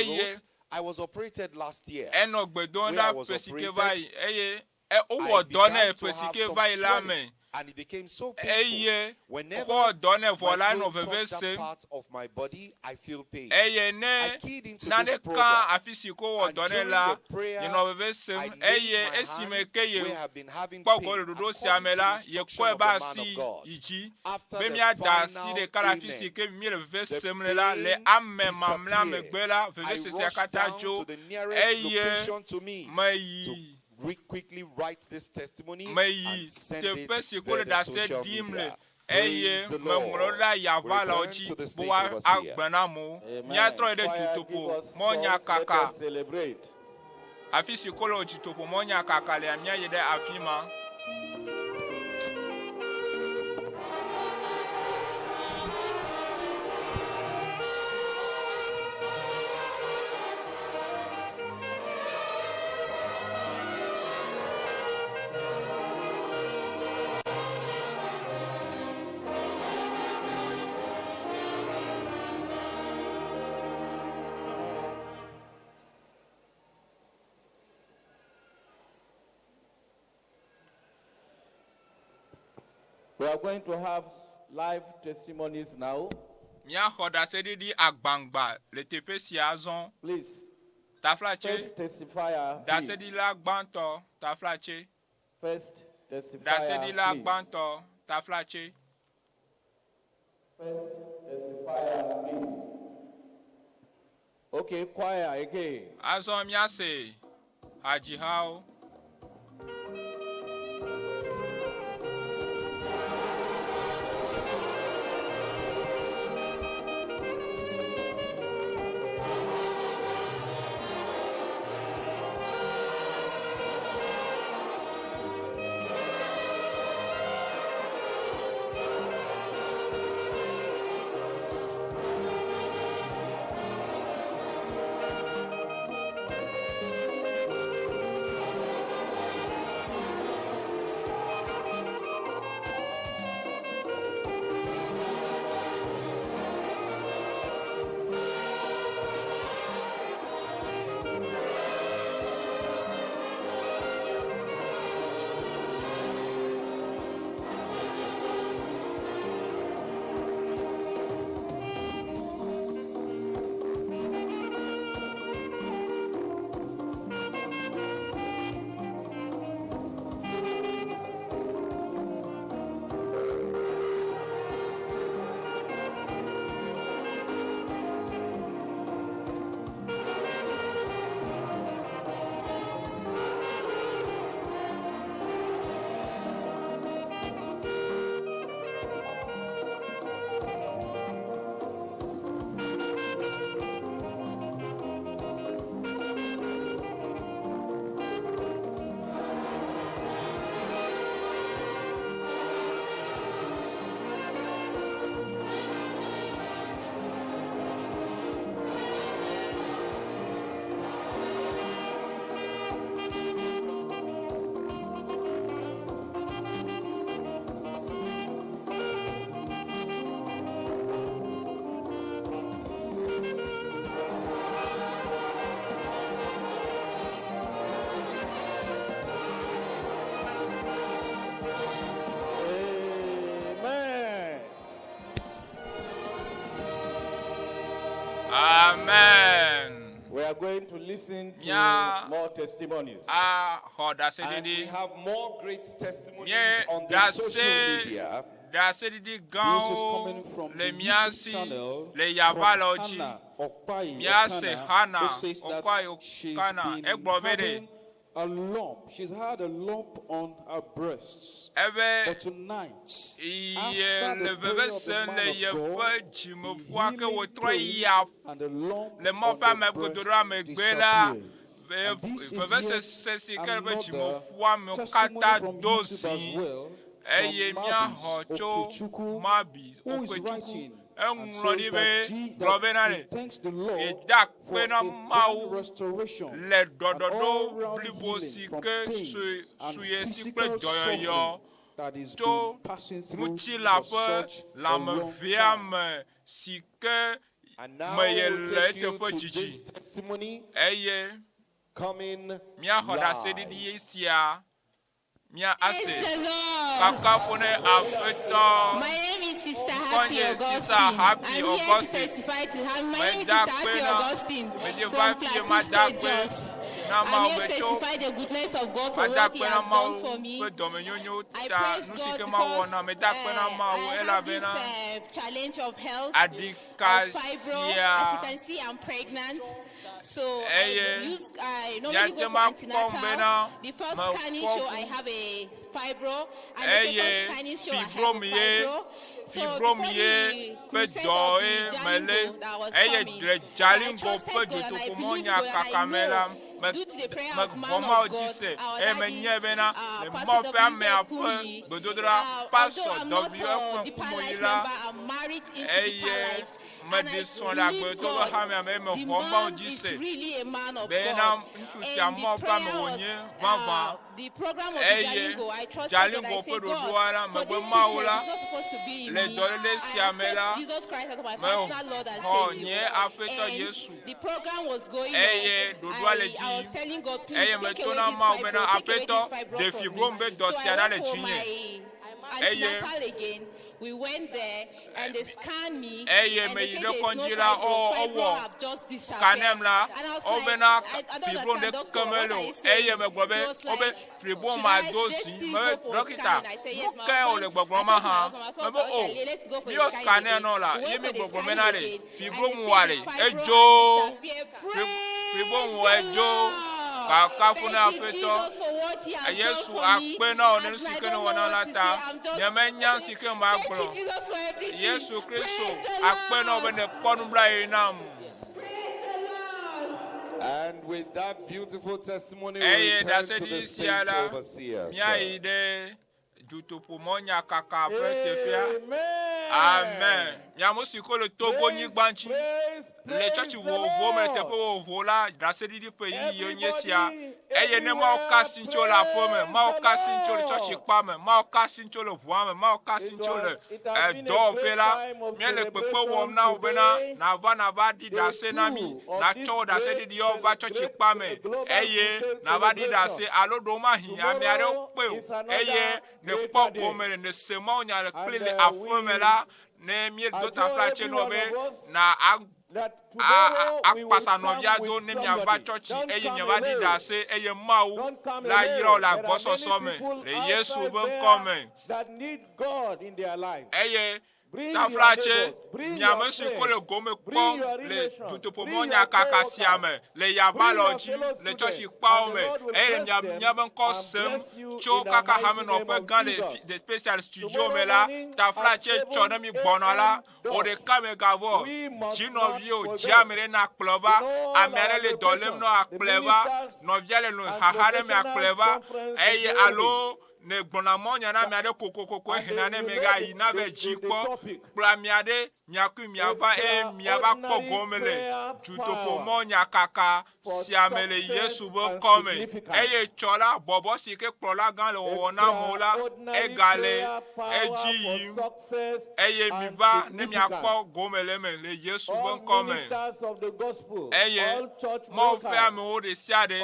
[SPEAKER 8] Eye
[SPEAKER 4] wrote, I was operated last year.
[SPEAKER 8] Enɔ gbe dom
[SPEAKER 4] Where I
[SPEAKER 8] ɖa
[SPEAKER 4] was
[SPEAKER 8] ƒe si ke
[SPEAKER 4] operated,
[SPEAKER 8] va yi eye e wowɔ
[SPEAKER 4] I
[SPEAKER 8] dɔ nɛ
[SPEAKER 4] began to
[SPEAKER 8] ƒe si
[SPEAKER 4] have
[SPEAKER 8] ke
[SPEAKER 4] some
[SPEAKER 8] va yi la
[SPEAKER 4] swelling.
[SPEAKER 8] me.
[SPEAKER 4] And it became so painful.
[SPEAKER 8] Eye
[SPEAKER 4] Whenever
[SPEAKER 8] wokɔ dɔ nɛ vɔ
[SPEAKER 4] my
[SPEAKER 8] la enɔ
[SPEAKER 4] throat
[SPEAKER 8] veve
[SPEAKER 4] touched that
[SPEAKER 8] sem.
[SPEAKER 4] part of my body, I feel pain.
[SPEAKER 8] Eye
[SPEAKER 4] I
[SPEAKER 8] ne
[SPEAKER 4] keyed into this
[SPEAKER 8] nane ka
[SPEAKER 4] program.
[SPEAKER 8] afi si ko wɔ
[SPEAKER 4] And
[SPEAKER 8] dɔ nɛ
[SPEAKER 4] during
[SPEAKER 8] la,
[SPEAKER 4] the prayer,
[SPEAKER 8] yenɔ veve
[SPEAKER 4] I
[SPEAKER 8] sem.
[SPEAKER 4] laid
[SPEAKER 8] Eye
[SPEAKER 4] my
[SPEAKER 8] esime
[SPEAKER 4] hand
[SPEAKER 8] ke ye
[SPEAKER 4] where I've been having
[SPEAKER 8] kpɔ
[SPEAKER 4] pain
[SPEAKER 8] go le ɖoɖo sia
[SPEAKER 4] according
[SPEAKER 8] me
[SPEAKER 4] to
[SPEAKER 8] la,
[SPEAKER 4] the
[SPEAKER 8] ye
[SPEAKER 4] instruction
[SPEAKER 8] kɔe
[SPEAKER 4] of
[SPEAKER 8] be
[SPEAKER 4] the man
[SPEAKER 8] asi
[SPEAKER 4] of God.
[SPEAKER 8] yi dzi
[SPEAKER 4] After
[SPEAKER 8] be
[SPEAKER 4] the
[SPEAKER 8] míada asi
[SPEAKER 4] final
[SPEAKER 8] ɖeka le afi
[SPEAKER 4] amen,
[SPEAKER 8] si ke míele veve
[SPEAKER 4] the
[SPEAKER 8] sem le la, le
[SPEAKER 4] pain
[SPEAKER 8] ame mamlɛa
[SPEAKER 4] disappeared.
[SPEAKER 8] megbe la,
[SPEAKER 4] I
[SPEAKER 8] vevesesea
[SPEAKER 4] rushed
[SPEAKER 8] katã
[SPEAKER 4] down
[SPEAKER 8] dzo
[SPEAKER 4] to the nearest
[SPEAKER 8] eye
[SPEAKER 4] location to me
[SPEAKER 8] meyi
[SPEAKER 4] to quickly write this testimony
[SPEAKER 8] meyi
[SPEAKER 4] and send it
[SPEAKER 8] teƒe si ko
[SPEAKER 4] via
[SPEAKER 8] le
[SPEAKER 4] the
[SPEAKER 8] ɖase
[SPEAKER 4] social
[SPEAKER 8] ɖim le
[SPEAKER 4] media.
[SPEAKER 8] eye
[SPEAKER 4] Praise the
[SPEAKER 8] meŋlɔ
[SPEAKER 4] Lord.
[SPEAKER 8] ɖe yaʋalawo
[SPEAKER 4] Return
[SPEAKER 8] dzi
[SPEAKER 4] to the
[SPEAKER 8] be
[SPEAKER 4] state
[SPEAKER 8] woa
[SPEAKER 4] overseer.
[SPEAKER 8] agblɔ na amewo.
[SPEAKER 23] Amen.
[SPEAKER 8] Míatrɔ yi ɖe
[SPEAKER 23] Choir, give
[SPEAKER 8] dutoƒo
[SPEAKER 23] us
[SPEAKER 8] mɔnya
[SPEAKER 23] songs. Let
[SPEAKER 8] kaka.
[SPEAKER 23] us celebrate.
[SPEAKER 8] Afi si ko le dutoƒo mɔnya kaka lea, míayi ɖe afi ma.
[SPEAKER 23] We are going to have live testimonies now.
[SPEAKER 8] Míaxɔ ɖaseɖiɖi agbangba le teƒe sia azɔ.
[SPEAKER 23] Please,
[SPEAKER 8] Taflatse,
[SPEAKER 23] first testifier, please.
[SPEAKER 8] ɖaseɖila gbãtɔ, taflatse.
[SPEAKER 23] First testifier,
[SPEAKER 8] Ɖaseɖila
[SPEAKER 23] please.
[SPEAKER 8] gbãtɔ, taflatse.
[SPEAKER 23] First testifier, please. Okay, choir again.
[SPEAKER 8] Azɔ míase hadzihawo.
[SPEAKER 23] Amen.
[SPEAKER 8] Amen.
[SPEAKER 23] We are going to listen to
[SPEAKER 8] Mía
[SPEAKER 23] more testimonies.
[SPEAKER 8] axɔ
[SPEAKER 4] And we
[SPEAKER 8] ɖaseɖiɖi.
[SPEAKER 4] have more great testimonies
[SPEAKER 8] Míe
[SPEAKER 4] on the social
[SPEAKER 8] ɖase
[SPEAKER 4] media.
[SPEAKER 8] ɖaseɖiɖi
[SPEAKER 15] This is
[SPEAKER 8] gãwo
[SPEAKER 15] coming from
[SPEAKER 8] le
[SPEAKER 15] the
[SPEAKER 8] mía
[SPEAKER 15] YouTube
[SPEAKER 8] si
[SPEAKER 15] channel
[SPEAKER 8] le
[SPEAKER 15] from
[SPEAKER 8] yaʋalawo dzi.
[SPEAKER 15] Hannah Okpai
[SPEAKER 8] Míase
[SPEAKER 15] Okana,
[SPEAKER 8] Hannah
[SPEAKER 15] who says that
[SPEAKER 8] Okpai
[SPEAKER 15] she's
[SPEAKER 8] Okana.
[SPEAKER 15] been
[SPEAKER 8] Egblɔ be ɖe
[SPEAKER 15] having a lump. She's had a lump on her breasts.
[SPEAKER 8] ebe
[SPEAKER 15] But tonight,
[SPEAKER 8] ye
[SPEAKER 15] after
[SPEAKER 8] le
[SPEAKER 15] the prayer
[SPEAKER 8] veve
[SPEAKER 15] of the
[SPEAKER 8] sem
[SPEAKER 15] man
[SPEAKER 8] le
[SPEAKER 15] of
[SPEAKER 8] yeƒe
[SPEAKER 15] God,
[SPEAKER 8] dzimeƒua
[SPEAKER 15] the
[SPEAKER 8] ke
[SPEAKER 15] healing
[SPEAKER 8] wòtrɔ
[SPEAKER 15] came
[SPEAKER 8] ya
[SPEAKER 15] and the lump
[SPEAKER 8] le mɔ
[SPEAKER 15] on
[SPEAKER 8] ƒe
[SPEAKER 15] the
[SPEAKER 8] amegodo
[SPEAKER 15] breast
[SPEAKER 8] ɖe amegbe la
[SPEAKER 15] disappeared.
[SPEAKER 8] ve-
[SPEAKER 15] And this is yet
[SPEAKER 8] vevesese si ke le ƒe
[SPEAKER 15] another
[SPEAKER 8] dzimeƒua me
[SPEAKER 15] testimony
[SPEAKER 8] katã
[SPEAKER 15] from
[SPEAKER 8] do
[SPEAKER 15] YouTube as
[SPEAKER 8] zi
[SPEAKER 15] well
[SPEAKER 8] eye
[SPEAKER 15] from
[SPEAKER 8] míaxɔ
[SPEAKER 15] Mabis
[SPEAKER 8] tso
[SPEAKER 15] Okechukwu,
[SPEAKER 8] Mabi
[SPEAKER 15] who is
[SPEAKER 8] Okechukwu
[SPEAKER 15] writing and
[SPEAKER 8] eŋlɔ
[SPEAKER 15] says
[SPEAKER 8] ɖi
[SPEAKER 15] that,
[SPEAKER 8] be
[SPEAKER 15] G,
[SPEAKER 8] gblɔ
[SPEAKER 15] that
[SPEAKER 8] bena
[SPEAKER 15] he
[SPEAKER 8] ɖe
[SPEAKER 15] thanks the Lord
[SPEAKER 8] yeda
[SPEAKER 15] for
[SPEAKER 8] kpe
[SPEAKER 15] a
[SPEAKER 8] na
[SPEAKER 15] divine
[SPEAKER 8] Mawu
[SPEAKER 15] restoration
[SPEAKER 8] le
[SPEAKER 15] and
[SPEAKER 8] ɖɔɖɔɖo
[SPEAKER 15] all-round
[SPEAKER 8] blibo
[SPEAKER 15] healing
[SPEAKER 8] si
[SPEAKER 15] from
[SPEAKER 8] ke
[SPEAKER 15] pain
[SPEAKER 8] su
[SPEAKER 15] and
[SPEAKER 8] su ye si kple
[SPEAKER 15] physical
[SPEAKER 8] dɔyɔyɔ
[SPEAKER 15] suffering that he's
[SPEAKER 8] tso
[SPEAKER 15] been passing through
[SPEAKER 8] ŋutilã
[SPEAKER 15] for
[SPEAKER 8] ƒe
[SPEAKER 15] such a long time.
[SPEAKER 8] lãmevea me si ke
[SPEAKER 4] And now
[SPEAKER 8] me ye
[SPEAKER 4] we'll
[SPEAKER 8] le
[SPEAKER 4] take you
[SPEAKER 8] eteƒe
[SPEAKER 4] to
[SPEAKER 8] dzidzi
[SPEAKER 4] this testimony
[SPEAKER 8] eye
[SPEAKER 4] coming
[SPEAKER 8] míaxɔ
[SPEAKER 4] live.
[SPEAKER 8] ɖaseɖiɖi sia Mía ase. Kakafu ne Aƒetɔ.
[SPEAKER 14] My name is Sister Happy
[SPEAKER 8] Ŋkɔnye Sisa
[SPEAKER 14] Augustine.
[SPEAKER 8] Happy
[SPEAKER 14] I'm here to
[SPEAKER 8] Augustine.
[SPEAKER 14] testify to have my name is
[SPEAKER 8] Meda
[SPEAKER 14] Sister
[SPEAKER 8] akpe
[SPEAKER 14] Happy
[SPEAKER 8] na
[SPEAKER 14] Augustine
[SPEAKER 8] medze va
[SPEAKER 14] from
[SPEAKER 8] fie
[SPEAKER 14] Plateau
[SPEAKER 8] mada
[SPEAKER 14] State,
[SPEAKER 8] akpe
[SPEAKER 14] Jos.
[SPEAKER 8] na
[SPEAKER 14] I'm
[SPEAKER 8] Mawu
[SPEAKER 14] here
[SPEAKER 8] be
[SPEAKER 14] to
[SPEAKER 8] tso
[SPEAKER 14] testify the goodness of God for
[SPEAKER 8] mada
[SPEAKER 14] what He
[SPEAKER 8] akpe na
[SPEAKER 14] has done
[SPEAKER 8] Mawu
[SPEAKER 14] for me.
[SPEAKER 8] ƒe dɔmenyonyo
[SPEAKER 14] I
[SPEAKER 8] ta
[SPEAKER 14] praise
[SPEAKER 8] nu si
[SPEAKER 14] God
[SPEAKER 8] ke Mawu wɔ
[SPEAKER 14] because
[SPEAKER 8] nam. Meda akpe na Mawu
[SPEAKER 14] I have this
[SPEAKER 8] elabena
[SPEAKER 14] challenge of health,
[SPEAKER 8] aɖika
[SPEAKER 14] of fibro.
[SPEAKER 8] sia
[SPEAKER 14] As you can see, I'm pregnant. So I
[SPEAKER 8] eye
[SPEAKER 14] use I normally
[SPEAKER 8] míate
[SPEAKER 14] go
[SPEAKER 8] ŋu
[SPEAKER 14] for
[SPEAKER 8] akpɔm
[SPEAKER 14] antenatal.
[SPEAKER 8] bena
[SPEAKER 14] The first
[SPEAKER 8] mefɔ
[SPEAKER 14] scanning show I
[SPEAKER 8] fu
[SPEAKER 14] have a fibro, and the
[SPEAKER 8] eye
[SPEAKER 14] second scanning show I have a
[SPEAKER 8] fibrom ye
[SPEAKER 14] fibro. So
[SPEAKER 8] fibrom
[SPEAKER 14] before
[SPEAKER 8] ye
[SPEAKER 14] the
[SPEAKER 8] ƒe
[SPEAKER 14] crusade
[SPEAKER 8] dɔ
[SPEAKER 14] of
[SPEAKER 8] ye
[SPEAKER 14] the
[SPEAKER 8] mele
[SPEAKER 14] Jalingo that was
[SPEAKER 8] eye
[SPEAKER 14] coming,
[SPEAKER 8] le
[SPEAKER 14] I
[SPEAKER 8] Jalingo ƒe
[SPEAKER 14] trusted God and I
[SPEAKER 8] dzotoƒomɔ
[SPEAKER 14] believed
[SPEAKER 8] nya
[SPEAKER 14] God and I
[SPEAKER 8] kaka me la
[SPEAKER 14] know
[SPEAKER 8] me
[SPEAKER 14] due to the prayer of
[SPEAKER 8] mexɔ
[SPEAKER 14] man of
[SPEAKER 8] Mawu dzi
[SPEAKER 14] God,
[SPEAKER 8] se
[SPEAKER 14] our
[SPEAKER 8] eye
[SPEAKER 14] daddy,
[SPEAKER 8] menyae bena le
[SPEAKER 14] Pastor
[SPEAKER 8] Mawu ƒe
[SPEAKER 14] W.
[SPEAKER 8] amea
[SPEAKER 14] F.
[SPEAKER 8] ƒe
[SPEAKER 14] Kumi,
[SPEAKER 8] gbedodoɖa
[SPEAKER 14] although
[SPEAKER 8] Pastor
[SPEAKER 14] I'm not
[SPEAKER 8] W.
[SPEAKER 14] a
[SPEAKER 8] F.
[SPEAKER 14] Deeper
[SPEAKER 8] Kumuyi
[SPEAKER 14] Life
[SPEAKER 8] la
[SPEAKER 14] member, I'm married into Deeper
[SPEAKER 8] eye
[SPEAKER 14] Life, and I
[SPEAKER 8] meɖe srɔ̃ le
[SPEAKER 14] believe
[SPEAKER 8] agbetɔ ƒe
[SPEAKER 14] God.
[SPEAKER 8] hamea me eye
[SPEAKER 14] The
[SPEAKER 8] mexɔ Mawu
[SPEAKER 14] man
[SPEAKER 8] dzi
[SPEAKER 14] is
[SPEAKER 8] se
[SPEAKER 14] really a man of
[SPEAKER 8] bena
[SPEAKER 14] God.
[SPEAKER 8] ŋutsu sia
[SPEAKER 14] And the
[SPEAKER 8] Mawu ƒe ame
[SPEAKER 14] prayer was,
[SPEAKER 8] wònye vavã
[SPEAKER 14] the program of the
[SPEAKER 8] eye
[SPEAKER 14] Jalingo, I trusted God. I
[SPEAKER 8] Jalingo
[SPEAKER 14] say,
[SPEAKER 8] ƒe
[SPEAKER 14] God,
[SPEAKER 8] ɖoɖoa la
[SPEAKER 14] for
[SPEAKER 8] megbe
[SPEAKER 14] this
[SPEAKER 8] Mawu
[SPEAKER 14] sickness
[SPEAKER 8] la
[SPEAKER 14] is not supposed to be in
[SPEAKER 8] le
[SPEAKER 14] me.
[SPEAKER 8] dɔléle
[SPEAKER 14] I
[SPEAKER 8] sia me la
[SPEAKER 14] accept Jesus Christ as my personal Lord and
[SPEAKER 8] mexɔ
[SPEAKER 14] Savior.
[SPEAKER 8] nye Aƒetɔ
[SPEAKER 14] And
[SPEAKER 8] Yesu
[SPEAKER 14] the program was going on.
[SPEAKER 8] eye ɖoɖoa le
[SPEAKER 14] I,
[SPEAKER 8] dzi
[SPEAKER 14] I was telling God, please
[SPEAKER 8] eye
[SPEAKER 14] take
[SPEAKER 8] meto
[SPEAKER 14] away
[SPEAKER 8] na
[SPEAKER 14] this
[SPEAKER 8] Mawu
[SPEAKER 14] fibro,
[SPEAKER 8] bena
[SPEAKER 14] take away
[SPEAKER 8] Aƒetɔ
[SPEAKER 14] this fibro
[SPEAKER 8] ɖe
[SPEAKER 14] from
[SPEAKER 8] fibrom
[SPEAKER 14] me.
[SPEAKER 8] be dɔ
[SPEAKER 14] So
[SPEAKER 8] sia
[SPEAKER 14] I
[SPEAKER 8] ɖa
[SPEAKER 14] went
[SPEAKER 8] le
[SPEAKER 14] for
[SPEAKER 8] dzinye
[SPEAKER 14] my
[SPEAKER 8] eye
[SPEAKER 14] antenatal again. We went there and they scanned me
[SPEAKER 8] eye
[SPEAKER 14] and they
[SPEAKER 8] meyi
[SPEAKER 14] said
[SPEAKER 8] ɖe
[SPEAKER 14] there is no
[SPEAKER 8] kɔdzi la
[SPEAKER 14] fibro.
[SPEAKER 8] wo
[SPEAKER 14] Fibro
[SPEAKER 8] wowɔ
[SPEAKER 14] have just disappeared.
[SPEAKER 8] scanem la
[SPEAKER 14] And I was like,
[SPEAKER 8] wobena
[SPEAKER 14] I, I don't
[SPEAKER 8] fibrom
[SPEAKER 14] understand,
[SPEAKER 8] ɖeke
[SPEAKER 14] doctor. What
[SPEAKER 8] mele
[SPEAKER 14] are
[SPEAKER 8] o
[SPEAKER 14] you saying?
[SPEAKER 8] eye megblɔ be
[SPEAKER 14] He was
[SPEAKER 8] wobe
[SPEAKER 14] like,
[SPEAKER 8] fibrom
[SPEAKER 14] should I,
[SPEAKER 8] mado
[SPEAKER 14] should they
[SPEAKER 8] zi
[SPEAKER 14] still
[SPEAKER 8] mebe
[SPEAKER 14] go for
[SPEAKER 8] ɖɔkita
[SPEAKER 14] scanning? I said,
[SPEAKER 8] nu
[SPEAKER 14] yes, my
[SPEAKER 8] kae wòle
[SPEAKER 14] husband.
[SPEAKER 8] gbɔgblɔm
[SPEAKER 14] I told my
[SPEAKER 8] mahã
[SPEAKER 14] husband, my husband
[SPEAKER 8] mebe
[SPEAKER 14] was
[SPEAKER 8] o
[SPEAKER 14] okay, let's go for
[SPEAKER 8] míyɔ
[SPEAKER 14] a scanning
[SPEAKER 8] scanɛ
[SPEAKER 14] again.
[SPEAKER 8] nɔ la
[SPEAKER 14] We
[SPEAKER 8] ye
[SPEAKER 14] went
[SPEAKER 8] mi
[SPEAKER 14] for the
[SPEAKER 8] gbɔgblɔ
[SPEAKER 14] scanning
[SPEAKER 8] bena ɖe
[SPEAKER 14] again and
[SPEAKER 8] fibrom
[SPEAKER 14] they
[SPEAKER 8] wa
[SPEAKER 14] said
[SPEAKER 8] ɖe
[SPEAKER 14] the fibro
[SPEAKER 8] edzo
[SPEAKER 14] has disappeared.
[SPEAKER 8] fibrom
[SPEAKER 14] Praise
[SPEAKER 8] wa
[SPEAKER 14] the
[SPEAKER 8] edzo
[SPEAKER 14] Lord.
[SPEAKER 8] kakafu na
[SPEAKER 14] Thank you,
[SPEAKER 8] Aƒetɔ
[SPEAKER 14] Jesus, for what He has done
[SPEAKER 8] Yesu
[SPEAKER 14] for me.
[SPEAKER 8] akpe na wò ne nu
[SPEAKER 14] And
[SPEAKER 8] si
[SPEAKER 14] I
[SPEAKER 8] ke
[SPEAKER 14] don't
[SPEAKER 8] nèwɔ
[SPEAKER 14] know
[SPEAKER 8] na la
[SPEAKER 14] what to
[SPEAKER 8] ta
[SPEAKER 14] say. I'm just
[SPEAKER 8] nyemenya nu si ke
[SPEAKER 14] thank you,
[SPEAKER 8] magblɔ
[SPEAKER 14] Jesus, for everything.
[SPEAKER 8] Yesu Kristo
[SPEAKER 14] Praise the
[SPEAKER 8] akpe na wò be
[SPEAKER 14] Lord.
[SPEAKER 8] nèkpɔ nublanui nam.
[SPEAKER 4] And with that beautiful testimony, we
[SPEAKER 8] Eye
[SPEAKER 4] return to the
[SPEAKER 8] ɖaseɖiɖi sia
[SPEAKER 4] state
[SPEAKER 8] la,
[SPEAKER 4] overseer.
[SPEAKER 8] míayi
[SPEAKER 4] Sir.
[SPEAKER 8] ɖe dutoƒomɔnyakaka ƒe teƒea. Amen. Miamu si ko le Togo nyigba ŋuti le tsɔtsi vovovowo me le teƒe vovovowo la, ɖaseɖiɖi ƒe ɣeyiɣi nye sia. Eye ne Mawu ka asi ŋutsi le aƒe me, Mawu ka asi ŋutsi le tsɔtsi kpa me, Mawu ka asi ŋutsi le ʋua me, Mawu ka asi ŋutsi le dɔwɔƒe la, míele kpekpe wɔm na wò bena nàva nàva ɖi ɖase na mí, nàtsɔ wò ɖaseɖiɖiwo va tsɔtsi kpa me eye nàva ɖi ɖase alo ɖewomahi ame aɖewo kpe wò eye nèkpɔ gome le nèse mawunya le kpli le aƒe me la, ne míedo taflatse nɔ be na akpasa nɔvia do ne miava tsɔtsi eye miava ɖi ɖase eye Mawu la yra wò le agbɔsɔsɔ me le Yesu ƒe ŋkɔ me. Eye Taflatse, mi ame si ko le gome kpɔm le dutoƒomɔnyakaka sia me le Yabalɔ dzi le tsɔtsikpawo me eye le mia míaƒe ŋkɔ sem tso kaka hamenɔƒe gã le the special studio me la, taflatse tsɔ ne mi gbɔna la, wò ɖeka megavɔ o. Dzi nɔviwò, dzi ame ɖe nakplɔ va, ame aɖe le dɔ lém nɔ akplɔe va, nɔvia le nu xaxa ɖe me akplɔe va eye alo Ne gblɔna mɔ nya na amea ɖe kokokoko ehena ne mega yi na be dzi kpɔ kplɔ amea ɖe miakui miava eye miava kpɔ gome le dutoƒo mɔ nya kaka sia me le Yesu ƒe ŋkɔ me. Eye tsɔ la, bɔbɔ si ke kplɔla gã le wɔwɔ na amewo la, ega le edzi yim. Eye miva ne miakpɔ gome le eme le Yesu ƒe ŋkɔ me. Eye Mawu ƒe amewo ɖesiaɖe,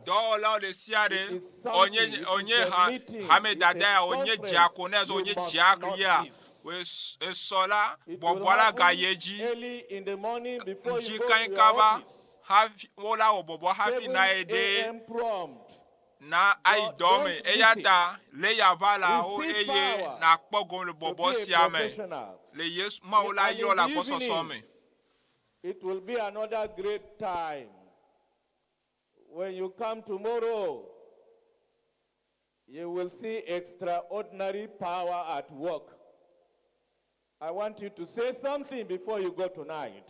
[SPEAKER 8] dɔwɔlawo ɖesiaɖe, Wònye, wònye ha, hame dada ya, wònye diakoness, wònye diakri ya, esɔ la, bɔbɔ la gayi edzi. Ŋdzi kain kaba hafi wola wɔ bɔbɔ hafi na ye ɖe na ayi dɔ me. Eya ta le ya va la wo eye nakpɔ gome le bɔbɔ sia me le Yesu Mawu la yɔ le agbɔsɔsɔ me.
[SPEAKER 23] It will be another great time. When you come tomorrow, you will see extraordinary power at work. I want you to say something before you go tonight.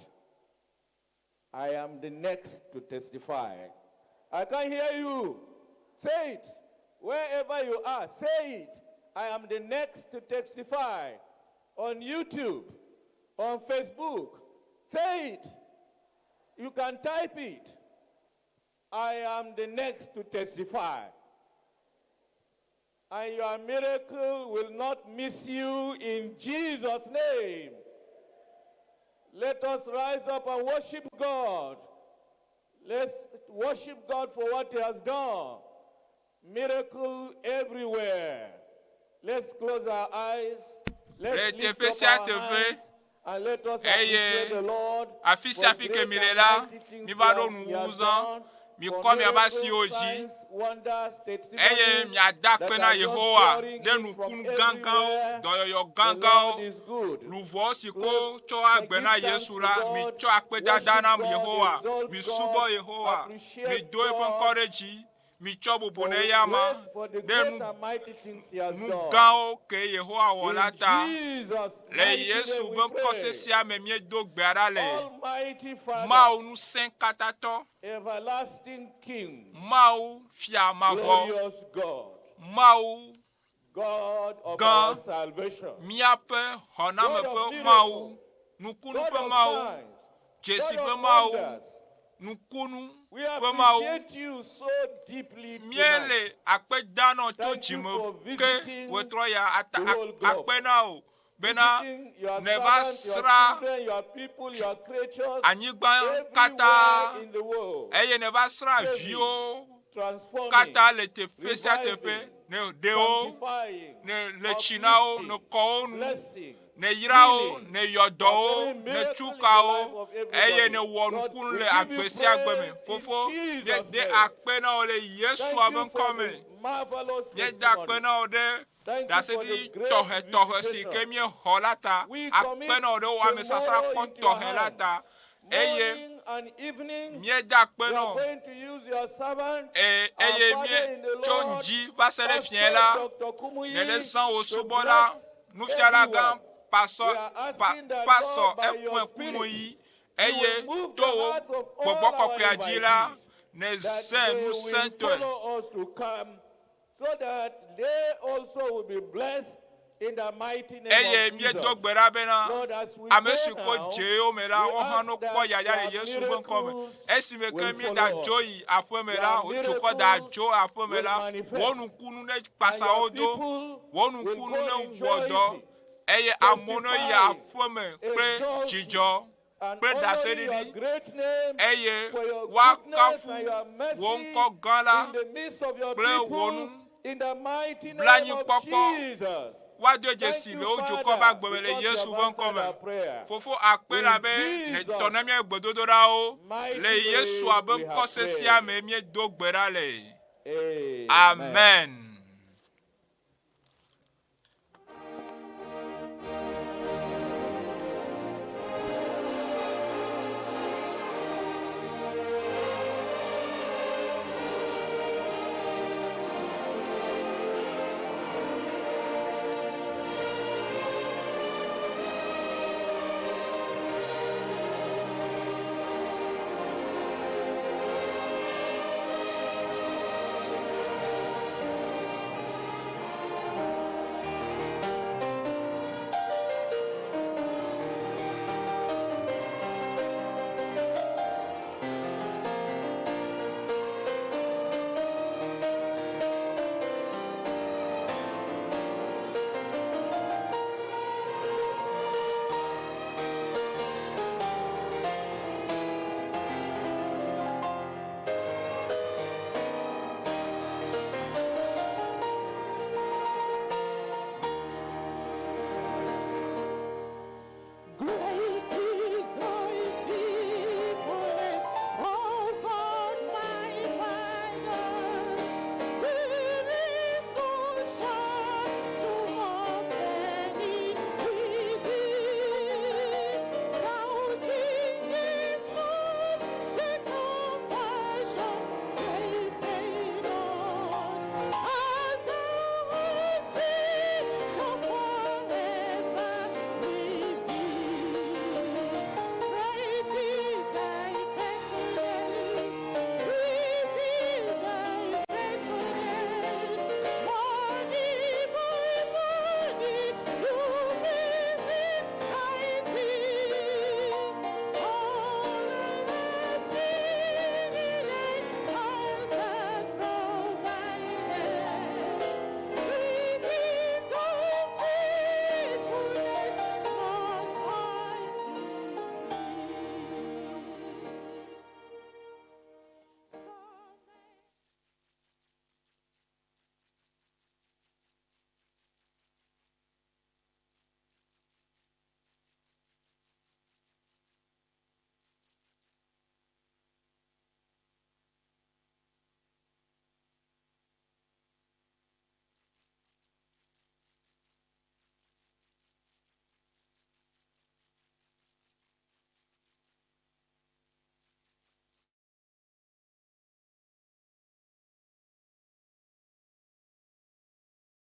[SPEAKER 23] I am the next to testify. I can't hear you. Say it. Wherever you are, say it. I am the next to testify. On YouTube, on Facebook. Say it. You can type it. I am the next to testify. And your miracle will not miss you in Jesus' name. Let us rise up and worship God. Let's worship God for what He has done. Miracle everywhere. Let's close our eyes.
[SPEAKER 8] Le
[SPEAKER 23] Let's lift
[SPEAKER 8] teƒe
[SPEAKER 23] up
[SPEAKER 8] sia
[SPEAKER 23] our
[SPEAKER 8] teƒe
[SPEAKER 23] hands and let us
[SPEAKER 8] eye
[SPEAKER 23] appreciate the Lord
[SPEAKER 8] afi sia
[SPEAKER 23] for
[SPEAKER 8] afi ke
[SPEAKER 23] great
[SPEAKER 8] mi le
[SPEAKER 23] and
[SPEAKER 8] la,
[SPEAKER 23] mighty things
[SPEAKER 8] mi va
[SPEAKER 23] he
[SPEAKER 8] ɖo
[SPEAKER 23] has, he
[SPEAKER 8] nuwuwu
[SPEAKER 23] has
[SPEAKER 8] zã.
[SPEAKER 23] done.
[SPEAKER 8] Mi
[SPEAKER 23] For
[SPEAKER 8] kɔ miaƒe
[SPEAKER 23] miracles,
[SPEAKER 8] asiwo dzi
[SPEAKER 23] signs, wonders,
[SPEAKER 8] eye
[SPEAKER 23] testimonies
[SPEAKER 8] miada
[SPEAKER 23] that
[SPEAKER 8] akpe na
[SPEAKER 23] are just
[SPEAKER 8] Yehowa
[SPEAKER 23] pouring
[SPEAKER 8] ɖe
[SPEAKER 23] in from
[SPEAKER 8] nukunu gãgãwo,
[SPEAKER 23] everywhere.
[SPEAKER 8] dɔyɔyɔ
[SPEAKER 23] The Lord
[SPEAKER 8] gãgãwo,
[SPEAKER 23] is good.
[SPEAKER 8] luʋɔ si ko
[SPEAKER 23] Let's
[SPEAKER 8] tsɔ agbe
[SPEAKER 23] give
[SPEAKER 8] na
[SPEAKER 23] thanks
[SPEAKER 8] Yesu
[SPEAKER 23] to
[SPEAKER 8] la, mi
[SPEAKER 23] God,
[SPEAKER 8] tsɔ akpedada
[SPEAKER 23] worship
[SPEAKER 8] na
[SPEAKER 23] God,
[SPEAKER 8] Yehowa,
[SPEAKER 23] exalt
[SPEAKER 8] mi subɔ
[SPEAKER 23] God,
[SPEAKER 8] Yehowa, mi
[SPEAKER 23] appreciate
[SPEAKER 8] do eƒe ŋkɔ
[SPEAKER 23] God
[SPEAKER 8] ɖe dzi, mi tsɔ bubu
[SPEAKER 23] for
[SPEAKER 8] ne
[SPEAKER 23] his
[SPEAKER 8] eya ma
[SPEAKER 23] great, for the
[SPEAKER 8] ɖe
[SPEAKER 23] great
[SPEAKER 8] nu
[SPEAKER 23] and mighty things he has
[SPEAKER 8] nu
[SPEAKER 23] done.
[SPEAKER 8] gãwo ke Yehowa wɔ la
[SPEAKER 23] In
[SPEAKER 8] ta.
[SPEAKER 23] Jesus'
[SPEAKER 8] Le
[SPEAKER 23] mighty
[SPEAKER 8] Yesu
[SPEAKER 23] name
[SPEAKER 8] ƒe
[SPEAKER 23] we
[SPEAKER 8] ŋkɔ
[SPEAKER 23] pray.
[SPEAKER 8] sesia me míedo gbe ɖa le.
[SPEAKER 23] Almighty Father,
[SPEAKER 8] Mawu ŋusẽ katãtɔ,
[SPEAKER 23] everlasting King,
[SPEAKER 8] Mawu fia mavɔ,
[SPEAKER 23] glorious God,
[SPEAKER 8] Mawu
[SPEAKER 23] God of
[SPEAKER 8] gã,
[SPEAKER 23] our salvation,
[SPEAKER 8] míaƒe xɔname
[SPEAKER 23] God of
[SPEAKER 8] ƒe
[SPEAKER 23] miracles,
[SPEAKER 8] Mawu, nukunu
[SPEAKER 23] God
[SPEAKER 8] ƒe
[SPEAKER 23] of
[SPEAKER 8] Mawu,
[SPEAKER 23] signs,
[SPEAKER 8] dzesi
[SPEAKER 23] God
[SPEAKER 8] ƒe
[SPEAKER 23] of
[SPEAKER 8] Mawu,
[SPEAKER 23] wonders.
[SPEAKER 8] nukunu
[SPEAKER 23] We
[SPEAKER 8] ƒe Mawu.
[SPEAKER 23] appreciate you so deeply tonight.
[SPEAKER 8] Míele akpe danɔ tso
[SPEAKER 23] Thank you
[SPEAKER 8] dzime
[SPEAKER 23] for
[SPEAKER 8] ke
[SPEAKER 23] visiting
[SPEAKER 8] wòtrɔ ya ata
[SPEAKER 23] the whole globe.
[SPEAKER 8] akpe na wò bena
[SPEAKER 23] Visiting your
[SPEAKER 8] neva
[SPEAKER 23] servants, your
[SPEAKER 8] srã
[SPEAKER 23] children, your people, your creatures
[SPEAKER 8] anyigba katã
[SPEAKER 23] everywhere in the world.
[SPEAKER 8] eye neva srã
[SPEAKER 23] Saving,
[SPEAKER 8] viwo
[SPEAKER 23] transforming,
[SPEAKER 8] katã le teƒe sia teƒe
[SPEAKER 23] reviving,
[SPEAKER 8] ne ɖe wo
[SPEAKER 23] sanctifying,
[SPEAKER 8] ne le tsi na wo ne
[SPEAKER 23] uplifting,
[SPEAKER 8] kɔ wo nu
[SPEAKER 23] blessing,
[SPEAKER 8] ne yra wo
[SPEAKER 23] healing,
[SPEAKER 8] ne yɔ dɔ wo
[SPEAKER 23] performing
[SPEAKER 8] ne
[SPEAKER 23] miracle
[SPEAKER 8] tsu
[SPEAKER 23] in the
[SPEAKER 8] ka
[SPEAKER 23] life
[SPEAKER 8] wo
[SPEAKER 23] of
[SPEAKER 8] eye
[SPEAKER 23] everybody.
[SPEAKER 8] ne wɔ
[SPEAKER 23] Lord,
[SPEAKER 8] nukunu
[SPEAKER 23] we
[SPEAKER 8] le
[SPEAKER 23] give
[SPEAKER 8] agbe
[SPEAKER 23] you
[SPEAKER 8] sia agbe me
[SPEAKER 23] praise in
[SPEAKER 8] fofo
[SPEAKER 23] Jesus'
[SPEAKER 8] míede
[SPEAKER 23] name.
[SPEAKER 8] akpe na wo le Yesua
[SPEAKER 23] Thank
[SPEAKER 8] ƒe
[SPEAKER 23] you
[SPEAKER 8] ŋkɔ
[SPEAKER 23] for
[SPEAKER 8] me
[SPEAKER 23] the marvelous
[SPEAKER 8] míede akpe
[SPEAKER 23] testimonies.
[SPEAKER 8] na wo ɖe
[SPEAKER 23] Thank you for the
[SPEAKER 8] ɖaseɖiɖi
[SPEAKER 23] great
[SPEAKER 8] tɔxɛtɔxɛ si ke
[SPEAKER 23] visitation.
[SPEAKER 8] míexɔ la ta
[SPEAKER 23] We
[SPEAKER 8] akpe
[SPEAKER 23] commit
[SPEAKER 8] na wo ɖe wò amesasra
[SPEAKER 23] tomorrow
[SPEAKER 8] kpɔ
[SPEAKER 23] into your
[SPEAKER 8] tɔxɛ la
[SPEAKER 23] hand.
[SPEAKER 8] ta eye
[SPEAKER 23] Morning and evening,
[SPEAKER 8] míede akpe
[SPEAKER 23] we
[SPEAKER 8] na
[SPEAKER 23] are
[SPEAKER 8] wo
[SPEAKER 23] going to use your servant,
[SPEAKER 8] eye
[SPEAKER 23] our
[SPEAKER 8] eye
[SPEAKER 23] Father in the
[SPEAKER 8] míetso
[SPEAKER 23] Lord,
[SPEAKER 8] ŋdzi va se ɖe
[SPEAKER 23] Pastor
[SPEAKER 8] fiẽ la
[SPEAKER 23] Dr. Kumuyi,
[SPEAKER 8] nele zã wò
[SPEAKER 23] to
[SPEAKER 8] subɔla
[SPEAKER 23] bless
[SPEAKER 8] nufiala gã
[SPEAKER 23] everyone.
[SPEAKER 8] pasɔ
[SPEAKER 23] We are
[SPEAKER 8] pa
[SPEAKER 23] asking that,
[SPEAKER 8] pasɔ
[SPEAKER 23] Lord, by your
[SPEAKER 8] eƒe
[SPEAKER 23] Spirit,
[SPEAKER 8] kumuyi
[SPEAKER 23] you
[SPEAKER 8] eye
[SPEAKER 23] will move
[SPEAKER 8] to
[SPEAKER 23] the
[SPEAKER 8] wò
[SPEAKER 23] hearts of all
[SPEAKER 8] gbɔgbɔ
[SPEAKER 23] our
[SPEAKER 8] kɔkɔea dzi la
[SPEAKER 23] invitees
[SPEAKER 8] ne
[SPEAKER 23] that
[SPEAKER 8] zẽ
[SPEAKER 23] they will
[SPEAKER 8] ŋusẽtɔe
[SPEAKER 23] follow us to come so that they also will be blessed in the mighty name
[SPEAKER 8] eye
[SPEAKER 23] of
[SPEAKER 8] míedo
[SPEAKER 23] Jesus.
[SPEAKER 8] gbe ɖa bena
[SPEAKER 23] Lord, as we
[SPEAKER 8] ame
[SPEAKER 23] pray
[SPEAKER 8] si ko
[SPEAKER 23] now,
[SPEAKER 8] dze yewo me la
[SPEAKER 23] we
[SPEAKER 8] wohã
[SPEAKER 23] ask
[SPEAKER 8] no kpɔ
[SPEAKER 23] that
[SPEAKER 8] yaya le
[SPEAKER 23] your
[SPEAKER 8] Yesu ƒe ŋkɔ me
[SPEAKER 23] miracles
[SPEAKER 8] esime ke
[SPEAKER 23] will
[SPEAKER 8] míeda
[SPEAKER 23] follow
[SPEAKER 8] dzo
[SPEAKER 23] us.
[SPEAKER 8] yi aƒe me la
[SPEAKER 23] Your
[SPEAKER 8] wotsokɔ da
[SPEAKER 23] miracles
[SPEAKER 8] dzo aƒe me
[SPEAKER 23] will
[SPEAKER 8] la
[SPEAKER 23] manifest.
[SPEAKER 8] wò nukunu ne
[SPEAKER 23] And
[SPEAKER 8] kpasa
[SPEAKER 23] your
[SPEAKER 8] wo do
[SPEAKER 23] people
[SPEAKER 8] wò
[SPEAKER 23] will
[SPEAKER 8] nukunu
[SPEAKER 23] go
[SPEAKER 8] ne wɔ dɔ
[SPEAKER 23] rejoicing,
[SPEAKER 8] eye amewo ne yi
[SPEAKER 23] testifying,
[SPEAKER 8] aƒe me kple
[SPEAKER 23] exalting,
[SPEAKER 8] dzidzɔ
[SPEAKER 23] and
[SPEAKER 8] kple
[SPEAKER 23] honoring your
[SPEAKER 8] ɖaseɖiɖi
[SPEAKER 23] great name
[SPEAKER 8] eye
[SPEAKER 23] for your goodness
[SPEAKER 8] woakafu
[SPEAKER 23] and your
[SPEAKER 8] wò
[SPEAKER 23] mercy
[SPEAKER 8] ŋkɔ gã la
[SPEAKER 23] in the midst of your
[SPEAKER 8] kple wò
[SPEAKER 23] people
[SPEAKER 8] nu
[SPEAKER 23] in the mighty name of
[SPEAKER 8] blanyikpɔkpɔ
[SPEAKER 23] Jesus.
[SPEAKER 8] woado
[SPEAKER 23] Thank
[SPEAKER 8] dzesi
[SPEAKER 23] you,
[SPEAKER 8] le wo dukɔ
[SPEAKER 23] Father,
[SPEAKER 8] ƒe agbe me le
[SPEAKER 23] because you
[SPEAKER 8] Yesu
[SPEAKER 23] have
[SPEAKER 8] ƒe ŋkɔ
[SPEAKER 23] answered
[SPEAKER 8] me
[SPEAKER 23] our prayer.
[SPEAKER 8] fofo akpe
[SPEAKER 23] In
[SPEAKER 8] la be ne tɔ na
[SPEAKER 23] Jesus'
[SPEAKER 8] mía gbedodoɖawo
[SPEAKER 23] mighty
[SPEAKER 8] le Yesua
[SPEAKER 23] name
[SPEAKER 8] ƒe
[SPEAKER 23] we
[SPEAKER 8] ŋkɔ
[SPEAKER 23] have
[SPEAKER 8] sesia
[SPEAKER 23] prayed.
[SPEAKER 8] me míedo gbe ɖa le
[SPEAKER 23] Amen.
[SPEAKER 8] amen.
[SPEAKER 1] Thank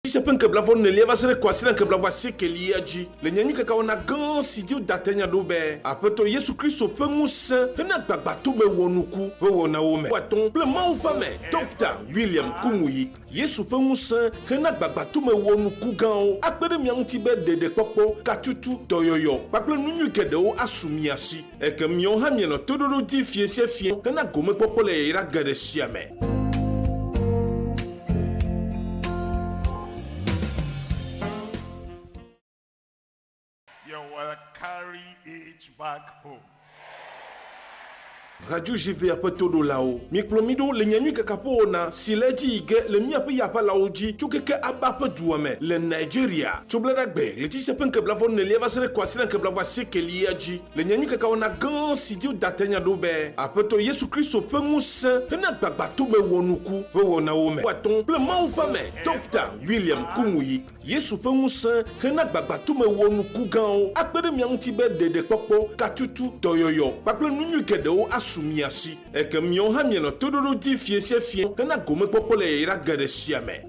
[SPEAKER 16] Ɣleti sia ƒe ŋke blaeve-nelia va se ɖe kwasiɖa ŋke blaeve-asiekelia dzi le nyanyuikaka wɔna gã si dzi woda te nya ɖo be Aƒetɔ Yesu Kristo ƒe ŋusẽ hena gbagbãtome wɔnuku ƒe wɔnawo me. Atɔ̃ kple Mawu ƒe ame Ɖɔkta William Kumuyi. Yesu ƒe ŋusẽ hena gbagbãtome wɔnuku gãwo akpe ɖe mia ŋuti be ɖeɖekpɔkpɔ, katutu, dɔyɔyɔ kpakple nu nyui geɖewo asu mia si. Eke miawo hã mianɔ toɖoɖo dzi fiẽ sia fiẽ hena gomekpɔkpɔ le yayra geɖe sia me.
[SPEAKER 21] You will carry it back home.
[SPEAKER 16] Radio GVA ƒe toɖolawo, mikplɔ mí ɖo le nyanyuikaka ƒe wɔna si le edzi yi ge le míaƒe yaʋalawo dzi tso keke Aba ƒe dua me le Nigeria tso Blaɖagbe ɣleti sia ƒe ŋke blaeve-nelia va se ɖe kwasiɖa ŋke blaeve-asiekelia dzi le nyanyuikaka wɔna gã si dzi woda te nya ɖo be Aƒetɔ Yesu Kristo ƒe ŋusẽ hena gbagbãtome wɔnuku ƒe wɔnawo me. Atɔ̃ kple Mawu ƒe ame Ɖɔkta William Kumuyi. Yesu ƒe ŋusẽ hena gbagbãtome wɔnuku gãwo akpe ɖe mia ŋuti be ɖeɖekpɔkpɔ, katutu, dɔyɔyɔ kpakple nu nyui geɖewo asu mia si. Eke miawo hã mianɔ toɖoɖo dzi fiẽ sia fiẽ hena gomekpɔkpɔ le yayra geɖe sia me.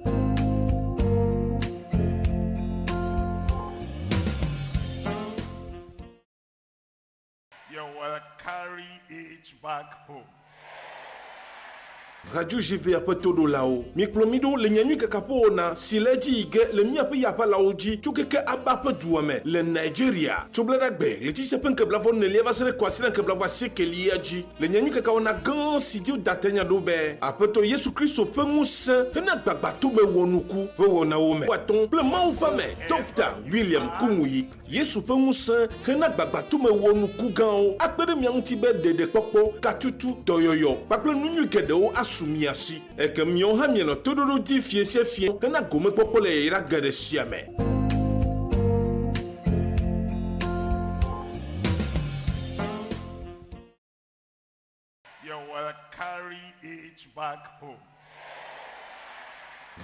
[SPEAKER 21] You will carry it back home.
[SPEAKER 16] Radio GVA ƒe toɖolawo, mikplɔ mí ɖo le nyanyuikaka ƒe wɔna si le edzi yi ge le míaƒe yaʋalawo dzi tso keke Aba ƒe dua me le Nigeria tso Blaɖagbe ɣleti sia ƒe ŋke blaeve-nelia va se ɖe kwasiɖa ŋke blaeve-asiekelia dzi le nyanyuikaka wɔna gã si dzi woda te nya ɖo be Aƒetɔ Yesu Kristo ƒe ŋusẽ hena gbagbãtome wɔnuku ƒe wɔnawo me. Atɔ̃ kple Mawu ƒe ame Ɖɔkta William Kumuyi. Yesu ƒe ŋusẽ hena gbagbãtome wɔnuku gãwo akpe ɖe mia ŋuti be ɖeɖekpɔkpɔ, katutu, dɔyɔyɔ kpakple nu nyui geɖewo asu mia si. Eke miawo hã mianɔ toɖoɖo dzi fiẽ sia fiẽ hena gomekpɔkpɔ le yayra geɖe sia me.
[SPEAKER 21] You will carry it back home.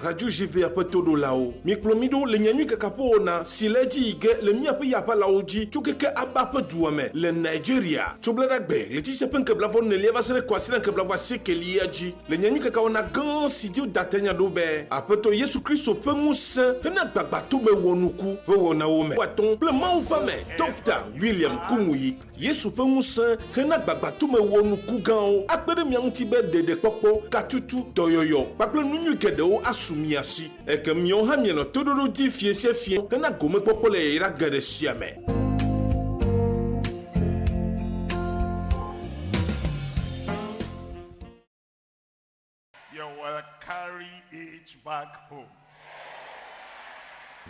[SPEAKER 16] Radio GVA ƒe toɖolawo, mikplɔ mí ɖo le nyanyuikaka ƒe wɔna si le edzi yi ge le míaƒe yaʋalawo dzi tso keke Aba ƒe dua me le Nigeria tso Blaɖagbe ɣleti sia ƒe ŋke blaeve-nelia va se ɖe kwasiɖa ŋke blaeve-asiekelia dzi le nyanyuikaka wɔna gã si dzi woda te nya ɖo be Aƒetɔ Yesu Kristo ƒe ŋusẽ hena gbagbãtome wɔnuku ƒe wɔnawo me. Atɔ̃ kple Mawu ƒe ame Ɖɔkta William Kumuyi. Yesu ƒe ŋusẽ hena gbagbãtome wɔnuku gãwo akpe ɖe mia ŋuti be ɖeɖekpɔkpɔ, katutu, dɔyɔyɔ kpakple nu nyui geɖewo asu mia si. Eke miawo hã mianɔ toɖoɖo dzi fiẽ sia fiẽ hena gomekpɔkpɔ le yayra geɖe sia me.
[SPEAKER 21] You will carry it back home.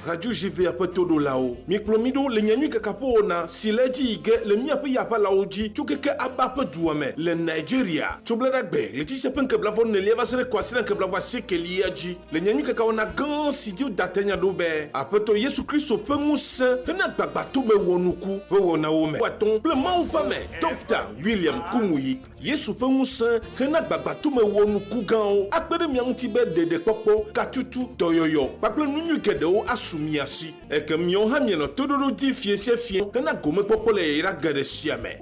[SPEAKER 16] Radio GVA ƒe toɖolawo, mikplɔ mí ɖo le nyanyuikaka ƒe wɔna si le edzi yi ge le míaƒe yaʋalawo dzi tso keke Aba ƒe dua me le Nigeria tso Blaɖagbe ɣleti sia ƒe ŋke blaeve-nelia va se ɖe kwasiɖa ŋke blaeve-asiekelia dzi le nyanyuikaka wɔna gã si dzi woda te nya ɖo be Aƒetɔ Yesu Kristo ƒe ŋusẽ hena gbagbãtome wɔnuku ƒe wɔnawo me. Atɔ̃ kple Mawu ƒe ame Ɖɔkta William Kumuyi. Yesu ƒe ŋusẽ hena gbagbãtome wɔnuku gãwo akpe ɖe mia ŋuti be ɖeɖekpɔkpɔ, katutu, dɔyɔyɔ kpakple nu nyui geɖewo asu mia si. Eke miawo hã mianɔ toɖoɖo dzi fiẽ sia fiẽ hena gomekpɔkpɔ le yayra geɖe sia me.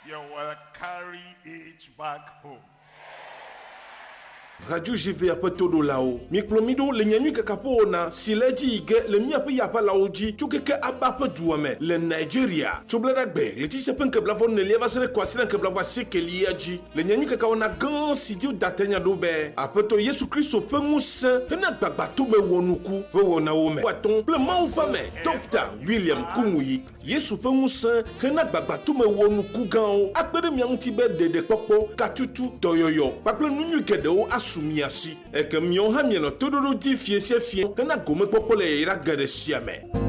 [SPEAKER 21] You will carry it back home.
[SPEAKER 16] Radio GVA ƒe toɖolawo, mikplɔ mí ɖo le nyanyuikaka ƒe wɔna si le edzi yi ge le míaƒe yaʋalawo dzi tso keke Aba ƒe dua me le Nigeria tso Blaɖagbe ɣleti sia ƒe ŋke blaeve-nelia va se ɖe kwasiɖa ŋke blaeve-asiekelia dzi le nyanyuikaka wɔna gã si dzi woda te nya ɖo be Aƒetɔ Yesu Kristo ƒe ŋusẽ hena gbagbãtome wɔnuku ƒe wɔnawo me. Atɔ̃ kple Mawu ƒe ame Ɖɔkta William Kumuyi. Yesu ƒe ŋusẽ hena gbagbãtome wɔnuku gãwo akpe ɖe mia ŋuti be ɖeɖekpɔkpɔ, katutu, dɔyɔyɔ kpakple nu nyui geɖewo asu mia si. Eke miawo hã mianɔ toɖoɖo dzi fiẽ sia fiẽ hena gomekpɔkpɔ le yayra geɖe sia me.